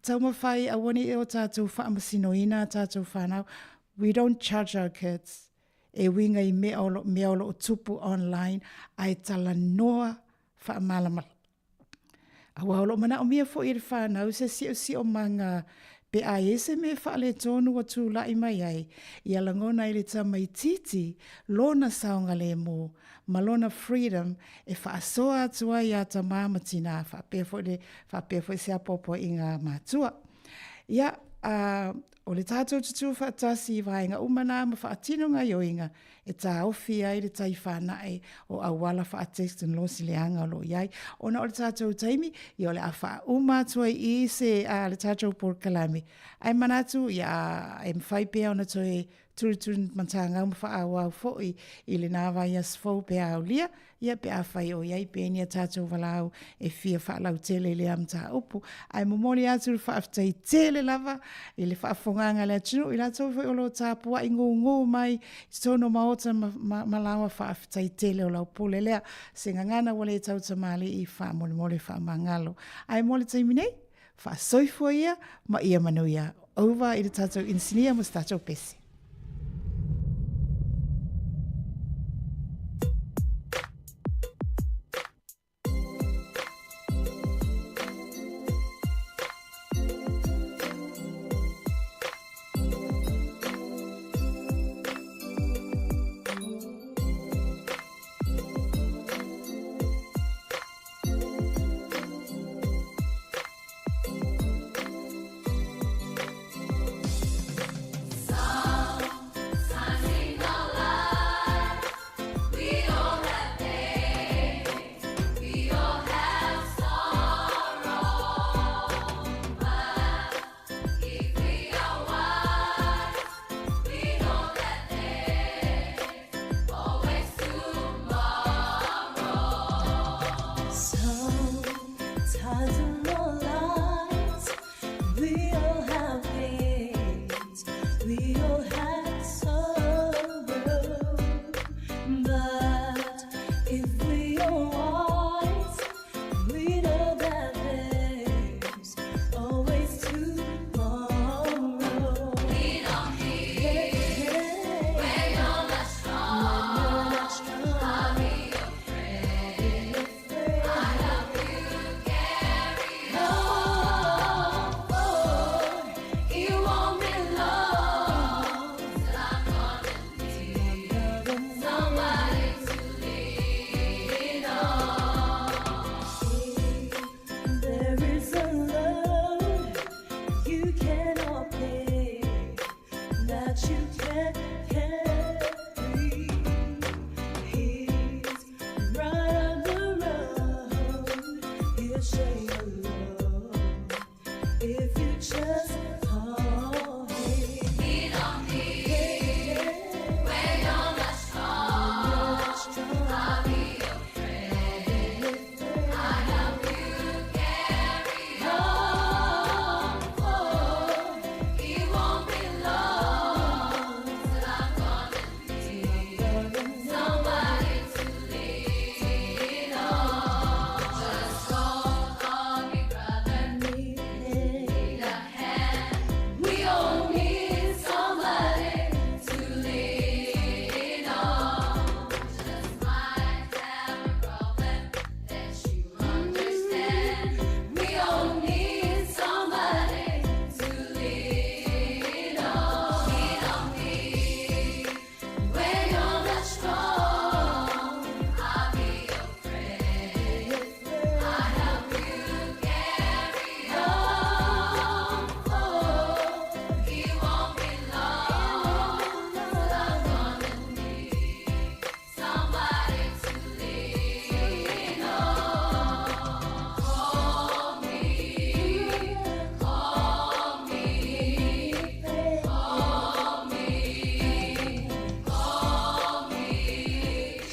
Taumafai aua ne i o tatou faamasinoina a tatou whanau, we don't judge our kids e uiga i mea o lo, mea o lo o tupu online ae talanoa faamalamalama. Aua o lo o manaomia foi e le whanau se siosiomaga pe a i ai se mea faaletonu ua tulai mai ai, ia lagona ai le tamaitiiti lona saogalemu ma lona freedom e faasoa atu ai iā tamā ma tinā, faapea foi le, faapea foi se apoapoaiga a matua. Ia, a, o le tatou tutū faatasi i vaega uma na ma faatino gaioiga e taofi ai le tai whanae o auala faatekonolosi leaga o lo o i ai. Ona o le tatou taimi, ia o le a faauma atu ai i se a le tatou polokalame. Ae manatu, ia, e mafai pea ona toe tulutulu matagau ma faaauau foi i lena vaiaso fou pe a aulia, ia pe afai o i ai pea ni a tatou valaau e fia faalautele i lea mataupu. Ae momoli atu le faafetai tele lava i le faafofogaga a le atunuu, i latou foi o lo o tapuai gugu mai i totonu o maota ma, ma, ma laoa faafetai tele o lau pule lea. Se gagana ua le tautamalii faamolemole faamagalo. Ae mo le taimi nei, faasoifua ia ma ia manuia. Over i le tatou inisinia mo se tatou pese.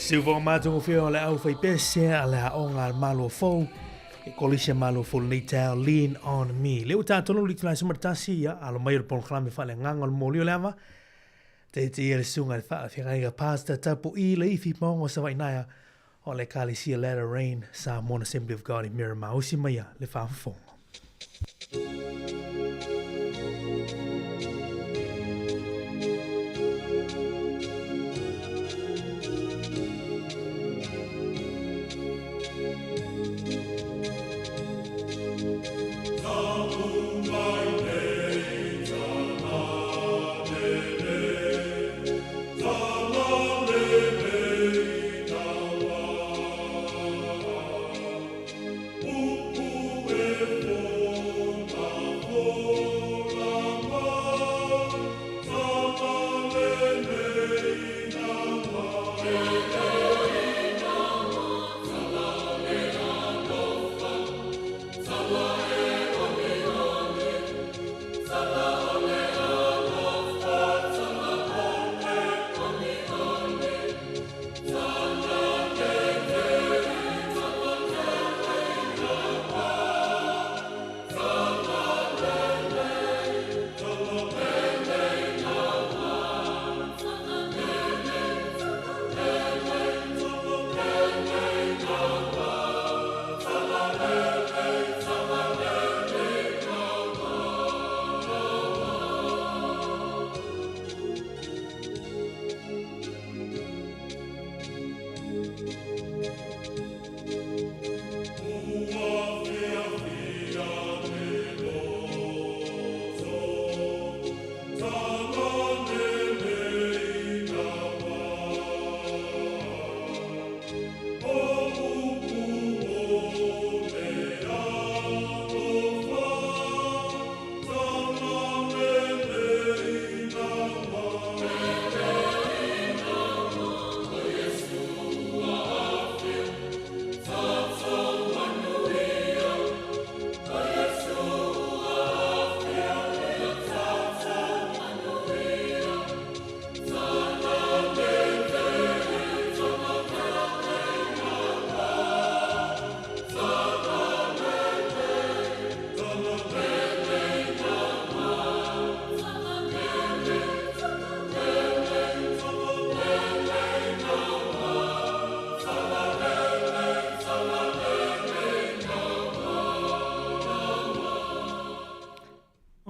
Siufoga matagofie o le aufaipese a le aoga a le Malo Fou, e kolisi a Malo Fou lenei taeao Lean on Me. Lea ua tatou lou litulai 11, ia, alo mai o le polokalame faaleagaga o le moli o le ava. Teite ia le susuga i le faafeagaiga Pastor Tapu i le ifi maonga o Savaii Naea o le Ekalesia Latter Rain Samoan Assembly of God i Miramar. Usi mai ia le faafofoga.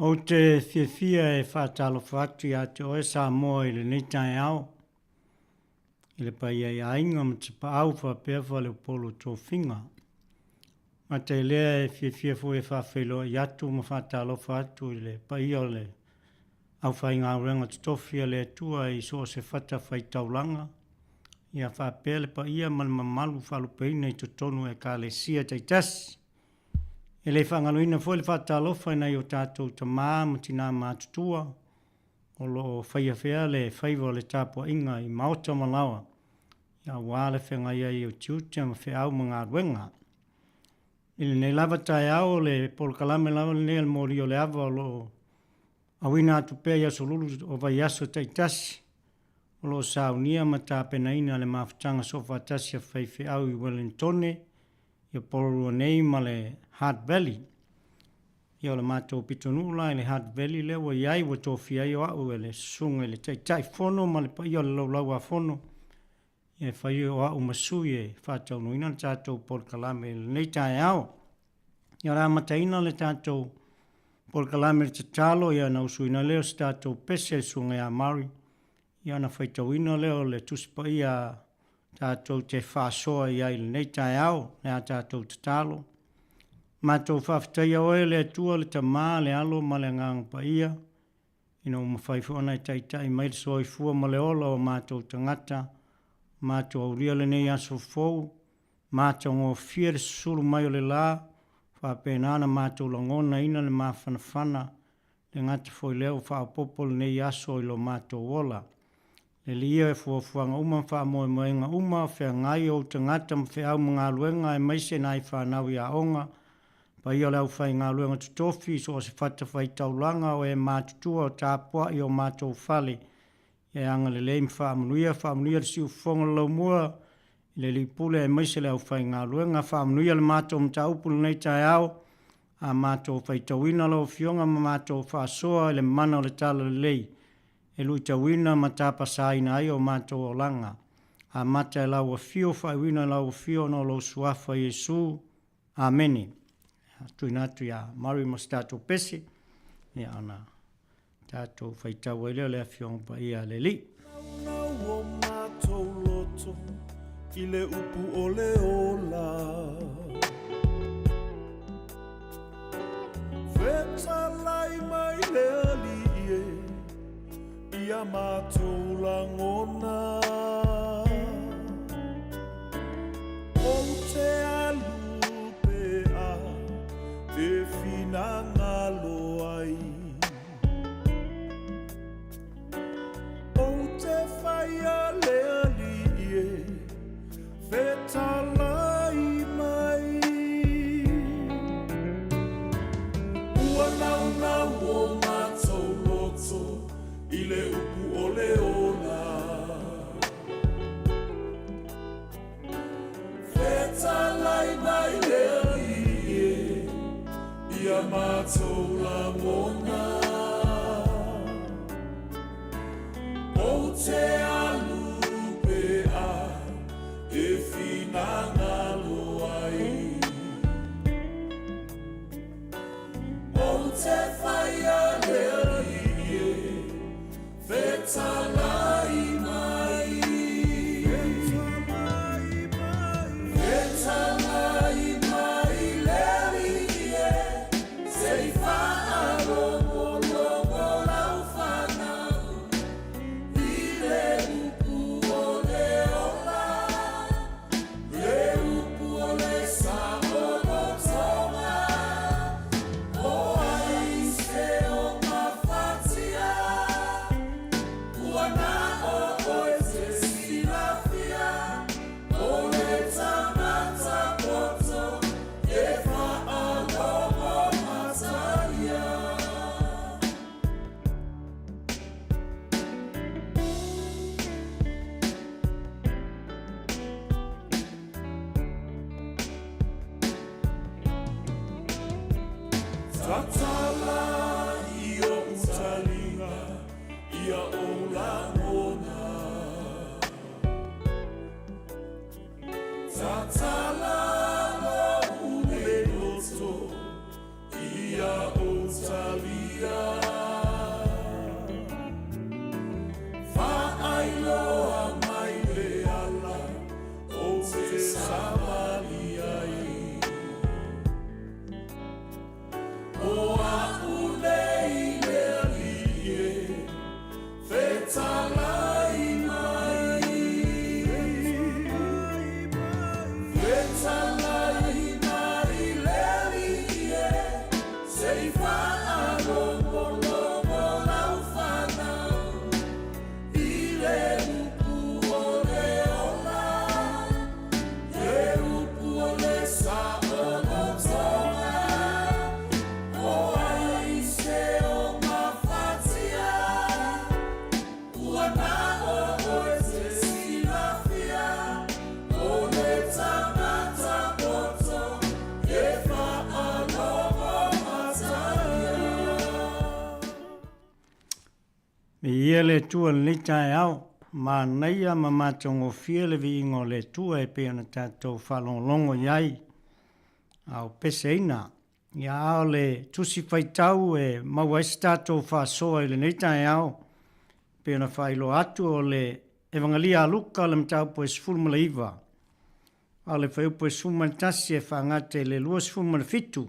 Ou te fiafia e faatalofa atu ia te oe Samoa i lenei taeao, i le paia i aiga ma Tapaau faapea Faleupolu o Tofiga. Mata i lea e fiafia foi e faafeiloai atu ma faatalofa atu i le paia o le aufaigaluega totofi a le Atua i so o se fatafaitaulaga, ia faapea le paia ma le mamalu faalupeina i totonu o Ekalesia taitasi. E le faagaloina foi le faatalofa i nai o tatou tama ma tina matutua o lo o faia pea le faiva o le tapuaiga i maota ma laoa, aua le feagai ai o tiute ma feau ma galuega. I lenei lava taeao, o le polokalame lava lenei a le moli o le ava o lo o auina atu pea i aso lulu o vaiaso taitasi, o lo o saunia ma tapenaina le mafutaga soofaatasi a faifeau i Wellingtone, i Porirua nei ma le Hutt Valley. Ia o le matou pitonuu la i le Hutt Valley lea ua i ai, ua tofia ai o au e le susuga i le Taitaifono ma le paia o le Laulau-a-Fono, ia e fai o au ma sui e faataunuina le tatou polokalame i lenei taeao. Ia o le amataina le tatou polokalame i le tatalo, ia ona usuina lea o se tatou pese le susuga ia Murray, ia ona faitauina lea o le Tusi Paia tatou te faasoa i ai i lenei taeao, le a tatou tatalo. Matou faafetaia oe le Atua, le Tama, le Alo ma le Agaga Paia, ina ua mafai foi ona e taitai mai le soifua ma le ola o matou tagata, matou aulia lenei aso fou, matagofie le susulu mai o le la, faapena ona matou lagonaina le mafanafana, le gata foi lea ua faaopoopo lenei aso i lo matou ola. Le Alii e fuafuaga uma ma faamoemoega uma, feagai ou tagata ma feau ma galuega aemaise nai fanau i aoga, paia o le aufaigaluega totofi i so o se fatafaitaulaga o e matutua o tapuai i o matou fale. Ia e agalelei ma faamanuia, faamanuia le siufofoga o le laumua. I le Alii Pule aemaise le aufaigaluega, faamanuia le matou mataupu i lenei taeao, a matou faitauina lau Afioga ma matou faasoa i le mana o le Talalelei e luitauina ma tapasaina ai o matou olaga. Amata e lau Afio, faaiuina e lau Afio ona o lou Suafa Iesu. Amene. Tuuina atu ia Mary ma se tatou pese, ia ona tatou faitau ai lea o le Afioga Paia a le Alii.
Naunau o matou loto i le upu o le ola. Fetalai mai le Alii e ia matou lagona. Ou te alu pea e finagalo ai. Ou te whaia le Alii e fetalai mai. Ua naunau o matou loto i le upu o le ola. Fetalai mai le Alii e ia matou lagona. Ou te alu pea e finagalo ai. Ou te whaia le Alii e fetalai mai. Fetalai mai le Alii e se i faalogologo lau fanau i le upu o le ola, le upu o le saolotoga. O ai se o mafatia, ua na o oe te silafia, o le tagata poto e faalogo mataia. Tatala i ou taliga ia ou lagona. Tatala lou nei loto ia ou talia. Faailoa mai le ala ou te savali ai. O a'u nei le Alii e fetalai mai. Fetalai mai le Alii e se i faalogologo lau fanau i le upu o le ola, le upu o le saolotoga. O ai se o mafatia, ua na o oe te silafia, o le tagata poto e faalogo mataia.
Viia le Atua i lenei taeao, manaia ma matagofie le viiga o le Atua e pei ona tatou faalogologo i ai a o peseina. Ia a o le tusi faitau e maua ai se tatou faasoa i lenei taeao, e pei ona faailoa atu o le Evangelia a Luka le mataupu e 19, a o le fuaiupu e 11 e faagata i le 27.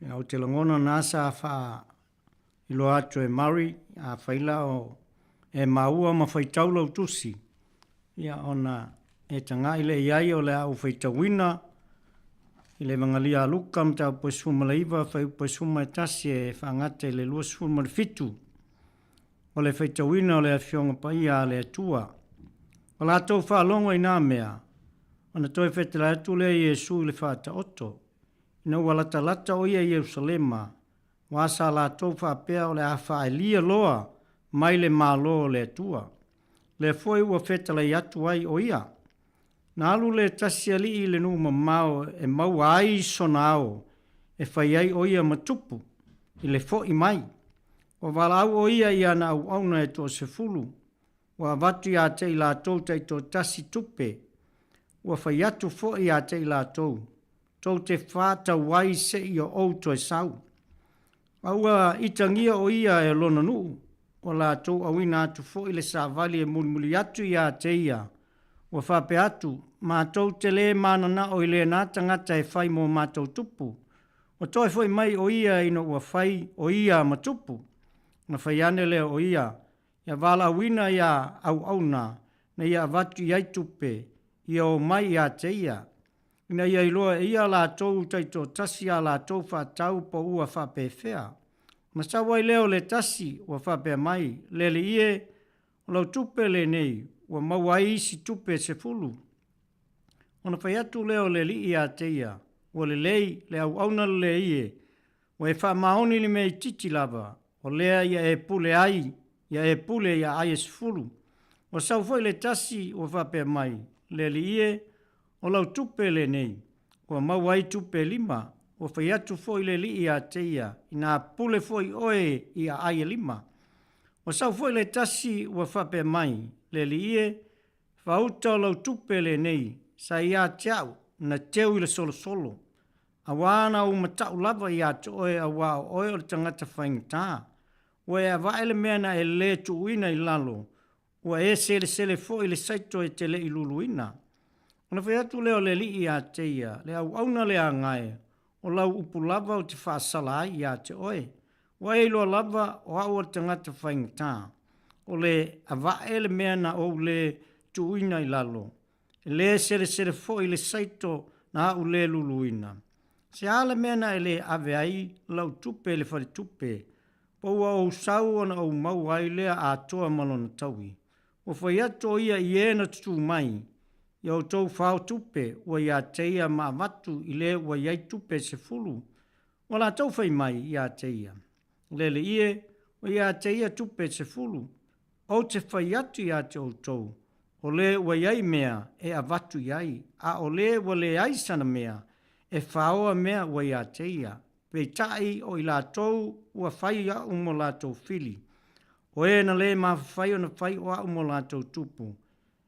Ia, ou te lagona na sa faailoa atu e Murray, afai la o e maua ma faitau lau tusi, ia ona e taga'i lea i ai o le a ou faitauina i le Evagalia a Luka mataupu e 19 fuaiupu e 11 e faagata i le 27. O le faitauina o le Afioga Paia a le Atua. Ua latou faalogo i nā mea, ona toe fetalai atu lea Iesu i le faataoto. Ina ua latalata ʻo ia i Ierusalema, ua sa latou faapea o le a faaelia loa mai le Malo o le Atua. Lea foi ua fetalai atu ai ʻo ia. Na alu le tasi alii i le nuu mamao e maua ai sona ao e fai ai o ia ma tupu i le fo'i mai. Ua valaau o ia i ana auauna e toasefulu, ua avatu ia te i latou taitoatasi tupe, ua fai atu fo'i ia te i latou, tou te faatau ai seia ou toe sau. A ua itagia o ia e lona nuu, ua latou auina atu fo'i le savali e mulimuli atu ia te ia, ua faapea atu, Matou te lē mananao i lena tagata e fai mo matou tupu. Ua toe fo'i mai o ia ina ua fai o ia ma tupu. Ona fai ane lea o ia, ia valaauina ia auauna na ia avatu i ai tupe, ia o mai ia te ia, ina ia iloa e ia latou taitoatasi a latou faatau po ua faapefea. Ona sau ai lea o le tasi ua faapea mai, Le alii e, o lau tupe lenei, ua maua ai isi tupe e sefulu. Ona fai atu lea o le alii ia te ia, Ua lelei, le auauna lelei e, ua e faamaoni i le mea itiiti lava, o lea ia e pule ai, ia e pule ia ai e sefulu. Ua sau foi le tasi ua faapea mai, Le alii e, o lau tupe lenei, ua maua ai tupe e lima, ua fai atu foi le alii ia te ia, inā pule foi oe i aai e lima. Ua sau foi le tasi ua faapea mai, Le alii e, faauta o lau tupe lenei, sa ia te au, na teu i le solosolo, auā na ou mata'u lava ia te oe auā o oe o le tagata faigata. Ua e avae le mea na e lē tuuina i lalo, ua e selesele foi i le saito e te le i luluina. Ona fai atu lea o le alii ia te ia, Le auauna leaga e, o lau upu lava ou te faasala ai ia te oe. Ua e iloa lava o au o le tagata faigata, o le avae le mea na ou lē tuuina i lalo, e lē selesele foi le saito na au lē luluina. Se a le mea na e lē ave ai lau tupe i le faletupe, po ua ou sau ona ou maua ai lea atoa ma lona taui? Ua fai atu o ia i e na tutū mai, ia outou fao tupe ua ia te ia ma avatu i le ua i ai tupe e sefulu. Ua latou fai mai ia te ia, Lele ie, ua ia te ia tupe e sefulu, ou te fai atu ia te outou, o le ua i ai mea e avatu i ai, a o le ua leai sana mea, e faoa mea ua ia te ia. Peitai o i latou ua fai aʻu mo latou fili, o e na lē mafafai ona fai o aʻu mo latou tupu.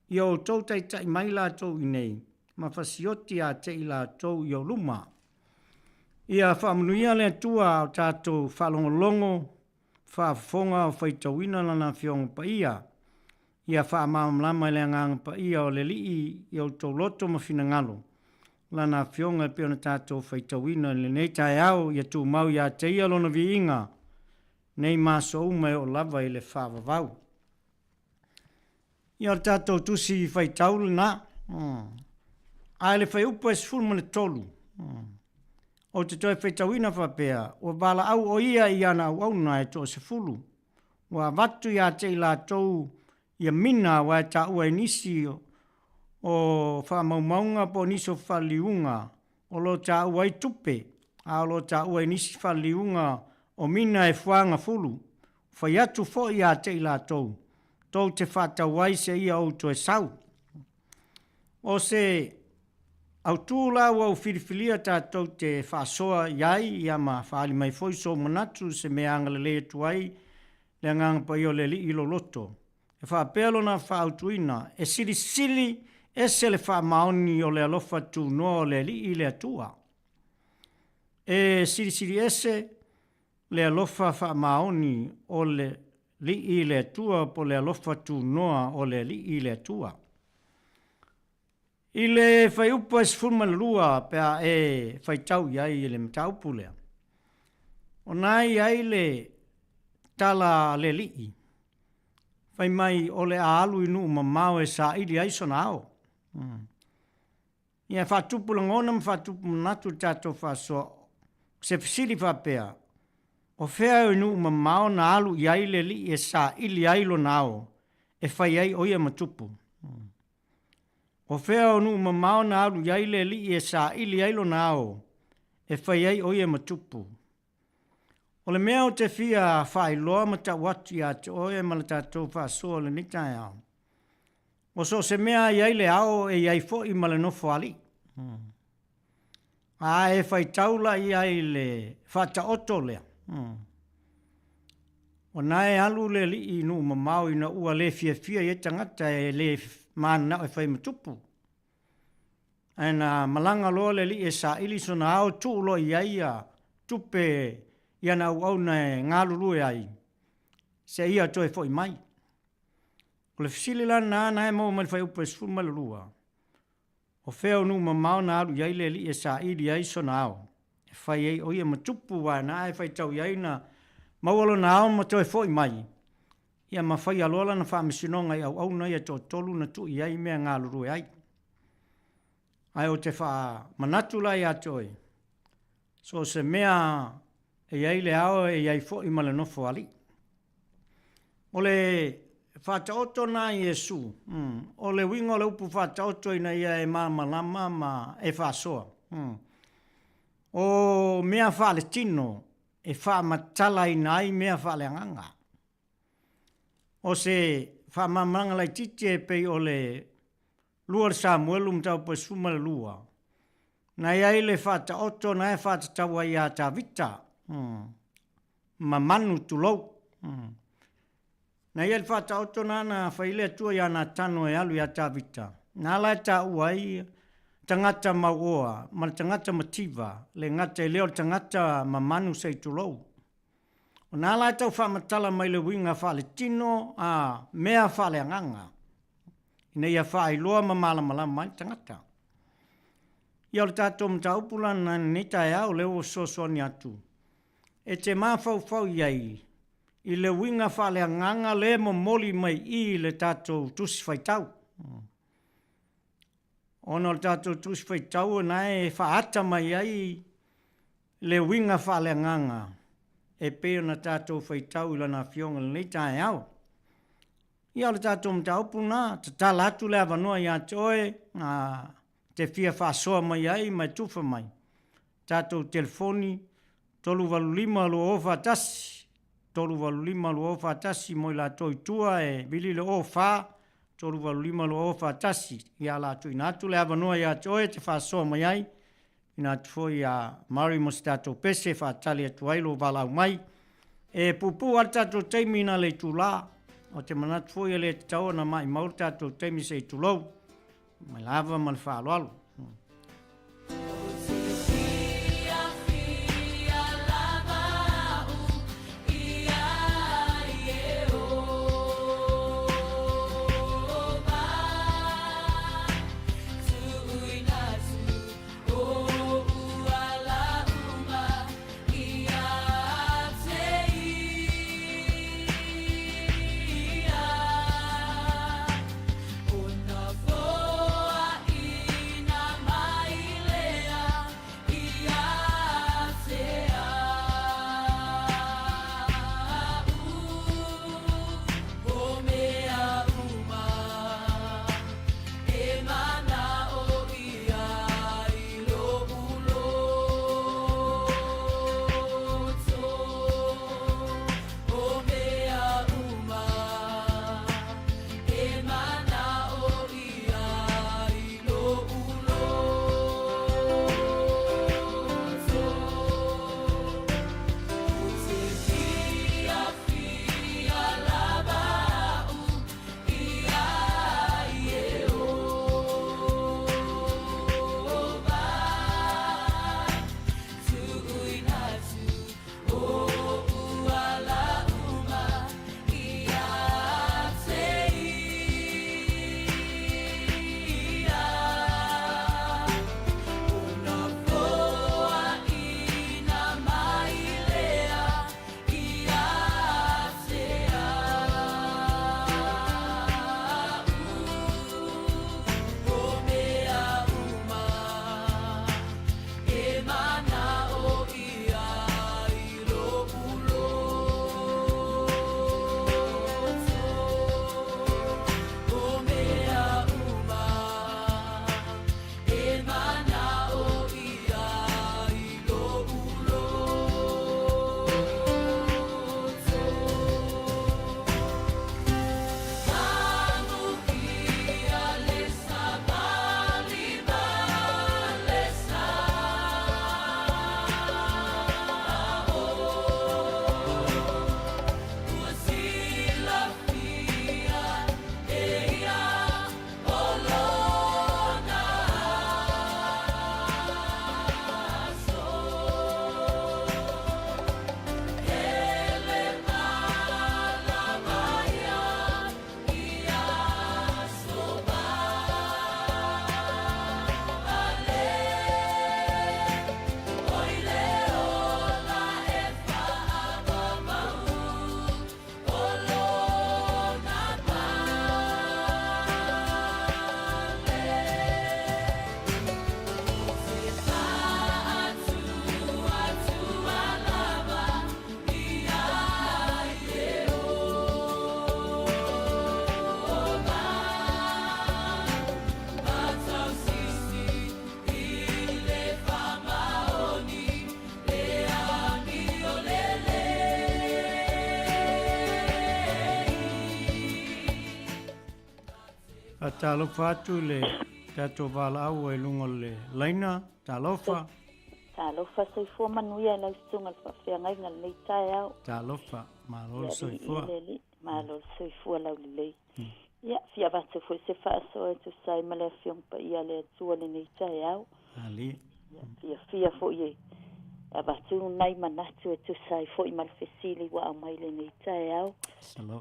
Ia outou taitai mai latou i nei, ma fasioti ia te i latou i ou luma. Ia faamanuia le Atua a o tatou faalogologo, faafofoga o faitauina Lana Afioga Paia. Ia faamalamalama e le Agaga Paia o le Alii i outou loto ma finagalo Lana Afioga e pei ona tatou faitauina i lenei taeao, ia tumau ia te Ia Lona viiga nei ma aso uma e oo lava i le faavavau. Ia o le tatou tusi faitau lena. A i le fuaiupu e 13, ou te toe faitauina faapea, ua valaau o ia i ana auauna e toasefulu, ua avatu ia te i latou ia mina aua e taua e nisi o faamaumauga po o nisi o faliuga o lo o taua ai tupe, a o lo o taua e nisi faliuga o mina e fuagafulu, fai atu foi ia te i latou, tou te faatau ai seia ou toe sau. O se autū la ua ou filifilia tatou te faasoa i ai ia ma faaali mai foi sou manatu se mea agalelei atu ai le Agaga Paia o le Alii i lou loto. E faapea lona faaautuina, e silisili ese le faamaoni o le alofa tunoa o le Alii le Atua. E silisili ese le alofa faamaoni o le Alii le Atua po o le alofa tunoa o le Alii le Atua. I le fuaiupu e 12 pe a e faitau i ai i le mataupu lea, o na e i ai le tala a le Alii, fai mai o le a alu i nuu mamao e saili ai sona ao. Ia faatupu lagona ma faatupu manatu i le tatou faasoa. O se fesili faapea, o fea i nuu mamao na alu i ai le alii e saili ai lona ao e fai ai o ia ma tupu? O fea o nuu mamao na alu i ai le alii e saili ai lona ao e fai ai o ia ma tupu? O le mea ou te fia faailoa ma tau atu ia te oe ma le tatou faasoa i lenei taeao, O so o se mea e i ai le ao e i ai foi ma le nofoalii. A e faitau la i ai i le faataoto lea, o na e alu le alii i nuu mamao ina ua le fiafia i ai tagata e le mananao e fai ma tupu. Ae na malaga loa le alii e saili sona ao tuu loa i ai ia tupe i ana auauna e galulue ai, seia toe foi mai. O le fesili la lena na e maua mai le fuaiupu e 12, O fea o nuu mamao na alu i ai le alii e saili ai sona ao, e fai ai o ia ma tupu aua na ae faitau i ai na maua lona ao ma toe foi mai, ia ma faia loa lana faamasinoga i auauna ia toatolu na tuu i ai mea galulue ai. Ae ou te faamanatu la ia te oe, so o se mea e i ai le ao e i ai foi ma le nofo alii. O le faataoto na a Iesu, o le uiga o le upu faataoto ina ia e malamalama ma e faasoa. O mea faaletino e faamatalaina ai mea faaleagaga. O se faamalamalamaga laitiiti e pei o le 2 o le Samuelu mataupu e 12, na i ai le faataoto na e faatatau ai iā Tavita, ma manu, tulou. Na i ai le faataoto na na fai le Atua iā Natano e alu iā Tavita, na ala e taua ai tagata mauoa ma le tagata mativa, le gata i lea o le tagata ma manu se i tulou. O na ala e tau faamatala mai le uiga faaletino a mea faaleagaga, ina ia faailoa ma malamalama ai le tagata. Ia o le tatou mataupu la lena i lenei taeao lea ua fesoasoani atu e te mafaufau i ai i le uiga faaleagaga lea e momoli mai i i le tatou Tusi Faitau. Ona o le tatou Tusi Faitau na e faaata mai ai le uiga faaleagaga e pei ona tatou faitau i Lana Afioga i lenei taeao. Ia o le tatou mataupu lena, tatala atu le avanoa ia te oe, a te fia faasoa mai ai ma e tufa mai. Tatou telefoni 385 2041, 385 2041 mo i latou i tua e vili le 04 385 2041. Ia o le a tuuina atu le avanoa ia te oe e te faasoa mai ai Tuuina atu foi ia Murray mo se tatou pese e faatali atu ai lou valaau mai. E puupuu lava le tatou taimi na le itula. Ou te manatu foi e le tatau ona maimau le tatou taimi se i tulou. Mai lava ma le faaaloalo. Faatalofa atu i le tatou valaau ua i luga o le laina. Talofa.
Talofa, soifua manuia i lau susuga i le faafeagaiga i lenei taeao.
Talofa, malo le soifua.
Le Alii, malo le soifua laulelei. Ia, fia avatu foi se faasoa e tusa ai ma le Afioga Paia a le Atua i lenei taeao.
Alii.
Ia, fiafia foi e avatu nai manatu e tusa ai foi ma le fesili ua aumai i lenei taeao.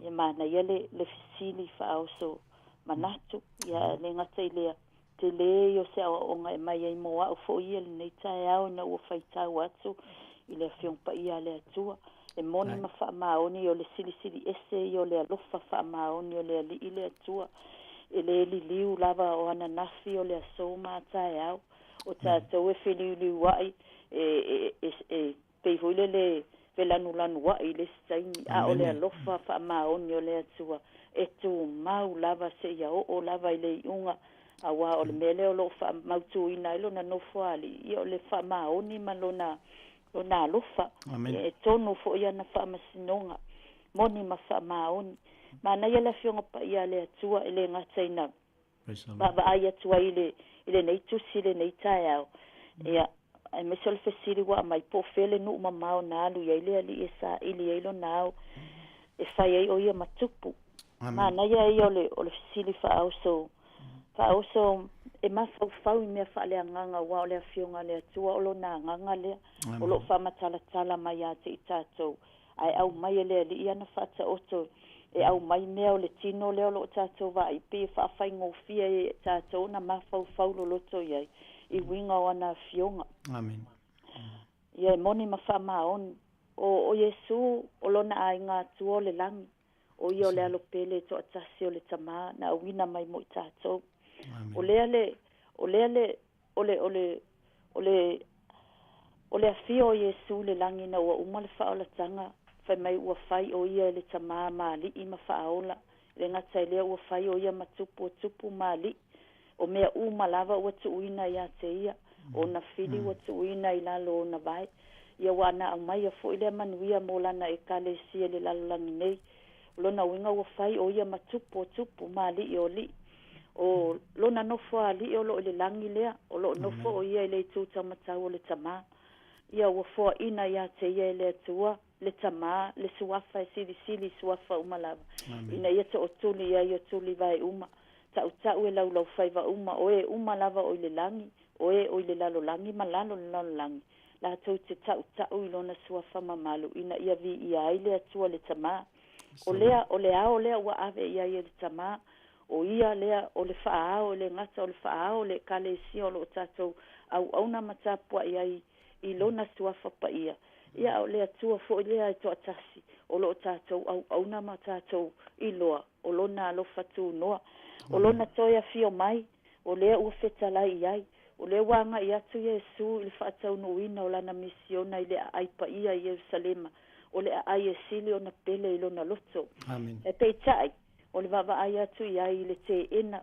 Ia, manaia le, le fesili faaoso manatu. Ia, le gata i lea, tele ia o se aoaoga e mai ai mo au foi ia lenei taeao ina ua faitau atu i le Afioga Paia a le Atua. E moni ma faamaoni o le silisili ese ia o le alofa faamaoni o le Alii le Atua. E le liliu lava o ananafi o le aso ma a taeao. O tatou e feliuliuai e, e, e, e pei foi lele felanulanuai i le isi taimi, a o le alofa faamaoni o le Atua e tumau lava seia oo lava i le iuga, aua o le mea lea o lo o faamautuina ai lona nofoalii, ia o le faamaoni ma lona lona alofa. Ia e tonu foi ana faamasinoga, moni ma faamaoni. Manaia le Afioga Paia a le Atua e le gata ina vaavaai atu ai i le i lenei tusi i lenei taeao. Ia, aemaise o le fesili ua aumai, po o fea le nuu mamao na alu i ai le alii e saili ai lona ao e fai ai o ia ma tupu. Manaia ia o le o le fesili faaoso faaoso e mafaufau i mea faaleagaga aua o le Afioga a le Atua o lona agaga lea o lo o faamatalatala mai ia te i tatou Ae aumai e le Alii ana faataoto e aumai mea o le tino lea o lo o tatou vaai pei e faafaigofie ai e tatou ona mafaufau loloto i ai i uiga o ana Afioga.
Amen.
Ia e moni ma faamaoni, o, o Iesu, o lona aiga Atua o le lagi, o ia o le alo pele e toatasi o le Tama na auina mai mo i tatou.
Amen.
O lea le, o lea le, O le, o le, o le, o le afio o Iesu i le lagi ina ua uma le faaolataga, fai mai ua fai o ia e le Tama ma alii ma faaola, e le gata i lea ua fai o ia ma tupu o tupu ma alii. O mea uma lava ua tuuina ia te ia, o ona fili ua tuuina i lalo o ona vae. Ia ua ana aumaia foi lea manuia mo lana Ekalesia i le lalolagi nei. O lona uiga ua fai o ia ma tupu o tupu ma alii o alii. O lona nofo alii o lo o i le lagi lea, o lo o nofo o ia i le itu taumatau o le Tama. Ia ua foaina ia te ia e le Atua, le Tama, le Suafa e silisili i suafa uma lava, ina ia tootuli i ai o tulivae uma, tautau e laulaufaiva uma, o e uma lava o i le lagi, o e o i le lalolagi ma lalo o le lalolagi, latou te tautau i lona suafa mamalu ina ia viia ai le Atua le Tama. O lea, o le ao lea ua ave i ai e le Tama, o ia lea o le faaao, e le gata o le faaao o le Ekalesia o lo o tatou auauna ma tapuai ai i lona suafa paia, ia a o le Atua foi lea e toatasi o lo o tatou auauna ma tatou iloa o lona alofa tunoa, o lona toe afio mai, O lea ua fetalai i ai, o lea ua agai atu Iesu i le faataunuuina o lana misiona i le aai paia i Ierusalema, o le aai e sili ona pele i lona loto.
Amen.
Ae peitai, o le vaavaai atu i ai i le teena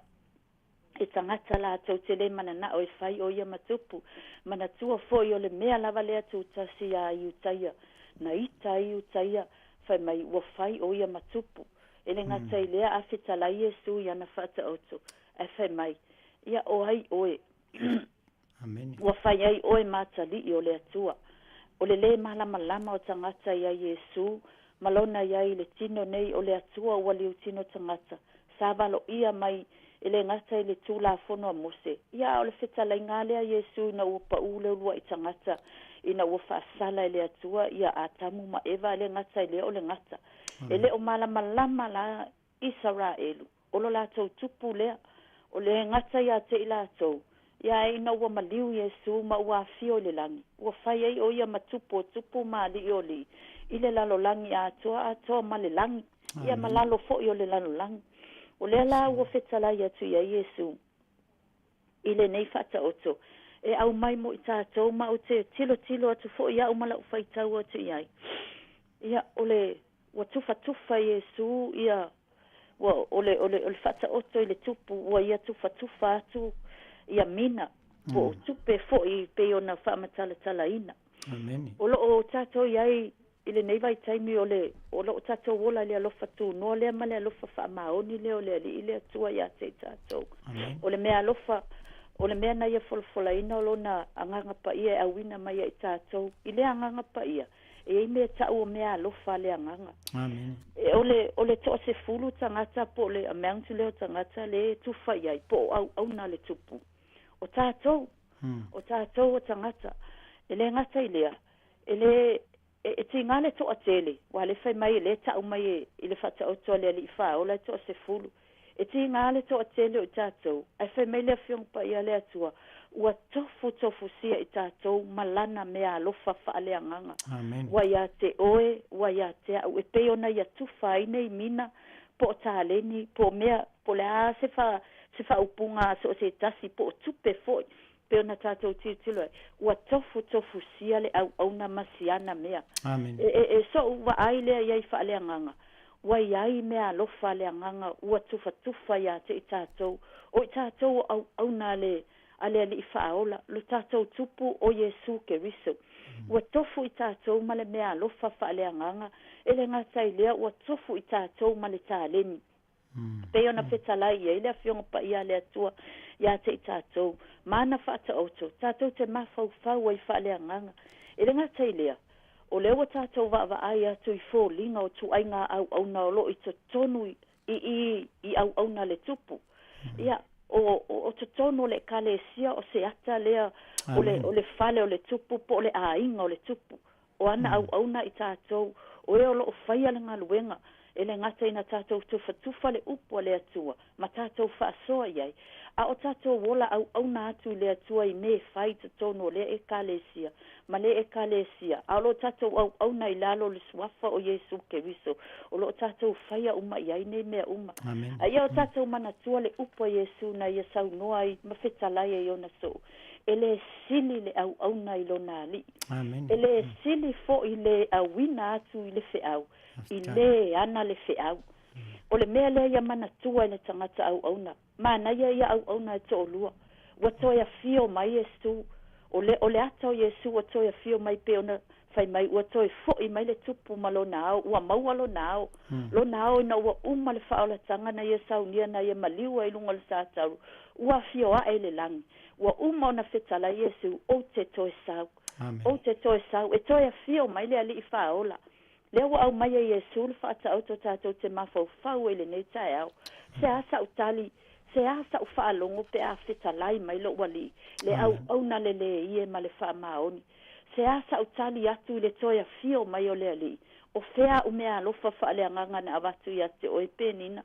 e tagata latou te le mananao e fai o ia ma tupu, manatua foi o le mea lava lea tutasi iā Iutaia, na ita ai Iutaia, fai mai ua fai o ia ma tupu. E le gata i lea a fetalai Iesu i ana faataoto, Ae fai mai, Ia, o ai oe?
Amene.
Ua fai ai oe ma atalii o le Atua. O le lē malamalama o tagata iā Iesu, ma lona i ai i le tino nei o le Atua ua liutino tagata, sa valoia mai e le gata i le Tulafono a Mose, ia a o le fetalaiga lea a Iesu ina ua paū le uluai tagata ina ua faasala e le Atua ia Atamu ma Eva, e le gata i lea o le gata. E le o malamalama la Isaraelu, o lo latou tupu lea, o le gata ia te i latou, ia ae ina ua maliu Iesu ma ua afio i le lagi, ua fai ai o ia ma tupu o tupu ma alii o alii, i le lalolagi atoa atoa ma le lagi, ia ma lalo foi o le lalolagi. O lea la ua fetalai atu i ai Iesu i lenei faataoto, e aumai mo i tatou, ma ou te tilotilo atu foi au ma lau faitau atu i ai. Ia, o le Ua tufatufa Iesu ia, ua, o le, o le, o le faataoto i le tupu, ua ia tufatufa atu ia mina, po o tupe foi pei ona faamatalatalaina.
Amene.
O lo o tatou i ai i lenei vaitaimi o le o lo o tatou ola i le alofa tunoa lea ma le alofa faamaoni lea o le Alii le Atua ia te i tatou. O le mea alofa, o le mea na Ia folafolaina o Lona Agaga Paia e auina mai ia i tatou. I lea Agaga Paia, e i ai mea e tau o mea alofa a le Agaga. E, o le, o le toasefulu tagata po o le amount lea o tagata lea e tufa i ai, po o auauna a le Tupu. O tatou, o tatou o tagata. E le gata i lea, e le, e, e tiga le toatele, aua lea fai mai, lea e tau mai e, i le Faataoto a le Alii Faaola e toasefulu. E tiga le toatele o i tatou, ae fai mai le Afioga Paia a le Atua, ua tofutofusia i tatou ma Lana meaalofa faaleagaga. Ua ia te oe, ua ia te a'u, e pei ona ia tufa ai nei mina, po o taleni, po o mea, po o le a se fa, se faaupuga a so o se tasi, po o tupe foi, pei ona tatou tilotilo ai, ua tofutofusia le auauna ma siana mea.
Amen.
E, e, e so'u vaai lea i ai faaleagaga, ua i ai meaalofa a le Agaga ua tufatufa ia te i tatou, o i tatou o auauna a le, a le Alii Faaola, lo tatou Tupu o Iesu Keriso. Ua tofu i tatou ma le meaalofa faaleagaga, e le gata i lea, ua tofu i tatou ma le taleni. E pei ona fetalai i ai le Afioga Paia a le Atua ia te i tatou, ma ana faataoto, tatou te mafaufau ai faaleagaga. E le gata i lea, o lea ua tatou vaavaai atu i foliga o tuaiga auauna o lo o i totonu i i i auauna a le Tupu. Ia, o, o, o totonu o le Ekalesia o se ata lea o le, o le fale o le Tupu po o le aiga o le Tupu. O ana auauna i tatou, o e o lo o faia le galuega, e le gata ina tatou tufatufa le upu a le Atua ma tatou faasoa i ai, a o tatou ola auauna atu i le Atua i mea e fai i totonu o lea Ekalesia ma lea Ekalesia, a o lo o tatou auauna i lalo o le Suafa o Iesu Keriso, o lo o tatou faia uma i ai nei mea uma. A ia o tatou manatua le upu a Iesu na ia saunoa ai ma fetalai ai ona soo, E le sili le auauna i lona alii.
Amen.
E le sili foi le auina atu i le feau, i le ana le feau. O le mea lea ia manatua e le tagata auauna, manaia ia auauna e toalua. Ua toe afio mai Iesu, o le, o le ata o Iesu ua toe afio mai pei ona fai mai ua toe foi mai le Tupu ma lona ao, ua maua lona ao, lona ao ina ua uma le faaolataga na ia saunia na ia maliu ai i luga o le satauru, ua afio ae i le lagi. Ua uma ona fetalai Iesu, Ou te toe sau. Ou te toe sau. E toe afio mai le Alii Faaola. Lea ua aumai e Iesu le faataoto tatou te mafaufau ai i lenei taeao. Se a sa'u tali, se a sa'u faalogo pe a fetalai mai lou Alii, le auauna lelei e ma le faamaoni. Se a sa'u tali atu i le toe afio mai o le Alii? O fea a'u meaalofa faaleagaga na avatu ia te oe, Penina?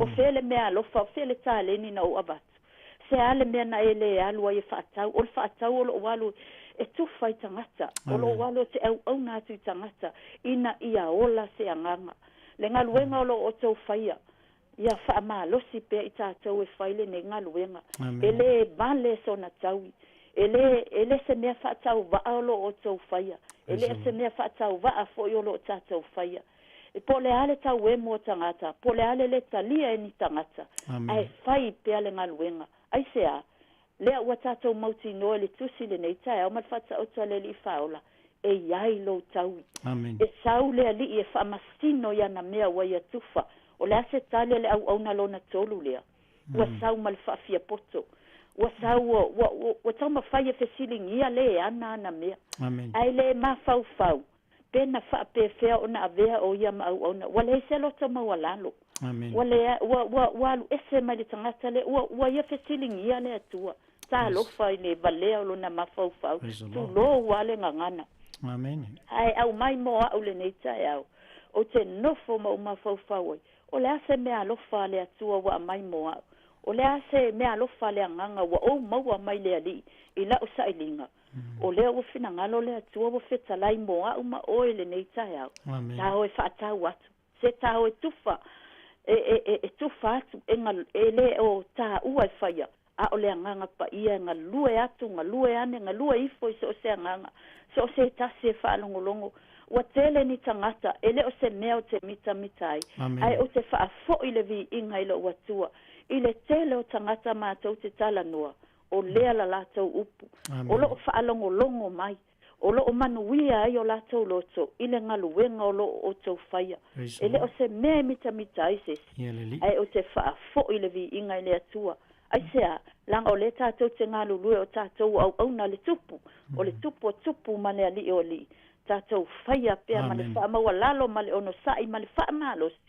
O fea le meaalofa, o fea le taleni na ou avatu? Se a le mea na e lē alu ai e faatau? O le faatau o lo'u alu e tufa i tagata, o lo'u alu ou te auauna atu i tagata, ina ia ola se agaga. Le galuega o lo o outou faia, ia faamalosi pea i tatou e fai lenei galuega. E lē vale sona taui. E lē, e lē se mea faatauvaa o lo o outou faia. E le o se mea faatauvaa foi o lo o tatou faia. E po o le a le tauemu o tagata, po o le a le lē talia e ni tagata, ae fai pea le galuega. Aisea? Lea ua tatou mautinoa i le Tusi i lenei taeao ma le Faataoto a le Alii Faaola, e i ai lou taui. E sau le Alii e faamasino i ana mea ua ia tufa. O le a se tali a le auauna lona tolu lea? Ua sau ma le faafiapoto. Ua sau ua, ua, ua, ua taumafai e fesiligia le ana ana mea. Ae le mafaufau, pe na faapefea ona avea o ia ma auauna. Ua leai se loto maualalo. Ua leai, ua, ua, ua alu ese mai le tagata lea, ua, ua ia fesiligia le Atua. Talofa i le valea o lona mafaufau, tulou lava le gagana. Ae aumai mo a'u lenei taeao, ou te nofo ma ou mafaufau ai, o le a se meaalofa a le Atua ua aumai mo a'u? O le a se meaalofa a le Agaga ua ou maua mai le Alii i la'u sailiga? O lea ua finagalo le Atua ua fetalai mo a'u ma oe i lenei taeao. Tao e faatau atu, se tao e tufa, e, e, e, e tufa atu, e, e le o tāua e faia, a o le Agaga Paia e galue atu, galue ane, galue ifo i so o se agaga, so o se tasi e faalogologo. Ua tele ni tagata, e le o se mea ou te mitamita ai, ae ou te faafo'i le viiga i lou Atua, i le tele o tagata matou te talanoa, o lea la latou upu. O lo o faalogologo mai. O lo o manuia ai o latou loto i le galuega o lo o outou faia. E le o se mea e mitamita ai se isi, ae ou te faafoi le viiga i le Atua. Aisea? Leaga o lea tatou te galulue o tatou o auauna a le Tupu, o le Tupu o tupu ma le Alii o alii. Tatou faia pea ma le faamaualalo ma le onosai ma le faamalosi.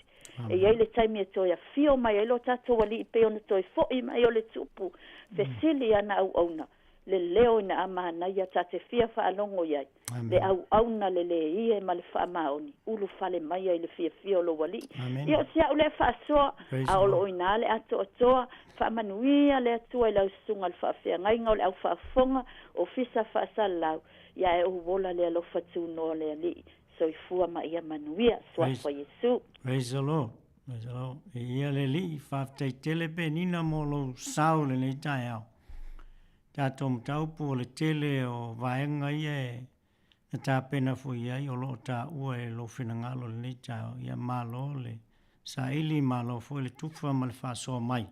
E i ai le taimi e toe afio mai ai lo tatou Alii pei ona toe foi mai o le Tupu, fesili i ana auauna, le leo ina a manaia ta te fia faalogo i ai, le auauna lelei e ma le faamaoni, ulufale mai ai i le fiafia o lou Alii. Ia o si a'u lea faasoa, a o loo i ina le atoatoa, faamanuia le Atua i lau susuga i le faafeagaiga o le au faafofoga, Ofisa Faasalalau, ia ae ou ola le alofa tunoa o le Alii. Soifua ma ia manuia. Suafa Iesu.
Praise the Lord. Praise the Lord. E ia le Alii, faafetai tele Penina mo lou sao i lenei taeao. Tatou mataupu o le tele o vaega ia e na tapena foi i ai o lo o taua e lou finagalo i lenei taeao. Ia malo le saili, malo foi le tufa ma le faasoa mai.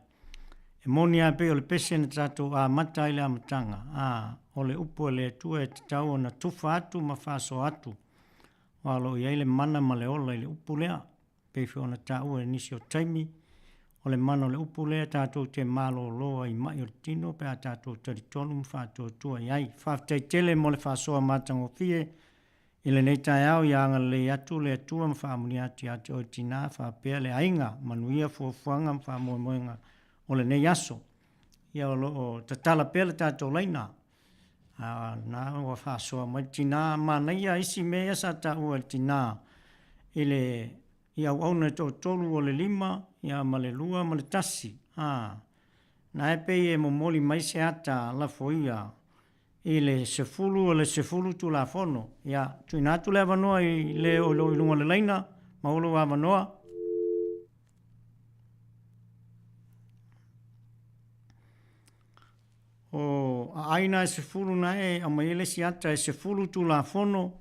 E moni lava pei o le pese na tatou amata ai le amataga, a, o le upu a le Atua e tatau ona tufa atu ma faasoa atu, aua o lo o i ai le mana ma le ola i le upu lea. Pei foi ona taua i nisi o taimi, o le mana o le upu lea tatou te malolo ai i mai o le tino pe a tatou talitonu ma faatuatua i ai. Faafetai tele mo le faasoa matagofie i lenei taeao, ia agalelei atu le Atua ma faamanuia atu ia te oe tina faapea le aiga, manuia fuafuaga ma faamoemoega o lenei aso. Ia o lo o tatala pea le tatou laina. A na ua faasoa mai le tina, manaia isi mea ia sa taua e le tina i le i auauna e toatolu o le 5 ia ma le 2 ma le 1. A na e pei e momoli mai se ata lafoia i le 10 o le 10 Tulafono. Ia, tuuina atu le avanoa i le o lo o i luga o le laina, maua lou avanoa. O aai na e 10 na e aumai ai le isi ata e 10 Tulafono,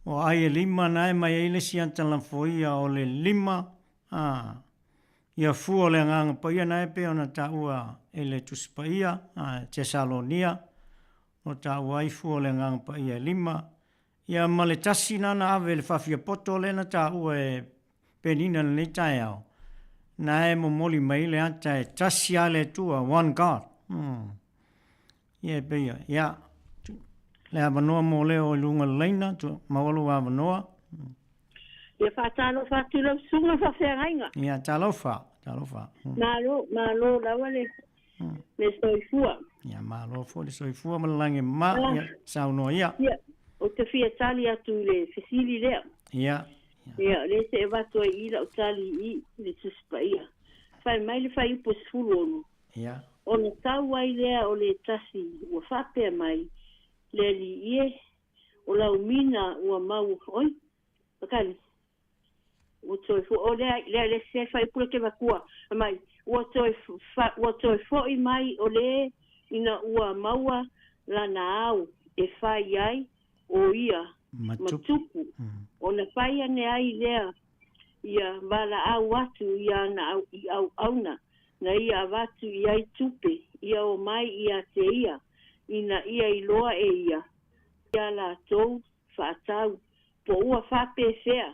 o aai e 5 na e aumai ai le isi ata lafoia o le 5, a, ia fua o le Agaga Paia na e pei ona taua e le Tusi Paia, a, Tesalonia, o taua ai fua o le Agaga Paia e 5, ia ma le 1 na na ave i le faafiapoto lea na taua e Penina i lenei taeao, na e momoli mai le ata e tasi lava le Atua, one God. Ia e pei, ia, le avanoa mo leo i luga o le laina, maua lou avanoa.
Ia faatalofa atu i lau susuga faafeagaiga.
Ia, talofa, talofa.
Malo, malo lava le le soifua.
Ia, malo foi le soifua ma le lagi e mama, ia, saunoa ia.
Ia, ou te fia tali atu i le fesili lea.
Ia.
Ia, o lea se avatu ai i lau tali i i le Tusi Paia. Fai mai le fuaiupu 16.
Ia.
Ona tau ai lea o le tasi ua faapea mai, Le Alii e, o lau mina ua mau, oi, Pakani, ua toe fo, o lea, lea le se fuaiupu lea ke vatua, mai, ua toe, fa, ua toe fo'i mai o le ina ua maua lana ao e fai ai o ia ma tupu, ona fai ane ai lea ia valaau atu i ana i auauna na ia avatu i ai tupe, ia omai ia te ia, ina ia iloa e ia ia latou faatau, po ua faapefea.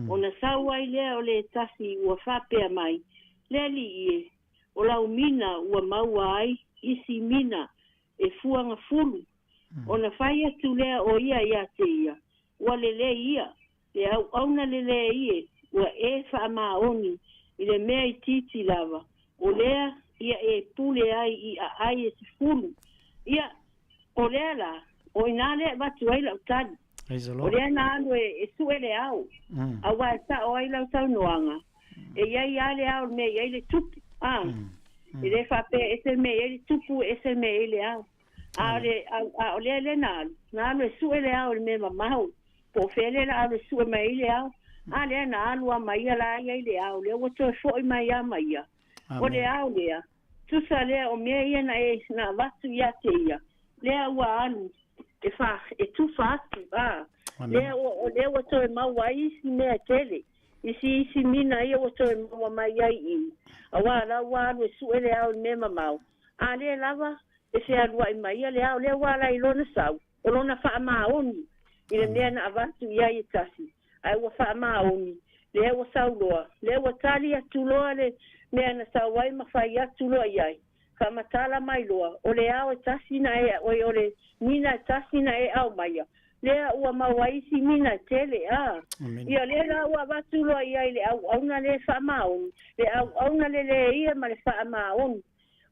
Ona sau ai lea o le tasi ua faapea mai, Le Alii e, o lau mina ua maua ai isi mina e fuagafulu, ona fai atu lea o ia ia te ia, Ua lelei ia, le auauna lelei e, ua e faamaoni i le mea itiiti lava, o lea ia e pule ai i aai e 10. Ia, o lea la, o ina lea e avatu ai lau tali. O lea na alu e sue le ao, aua e sao ai lau saunoaga, e i ai lava le ao i le mea e i ai le tupu, a, e le faapea e ese le mea e i ai le tupu, e ese le mea e i ai le ao. A o le, a o lea lea na alu, na alu e sue le ao i le mea mamao, po o fea lea la alu e sue mai ai le ao, a lea na alu lava ma ia la ia i le ao, lea ua toe foi mai lava ma ia. O le ao lea, tusa lea o mea ia na e, na avatu ia te ia, lea ua alu e fa, e tufa atu, a, lea ua, o lea ua toe maua ai isi mea e tele, isi isi mina ia ua toe maua mai ai i i, auā la ua alu e sue le ao i mea mamao, a lea lava e fealuai mai ia le ao, lea ua ala ai lona sau. O lona faamaoni i le mea na avatu i ai e tasi, ae ua faamaoni, lea ua sau loa, lea ua tali atu loa le mea na sau ai ma fai atu loa i ai, faamatala mai loa, o le ao e tasi na e, oi, o le mina e tasi na e aumaia, lea ua maua ai isi mina e tele, a. Ia, lea la ua avatu loa i ai le auauna le faamaoni, le auauna le leia ma le faamaoni.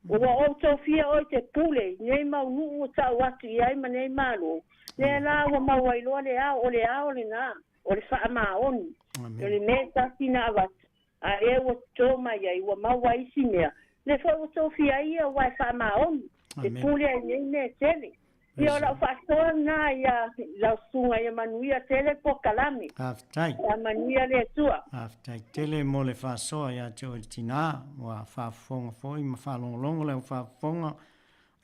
Ua ou tofia oe te pule i nei mau nuu ua tau atu i ai ma nei malo. Lea la ua maua ai loa le ao, o le ao lena, o le faamaoni. O le mea e tasi na avatu, a lea ua toto mai ai, ua maua ai isi mea. Lea foi ua tofia ai ia aua e faamaoni, e pule ai nei mea e tele. Ia o lau faasoa lena ia lau susuga ia manuia tele polokalame.
Faafetai.
Ia manuia le Atua.
Faafetai tele mo le faasoa ia te oe le tina, ua faafofoga foi ma faalogologo le au faafofoga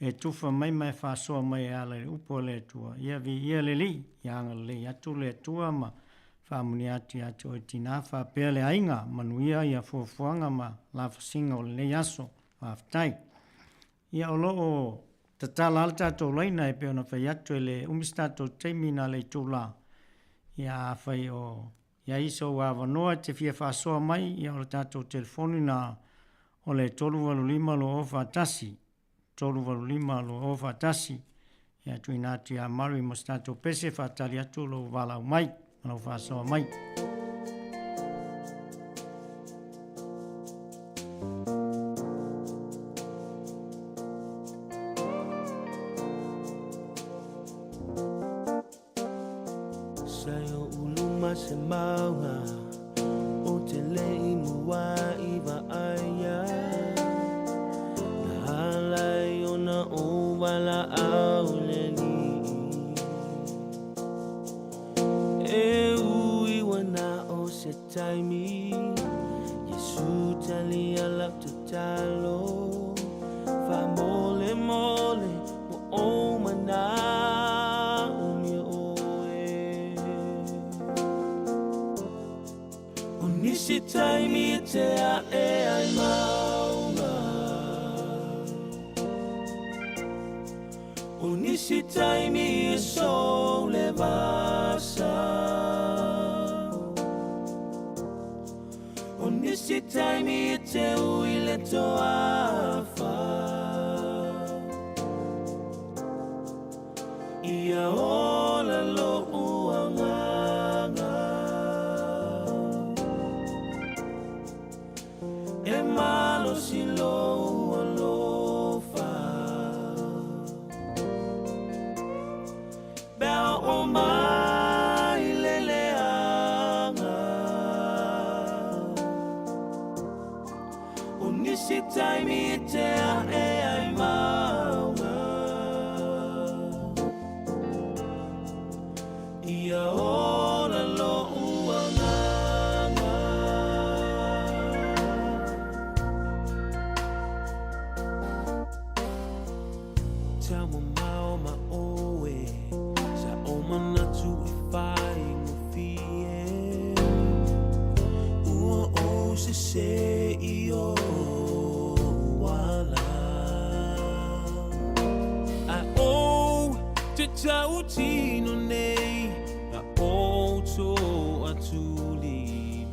e tufa mai ma e faasoa mai e ala i le upu a le Atua. Ia viia le Alii, ia agalelei atu le Atua ma faamunia atu ia te oe le tina faapea le aiga, manuia ia fuafuaga ma lafasiga o lenei aso. Faafetai. Ia o lo o tatala lava le tatou laina e pei ona fai atu e le umi se tatou taimi na le itula. Ia afai o i ai sou avanoa e te fia faasoa mai, ia o le tatou telefoni na o le 385 2041, 385 2041. Ia tuuina atu ia Murray mo se tatou pese e faatali atu lou valaau mai ma lau faasoa mai.
Sa i uluma se mauga o te le i mua i vaaia Na alai ona o walaau le lii E ui wana o se taimi Yesu tali ala tatalo Wha mole mole mo o mana o mia oe O nisi taimi e te a e ai maunga O nisi taimi e so le vasa O nisi taimi e te ui le toafa Ia ola lo uanganga E malo si lo alofa Bea o mai le leanga O nisi taimi e te a e ai maunga Ia ola lo uanganga Tau mamao ma oe Sa o manatu e whai ngofie Ua o se se i o wala A o te tau tino nei A o tō atuli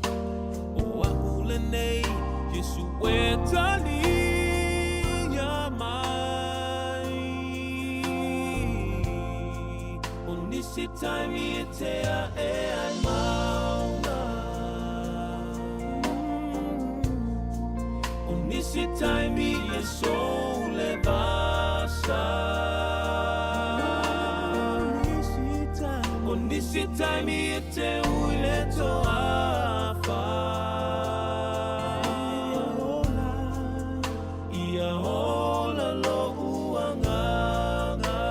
O a ule nei Yesu e tali ia mai O nisi taimi e te a e ai maunga O nisi taimi e so le vasa O nisi taimi e te ui le toafa Ia ola lo uanganga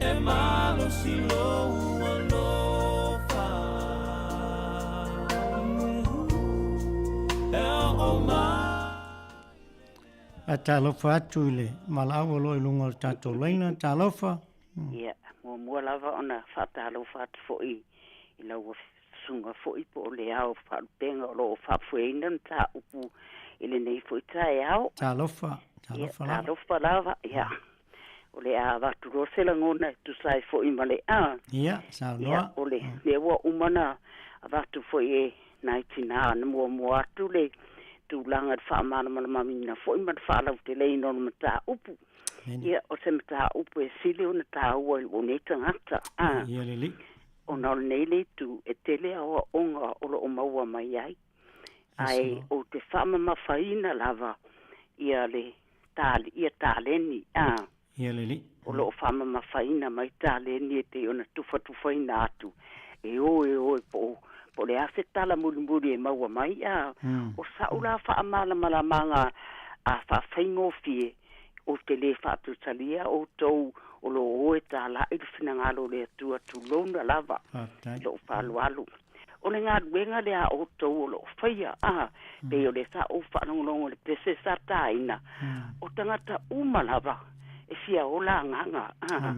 E malo si lo ualofa E o mai
Faatalofa atu i le valaau o lo o i luga o le tatou laina. Talofa.
Ia, muamua lava ona faatalofa atu foi i lau susuga foi po o le ao faalupega o lo o faafoeina le mataupu i lenei foi taeao.
Talofa. Talofa lava.
Talofa lava, ia. O le a avatu loa se lagona e tusa ai foi ma le a.
Ia, saunoa.
Ia, o le mea ua uma ona avatu foi e nai tinā na muamua atu le tulaga i le faamalamalamaina foi ma le faalauteleina o le mataupu. Ia, o se mataupu e sili ona taua i lou nei tagata. A.
Ia lelei.
Ona o lenei le itu e tele aoaoga o lo o maua mai ai. Ae ou te faamamafaina lava ia le ia taleni a.
Ia lelei.
O lo o faamamafaina mai taleni e pei ona tufatufaina atu e o e o e po o po o le a se tala mulimuli e maua mai a. O sa'u la faamalamalamaga a faafaigofie ou te lē faatusalia outou o lo o o e tāla'i le finagalo o le Atua tulouna lava i lo'u faaaloalo. O le galuega lea a outou o lo o faia, a, pei o lea sa ou faalogologo i le pese sa taina, o tagata uma lava e fia ola agaga, a,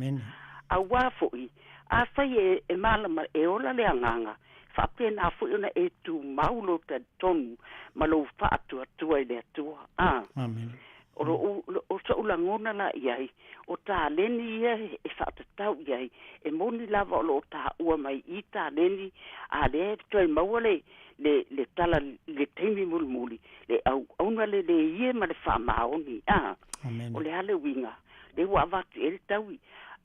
auā foi, afai e, e malama, e ola le agaga, faapena foi ona e tumau lou talitonu ma lou faatuatua i le Atua, a. O lou, o so'u lagona la i ai, o taleni ia e faatatau i ai, e moni lava o lo o taua mai i i taleni, a lea e toe maua le, le, le tala i le taimi mulimuli, le auauna lelei e ma le faamaoni. A, o le a le uiga? Lea ua avatu i ai le taui,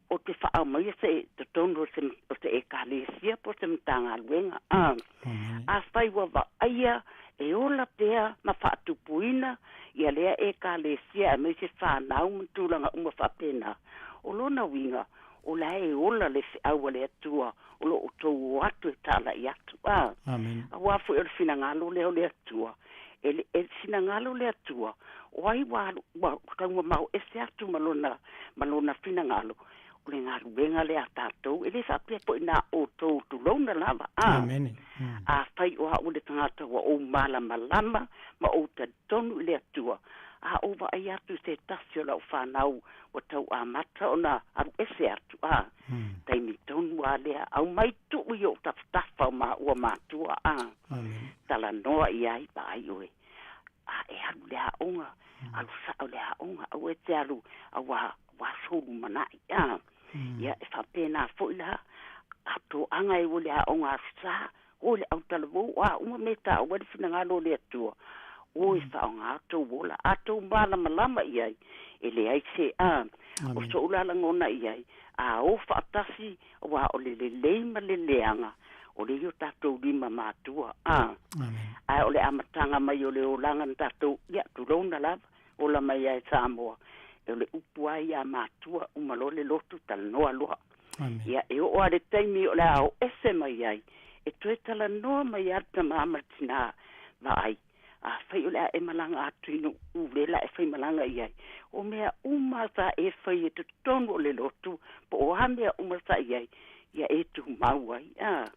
o te faaaumaia se totonu o se, o se Ekalesia po o se Matagaluega. A, afai ua vaaia e ola pea ma faatupuina ia lea Ekalesia aemaise fanau ma tulaga uma faapena, o lona uiga, o la e ola le feau a le Atua o lo o outou o atu e talai atu. A, auā foi o le finagalo lea o le Atua, e le, e finagalo le Atua, o ai ua alu, ua taumamao ese atu ma lona, ma lona finagalo, o le galuega lea a tatou, e le faapea foi na outou tulouna lava, a.
Amene.
Afai o au le tagata ua ou malamalama ma ou talitonu i le Atua, a ou vaai atu i se tasi o lau fanau ua tau amata ona alu ese atu, a, taimi tonu lava lea, aumai tuu i ou tafatafa o maua matua, a, talanoa i ai, vaai oe, a e alu i le aoga, alu sa'o i le aoga, aua e te alu auā ua aso lumanai, a. Ia, e faapena foi la, a toaga e o i le aoga Aso Sa, o i le autalavou, o a uma mea e taua ai le finagalo o le Atua, o e faaaoga tou ola, a tou malamalama i ai, e leai se a. O so'u la lagona i ai, a o faatasi, auā o le lelei ma le leaga, o lea i o tatou lima matua, a. Ae o le amataga mai o le olaga na tatou, ia, tulouna lava, ola mai ai Samoa, o le upu lava ia a matua, uma loa le lotu, talanoa loa. Ia, e oo lava i le taimi o le a oo ese mai ai, e toe talanoa mai lava le tamā ma le tinā, vaai, afai o le a e malaga atu i Nu'u lea la e faimalaga i ai, o mea uma sa e fai i totonu o le lotu, po o a mea uma sa i ai, ia e tumau ai, a.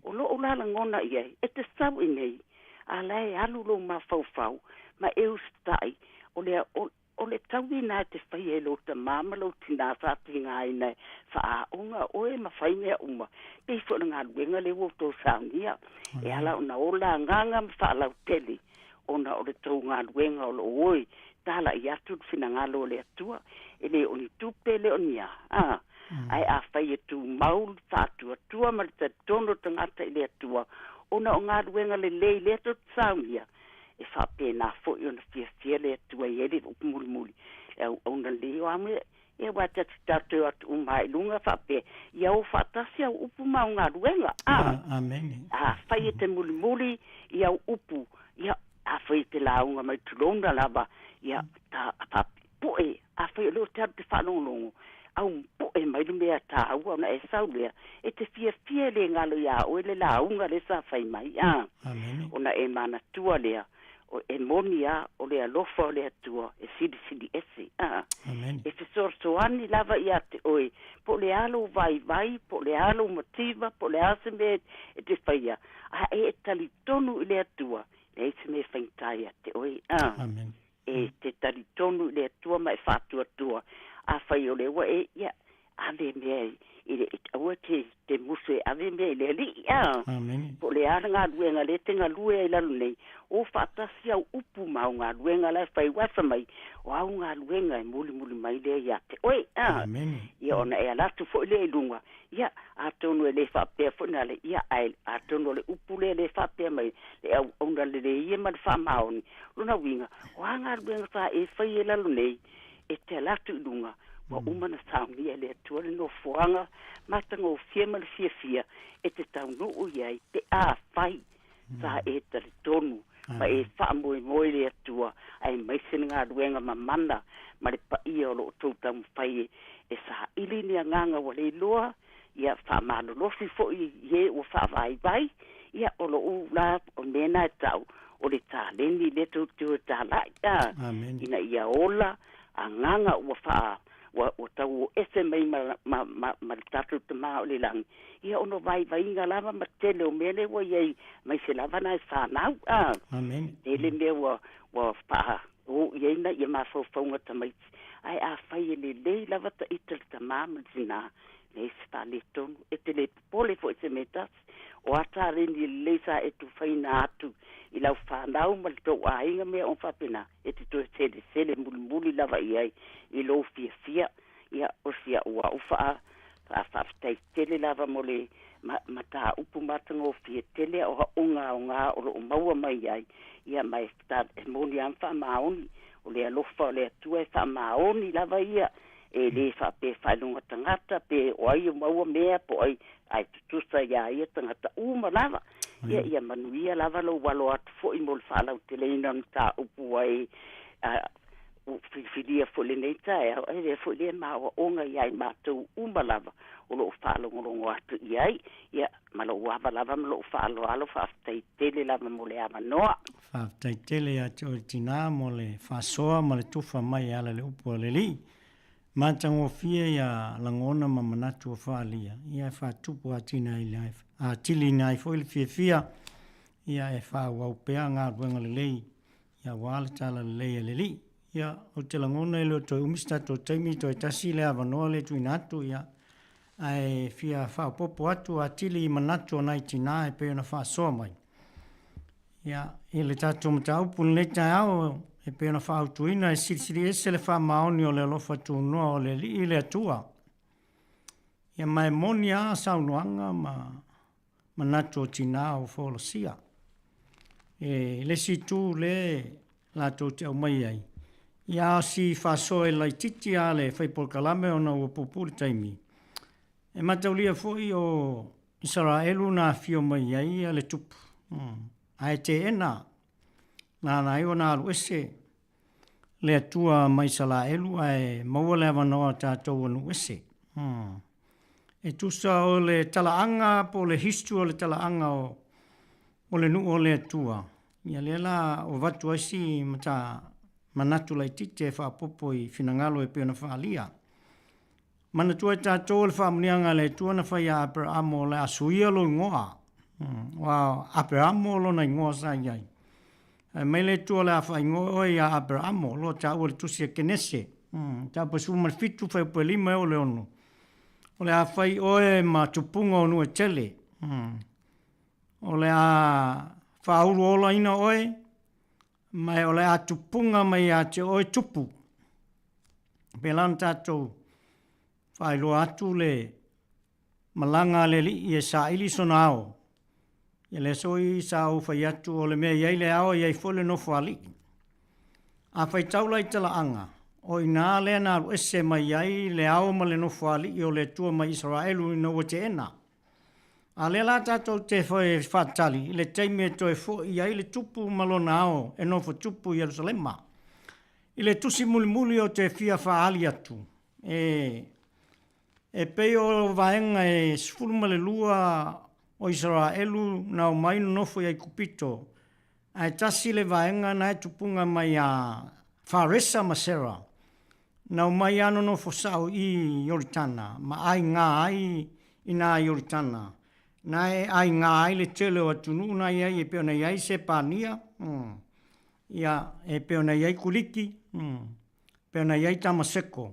O lo'u la lagona i ai, e te sau i nei, a la e alu lou mafaufau ma e usitai, o le, o, o le taui lena e te faia e lou tamā ma lou tinā sa tigaina e faaaoga oe ma fai mea uma, pei foi o le galuega lea ua outou saunia, e ala ona ola agaga ma faalautele, ona o le tou galuega o lo o oe talai atu le finagalo o le Atua, e le o ni tupe, e le o ni a, a. Ae afai e tumau le faatuatua ma le talitonu o le tagata i le Atua, ona o galuega lelei lea tou te saunia, e faapena foi ona fiafia le Atua e i ai le upu mulimuli, le auauna lelei o a mea, ia aua ta te tatou atu uma lava i luga faapea, ia o faatasi au upu ma au galuega, a.
Amene.
Afai e te mulimuli i au upu, ia, afai e te lauga mai tulouna lava, ia, ta, faapu'e, afai o lea ou te alu ou te faalogologo, aupu'e mai le mea taua ona e sau lea, e te fiafia e le galo iā oe le lauga lea sa fai mai, a. Ona e manatua lea, o, e moni a, o le alofa o le Atua e silisili ese, a. E fesoasoani lava ia te oe, po o le a lou vaivai, po o le a lou mativa, po o le a se mea e te faia, a e talitonu i le Atua, leai se mea e faigata ia te oe, a. E te talitonu i le Atua ma e faatuatua, afai o lea ua e, ia, ave mea i le, aua te, te musu e ave mea i le Alii, a.
Amene.
Po o le a le galuega lea e te galue ai i lalo nei, o faatasi au upu ma au galuega la e fai, aua fai mai, o au galuega e mulimuli mai lea ia te oe, a.
Amene.
Ia ona e ala atu foi lea i luga, ia, atonu e le faapea foi na le, ia, ae atonu o le upu lea le faapea mai, le auauna lelei ia ma le faamaoni, lona uiga, o a galuega sa e faia i lalo nei, e te ala atu i luga, ua uma ona saunia e le Atua le nofoaga matagofie ma le fiafia e te taunuu i ai pe afai sa e talitonu ma e faamoemoe i le Atua aemaise le galuega mamana ma le paia o lo o outou taumafai e saili ni agaga ua le iloa, ia faamalolosi foi i e ua faavaivai, ia o lou la o mea na e tau o le taleni lea tou te o e talai a, ina ia ola agaga ua faa ua ua tau o ese mai ma ma ma ma le tatou Tama o le lagi, ia ona o vaivaiga lava ma tele o mea lea ua i ai aemaise lava nai fanau a. Tele mea ua ua faa o i ai na ia mafaufauga tamaiti, ae afai e lelei lava ta ita le tamā ma le tinā, leai se faaletonu, e te le popole foi i se mea tasi. O a taleni lelei sa e tufaina atu i lau fanau ma le tou aiga mea uma faapena, e te toe selesele mulimuli lava i ai i lou fiafia. Ia, o si a'u a'u faa, faa faafetai tele lava mo le ma, mataupu matagofie tele aoaoga aoga o lo o maua mai ai, ia ma e, ta, e moni lava ma faamaoni, o le alofa o le Atua e faamaoni lava ia, e le faapea e faailoga tagata pe o ai o maua mea po o ai, ae tutusa iā ia tagata uma lava. Ia, ia manuia lava lou alo atu foi mo le faalauteleina o le mataupu ua e, a, ua filifilia foi i lenei taeao, ae avea foi lea ma aoaoga iā i matou uma lava o lo o faalogologo atu i ai. Ia, ma lou ava lava ma lou faaaloalo, faafetai tele lava mo le avanoa.
Faafetai tele ia te oe tinā mo le faasoa ma le tufa mai e ala i le upu a le Alii. Matagofie ia lagona ma manatu ua faaalia, ia e faatupu atiliina ai foi le fiafia ia e faaauau pea galuega lelei ia aua le talalelei a le Alii. Ia, ou te lagona e le o toe umi se tatou taimi, toe tasi le avanoa lea e tuuina atu, ia, ae fia faaopoopo atu atili i manatu o nai tinā e pei ona faasoa mai. Ia, i le tatou mataupu i lenei taeao, e pei ona faautuina e silisili ese le faamaoni o le alofa tunoa o le Alii le Atua. Ia, ma e moni lava saunoaga ma manatu o tinā o folasia. E le isi itu le latou te aumai ai, ia a si faasoa e laititi a le fai polokalame ona ua puupuu le taimi. E mataulia foi o Isaraelu na afio mai ai le tupu, ae teena nana ai ona alu ese le Atua mai Isalaelu ae maua le avanoa tatou ua nuu ese. E tusa o le talaaga po o le history o le talaaga o, o le nuu o le Atua, ia lea la ua avatu ai si mata manatu laitiiti e faaopoopo i finagalo e pei ona faaalia. Manatua e tatou o le faamanuiaga a le Atua na fai ia Aperamo o le a suia lou igoa. Aua o Aperamo lona igoa sa i ai. Fai mai le Atua o le a faaigoa oe ia Aperamo, o lo o taua i le tusi a Kenese, mataupu e 17, fuaiupu e 5 e oo i le 6. O le a fai oe ma tupuga o nuu e tele. O le a faauluolaina oe, ma o le a tupuga mai ia te oe tupu. Pēlā ona tatou faailoa atu le malaga a le Alii e saili sona ao. Ia lea soi sa ou fai atu o le mea i ai le ao e i ai foi le nofo alii. A faitau la i talaaga, o i ina lea na alu ese mai ai le ao ma le nofo alii o le Atua mai Isaraelu ina ua teena. A lea la tatou te faatali i le taimi e toe fo'i ai le tupu ma lona ao e nofo tupu i Ierusalema. I le tusi mulimuli ou te fia faaali atu, e, e pei o vaega e 12 o Isaraelu na omai nonofo i Aikupito, ae tasi le vaega na e tupuga mai ia Faresa ma Sera, Na omai a nonofo sao i Ioritana, ma aigā ai i nā Ioritana, na e aigā ai le tele o atunuu na i ai e pei ona i ai Sepania, ia, e pei ona i ai Kuliki, pei ona i ai Tamaseko.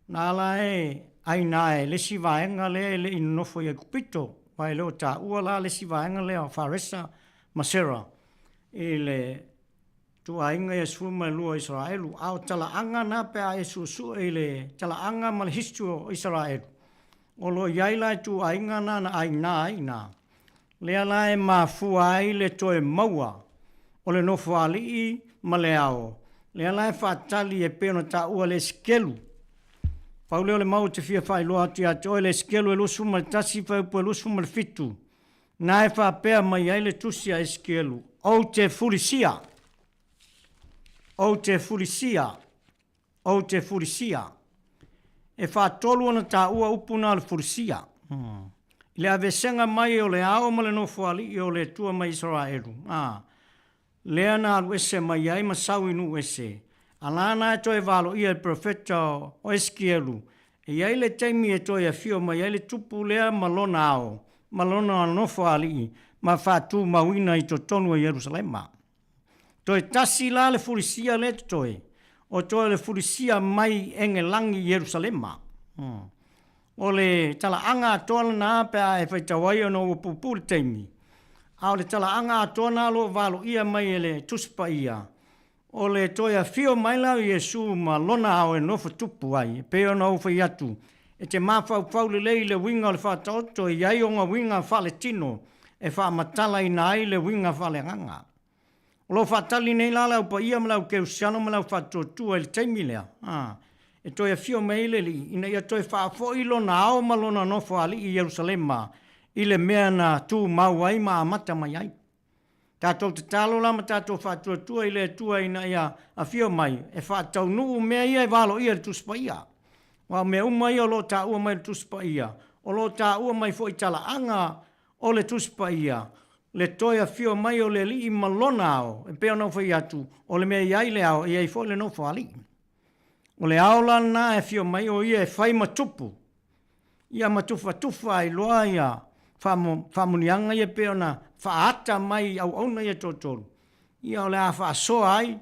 Na ala e. ʻāina e le isi vaega lea e le i nonofo i Aikupito, aua e le o taua la le isi vaega lea o Faresa ma Sera i le ituaiga ia 12 o Isaraelu. A o talaaga na pe a e suesue i le talaaga ma le history o Isaraelu, o lo o i ai la ituaiga na na ʻāina ai i ina. Lea la e mafua ai le toe maua o le nofoalii ma le ao, lea la e faatali e pei ona taua le Esikelu. Pau lea o le mau ou te fia faailoa atu ia te oe le Esikelu e 21 fuaiupu e 27, na e faapea mai ai le tusi a Esikelu, Ou te fulisia! Ou te fulisia! Ou te fulisia. E faatolu ona taua upu na o le fulisia. I le aveesega mai o le ao ma le nofoalii o le Atua mai Isaraelu, a, lea na alu ese mai ai ma sau i nuu ese, a la na e toe valoia e le perofeta o Esikielu, e i ai le taimi e toe afio mai ai le tupu lea ma lona ao, ma lona nofoalii, ma faatumauina i totonu o Ierusalema. Toe tasi la le fulisia lea totoe, o toe le fulisia mai Egelagi i Ierusalema. O le talaaga atoa lena pe a e faitau ai ona ua puupuu le taimi. A o le talaaga atoa na o lo o valoia mai e le Tusi Paia, o le toe afio mai la o Iesu ma lona ao e nofo tupu ai, e pei ona ou fai atu, e te mafaufau lelei i le uiga o le faataoto e i ai ona uiga faaletino e faamatalaina ai le uiga faaleagaga. O lo o faatali nei la le au paia ma le au kerisiano ma le au faatuatua i le taimi lea, a, e toe afio mai ai le Alii, ina ia toe faafoi lona ao ma lona nofoalii i Ierusalema i le mea na tumau ai ma amata mai ai. Tatou tatalo la ma tatou faatuatua i le Atua ina ia afio mai e faataunuu mea ia e valoia i le Tusi Paia. Aua o mea uma ia o lo o taua mai i le Tusi Paia, o lo o taua mai foi i talaaga o le Tusi Paia, le toe afio mai o le Alii ma Lona ao, e pei ona ou fai atu, o le mea e i ai le ao, e i ai foi le nofo alii. O le ao la lena e afio mai, o ia e fai ma tupu, ia ma tufatufa ai loa ia faamuniaga ia e pei ona faaata mai i auauna ia toatolu, ia o le a faasoa ai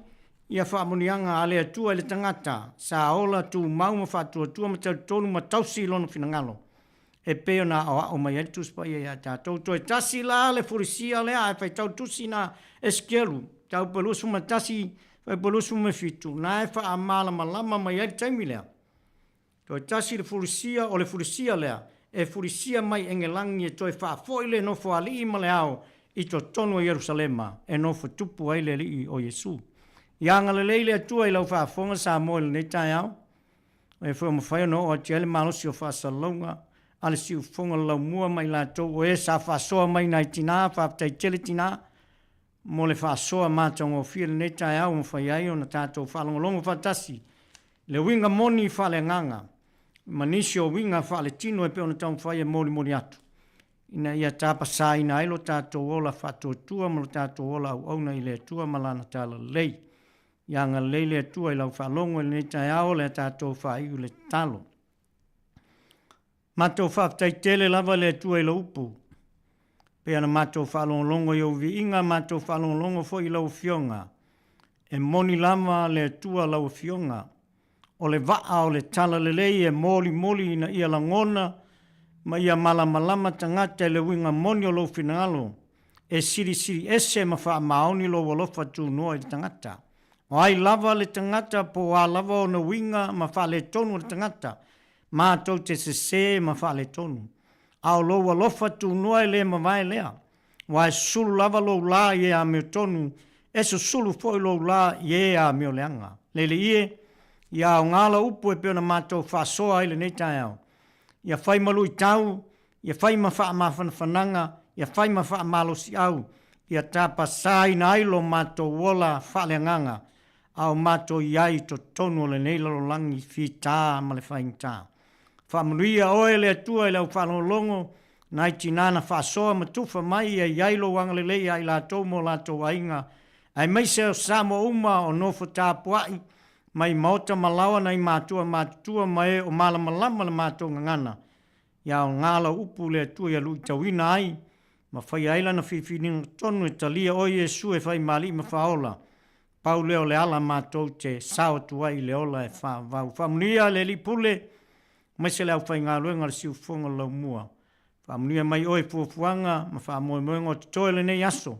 ia faamuniaga a le Atua i le tagata sa ola tumau ma faatuatua ma talitonu ma tausi i lona finagalo. e pei ona aoao mai ai le Tusi Paia ia tatou. Toe tasi la le fulisia lea ae faitau le tusi na Esekielu, mataupu e 21, fuaiupu e 27, na e faamalamalama mai ai le taimi lea. Toe tasi le fulisia, o le fulisia lea, e fulisia mai Egelagi e toe faafoi le nofoalii ma le ao i totonu o Ierusalema e nofo tupu ai le Alii o Iesu. Ia agalelei le Atua i lau faafofoga Samoa i lenei taeao. O e foi ua mafai ona oo atu i ai le malosi o faasalalauga a le siufofoga o le laumua ma i latou o e sa faasoa mai nai tina, faafetai tele tina mo le faasoa matagofie i lenei taeao ua mafai ai ona tatou faalogologo faatasi i le uiga moni faaleagaga ma nisi o uiga faaletino e pei ona taumafai e molimoli atu ina ia tapasaina ai lo tatou ola faatuatua ma lo tatou ola auauna i le Atua ma Lana talalelei. Ia agalelei le Atua i lau faalogo i lenei taeao le a tatou faaiu i le tatalo. Matou faafetai tele lava le Atua i lau upu. Pei ona matou faalogologo i ou viiga, matou faalogologo foi i lau Afioga. E moni lava le Atua lau Afioga. O le vaa o le talalelei e molimoli ina ia lagona ma ia malamalama tagata i le uiga moni o lou finagalo, e silisili ese ma faamaoni lou alofa tunoa i le tagata. O ai lava le tagata po o a lava ona uiga ma faaletonu o le tagata, matou te sese ma faaletonu. A o lou alofa tunoa e le mavae lea. Aua e susulu lava lou lā i e amiotonu, e susulu foi lou lā i e amioleaga. Le Alii e, ia aoga lau upu e pei ona matou faasoa ai lenei taeao. Ia fai ma luitau, ia fai ma faamafanafanaga, ia fai ma faamalosiau, ia tapasaina ai lo matou ola faaleagaga, a o matou i ai i totonu o lenei lalolagi fita ma le faigata. Faamanuia oe le Atua i lau faalogologo, nai tina na faasoa ma tufa mai ia i ai lou agalelei ia i latou ma o latou aiga, aemaise o Samoa uma o nofo tapuai mai maota ma laoa nai matua matutua ma e o malamalama le matou gagana. Ia aoga lau upu le Atua ia luitauina ai ma faia ai lana filifiliga tonu e talia oe Iesu e fai ma Alii ma Faaola. Pau lea o le ala matou te sao atu ai i le ola e faavavau. Faamanuia le Alii Pule. Aemaise le aufaigaluega a le siufofoga o le laumua. Faamanuia mai Oe i fuafuaga ma faamoemoega o totoe lenei aso,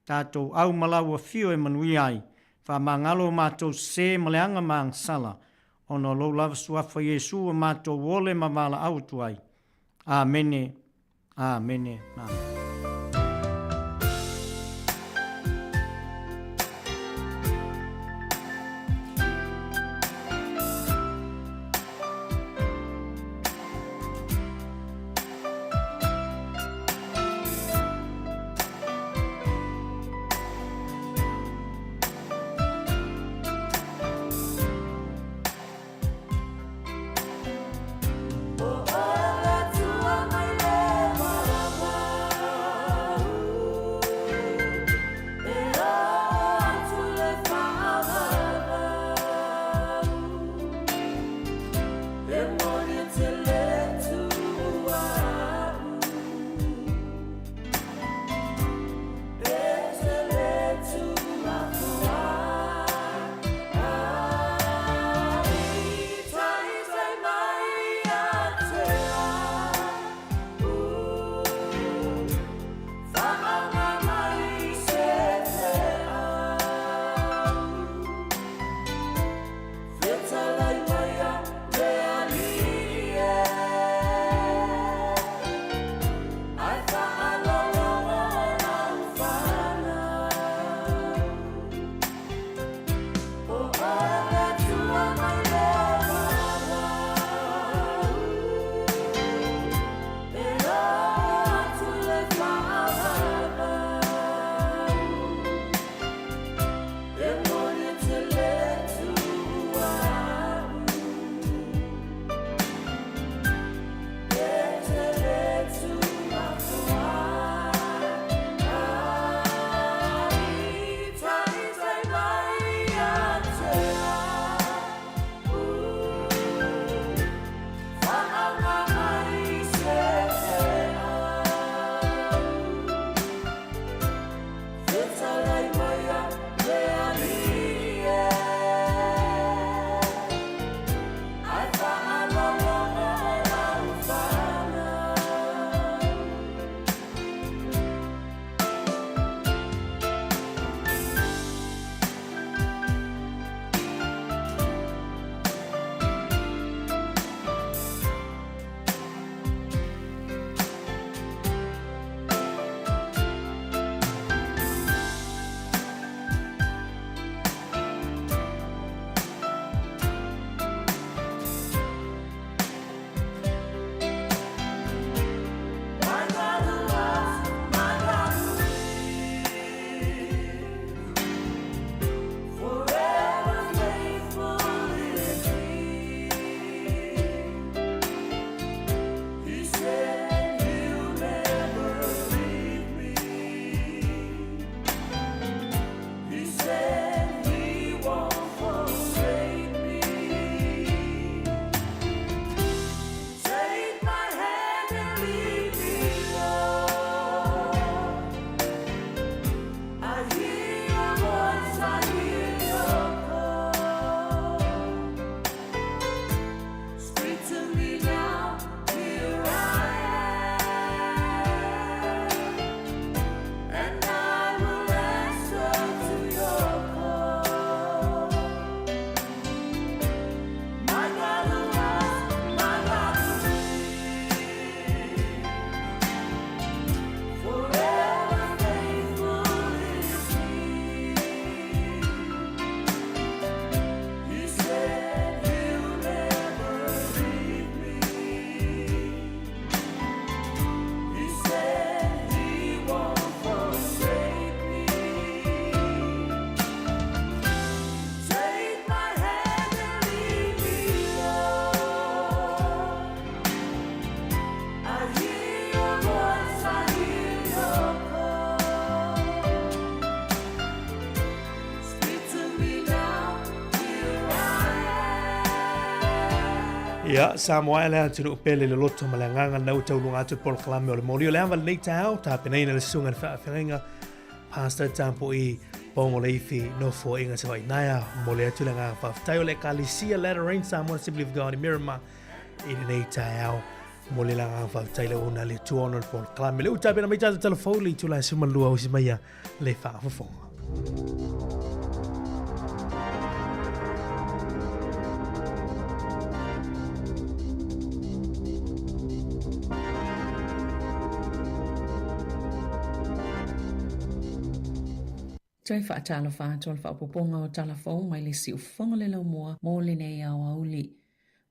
tatou au ma lau afio e manuia ai. Faamagalo o matou sese ma leaga ma agasala, ona o Lou lava Suafa Iesu ua matou ole ma valaau atu ai. Amene. Amene. Amene.
Ia, Samoa e le atunuu pele le loto ma le agaga na ua tauluga atu le polokalame o le moli o le ava lenei taeao, tapenaina le susuga i le faafeagaiga Pastor Tapu'i Pongo Leifi Nofoaiga Savaii Naea. Momoli atu le agaga faafetai o le Ekalesia Latter Rain Samoa Assembly of God i Miramar. i lenei taeao. Momoli le agaga faafetai i le auauna a le Atua ona o le polokalame. Lea ua tapena mai tatou talavou i le itula e 12 ausi mai ia le faafofoga.
Toe faatalofa atu o le faaopoopoga o tala fou mai le siufofoga le laumua mo lenei aoauli.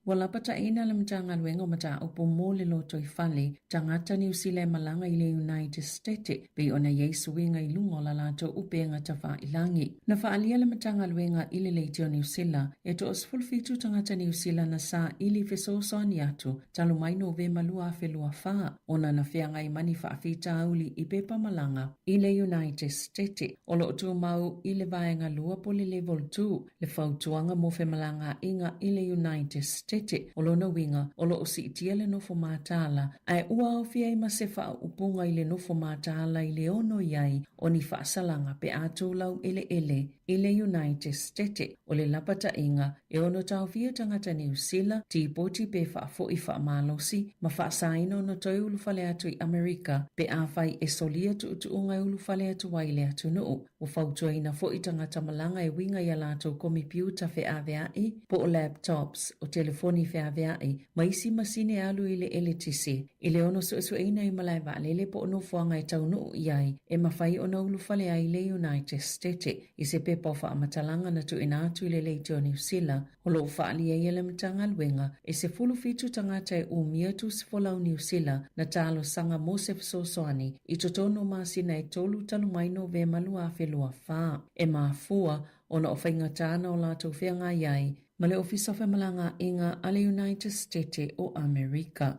Ua lapataiina le Matagaluega o Mataupu mo le Lotoifale, tagata Niu Sila e malaga i le United State pei ona i ai suiga i luga o la latou upega tafailagi. Na faaalia le Matagaluega i le leitio Niu Sila e toa 17 tagata Niu Sila na saili fesoasoani atu talu mai Novema 2024 ona na feagai ma ni faafitauli i pepa malaga i le United State o lo o tumau i le vaega lua po le Level 2 le fautuaga mo femalagaaiga i le United State. O lona uiga, o lo o siitia le nofo mataala, ae ua aofia ai ma se faaupuga i le nofo mataala i le ono i ai o ni faasalaga pe a tulau eleele i le United State. O le lapataiga, e ono taofia tagata Niu Sila, tipoti pe faafoi faamalosi, ma faasaina ona toe ulufale atu i Amerika pe afai e solia tuutuuga e ulufale atu ai i le atunuu. Ua fautuaina foi tagata malaga e uiga i a latou komipiuta feavea'i po o laptops, o telefoni feavea'i, ma isi masini e alu i le eletise, i le ono suesueina i malae vaalele po o nofoaga e taunuu i ai e mafai ona ulufale ai le United State i se pepa o faamatalaga na tuuina atu i le Leitio Niu Sila. O lo o faaalia ai e le Matagaluega e 17 tagata e umia tusi folau Niu Sila na talosaga mo se fesoasoani i totonu o masina e tolu talu mai Novema 2024. E mafua ona o faigata na o latou feagai ai ma le Ofisa o Femalagaaiga a le United State o Amerika.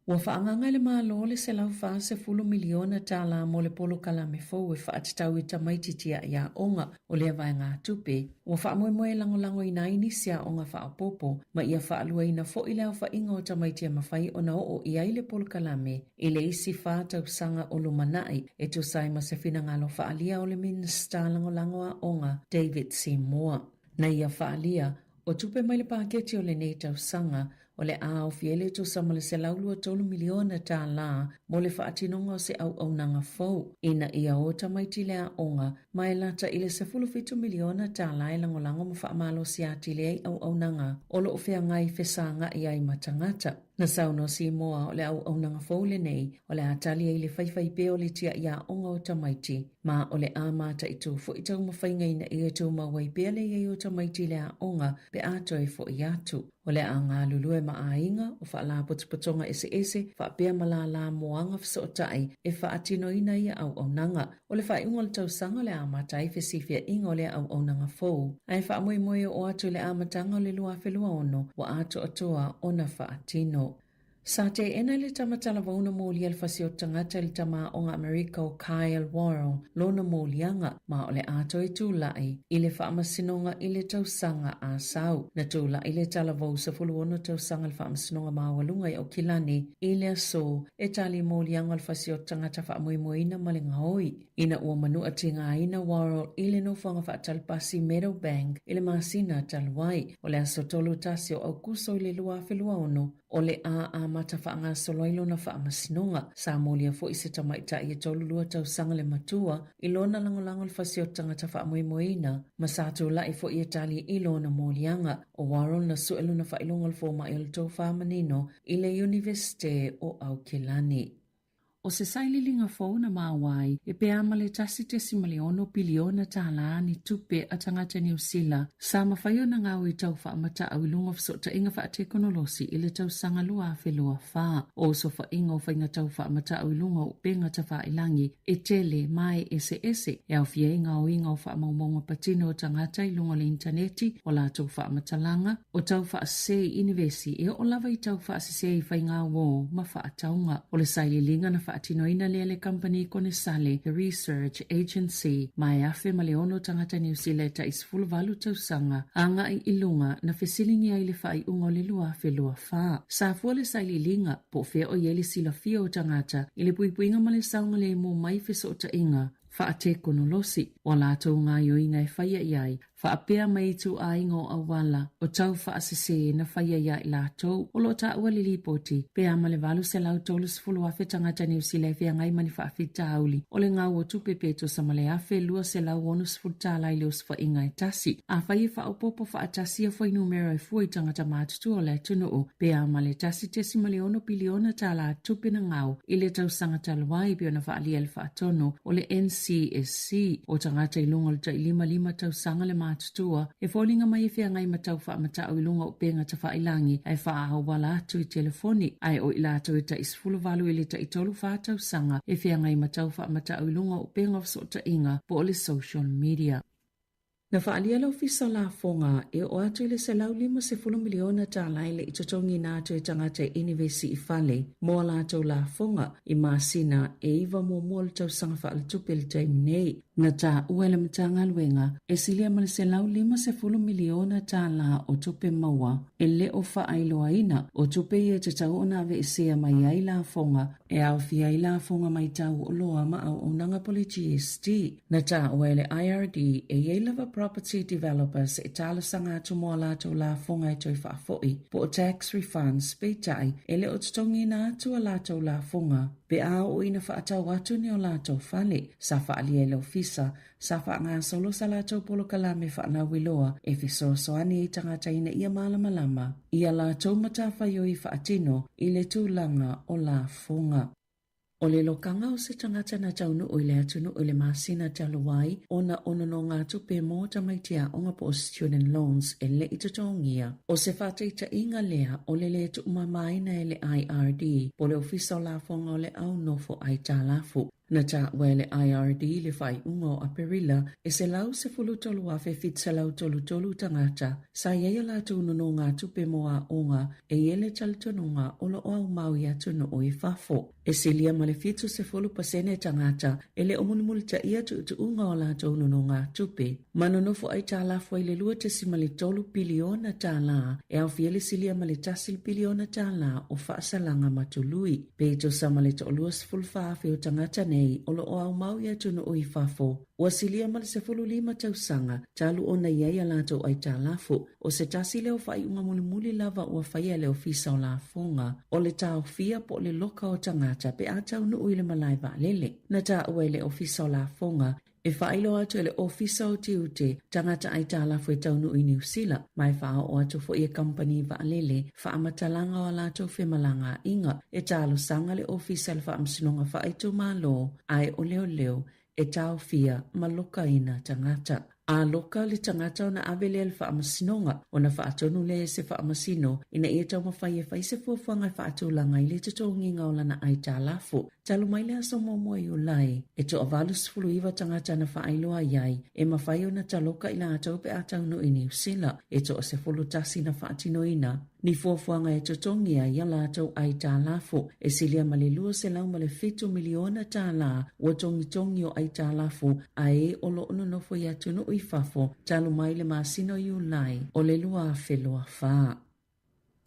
Ua faaagaaga e le Malo le $140 miliona tala mo le polokalame fou e faatatau i tamaiti tiai aoga o lea vaegatupe. Ua faamoemoe e lagolagoina ai nisi aoga faaopoopo ma ia faaluaina foi le aofaiga o tamaiti e mafai ona oo i ai le polokalame i le isi fa tausaga o lumanai, e tusa ai ma se finagalo faaalia o le Minisita Lagolago Aoga David Seymour. Na ia faaalia, o tupe mai le paketi o lenei tausaga, o le a aofia ai le tusa ma le $123 miliona tala mo le faatinoga o se auaunaga fou ina ia o tamaiti le aoga ma e lata i le $17 miliona tala e lagolago ma faamalosi atili ai auaunaga o lo o feagai fesagai ai ma tagata. Na saunoa Simoa o le auaunaga fou lenei o le a tali ai le faifaipea o le tiai aoga o tamaiti, ma o le a mataitu foi taumafaiga ina ia tumau ai pea le i ai o tamaiti i le aoga pe a toe foi atu. O le a galulue ma aiga o faalapotopotoga eseese faapea ma lālā moaga fesootai e faatinoina ia auaunaga. O le faaiuga o le tausaga o le a amata ai fesifiaiga o lea auaunaga fou, ae faamoemoe e oo atu i le amataga o le 2026 ua atoatoa ona faatino. Sa teena e le tama talavou na molia le fasi o tagata i le tama aoga Amerika o Kyle Worrell lona moliaga, ma o le a toe tula'i i le faamasinoga i le tausaga a sau. Na tula'i le talavou 16 tausaga i le faamasinoga maualuga i Aukilani i le aso e tali moliaga o le fasi o tagata faamoemoeina ma le gaoi ina ua manua tigaina Worrell i le nofoaga faatalipasi Meadowbank i le masina talu ai. O le aso 31 o Aukuso i le 2026, o le a amata faagasolo ai lona faamasinoga. Sa molia foi se tamaitai e 32 tausaga le matua i lona lagolago i le fasi o tagata faamoemoeina ma sa tulai foi e tali i lona moliaga. O Worrell na sue lona faailoga o le fomai o le tofa manino i le Iunivesite o Aukilani. O se sailiiliga fou na maua ai e pe a ma le $1.6 piliona tālā ni tupe a tagata Niu Sila sa mafai ona gao i tau faamata'au i luga o fesootaiga faatekonolosi i le tausaga 2024. O osofaiga o faiga tau faamata'au i luga o upega tafailangi e tele ma e eseese e aofia ai gaoiga o faamaumauga patino o tagata i luga o le initaneti, o latou faamatalaga, o tau faasese i inivesi e oo lava i tau faasese i faigauō ma faatauga. O le sailiiliga na faatinoina lea e le kamupani konesale The Research Agency ma e 1006 tagata Niu Sila e tai 18 tausaga agai i luga na fesiligia ai le faaiuga o le 2024. Sa fua le sailiiliga po o fea o i ai le silafia o tagata i le puipuiga ma le saogalemu mai fesootaiga faatekonolosi o a latou gaoioiga e faia i ai. Faapea ma ituaiga o auala o tau faasese na faia iā i latou o lo o taua le lipoti, pe a ma le 830,000 tagata Niu Sila e feagai ma ni faafitauli o le gau o tupe pe tusa ma le $1,260 tala i le osofaiga e tasi. Afai e faaopoopo faatasi ia fuainumera e fua i tagata matutua o le atunuu, pe a ma le $1.6 piliona tala tupe na gau i le tausaga talu ai pei ona faaalia e le faatonu o le NCSC. O tagata i luga o le tai 55 tausaga le matutua, e foliga mai e feagai ma tau faamata'u i luga o upega tafailagi ae faaauala atu i telefoni, ae o i latou e tai 18 i le tai 34 tausaga e feagai ma tau faamata'u i luga o upega o fesootaiga po o le social media. Na faaalia le Ofisa o Lafoga e oo atu i le $150 miliona tala e le i totogiina atu e tagata e inivesi i fale mo a latou lafoga i masina e iva muamua o le tausaga faaletupe i le taimi nei. Na taua e le Matagaluega e silia ma le $150 miliona tala o tupe maua e le o faailoaina, o tupe ia e tatau ona aveesea mai ai lafoga e aofia ai lafoga mai tau oloa ma auaunaga po o le GST. Na taua e le IRD e i ai lava property developers e talosaga atu mo a latou lafoga e toe faafoi, po o tax refunds, peitai, e le o totogiina atu a latou lafoga pe a oo ina faatau atu ni o latou fale. Sa faaalia e le Ofisa, sa faagasolo sa latou polokalame faalauiloa e fesoasoani ai tagata ina ia malamalama i a latou matafaioi faatino i le tulaga o lafoga. O le lokaga o se tagata na taunuu i le atunuu i le masina talu ai ona o nonogatupe mo tamaiti aoga po o student loans e le i totogia. O se faataitaiga lea o le lē tuumamaina e le IRD po o le Ofisa o Lafoga o le Au Nofo Aitalafu. Na taua e le IRD i le faaiuga o Aperila e 113,733 tagata sa i ai a latou nonogatupe mo aoga e i ai le talitonuga o lo o aumau i atunuu i fafo. E silia ma le 70% tagata e le o mulimulitaia tuutuuga o latou nonogatupe ma nonofo aitalafu ai le $2.3 piliona tala e aofia le silia ma le $1 piliona tala o faasalaga ma tului. Pe tusa ma le 24,000 o tagata nei o lo o aumau i atunuu i fafo ua silia ma le 15 tausaga talu ona i ai a latou aitalafu. O se tasi lea o faaiuga mulimuli lava ua faia e le Ofisa o Lafoga, o le taofia po o le loka o tagata pe a taunuu i le malae vaalele. Na taua e le Ofisa o Lafoga, e faailoa atu e le Ofisa o Tiute tagata aitalafu e taunuu i Niu Sila, ma e faaoo atu foi e kamupani vaalele faamatalaga o a latou femalagaaiga. E talosaga le Ofisa i le Faamasinoga Faaitumalo ae o leoleo e taofia ma lokaina tagata. A loka le tagata ona ave lea i le faamasinoga, ona faatonu lea e se faamasino ina ia taumafai e fai se fuafuaga e faatulaga ai le totogiga o lana aitalafu. Talu mai le aso muamua Iulai, e toa 89 tagata na faailoa i ai e mafai ona taloka i latou pe a taunuu i Niu Sila, e toa 11 na faatinoina ni fuafuaga e totogi ai a latou aitalafu e silia ma le $207 miliona tala ua togitogi o aitalafu a e o lo o nonofo i atunuu i fafo talu mai le masina o Iulai o le 2024.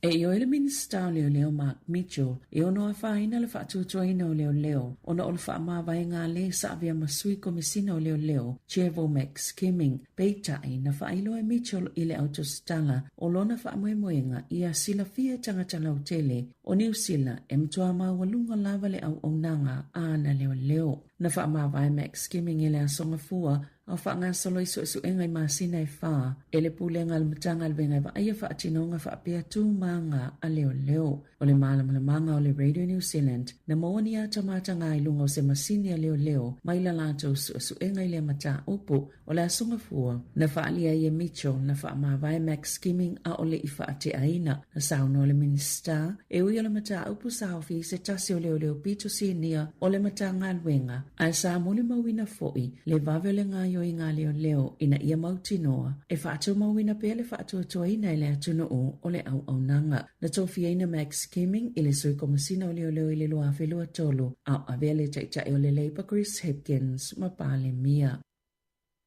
E ioe le Minisita o Leoleo Mark Mitchell e ono afaina le faatuatuaina o leoleo ona o le faamavaega a le sa avea ma sui komesina o leoleo Trevor McSkimming. Peitai, na faailoa e Mitchell i le autositala o lona faamoemoega ia silafia e tagata lautele o Niu Sila e matua maualuga lava le auaunaga a ana leoleo. Na faamavae McSkimming i le Aso Gafua a o faagasolo i suesuega i masina e fa e le Pulega a le Matagaluega e vaaia faatinoga faapea tu ma aga a leoleo. O le malamalamaga o le Radio New Zealand, na maua ni ata mataga i luga o se masini a leoleo mai la latou suesuega i lea mataupu. O le Aso Gafua, na faaalia ai e Mitchell na faamavae McSkimming a o le i faateaina. Na saunoa le Minisita, e ui o le mataupu sa aofia i se tasi o leoleo pito sinia o le Matagaluega, ae sa molimauina foi le vave o le gaoioiga a leoleo ina ia mautinoa e faatumauina pea le faatuatuaina e le atunuu o le auaunaga. Na tofiaina McSkimming i le Sui Komesina o Leoleo i le 2023, a o avea le Taitai o le Labour Chris Hipkins ma Palemia.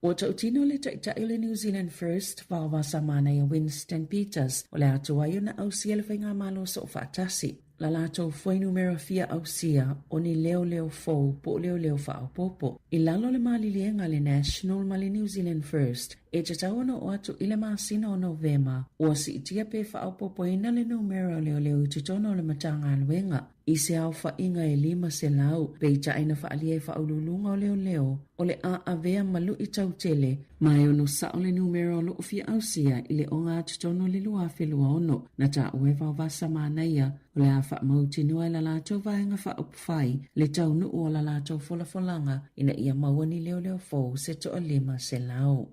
Ua tautino le Taitai o le New Zealand First, Vaovasamanaia Winston Peters, o le a tuai ona ausia le Faigamalo Soofaatasi. La latou fuainumera fia ausia o ni leoleo fou po o leoleo faaopoopo. I lalo o le maliliega a le National ma le New Zealand First, E tatau ona oo atu i le masina o Novema, ua siitia pe faaopoopoina le numera o leoleo i totonu o le Matagaluega i se aofaiga e 500, peitai na faaalia e Faauluuluga o Leoleo o le a avea ma luitau tele ma e ono sao le numera o lo o fia ausia i le ogatotonu o le 2026. Na taua e Vaovasa Manaia o le a faamautinoa e la latou Vaega Faaupufai le taunuu o la latou folafolaga ina ia maua ni leoleo fou se toa 500.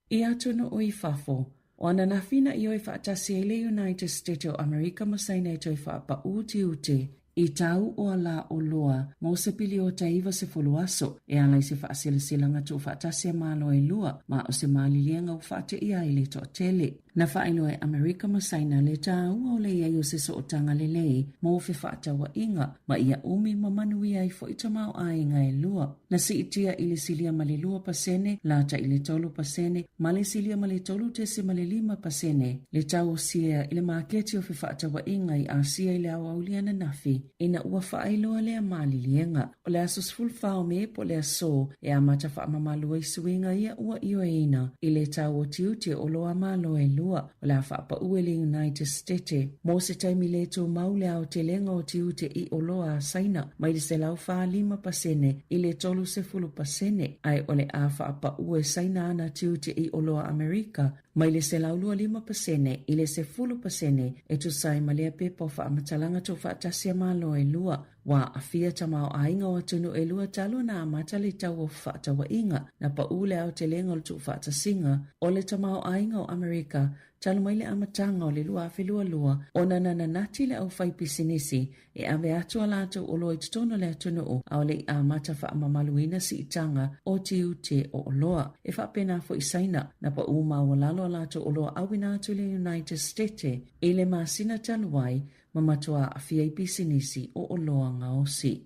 I atunuu i fafo, o ananafi na ioe faatasi ai le United State o Amerika ma Saina e toe faapaū tiute i tau o ala oloa mo se piliota 90 aso e ala i se faaselaselaga tuufaatasi a Malo e lua ma o se maliliega ua faateia ai le toatele. Na faailoa e Amerika ma Saina le tāua o le i ai o se sootaga lelei mo fefaatauaiga ma ia umi ma manuia ai foi tamaoaiga e lua. Na siitia i le silia ma le 2%, lata i le 3% ma le silia ma le 3.5% le tau o siea i le maketi o fefaatauaiga i Asia i le aoauli ananafi ina ua faailoa lea maliliega. O le aso 14 o Me po o le aso e amata faamamalu ai suiga ia ua ioeina i le tau o tiute o oloa a Malo e lua. O le a faapaū e le United Stete mo se taimi le tumau le aotelega o tiute i oloa a Saina mai le 145% i le 30% ae o le a faapaū e Saina ana tiute i oloa Amerika mai le 125% i le 10% e tusa ai ma lea pepa o faamatalaga tuufaatasi a Malo e lua. Ua aafia tamaoaiga o atunuu e lua talu ona amata le tau o fefaatauaiga, na paū le aotelega o le tuufaatasiga o le tamaoaiga o Amerika talu mai le amataga o le 2022 ona na nanati le aufaipisinisi e ave atu a latou oloa i totonu o le atunuu a o le i amata faamamaluina siitaga o tiute o oloa. E faapena foi Saina, na paū maualalo a latou oloa auina atu i le United Stete i le masina talu ai ma matua aafia ai pisinisi o oloa gaosi.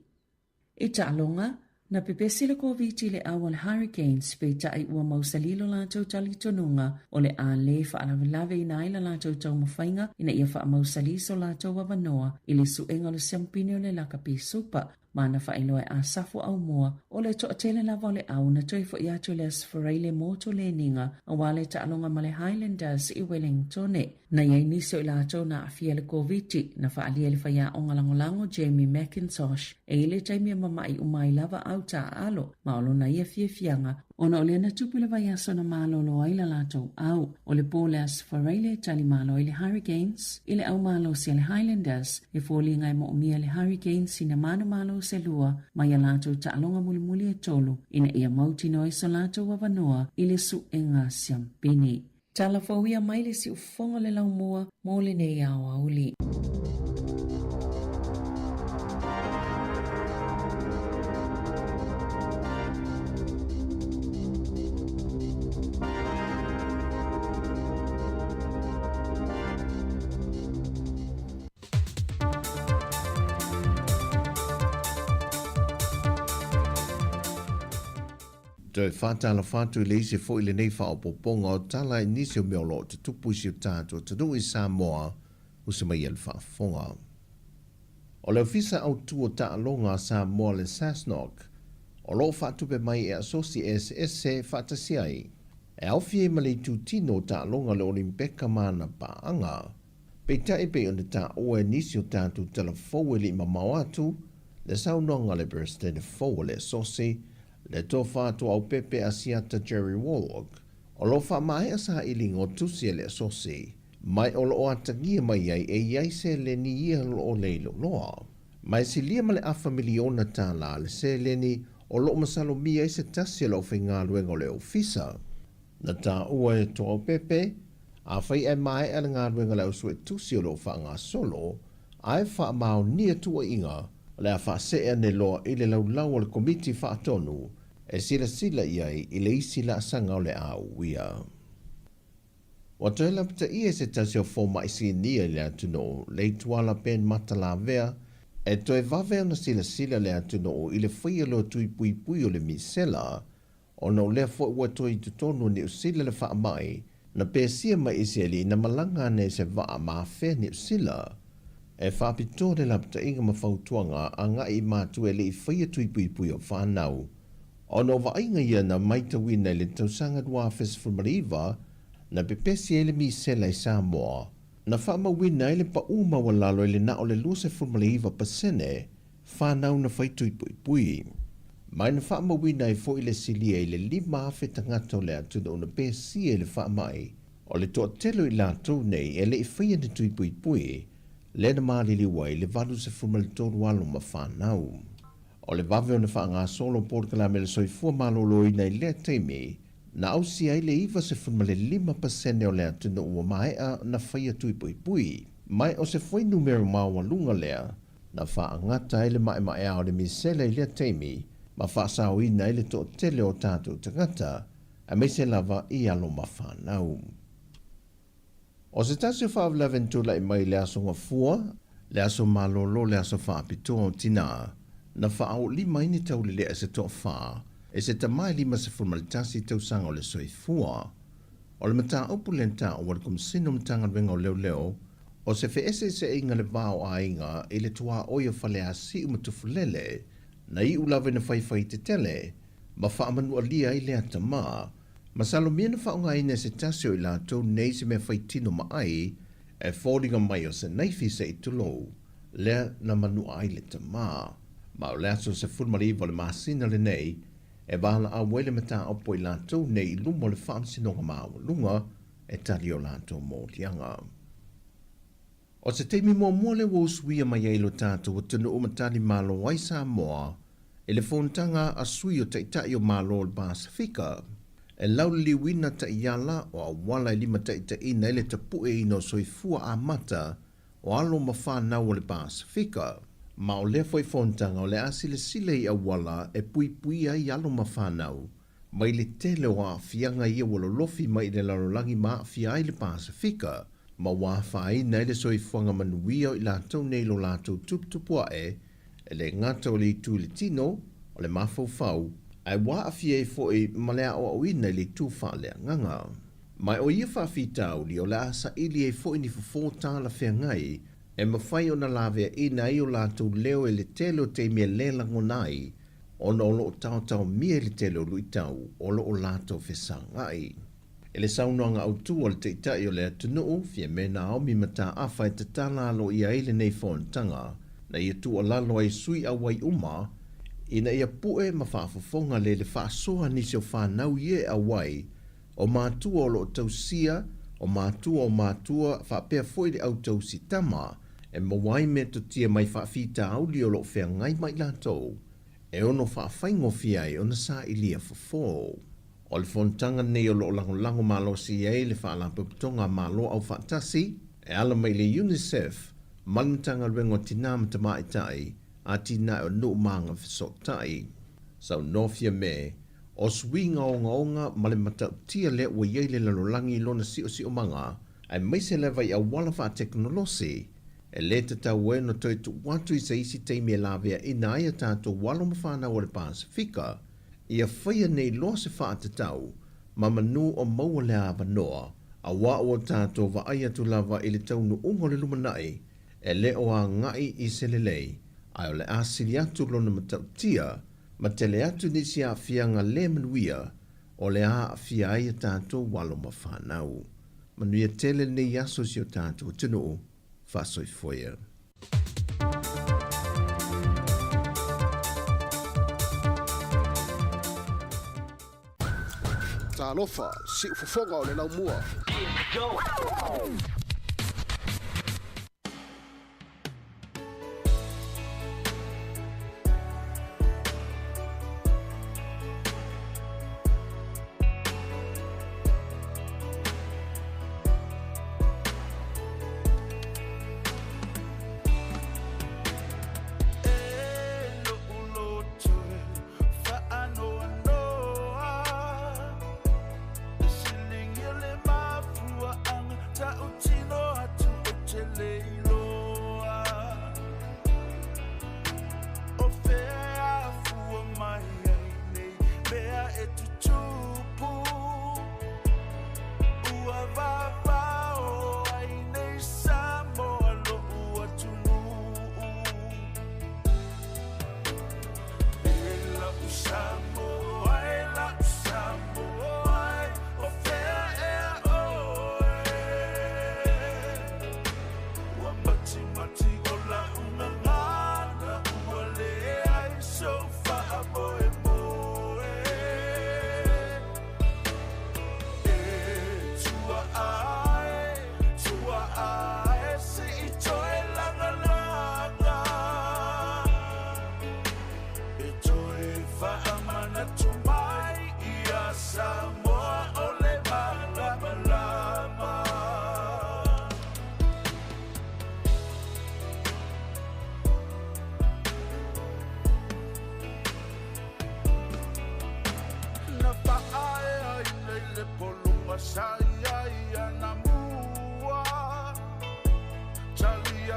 I taaloga, na pepesi le Koviti i le au a le Hurricanes, peitai ua mausali lo latou talitonuga o le a le faalavelaveina ai la latou taumafaiga ina ia faamausali so latou avanoa i le suega o le siampine o le Lakapi Super ma na faailoa e Asafo Aumua o le toatele lava o le au na toe foi atu i le Aso Faraile mo toleniga aua le taaloga ma le Highlanders i Wellingtone. Na i ai nisi o i latou na aafia i le Koviti, na faaalia e le faiaoga lagolago Jamie Mackintosh e i le taimi e mama'i uma ai lava au taaalo ma o lona ia fiafiaga ona o lea na tupu le vaiaso na malolo ai la latou au. O le po o le Aso Faraile e tali malo ai le Hurricanes i le au malosi a le Highlanders. E foliga e moomia e le Hurricanes ina manumalo se lua mai a latou taaloga mulimuli e tolu ina ia mautinoa ai so latou avanoa i le suega siampini. Tala fou ia mai le siufofoga o le laumua mo lenei aoauli.
Toe faatalofa atu i le isi foi lenei faaopoopoga o tala i nisi o mea o lo o tutupu i si o tatou atunuu i Samoa, usa mai ai le faafofoga. O le Ofisa Autu o Taaloga a Samoa le SASNOC, o lo o faatupe mai e asosi eseese faatasi ai, e aofia ai ma le itutino o taaloga o le Olimpeka ma ana paaga. Peitai e pei ona taua e nisi o tatou tala fou e le i mamao atu, le saunoaga a le Peresetene fou o le Asosi, le Tofa Tuaaupepe Asiata Jerry Wallwork, o lo o faamaea sailiga o tusi a le Asosi, mai o lo o atagia mai ai e i ai seleni ia o lo o leiloa. Ma e silia ma le afa miliona tālā le seleni o lo o masalomia ai se tasi o le aufaigaluega o le Ofisa. Na taua e Toaopepe, afai ae maea le galuega a le ausuetusi o lo o faagasolo, ae faamaonia tuuaiga, o le a faasee ane loa i le laulau a le Komiti Faatonu e silasila i ai i le isi laasaga o le a uia. Ua toe lapataia e se tasi o fomai sinia i le atunuu, Leituala Ben Matalavea, e toe vave ona silasila le atunuu i le faia loa tui puipui o le misela Ona o lea foi ua toe i totonu o Niu Sila le faamai, na pesia mai i se alii na malaga ane i se vaa ma afea Niu Sila. E faapitoa le lapataiga ma fautuaga agai i matua e le i faia tui puipui o fanau. Ona o vaaiga ia na matauina i le tausaga 2019, na pepesi ai le misela i Samoa, na faamauina ai le paʻu maualalo i le na o le 29% fanau na fai tui puipui. Ma na faamauina ai foi le silia i le 5,000 tagata o le atunuu na pesia i le faamai, o le toatele o i latou nei e le i faia ni tui puipui, lea na maliliu ai le 83 alo ma fanau. O le vave ona faagasolo polokalame a le Soifua Maloloina i lea taimi, na ausia ai le 95% o le atunuu ua maea na faia tui puipui. Ma o se fuainumera maualuga lea na faagata ai le maemaea o le misela i lea taimi ma faasaoina ai le toatele o tatou tagata, aemaise lava i alo ma fanau. O se tasi o faalavelave na tulai mai i le Aso Gafua, le aso malolo, le aso faapitoa o tinā, na faaoolima ai ni taulelea se toafa e se tama e 51 tausaga o le soifua. O le mataupu lea na taua e le Komesina o Matagaluega o Leoleo, o se feeseeseaiga i le va o aiga i le tuaoi o Faleasiu ma Tufulele, na iu lava ina faifai tetele ma faamanualia ai lea tama. Masalomia na faaaogaina e se tasi o i latou nei se mea faitino ma ai e foliga mai o se naifi se i tulou, lea na manua ai le tama. Ma o le aso 19 o le masina lenei e valaau ai le mataupu a i latou nei i luma o le Faamasinoga Maualuga e tali o latou moliaga. O se taimi muamua lea ua usuia mai ai lo tatou atunuu ma tali malo ai Samoa i le fonotaga a sui o Taitai o Malo o le Pasefika e lauliliuina taiala o auala e limataitaiina ai le tapueina o soifua amata o alo ma fanau o le Pasefika. Ma o lea foi fonotaga o le a silasila i auala e puipuia ai alo ma fanau mai le tele o aafiaga ia ua lolofi mai i le lalolagi ma aafia ai le Pasefika, ma ua afaina ai le soifuaga manuia o i latou nei i lo latou tuputupu ae, e le gata o le itu i le tino, o le mafaufau, ae ua aafia ai foi ma le aoaoina i le itu faaleagaga. Ma o ia faafitauli o le a saili ai foi ni fofo talafeagai e mafai ona laveaina ai o latou leo i le tele o taimi e le lagona ai ona o lo o taotaomia i le tele o luitau o lo o latou fesagai. I le saunoaga autu a le Taitai o le atunuu, Fiame Naomi Mataafa e tatala aloaia ai lenei fonotaga, na ia tuualalo ai sui auai uma ina ia pue ma faafofoga le le faasoa a nisi o fanau ia e auai, o matua o lo o tausia, o matua o matua faapea foi le au tausi tama, e maua ai metotia mai faafitauli o lo o feagai ma i latou, e ono faafaigofie ai ona sailia fofo. O le fonotaga lenei o lo o lagolago malosi ai le Faalapotopotoga a Malo Aufaatasi e ala mai i le UNICEF ma le Matagaluega o Tinā ma Tamaitai, Atinae o Nuu ma Agafesootai. Saunoa Fiame, o suiga ogaoga ma le matautia lea ua i ai le lalolagi i lona siosiomaga, aemaise lava i auala faatekonolosi, e lē tatau ai ona toe tuu atu i se isi taimi e laveaina ai a tatou alo ma fanau o le Pasefika, ia faia nei loa se faatatau ma manu o maua le avanoa, auā ua tatou vaai atu lava i le taunuuga o le lumanai e le o agai i se lelei, ae o le a sili atu lona matautia ma tele atu nisi aafiaga lē manuia o le a aafia ai a tatou alo ma fanau. Manuia tele lenei aso i si o tatou atunuu. Faasoifua ia.
Talofa, siufofoga o le laumua.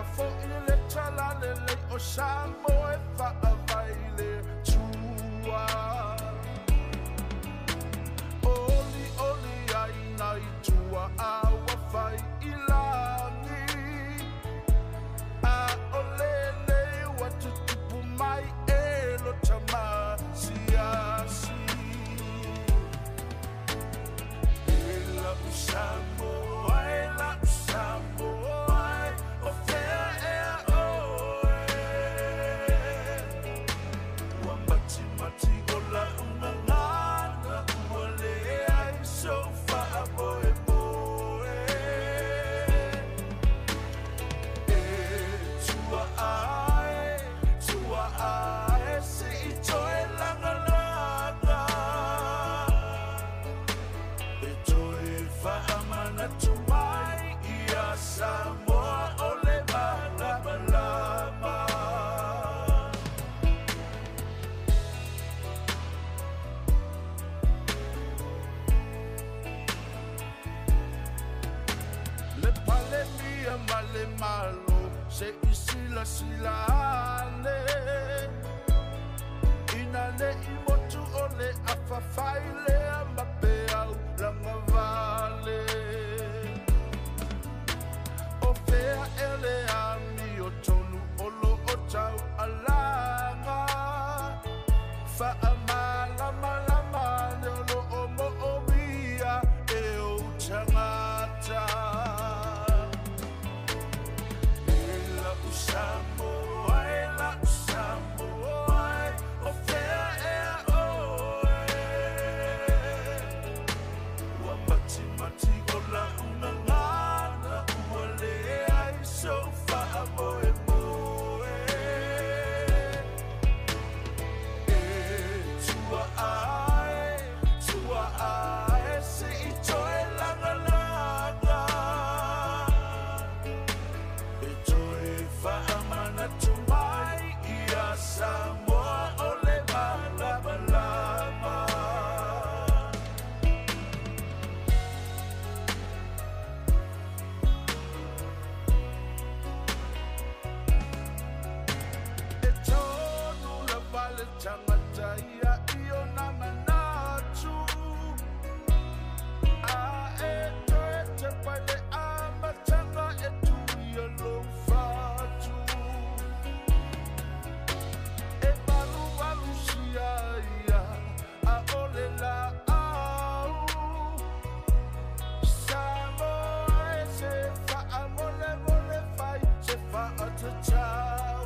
fea foʻi le talalelei o Samoa e faavae i le Atua. Olioli ai nai tuaa ua fai i lagi, a o lenei ua tutupu mai e lota masiasi. E la'u Samoa e la'u Samoa e, o fea ea oe? Ua matimati o la'u gagana, ua leai sou faamoemoe. E tuaa e, tuaa e, seʻi toe lagalaga. E toe faamanatu mai ia Samoa o le malamalama. Le Palemia ma le Malo se i silasila ane, ina neʻi motu o le afafai lea ma peau lagavale. O fea ea le amiotonu o loo taualaga, faamalamalama ane o loo moomia e ou tagata. E la'u Samoa e la'u Samoa e, o fea ea oe? Ua matimati o la'u gagana, ua leai sou faamoemoe. E tuaa e, tuaa e, seʻi toe lagalaga. E toe faamanatu mai ia Samoa o le malamalama. E tonu lava le tagata ia i ona manatu, a e toe tepa i le amataga e tuia lou fatu. E valuvalusia ia a o le laau, Samoa e se faamolemole fai se faatatau.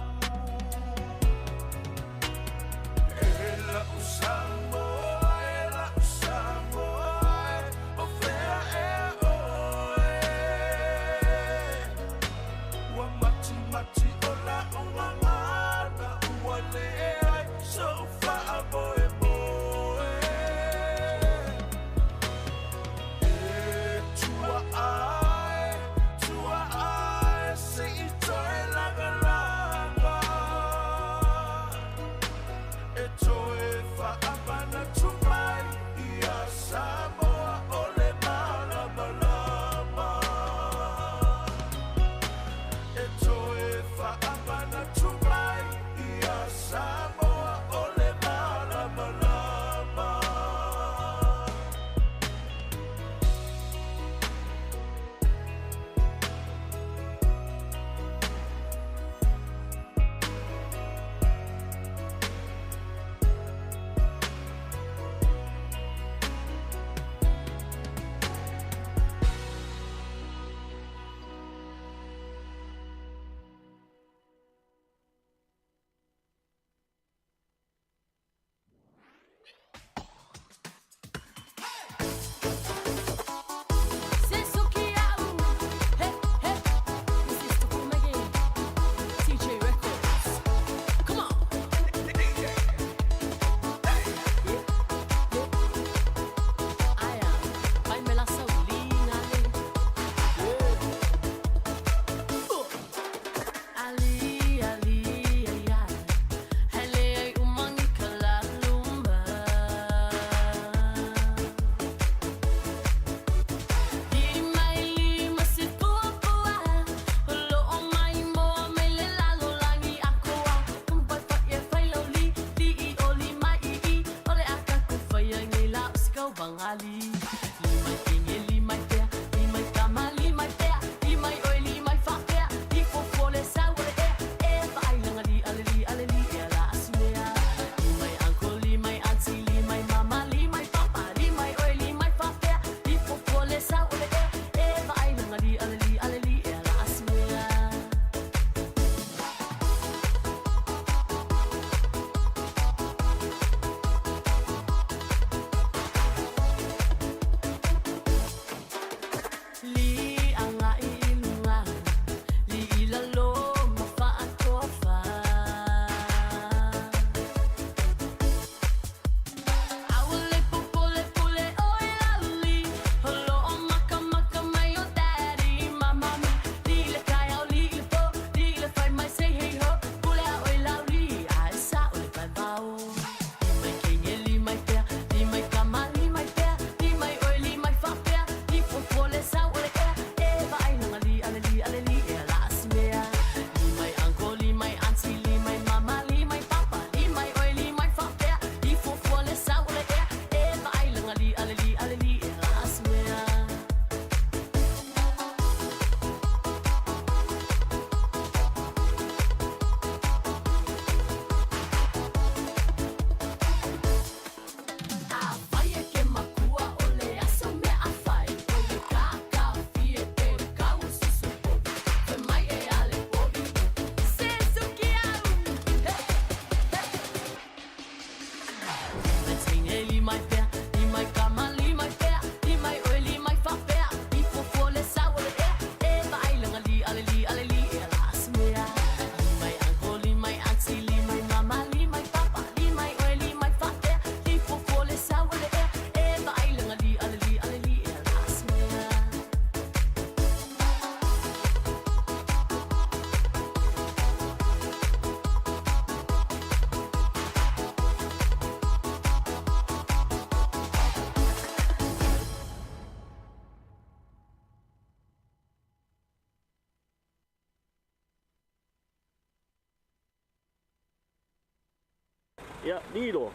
Ia, Lilo.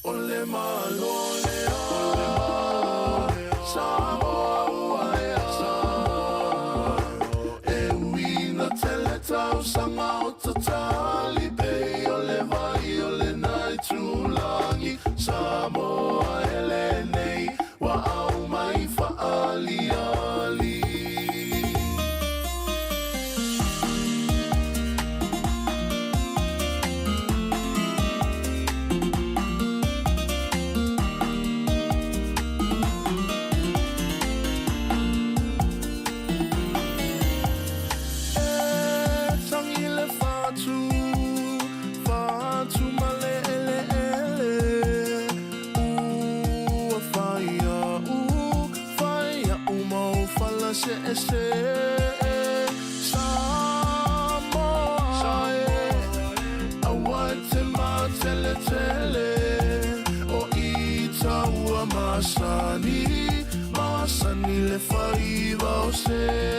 O le Malo lea, Samoa ua ea. E ui ina tele tausaga o tatali pei o le vai o lena itulagi, Samoa e lenei ua aumai faaaliali. E tangi le fatu, fatu ma le eleele, ua fai a'u, fai a'u mau fala seese. Samoa e, aua e te mateletele, o ita ua masani, masani le faiva o see.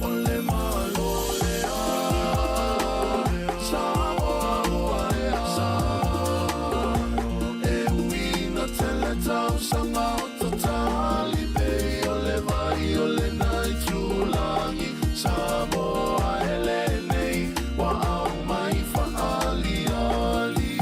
O le Malo lea, Samoa ua ea. E ui ina tele tausaga o tatali pei o le vai o lena itulagi, Samoa e lenei ua aumai faaaliali.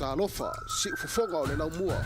Talofa, siufofoga o le laumua.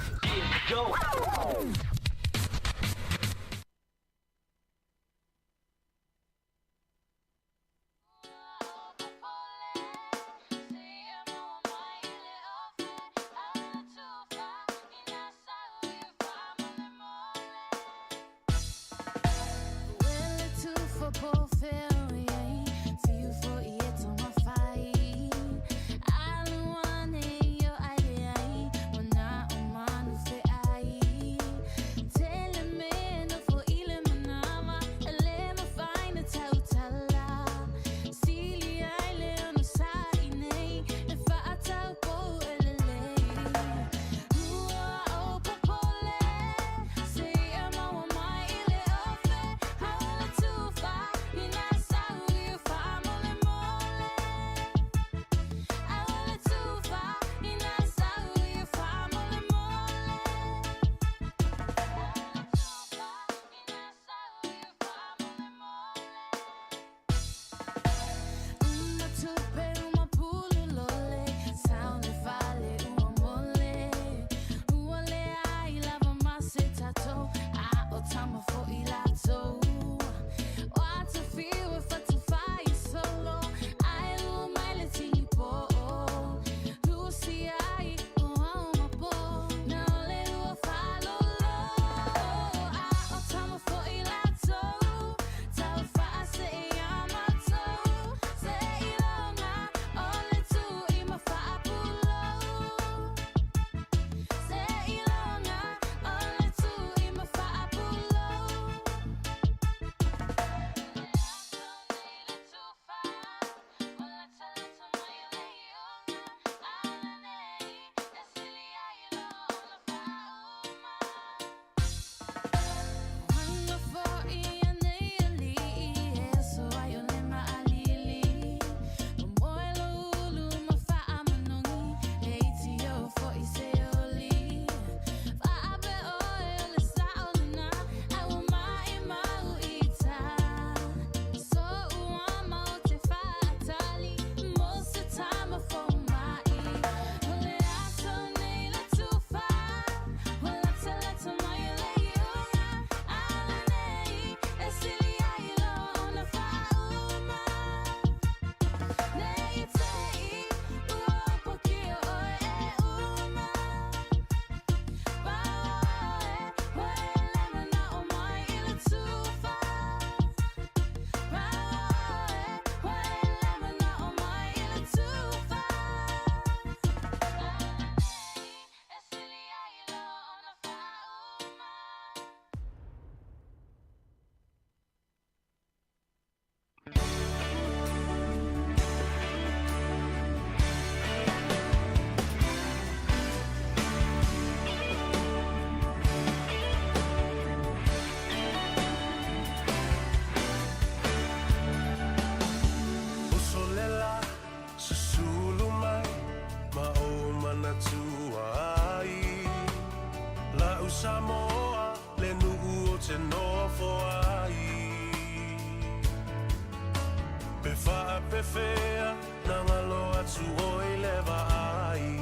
faapefea na galo atu oe i le vaai.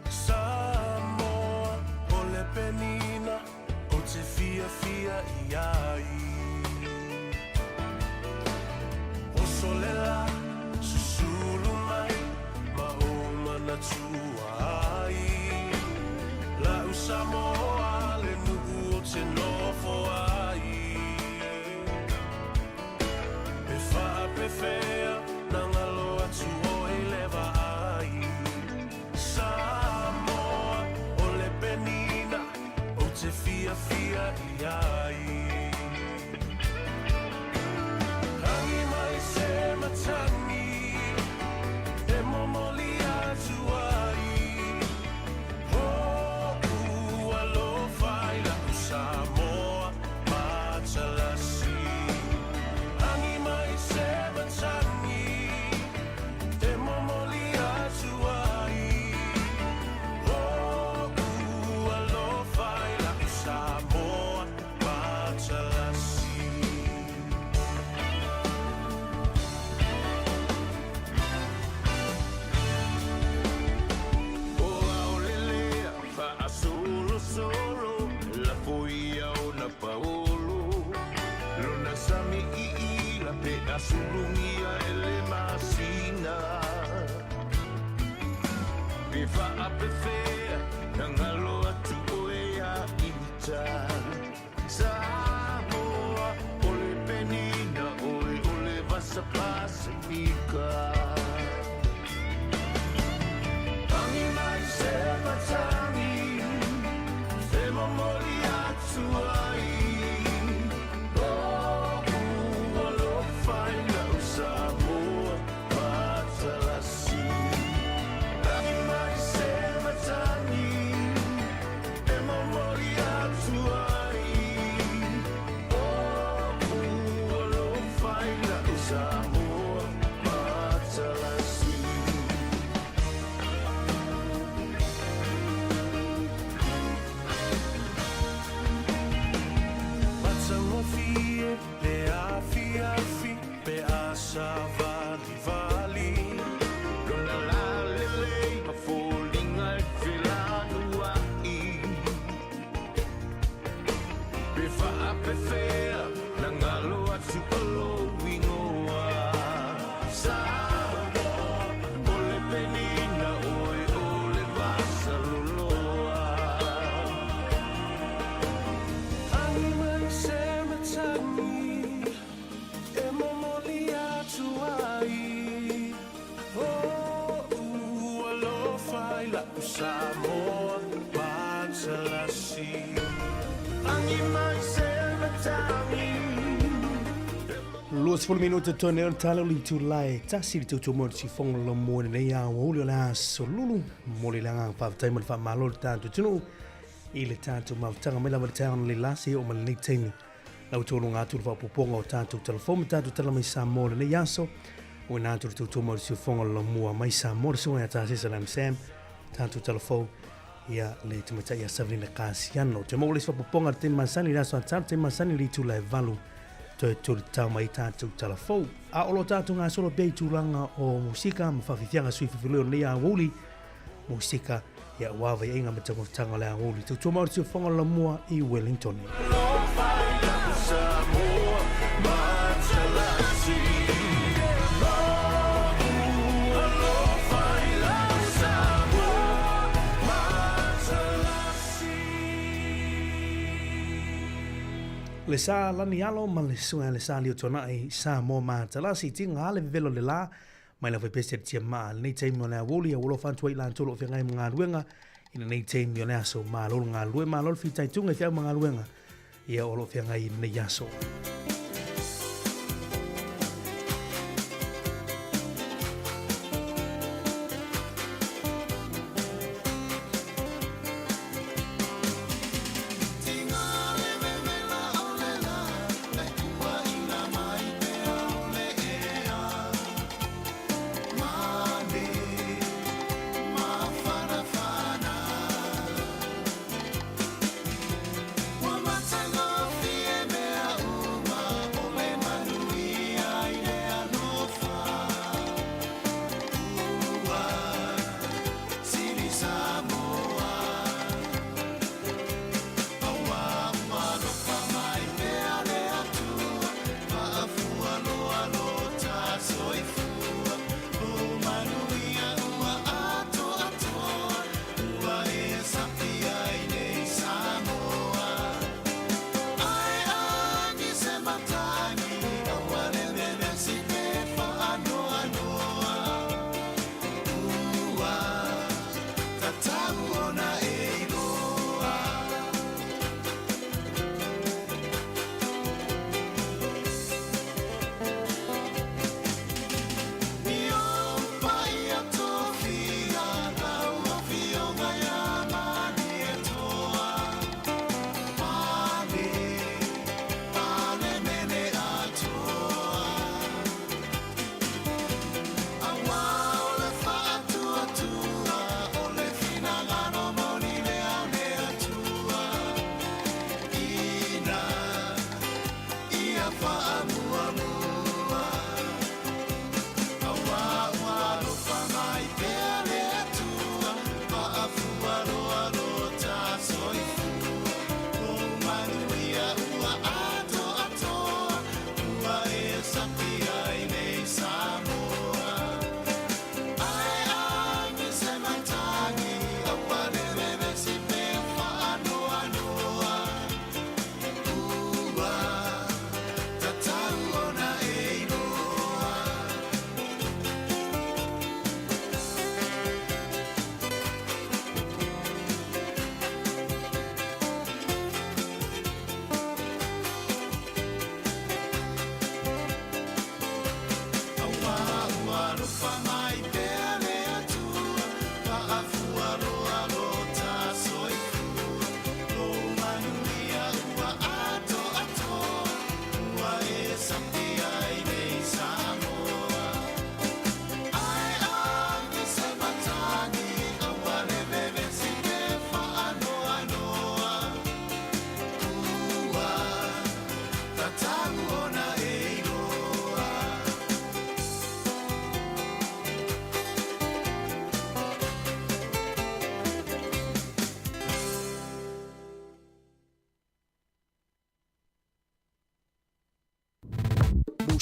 Samoa, o le penina ou te fiafia i ai. Oso le la, susulu mai ma ou manatua ai. La'u Samoa le nuu ou te nofo ai. Pe faapefea na galo atu oe i le vaai. Samoa, o le penina ou te fiafia i ai. Agi mai se matagi e momoli atu ai. Ho'u alofa i la'u Samoa matalasi. Agi mai se matagi e momoli atu ai. Ho'u alofa i la'u Samoa matalasi.
O ao lelea faasolosolo lafo ia ona paolo lona sami iila pe asulugia e le masina pe faapefea na galo atu oe ia ita Samoa o le penina oe o le vasa Pasifika. Agi mai se matagi e momoli atu ai. O'u alofa i la'u Samoa matalasi. Agi mai se matagi e momoli atu ai. O'u alofa i la'u Samoa matalasi.
Matagofie le afiafi pe a savalivali.
Lona lalelei ma foliga e felanua'i pe faapefea na galo atu o lou igoa. Samoa, o le penina oe o le vasaloloa.
Agi mai se matagi e momoli atu ai. O'u alofa i la'u Samoa matalasi. Agi mai se matagi.
20 minuta tone o tala o le itula e tasi le tautua mo le siufono laumua i lenei aoauli o le aso Lulu. Momoli le agaga faafetai ma le faamalo i le tatou atunuu i le tatou mafutaga mai lava i le taeao analeila seia oo mai lenei taimi. La outou aloga atu i le faaopoopoga o tatou talafou ma tatou tala mai Samoa i lenei aso. Uena atu le tautua mo le siufofoga o le laumua mai Samoa, le susuga ia Tasesa Lam Sam, tatou talafou ia le tamaitai ia Savelina Kasiano. Toe maua le isi faaopoopoga i le taimi masani i le aso Atatalo, taimi masani i le itula e 8 toe tolu tau mai tatou talafou. A o lo tatou gasolo pea i tulaga o musika ma faafiafiaga sui filifili o lenei aoauli, musika ia aua vaiaiga ma taumafataga o le aoauli. Tautua mai o le siufofoga o le laumua i Wellington. Le sa lani alo ma le susuga ia Lesa Liotuanai Samoa Matalasi tiga le vevelo le la mai lava i pese le tia maa lenei taimi o le aoauli ua alofa atu ai i latou o lo o feagai ma galuega i lenei taimi o le aso. Malo le galulue, malo le fitaituga i feau ma galuega ia o lo o feagai i lenei aso.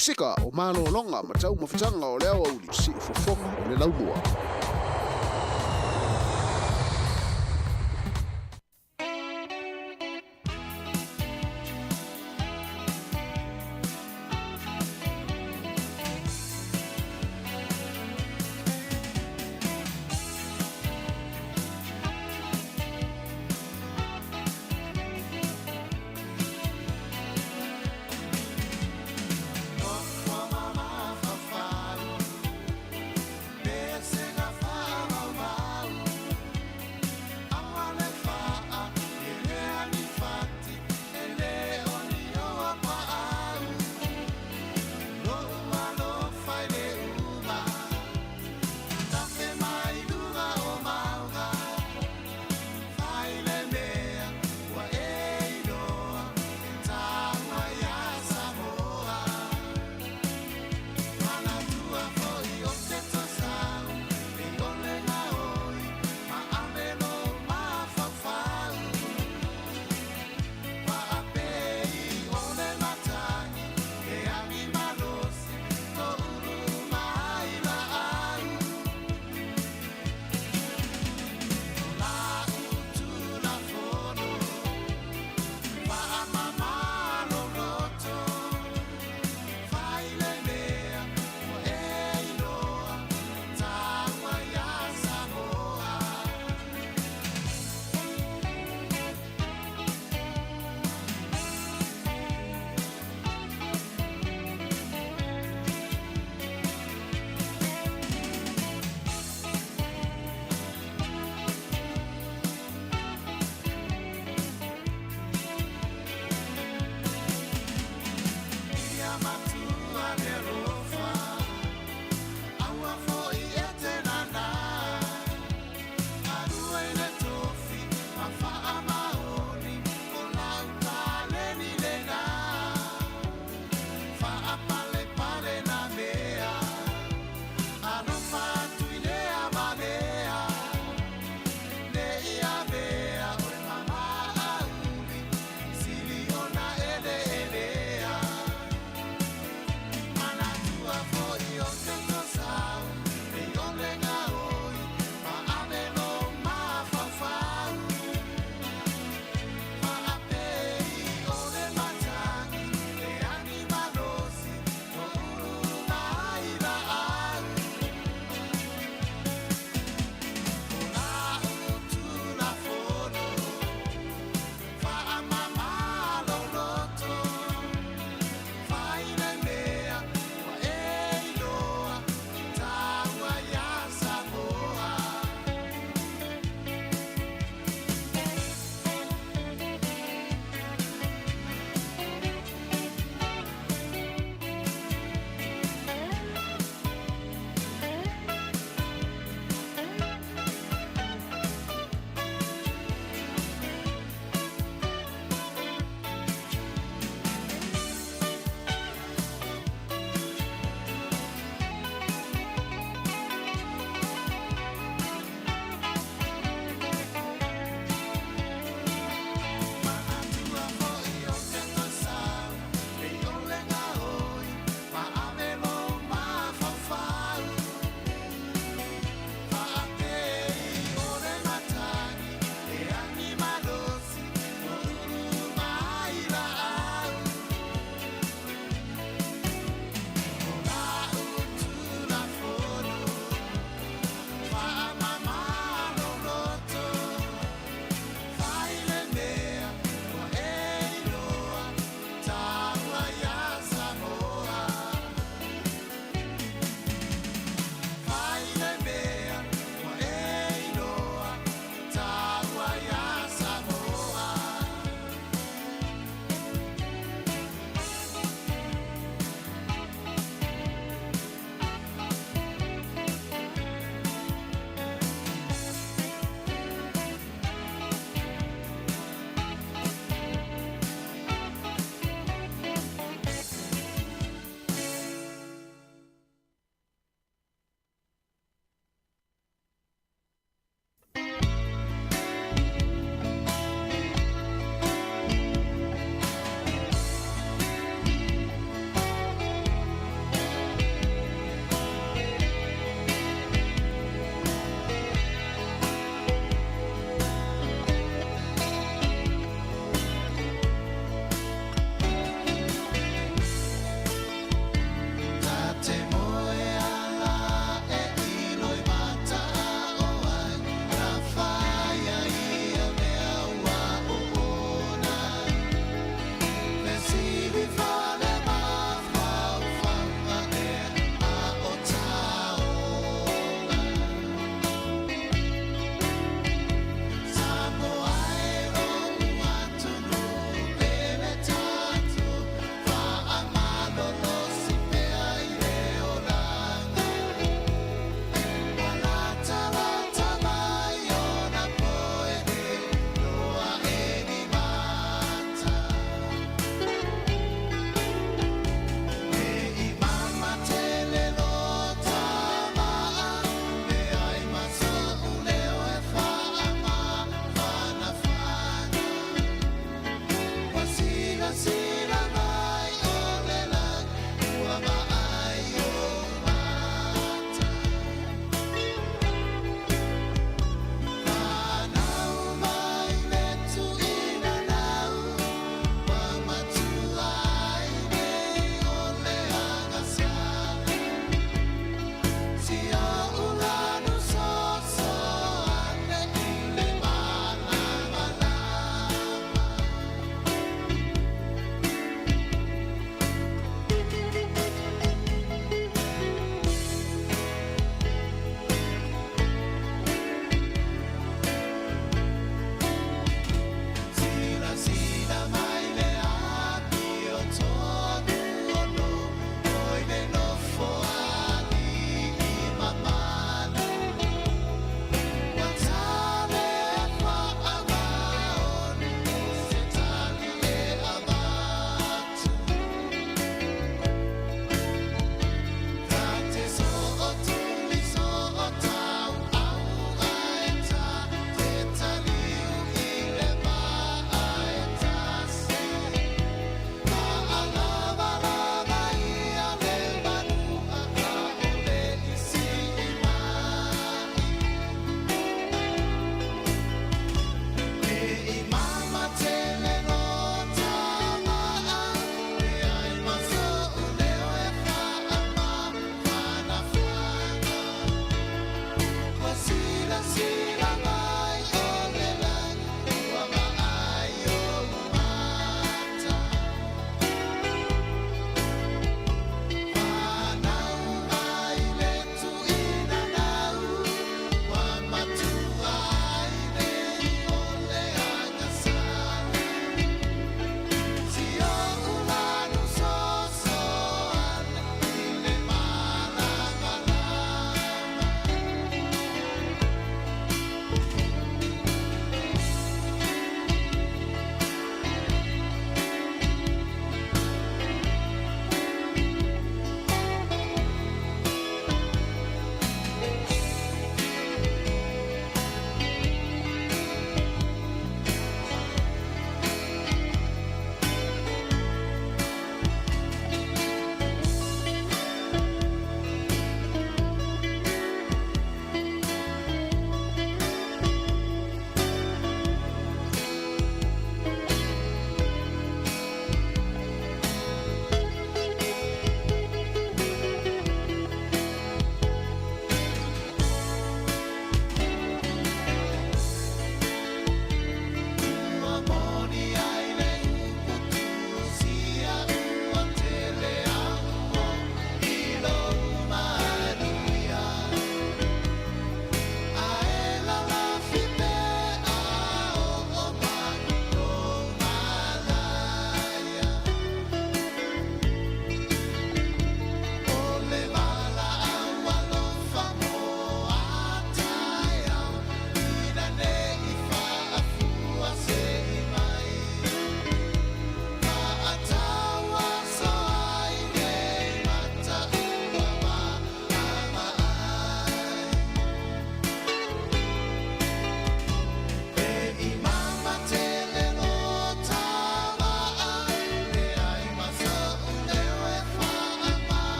Pasika o malologa ma taumafataga o le aoauli siufofoga o le laumua.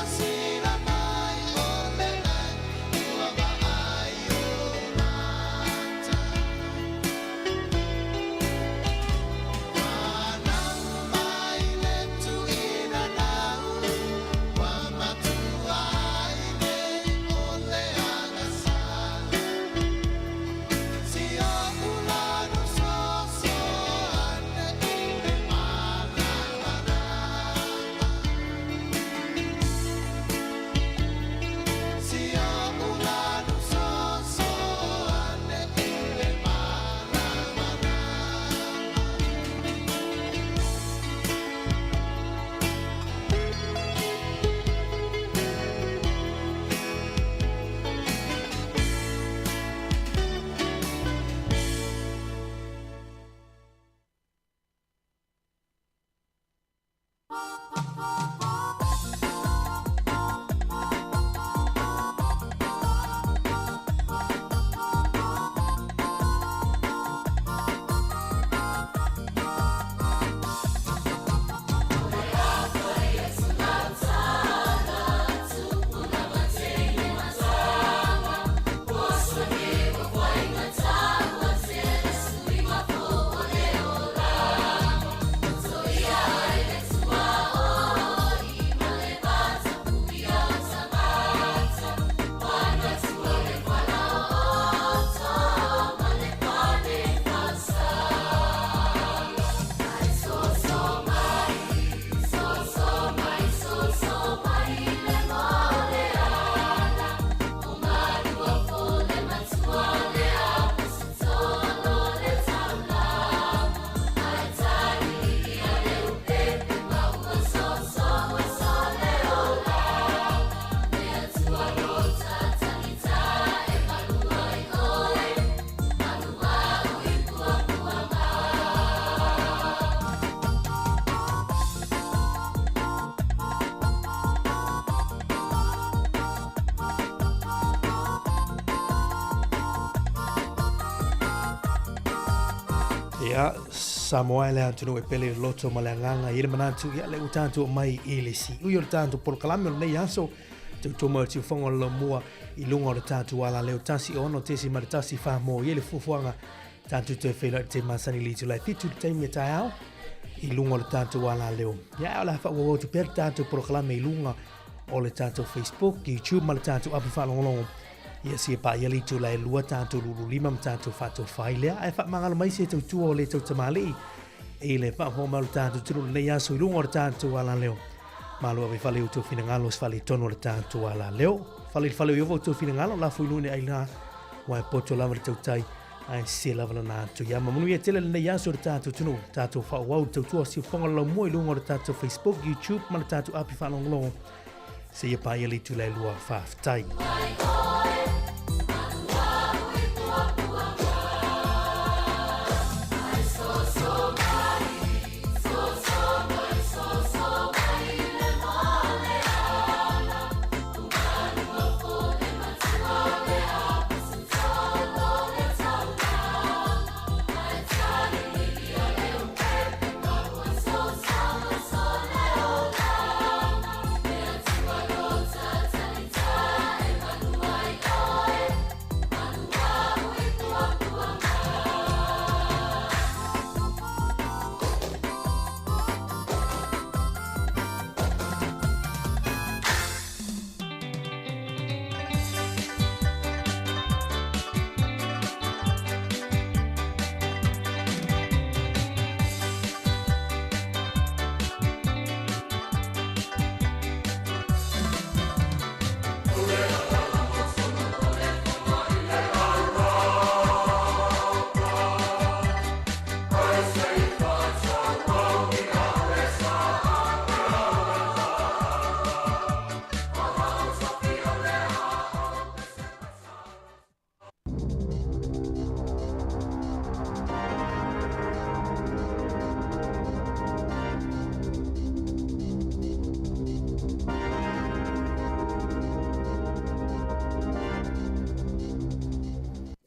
silasila mai o le lagi ua vaai o mata. Whanau mai le tuina nau, ua matua ai nei o le agasala. Si oʻu lanu soso ane i le mālamalama. Si oʻu lanu soso ane i le mālamalama.
Ia, Samoa e le atunuu e pele i le loto ma le agaga i le manatu, ia le ua tatou mai i le siui o le tatou polokalame o lenei aso, tautua mai o le siufofoga o le laumua i luga o le tatou alaleo 106.1 wha i le fuafuaga tatou toe feiloai i le taimi masani i le itula e 7 i le taimi e taeao i luga o le tatou alaleo. Ia, o le a faaauau atu pea le tatou polokalame i luga o le tatou Facebook, YouTube ma le tatou api faalogologo. Ia seia paia le itula e 2 tatou lululima ma tatou faatofai lea. Ae faamagalo mai se tautua o le tau tamalii i le faafofoga mai o le tatou atunuu i lenei aso i luga o le tatou alaleo. Malo ave i fale i outou finagalo se faaletonu o le tatou alaleo. Fale i le fale o Iofa outou finagalo, lafo i lune ai la, ua e poto lava le tautai, ae sese lava lana atu. Ia ma manuia tele lenei aso i le tatou atunuu, tatou faaauau le tautua siufofoga o le laumua i luga o le tatou Facebook, YouTube ma le tatou api faalogologo. Seia paia le itula e 2, faafetai.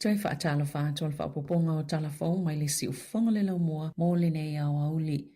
Toe faatalofa atu o le faaopoopoga o tala fou mai le siufofoga o le laumua mo lenei aoauli.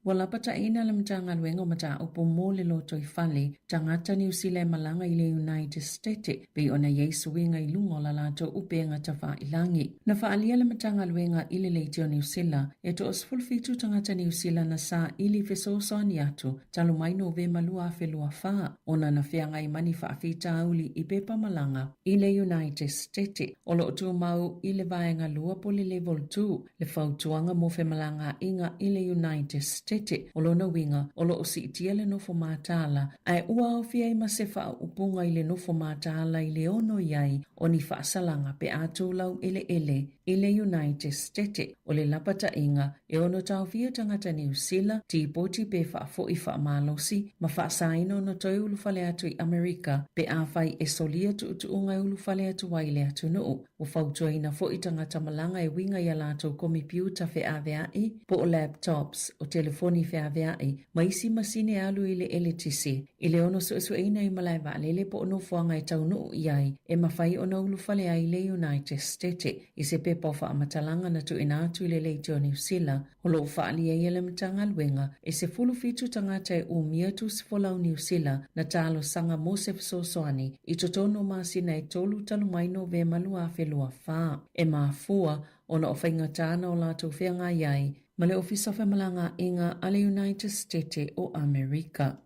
Ua lapataiina le Matagaluega o Mataupu mo le Lotoifale, tagata Niu Sila e malaga i le United State pei ona i ai suiga i luga o la latou upega tafailagi. Na faaalia le Matagaluega i le Leitio Niu Sila e toa 17 tagata Niu Sila na saili fesoasoani atu talu mai Novema 2024 ona na feagai ma ni faafitauli i pepa malaga i le United State o lo o tumau i le Vaega 2 po o le Level 2 le fautuaga mo femalagaaiga i le United State. O lona uiga, o lo o siitia le nofo mataala, ae ua aofia ai ma se faaupuga i le nofo mataala i le ono i ai o ni faasalaga pe a tulau eleele i le United State. O le lapataiga, e ono taofia tagata Niu Sila, tipoti pe faafoi faamalosi, ma faasaina ona toe ulufale atu i Amerika pe afai e solia tuutuuga e ulufale atu ai i le atunuu. Ua fautuaina foi tagata malaga e uiga i a latou komipiuta feavea'i po o laptops, o telefoni feavea'i, ma isi masini e alu i le eletise, i le ono suesueina i malae vaalele po o nofoaga e taunuu i ai e mafai ona ulufale ai le United State i se pepa o faamatalaga na tuuina atu i le Leitio Niu Sila. O lo o faaalia ai e le Matagaluega e 17 tagata e umia tusi folau Niu Sila na talosaga mo se fesoasoani i totonu o masina e tolu talu mai Novema 2024. E mafua ona o faigata na o latou feagai ai ma le Ofisa o Femalagaaiga a le United State o Amerika.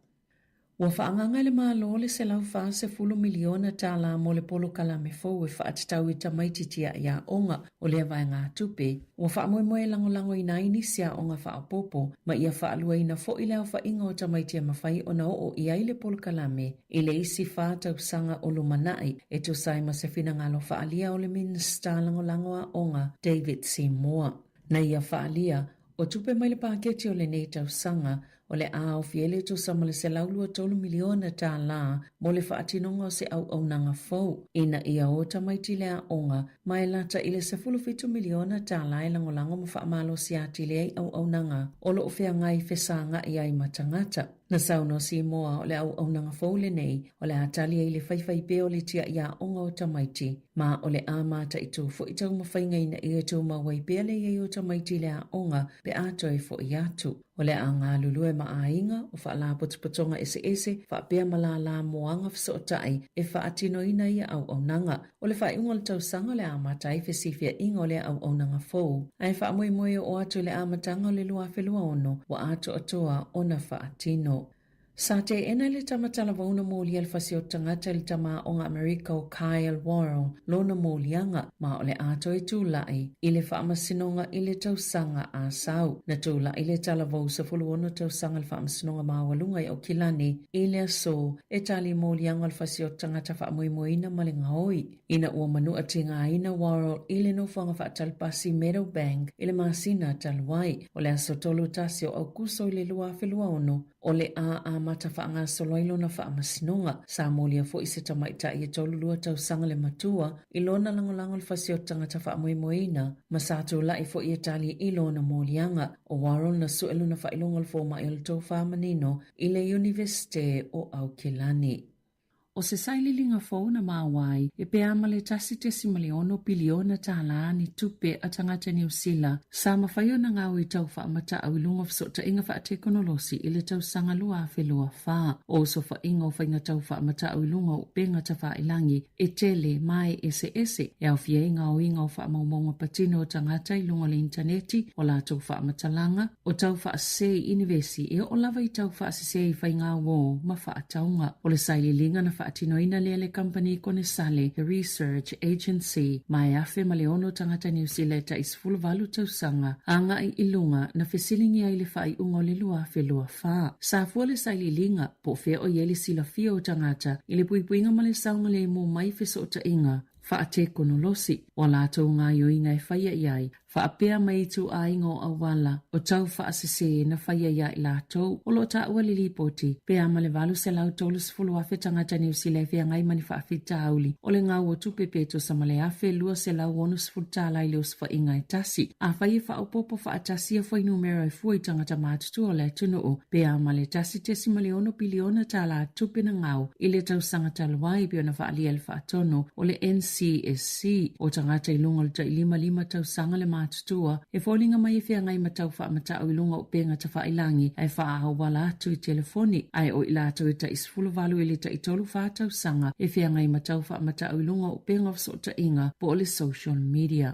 Ua faaagaaga e le Malo le $140 miliona tala mo le polokalame fou e faatatau i tamaiti tiai aoga o lea vaegatupe. Ua faamoemoe e lagolagoina ai nisi aoga faaopoopo ma ia faaluaina foi le aofaiga o tamaiti e mafai ona oo i ai le polokalame i le isi tausaga o lumanai, e tusa ai ma se finagalo faaalia o le Minisita Lagolago Aoga David Seymour. Na ia faaalia, o tupe mai le paketi o lenei tausaga, o le a aofia ai le tusa ma le $123 miliona tala mo le faatinoga o se auaunaga fou ina ia o tamaiti i le aoga ma e lata i le $17 miliona tala e lagolago ma faamalosi atili ai auaunaga o lo o feagai fesagai ai ma tagata. Na saunoa Seymour o le auaunaga fou lenei o le a tali ai le faifaipea o le tiai aoga o tamaiti, ma o le a mataitu foi taumafaiga ina ia tumau ai pea le i ai o tamaiti i le aoga pe a toe foi atu. O le a galulue ma aiga o faalapotopotoga eseese faapea ma lālā moaga fesootai e faatinoina ia auaunaga. O le faaiuga o le tausaga o le a amata ai fesifiaiga o lea auaunaga fou, ae faamoemoe e oo atu i le amataga o le 2026 ua atoatoa ona faatino. Sa teena e le tama talavou na molia le fasi o tagata i le tama aoga Amerika o Kyle Worrell lona moliaga, ma o le a toe tula'i i le faamasinoga i le tausaga a sau. Na tula'i le talavou 16 tausaga i le faamasinoga maualuga i Aukilani i le aso e tali moliaga o le fasi o tagata faamoemoeina ma le gaoi ina ua manua tigaina Worrell i le nofoaga faatalipasi Meadowbank i le masina talu ai. O le aso 31 o Aukuso i le 2026, o le a amata faagasolo ai lona faamasinoga. Sa molia foi se tamaitai e 32 tausaga le matua i lona lagolago i le fasi o tagata faamoemoeina ma sa tula'i foi e tali i lona moliaga. O Worrell na sue lona faailoga o le fomai o le tofa manino i le Iunivesite o Aukilani. O se sailiiliga fou na maua ai e pe a ma le $1.6 piliona tala ni tupe a tagata Niu Sila sa mafai ona gao i tau faamatau i luga o fesootaiga faatekonolosi i le tausaga 2024. O osofaiga o faiga tau faamatau i luga o upega tafailagi e tele ma e eseese e aofia ai gaoiga o faamaumauga patino o tagata i luga o le initaneti, o latou faamatalaga, o tau faasese i inivesi e oo lava i tau faasese i faigauō ma faatauga. O le sailiiliga na faatinoina lea e le kamupani konesale The Research Agency ma e 1006 tagata Niu Sila e tai 18 tausaga agai i luga na fesiligia i le faaiuga o le 2024. Sa fua le sailiiliga po o fea o i ai le silafia o tagata i le puipuiga ma le saogalemu mai fesootaiga faatekonolosi o a latou gaoioiga e faia i ai, faapea ma ituaiga o auala o tau faasese na faia iā i latou. O lo o taua le lipoti, pe a ma le 830,000 tagata Niu Sila e feagai ma ni faafitauli o le gau o tupe pe tusa ma le $1,260 i le osofaiga e tasi. Afai e faaopoopo faatasi ia fuainumera e fua i tagata matutua o le atunuu, pe a ma le $1.6 piliona tala tupe na gau i le tausaga talu ai pei ona faaalia e le faatonu o le NCSC. O tagata i luga o le tai 55 tausaga le aumatutua e foliga mai e feagai ma tau faamata'u i luga o upega tafa'ilagi ae faaauala atu i telefoni, ae o i latou e tai 18 i le tai 34 tausaga e feagai ma tau faamata'u i luga o upega o feso'ota'iga po o le social media.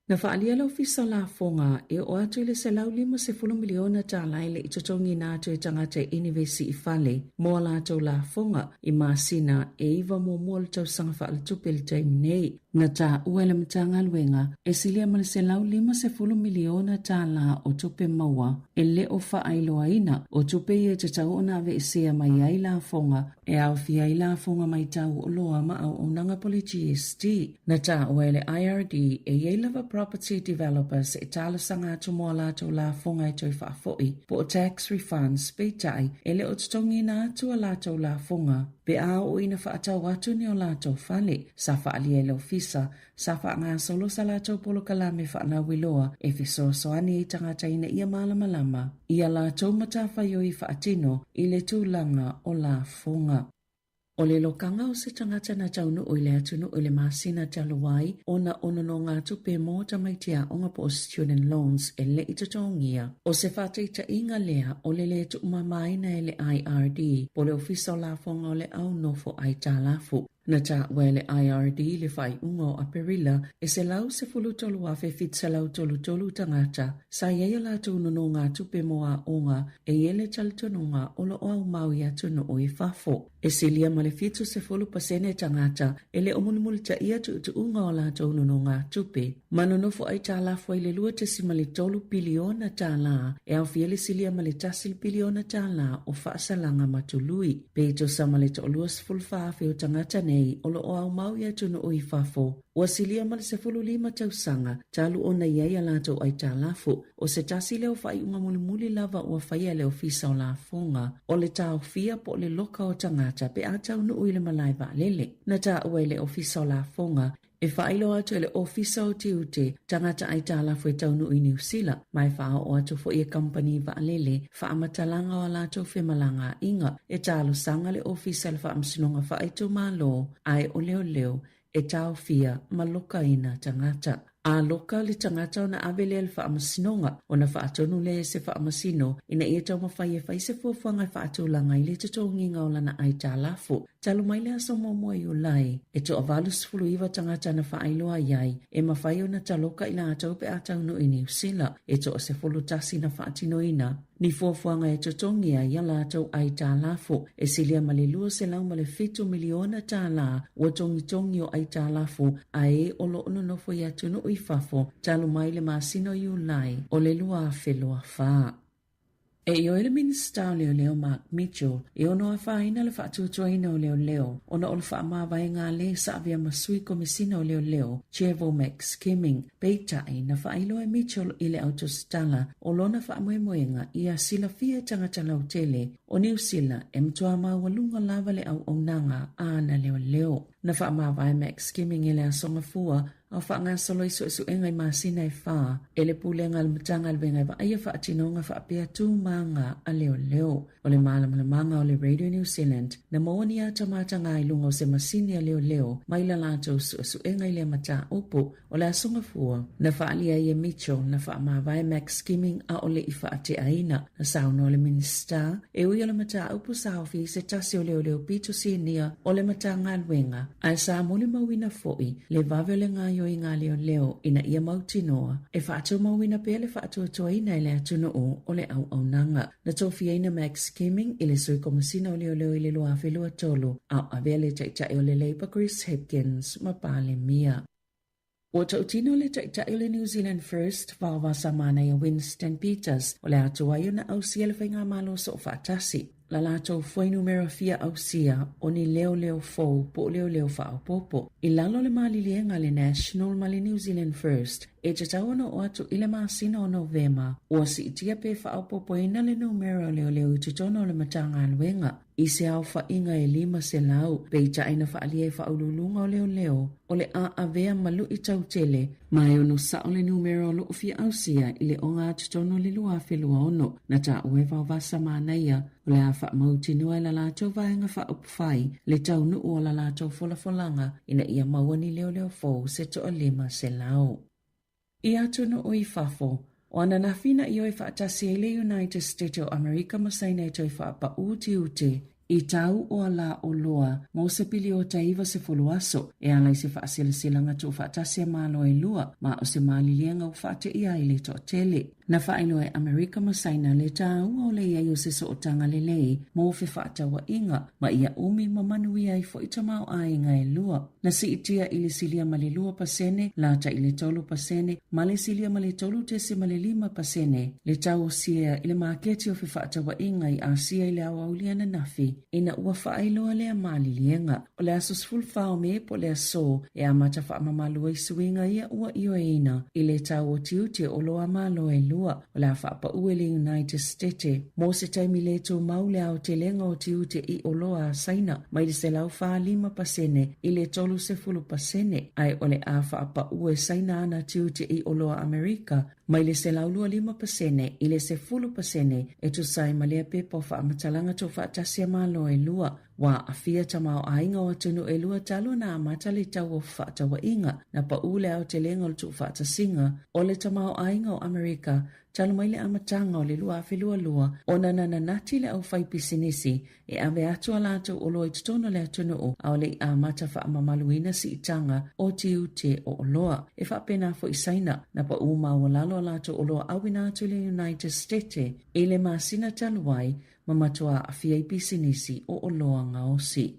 Na faaalia le Ofisa o Lafoga e oo atu i le $150 miliona tala e le i totogiina atu e tagata e inivesi i fale mo a latou lafoga i masina e iva muamua o le tausaga faaletupe i le taimi nei. Na taua e le Matagaluega e silia ma le $150 miliona tala o tupe maua e le o faailoaina, o tupe ia e tatau ona aveesea mai ai lafoga e aofia ai lafoga mai tau oloa ma auaunaga po o le GST. Na taua e le IRD e i ai lava property developers e talosaga atu mo a latou lafoga e toe faafoi, po o tax refunds, peitai, e le o totogiina atu a latou lafoga pe a oo ina faatau atu ni o latou fale. Sa faaalia e le Ofisa, sa faagasolo sa latou polokalame faalauiloa e fesoasoani ai tagata ina ia malamalama i a latou matafaioi faatino i le tulaga o lafoga. O le lokaga o se tagata na taunuu i le atunuu i le masina talu ai ona o nonogatupe mo tamaiti aoga po o student loans e le i totogia. O se faataitaiga lea o le lē tuumamaina e le IRD po o le Ofisa o Lafoga o le Au Nofo Aitalafu. Na taua e le IRD i le faaiuga o Aperila e 113,733 tagata sa i ai a latou nonogatupe mo aoga e i ai le talitonuga o lo o aumau i atunuu i fafo. E silia ma le 70% tagata e le o mulimulitaia tuutuuga o latou nonogatupe ma nonofo aitalafu ai le $2.3 piliona tala e aofia le silia ma le $1 piliona tala o faasalaga ma tului. Pe tusa ma le toa-24,000 o tagata nei o lo o aumau i atunuu i fafo, ua silia ma le 15 tausaga talu ona i ai a latou aitalafu. O se tasi lea o faaiuga mulimuli lava ua faia e le Ofisa o Lafoga, o le taofia po o le loka o tagata pe a taunuu i le malae vaalele. Na taua e le Ofisa o Lafoga e faailoa atu e le Ofisa o Tiute tagata aitalafu e taunuu i Niu Sila, ma e faaoo atu foi e kamupani vaalele faamatalaga o a latou femalagaaiga. E talosaga le Ofisa i le Faamasinoga Faaitumalo ae o leoleo e taofia ma lokaina tagata. A loka le tagata ona ave lea i le faamasinoga, ona faatonu lea e se faamasino ina ia taumafai e fai se fuafuaga e faatulaga ai le totogiga o lana aitalafu. Talu mai le aso muamua Iulai, e toa-89 tagata na faailoa i ai e mafai ona taloka i latou pe a taunuu i Niu Sila, e toa-11 na faatinoina ni fuafuaga e totogi ai a latou aitalafu e silia ma le $207 miliona tala ua togitogi o aitalafu a e o lo o nonofo i atunuu i fafo talu mai le masina o Iulai o le 2024. E ioe le Minisita o Leoleo Mark Mitchell e ono afaina le faatuatuaina o leoleo ona o le faamavaega a le sa avea ma sui komesina o leoleo Trevor McSkimming. Peitai, na faailoa e Mitchell i le autositala o lona faamoemoega ia silafia e tagata lautele o Niu Sila e matua maualuga lava le auaunaga a ana leoleo. Na faamavae McSkimming i le Aso Gafua a o faagasolo i suesuega i masina e fa e le Pulega a le Matagaluega e vaaia faatinoga faapea tu ma aga a leoleo. O le malamalamaga o le Radio New Zealand, na maua ni ata mataga i luga o se masini a leoleo mai la latou suesuega i lea mataupu. O le Aso Gafua, na faaalia ai e Mitchell na faamavae Max Skimming a o le i faateaina. Na saunoa le Minisita, e ui o le mataupu sa aofia i se tasi o leoleo pito sinia o le Matagaluega, ae sa molimauina foi le vave o le gaoioiga a leoleo ina ia mautinoa e faatumauina pea le faatuatuaina e le atunuu o le auaunaga. Na tofiaina Max Skimming i le Sui Komesina o Leoleo i le 2023, a o avea le Taitai o le Labour Chris Hipkins ma Palemia. Ua tautino le Taitai o le New Zealand First, Vaovasamanaia Winston Peters, o le a tuai ona ausia le Faigamalo Soofaatasi. La latou fuainumera fia ausia o ni leoleo fou po o leoleo faaopoopo. I lalo o le maliliega a le National ma le New Zealand First, e tatau ona oo atu i le masina o Novema, ua siitia pe faaopoopoina le numera o leoleo i totonu o le Matagaluega i se aofaiga e 500, peitai na faaalia e Faauluuluga o Leoleo o le a avea ma luitau tele ma e ono sao le numera o lo o fia ausia i le oga atu tonu o le 2026. Na taua e Vaovasa Manaia o le a faamautinoa e la latou vaega faaupufai le taunuu o la latou folafolaga ina ia maua ni leoleo fou se toa-500. I atunuu i fafo, o ananafi na ioe faatasi ai le United State o Amerika ma Saina e toe faapaū tiute i tau o alā oloa mo se piliota e 90 aso e ala i se faaselaselaga tuufaatasi a Malo e lua ma o se maliliega ua faateia ai le toatele. Na faailoa e Amerika ma Saina le tāua o le i ai o se sootaga lelei mo fefaatauaiga ma ia umi ma manuia ai foi tamaoaiga e lua. Na siitia i le silia ma le 2%, lata i le 3% ma le silia ma le 3.5% le tau o siea i le maketi o fefaatauaiga i Asia i le aoauli ananafi ina ua faailoa lea maliliega. O le aso 14 o Me po o le aso e amata faamamalu ai suiga ia ua ioeina i le tau o tiute o oloa a Malo e lua. O le a faapaū e le United Stete mo se taimi le tumau le aotelega o tiute i oloa a Saina mai le 145% i le 30%, ae o le a faapaū e Saina ana tiute i oloa Amerika mai le 125% i le 10% e tusa ai ma lea pepa o faamatalaga tuufaatasi a Malo e lua. Ua aafia tamaoaiga o atunuu e lua talu ona amata le tau o fefaatauaiga, na paū le aotelega o le tuufaatasiga o le tamaoaiga o Amerika talu mai le amataga o le 2022 ona na nanati le aufaipisinisi e ave atu a latou oloa i totonu o le atunuu a o le i amata faamamaluina siitaga o tiute o oloa. E faapena foi Saina, na paū maualalo a latou oloa auina atu i le United Stete i le masina talu ai ma matua aafia ai pisinisi o oloa gaosi.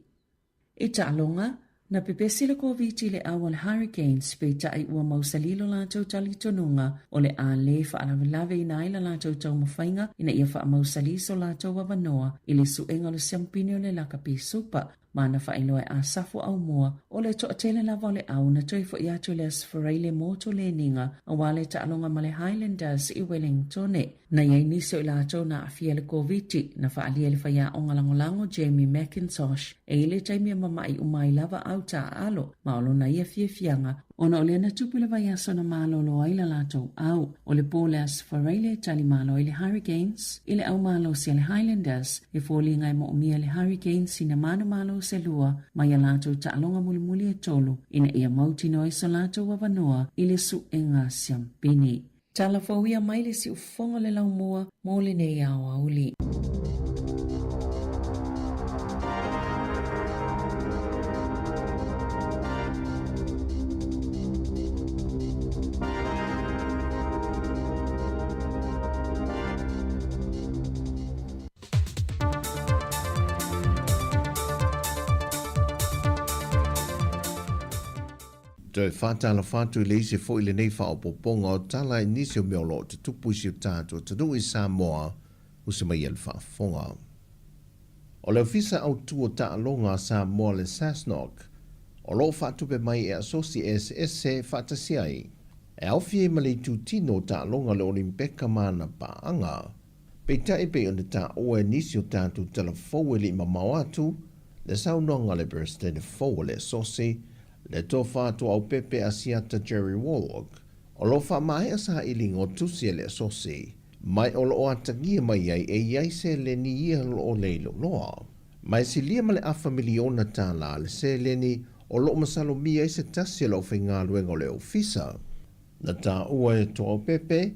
I taaloga, na pepesi le Koviti i le au a le Hurricanes, peitai ua mausali lo latou talitonuga o le a le faalavelaveina ai la latou taumafaiga ina ia faamausali so latou avanoa i le suega o le siampine o le Lakapi Super ma na faailoa e Asafo Aumua o le toatele lava o le au na toe foi atu i le Aso Faraile mo toleniga aua le taaloga ma le Highlanders i Wellingtone. Na i ai nisi o i latou na aafia i le Koviti, na faaalia e le faiaoga lagolago Jamie Mackintosh e i le taimi e mama'i uma ai lava au taaalo ma o lona ia fiafiaga ona o lea na tupu le vaiaso na malolo ai la latou au. O le po o le Aso Faraile e tali malo ai le Hurricanes i le au malosi a le Highlanders. E foliga e moomia e le Hurricanes ina manumalo se lua mai a latou taaloga mulimuli e tolu ina ia mautinoa ai so latou avanoa i le suega siampini. Tala fou ia mai le siufofoga o le laumua mo lenei aoauli.
Toe faatalofa atu i le isi foi lenei faaopoopoga o tala i nisi o mea o lo o tutupu i si o tatou atunuu i Samoa, usi mai ai le faafofoga. O le Ofisa Autu o Taaloga a Samoa le SASNOC, o lo o faatupe mai e asosi eseese faatasi ai, e aofia ai ma le itutino o taaloga o le Olimpeka ma ana paaga. Peitai e pei ona taua e nisi o tatou tala fou e le i mamao atu, le saunoaga a le Peresetene fou o le Asosi, le Tofa Tuaaupepe Asiata Jerry Wallwork, o lo o faamaea sailiga o tusi a le Asosi, mai o lo o atagia mai ai e i ai seleni ia o lo o leiloloa. Ma e silia ma le afa miliona tālā le seleni o lo o masalomia ai se tasi o le aufaigaluega o le Ofisa. Na taua e Toaopepe,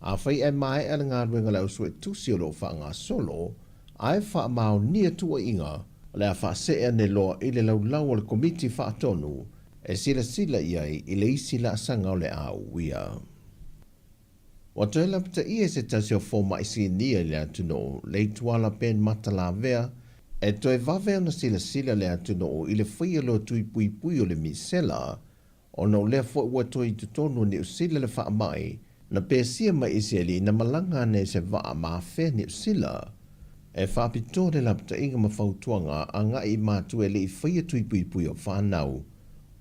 afai ae maea le galuega a le ausuetusi o lo o faagasolo, ae faamaonia tuuaiga, o le a faasee ane loa i le laulau a le Komiti Faatonu e silasila i ai i le isi laasaga o le a uia. Ua toe lapataia e se tasi o fomai sinia i le atunuu, Leituala Ben Matalavea, e toe vave ona silasila le atunuu i le faia loa tui puipui o le misela Ona o lea foi ua toe i totonu o Niu Sila le faamai, na pesia mai i se alii na malaga ane i se vaa ma afea Niu Sila. E faapitoa le lapataiga ma fautuaga agai i matua e le i faia tui puipui o fanau.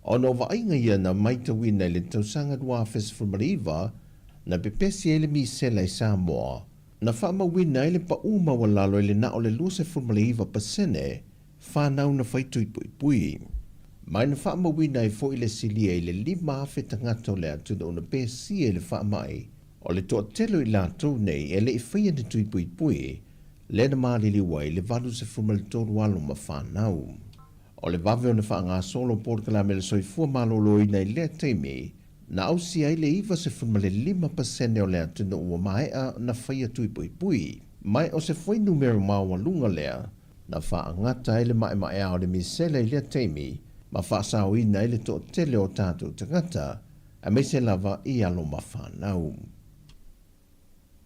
Ona o vaaiga ia na maitauina i le tausaga 2019, na pepesi ai le misela i Samoa, na faamauina ai le paū maualalo i le na o le 29% fanau na fai tui puipui. Mai na faamauina ai foi le silia i le 5,000 tagata o le atunuu na pesia i le faamai, o le toatele o i latou nei e le i faia ni tui puipui, lea na maliliu ai le 83 alo ma fanau. O le vave ona faagasolo polokalame a le Soifua Maloloina i lea taimi, na ausia ai le 95% o le atunuu ua maea ona faia tui puipui. Ma o se fuainumera maualuga lea na faaagata ai le maemaea o le misela i lea taimi ma faasaoina ai le toatele o tatou tagata, aemaise lava i alo ma fanau.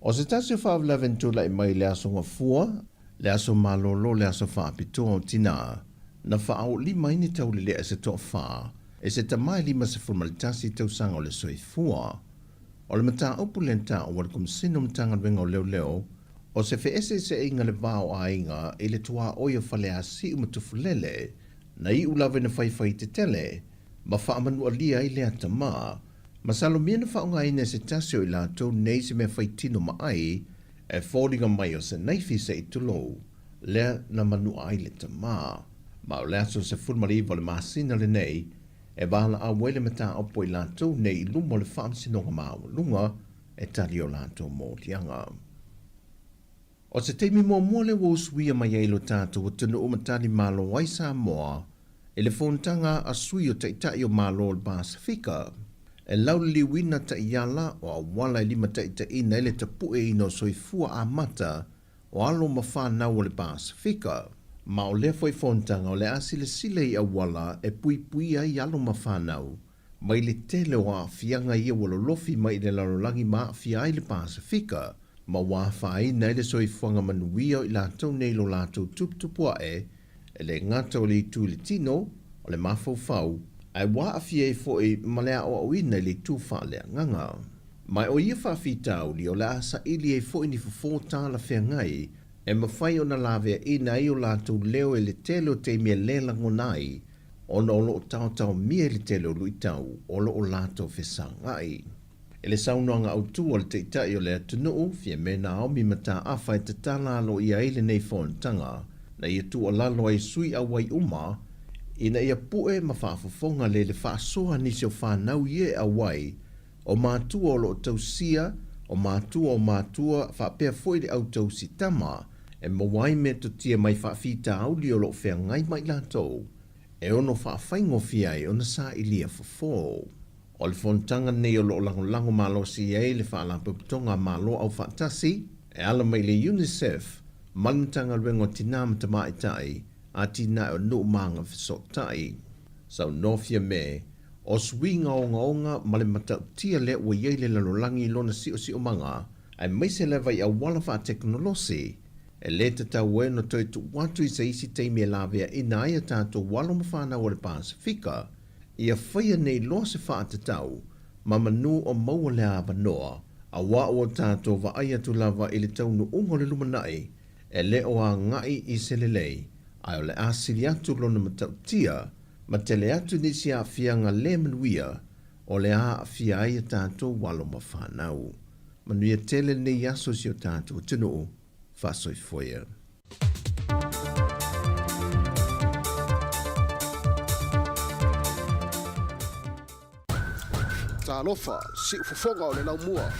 O se tasi o faalavelave na tulai mai i le Aso Gafua, le aso malolo, le aso faapitoa o Tinā, na faaoolima ai ni taulelea e se toafa, e se tama e 51 tausaga o le soifua. O le mataupu lea na taua e le Komesina o Matagaluega o Leoleo, o se feeseeseaiga i le va o aiga i le tuaoi o Faleasiu ma Tufulele, na iu lava ina faifai tetele ma faamanualia ai lea tama. Masalomia na faaaogaina e se tasi o i latou nei se mea faitino ma ai e foliga mai o se naifi se i tulou, lea na manua ai le tama. Ma o le aso 19 o le masina lenei e valaau ai le mataupu a i latou nei i luma o le Faamasinoga Maualuga e tali o latou moliaga. O se taimi muamua lea ua usuia mai ai lo tatou atunuu ma tali malo ai Samoa i le fonotaga a sui o Taitai o Malo o le Pasefika e lauliliuina taiala o auala e limataitaiina ai le tapueina o soifua amata o alo ma fanau o le Pasefika. Ma o lea foi fonotaga o le a silasila i auala e puipuia ai alo ma fanau mai le tele o aafiaga ia ua lolofi mai i le lalolagi ma aafia ai le Pasefika, ma ua afaina ai le soifuaga manuia o i latou nei i lo latou tuputupu ae, e le gata o le itu i le tino, o le mafaufau, ae ua aafia ai foi ma le aoaoina i le itu faaleagaga. Ma o ia faafitauli o le a saili ai foi ni fofo talafeagai e mafai ona laveaina ai o latou leo i le tele o taimi e le lagona ai ona o lo o taotaomia i le tele o luitau o lo o latou fesagai. I le saunoaga autu a le Taitai o le atunuu, Fiame Naomi Mataafa e tatala aloaia ai lenei fonotaga, na ia tuualalo ai sui auai uma ina ia pue ma faafofoga le le faasoa a nisi o fanau ia e auai, o matua o lo o tausia, o matua o matua faapea foi le au tausi tama, e maua ai metotia mai faafitauli o lo o feagai ma i latou, e ono faafaigofie ai ona sailia fofo. O le fonotaga lenei o lo o lagolago malosi i ai le Faalapotopotoga a Malo Aufaatasi e ala mai i le UNICEF ma le Matagaluega o Tinā ma Tamaitai, Atinae o Nuu ma Agafesootai. Saunoa Fiame, o suiga ogaoga ma le matautia lea ua i ai le lalolagi i lona siosiomaga, aemaise lava i auala faatekonolosi, e lē tatau ai ona toe tuu atu i se isi taimi e laveaina ai a tatou alo ma fanau o le Pasefika, ia faia nei loa se faatatau ma manu o maua le avanoa, auā ua tatou vaai atu lava i le taunuuga o le lumanai e le o agai i se lelei, ae o le a sili atu lona matautia ma tele atu nisi aafiaga lē manuia o le a aafia ai a tatou alo ma fanau. Manuia tele lenei aso i si o tatou atunuu. Faasoifua ia.
Talofa, siufofoga o le laumua.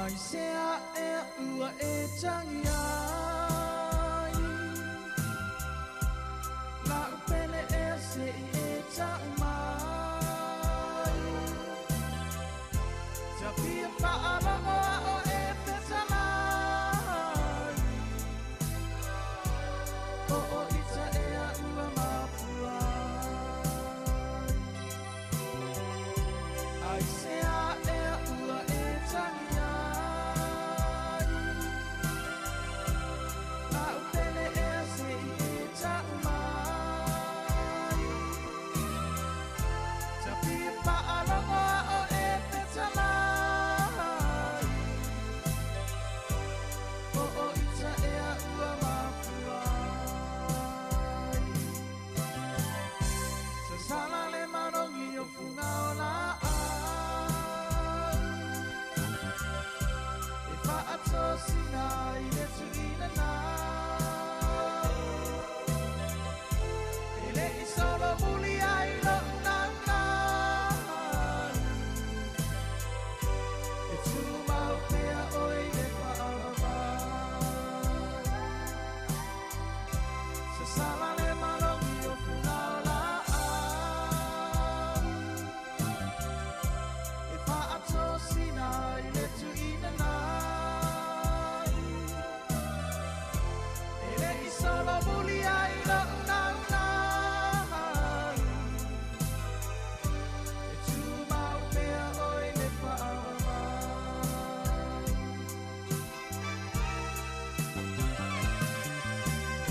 Aisea ea ua e tagi ai La'u pele ea se'i e ta'u mai Ta fia fa'alogo a'o e fetalai Po o ita ea ua mafua ai Aisea ea ua e tagi ai La'u pele ea se'i e ta'u mai Ta fia fa'alogo a'o e fetalai Po o ita ea ua mafua ai Sasala le malogi o fuga o la'au E fa'atosina i le tu'uina nau E le'i solomuli ai lo'u naunau E tumau pea oe i le fa'avavai Sasala le malogi o fuga o la'au E fa'atosina i le tu'uina nau E le'i solomuli ai lo'u naunau E tumau pea oe i le fa'avavai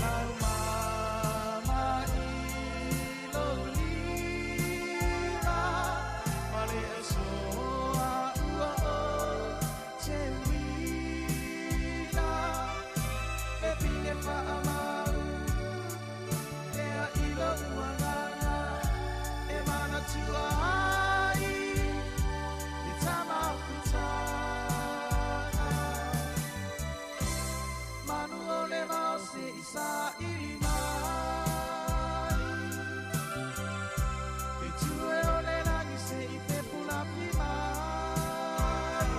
Lau mama i lou lima Ma le aso a'u ou te uina E pine fa'amau Ea i lo'u agaga E manatua ai Le tamafutaga Manu o le vao se'i sa'ili mai E tue o le lagi se'i fepulafi mai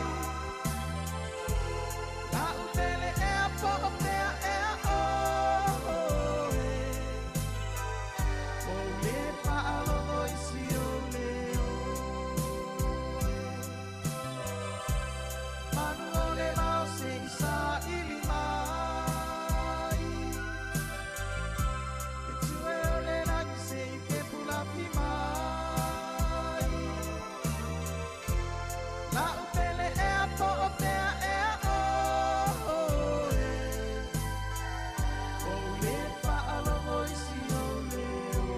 La'u pele ea po o fea ea oe Ua ou lē fa'alogo i si ou leo Manu o le vao se'i sa'ili mai E tue o le lagi se'i fepulafi mai La'u pele ea po o fea ea oe Ua ou lē fa'alogo i si ou leo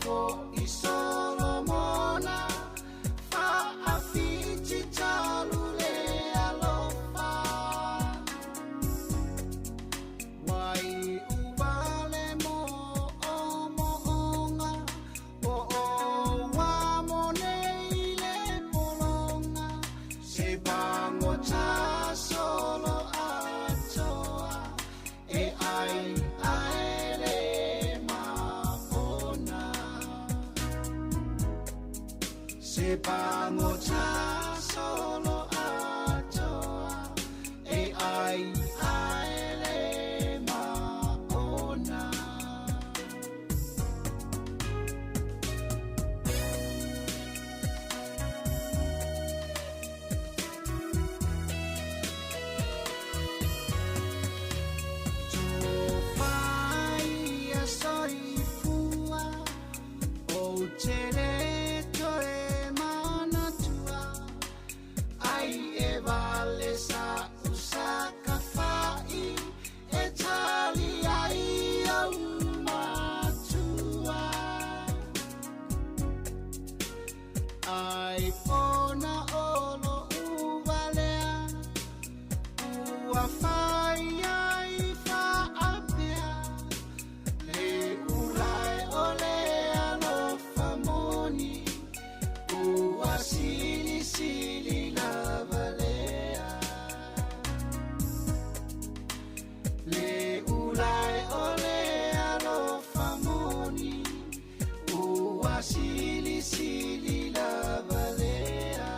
fo'i Solomona fa'afititalu le alofa Wai uvale mo o mo'oga Po o ua mo nei le pologa Se pagota solo atoa E ai ae le maona Se pagota solo atoa E ai ae le maona Tofaia soifua Ou te le toe manatua Ai e vale sa usaka fa'i E tali ai au matua Ai pona o lo'u valea Ua fai ai fa'apea Le ulae o le alofa moni Ua silisili lava lea Le ulae o le alofa moni Ua silisili lava lea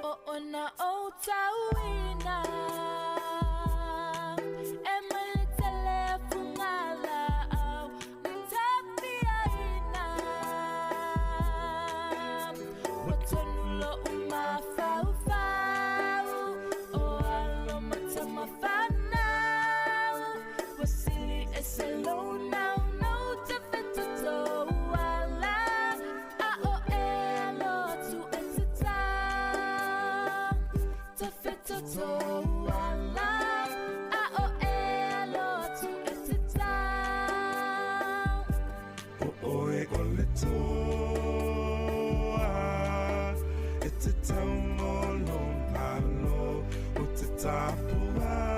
O ona o tauina E mai le tele fungala au Tapiaina Wa tonu lo uma fau fau O alo matama whanau Wa sili e se lo nau nau te whetoto ala A o e alo atu e te tau Te whetoto ala A o e alo atu e te tau
O oe o le toa E te taumolo malo O te tapuai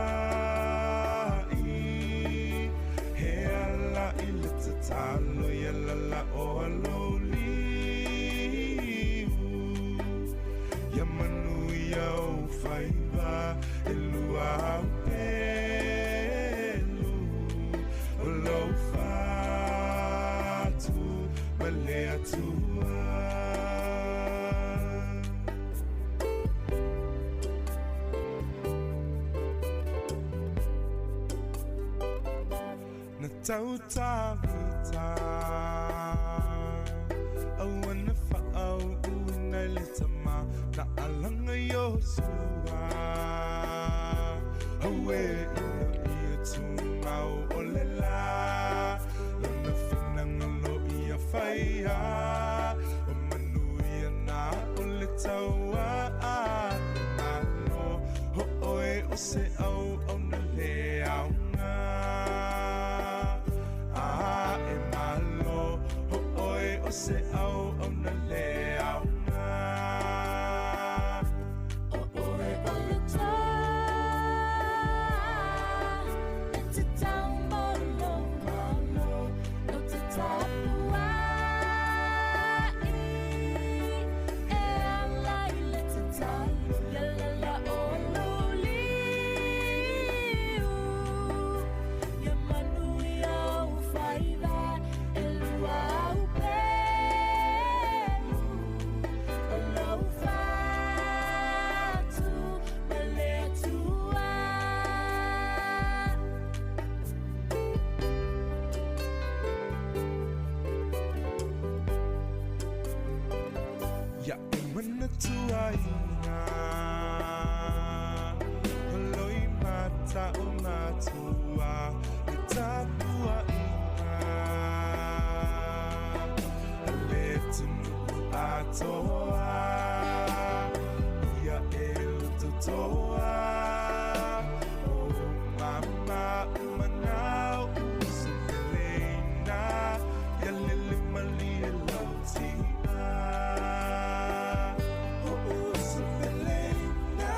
He ala i le tatalo Ia lala o alo liu Ia manu ia o whaiva E lua au pelu O lau fatu Ma le atua Na tau tavita Au ana whaau una le tama Na alanga Yosua Au e ina ia tūmau o le la Lana whinanga lo ia whaia O manu ia nā o le taua Malo ho oe o se au au na le aunga A e malo ho oe o se au au na le aunga
O oe o le toa E te taumolo malo O te tapuai E ala i le tatalo Ia lala o lou liu Ia manu ia au whaiva E lua au pelu
Tutuaiga Loimata o matua Le tapuaiga Le atunuu atoa Ia e ututoa O mama manao Usupeleina Ia lele malie lau tia O usupeleina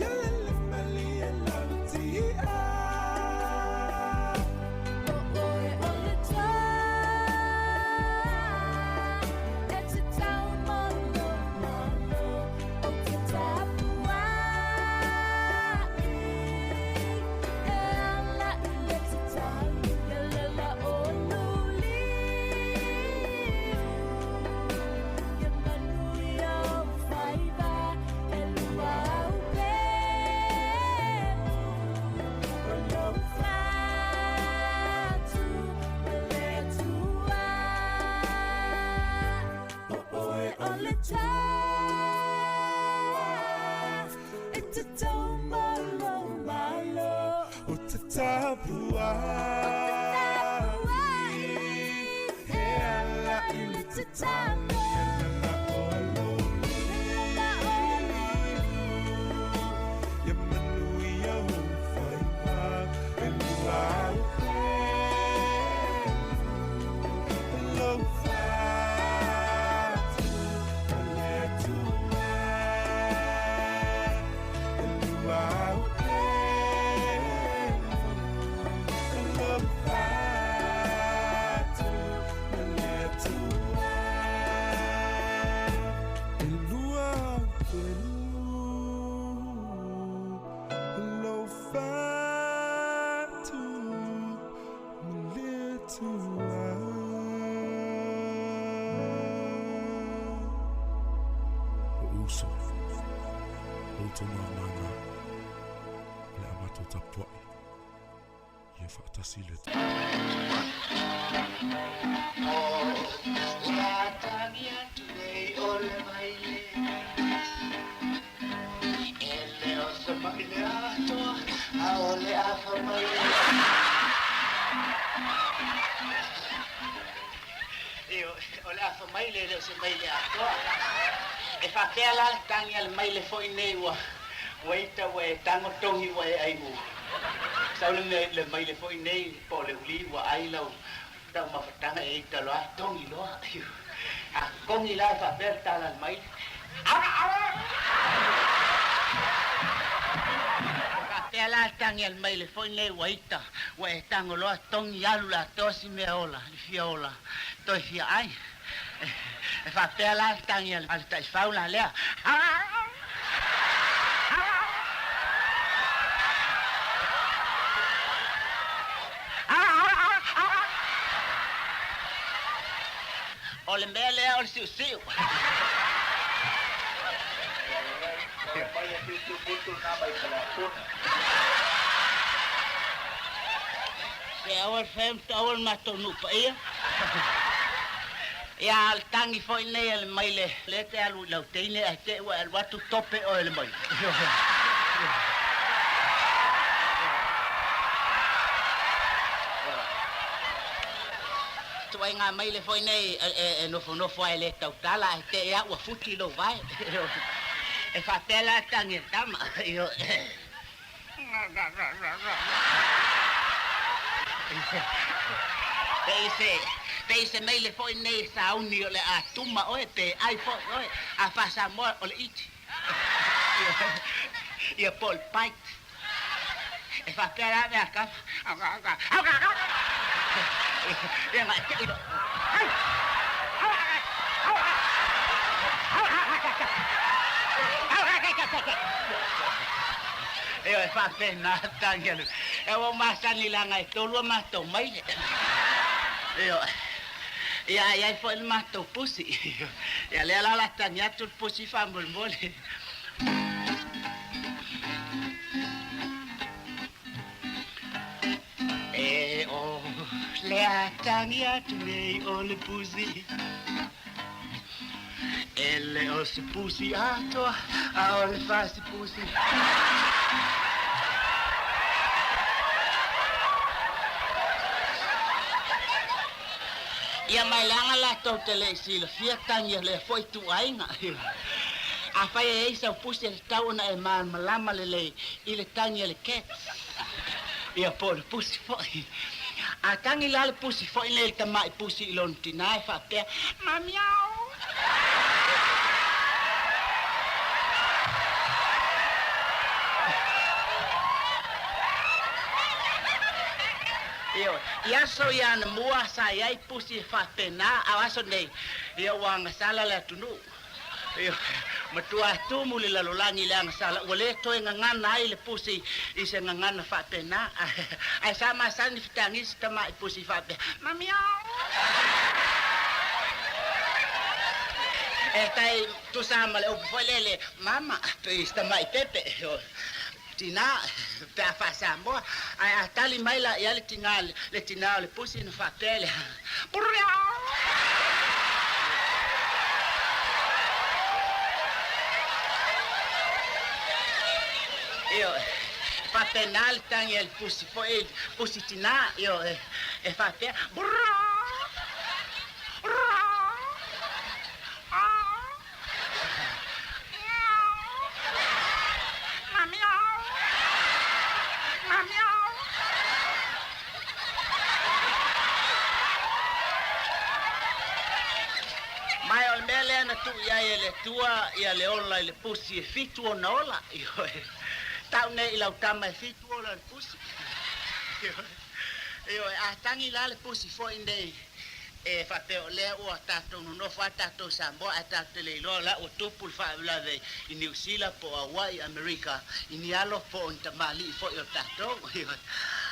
Ia lele malie lau tia
Oe o le toa, e te taumalo malo o te tapuai, e ala i le tatalo, ia lela o liu, ia manuia ou faiva, e lua au pelu, o lou fatu, ma le Atua. O oe o le toa, e te taumalomalo
O te tapuai E ala i le tatalo Ia manuia ou faiva E lua au pelu Lou fatu ma le Atua E lua au pelu Lou fatu ma le Atua E lua au pelu Lou fatu ma le Atua.
O uso, o outou mamana, o le a matou tapuai, ia faatasi le
O le afa maile e le o se maile atoa. E faapea la le tagi a le maile foi nei ua ua ita ua e tago togi ua e ai u. Sau le mea le maile foi nei po o le uli ua ai lau taumafataga e ita loa togi loa. A kogi la e faapea le tala a le maile. Faapea la le tagi a le maile foi nei ua ita ua e tago loa togi alu le atoa si mea ola le fia ola toe fia ai. E faapea la le tagi a le taifau la lea. O le mea lea o le siusiu. Se aua le fai aua le matou nuu paia. Ia a o le tagi foi lenei a le maile lea e te alu i lau teine ae te i ua e alu atu tope oe e le maile. Ituaiga maile foi nei e nofonofo ai e le tautala ae te i lava ua futi lou vae. E faapea la le tagi a le tama. Pei se, pei se maile foi nei e sauni o le a tuma oe pe ai foi oe, a faa-Samoa o le iti. Ia po o le bite. E faapea la mea a tama. Ia na te i loa. Ioe, e faapena tagi a le. E ua masani leaga e tolu a matou maile. Ioe. Ia a i ai foi le matou pusi. Ia lea la o le a tagi atu le pusi faamolemole. E o le a tagi atu nei o le pusi. E le o se pusi atoa, a o le fasi pusi. Ia mai leaga latou te le i silafia tagi o lea foi ituaiga. Afai e i ai sau pusi e tatau ona e malamalama lelei i le tagi a le cats, ia po o le pusi foi. A tagi la le pusi foi nei i le tamai pusi i lona tinā e faapea, Mamiao! Ioe, i aso ia anamua sa i ai pusi e faapena, a o aso nei, ia ua agasala le atunuu. Ioe, matua tumu le lalolagi i le agasala, ua le toe gagana ai le pusi i se gagana faapena, ae sa masani fetagi si tamai pusi faapea, Mamiao! E tai tusa ma le upu foi lele, Mama, pei si tamai pepe. Ioe. Tinā, pe a faa-Samoa, ae a tali mai la i ai le tinā, le tinā o le pusi ona faapea lea, Brrrr! Ioe, e faapena le tagi a le pusi foi, pusi tinā, ioe, e faapea, Brrrr! Brrrr! Ma o le mea lea na tuu i ai e le Atua ia le ola i le pusi e fitu ona ola. Ioe. Tau nei i lau tama e fitu ola o le pusi. Ioe. Ioe, a tagi la le pusi foi nei E faapea o lea ua tatou nonofo lava tatou i Samoa ae tatou te le iloa la ua tupu le faalavelave i Niu Sila po o Hawaii, Amerika, i ni alo po o ni tamalii foi o tatou.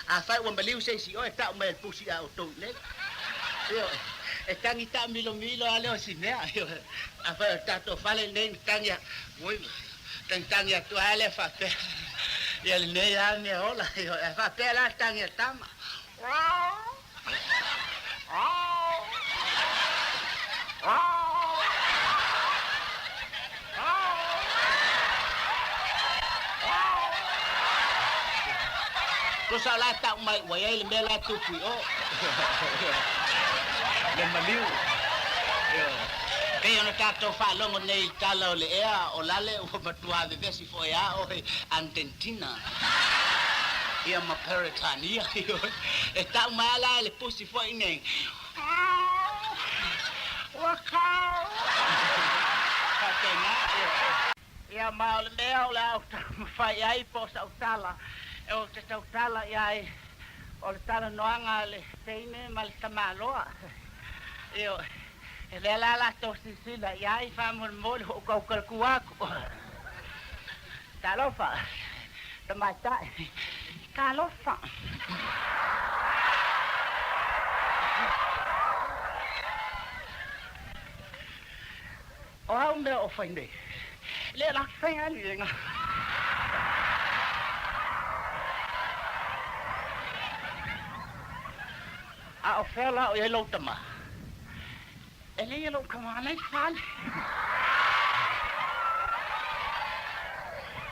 Afai ua maliu se isi oe, tau mai e le pusi a outou i nei. Ioe, e tagi taamilomilo lava lea o si mea. Ioe, afai o le tatou fale lenei na tagi a, oi, tagitagi atu lava lea faapea, ia lenei lava mea ola. Ioe, ae faapea la le tagi a le tama. Tusa o la e tau mai ua i ai le mea la e tupu i o. Le maliu. Pei ona tatou faalogo nei i le tala o le ea o Lale ua matua vevesi foi a oe Antentina. Ia ma Peretania. E tau mai lava la e le pusi foi nei. Ua kau. Faapena, ioe. Ia, ma o le mea o le a ou taumafai ai po o sau tala, ou te tautala i ai, o le talanoaga a le teine ma le tamaloa. Ioe. E lea la latou silasila i ai, faamolemole ua ou tautalatua atu. Talofa, tamaitai, talofa. O au mea o fai nei, le la faigaluega. A o fea la o i ai lou tama? E leai lou tama la i fale.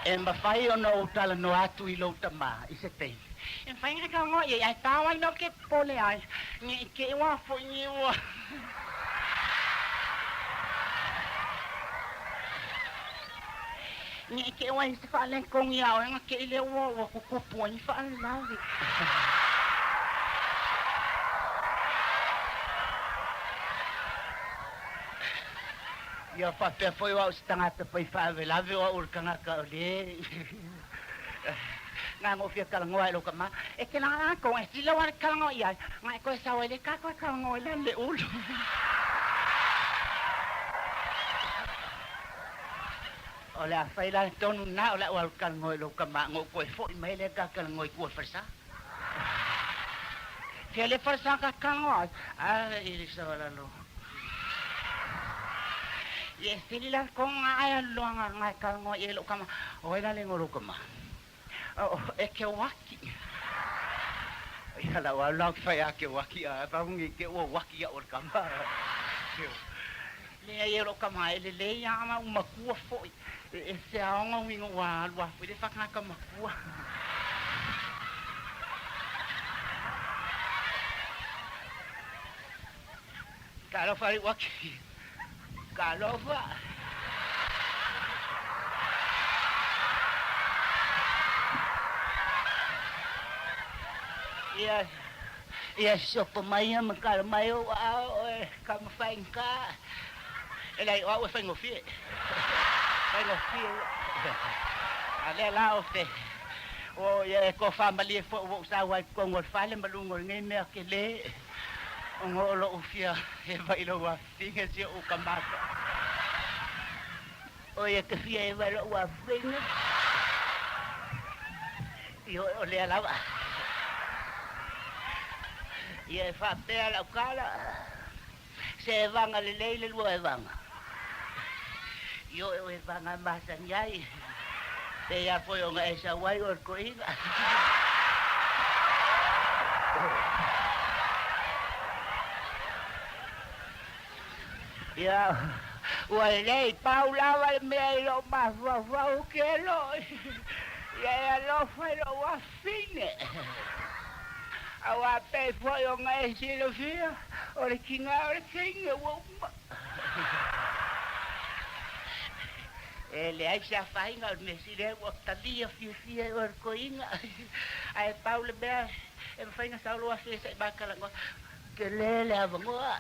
E mafai ona ou talanoa atu i lou tama i se taimi. E mafai ona talanoa i ai, ae pau lava le mea ou te popole ai, ne i te i ua foi nei ua. Ne i te i ua i ai se faaletonu ia oe ona te i lea ua tutupu ai ni faalavelave. Ia faapea foi o au se tagata fai faalavelave o au o le tagata o le na ona ou fia talanoa i lou tama. E te lagalaga e sili lau ale talanoa i ai, na e toe sau ai le ta toe talanoa i lalo le ulu. O le a fai la le tonu lena, o le a ou alu talanoa i lou tama ona ou toe foi mai lea ta talanoa i tua i le falesa. Fea le falesa ta talanoa ai? A i le savalalo. Ia e sili la le tonu lena ae alu loa na e talanoa i ai lou tama. O ai la le igoa o lou tama? O, e Keoaki. Ia la ua alu la ou te fai ia Keoaki, a pau nei te ua uaki au o le tama. Leai e o lou tama e lelei a ma u matua foi e ese aoga uiga ua alu a foi le faagata matua. Talofa le uaki. Talofa. Ia, ia sopo mai ia ma kala mai ou aao e kama faigata. E leai, o au e faigofie. Faigofie ia. A lea la o te, o ia e toafamalie foi ua ou sau ai i totonu o le fale ma luga o lenei mea tele, ona o lou fia eva i lou afafine si ou tama Oi e te fia eva i lou afafine. Ioe o lea lava. Ia e faapea lau tala, se evaga lelei le lua evaga. Ioe o evaga e masani ai, pei lava foi ona e sau ai oe le toeaina. Ia, ua lelei, pau lava le mea i lou mafaufau kelo, ia e alofa i lou afafine. Aua pei foi ona e silafia, o le tiga o le teine ua uma. E leai se afaina o le mea sili ai ua talia fiafia e oe le toeaina. Ae pau le mea e mafai ona sau lou afafine se i ma talanoa, Tele le avanoa,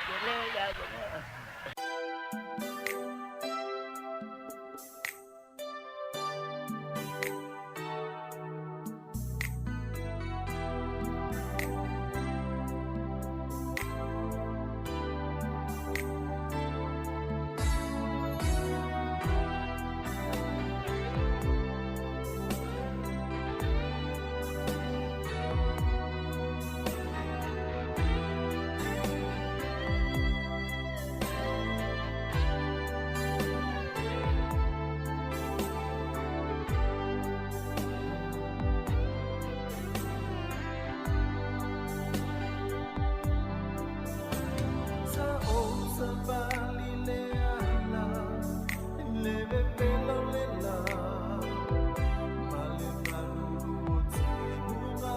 tele le avanoa.
Sa ou savali le ala le vevela o le la ma le malulu o timuga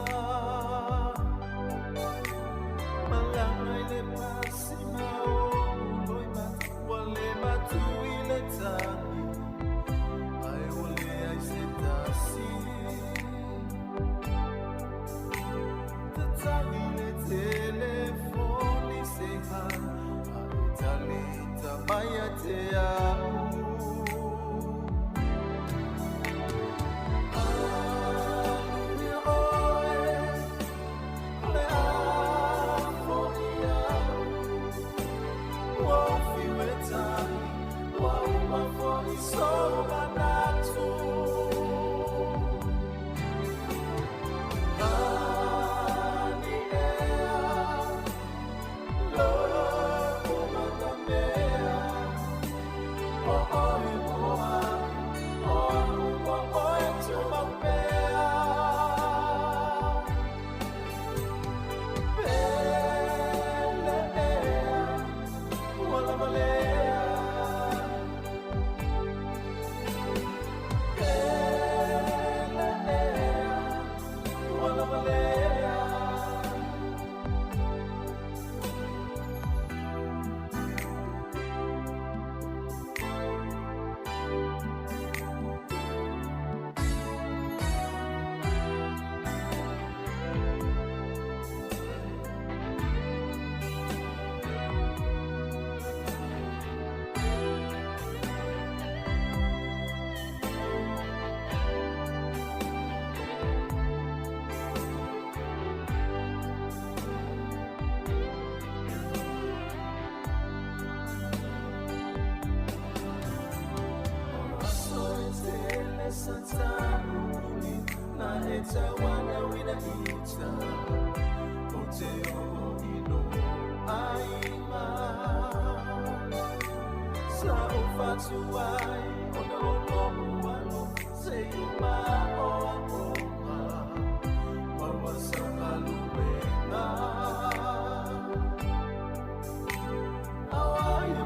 malaga i le pasima o Loimata ua le matu i le tagi ae ua leai se tasi tatagi le telefoni se hana a e talita mai ia te au. Aluia oe le a foi au ua fiu e tali ua uma foi sou manatu Lani ea lo'u manamea o oe mo au o a'u mo oe tumau pea Pele ea ua lava lea Pele ea ua lava lea. Aso e tele sa ta'u na e tauana uina ita o te oo i lo aiga Sa ou fatu ai ona o lo'u alofa se i uma o aoga maua sau galuega Auai e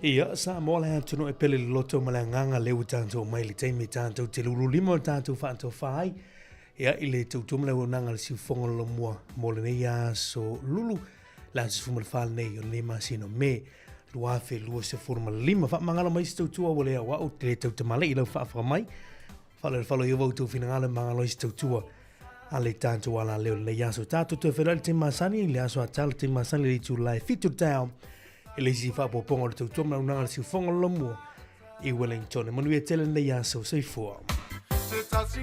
Ia, Samoa le atunuu e pele loloto ma le agaga lea ua tatou mai i le taimi e tatou te lululima o le tatou faatofa ai. Ia, i le tautua ma le auaunaga a le siufofoga o le Lomua mo lenei aso lulu, le aso 14 lenei o lenei masina o Me 2025. Faamagalo mai se tautua ua le au au, te le tautamale i lau faafofoga mai. Faalefalo i outou finagalo e magalo ai se tautua a le tatou alaleo i lenei aso. Tatou toe feiloai i le taimi masani, i le aso Atala, taimi masani i le itula e 7 i le taeao, i le isi faaopoopoga o le tautua ma le auaunaga a le siufofoga o le Lomua i Wellington. E manuia tele lenei aso. Soifua.
Se tasi.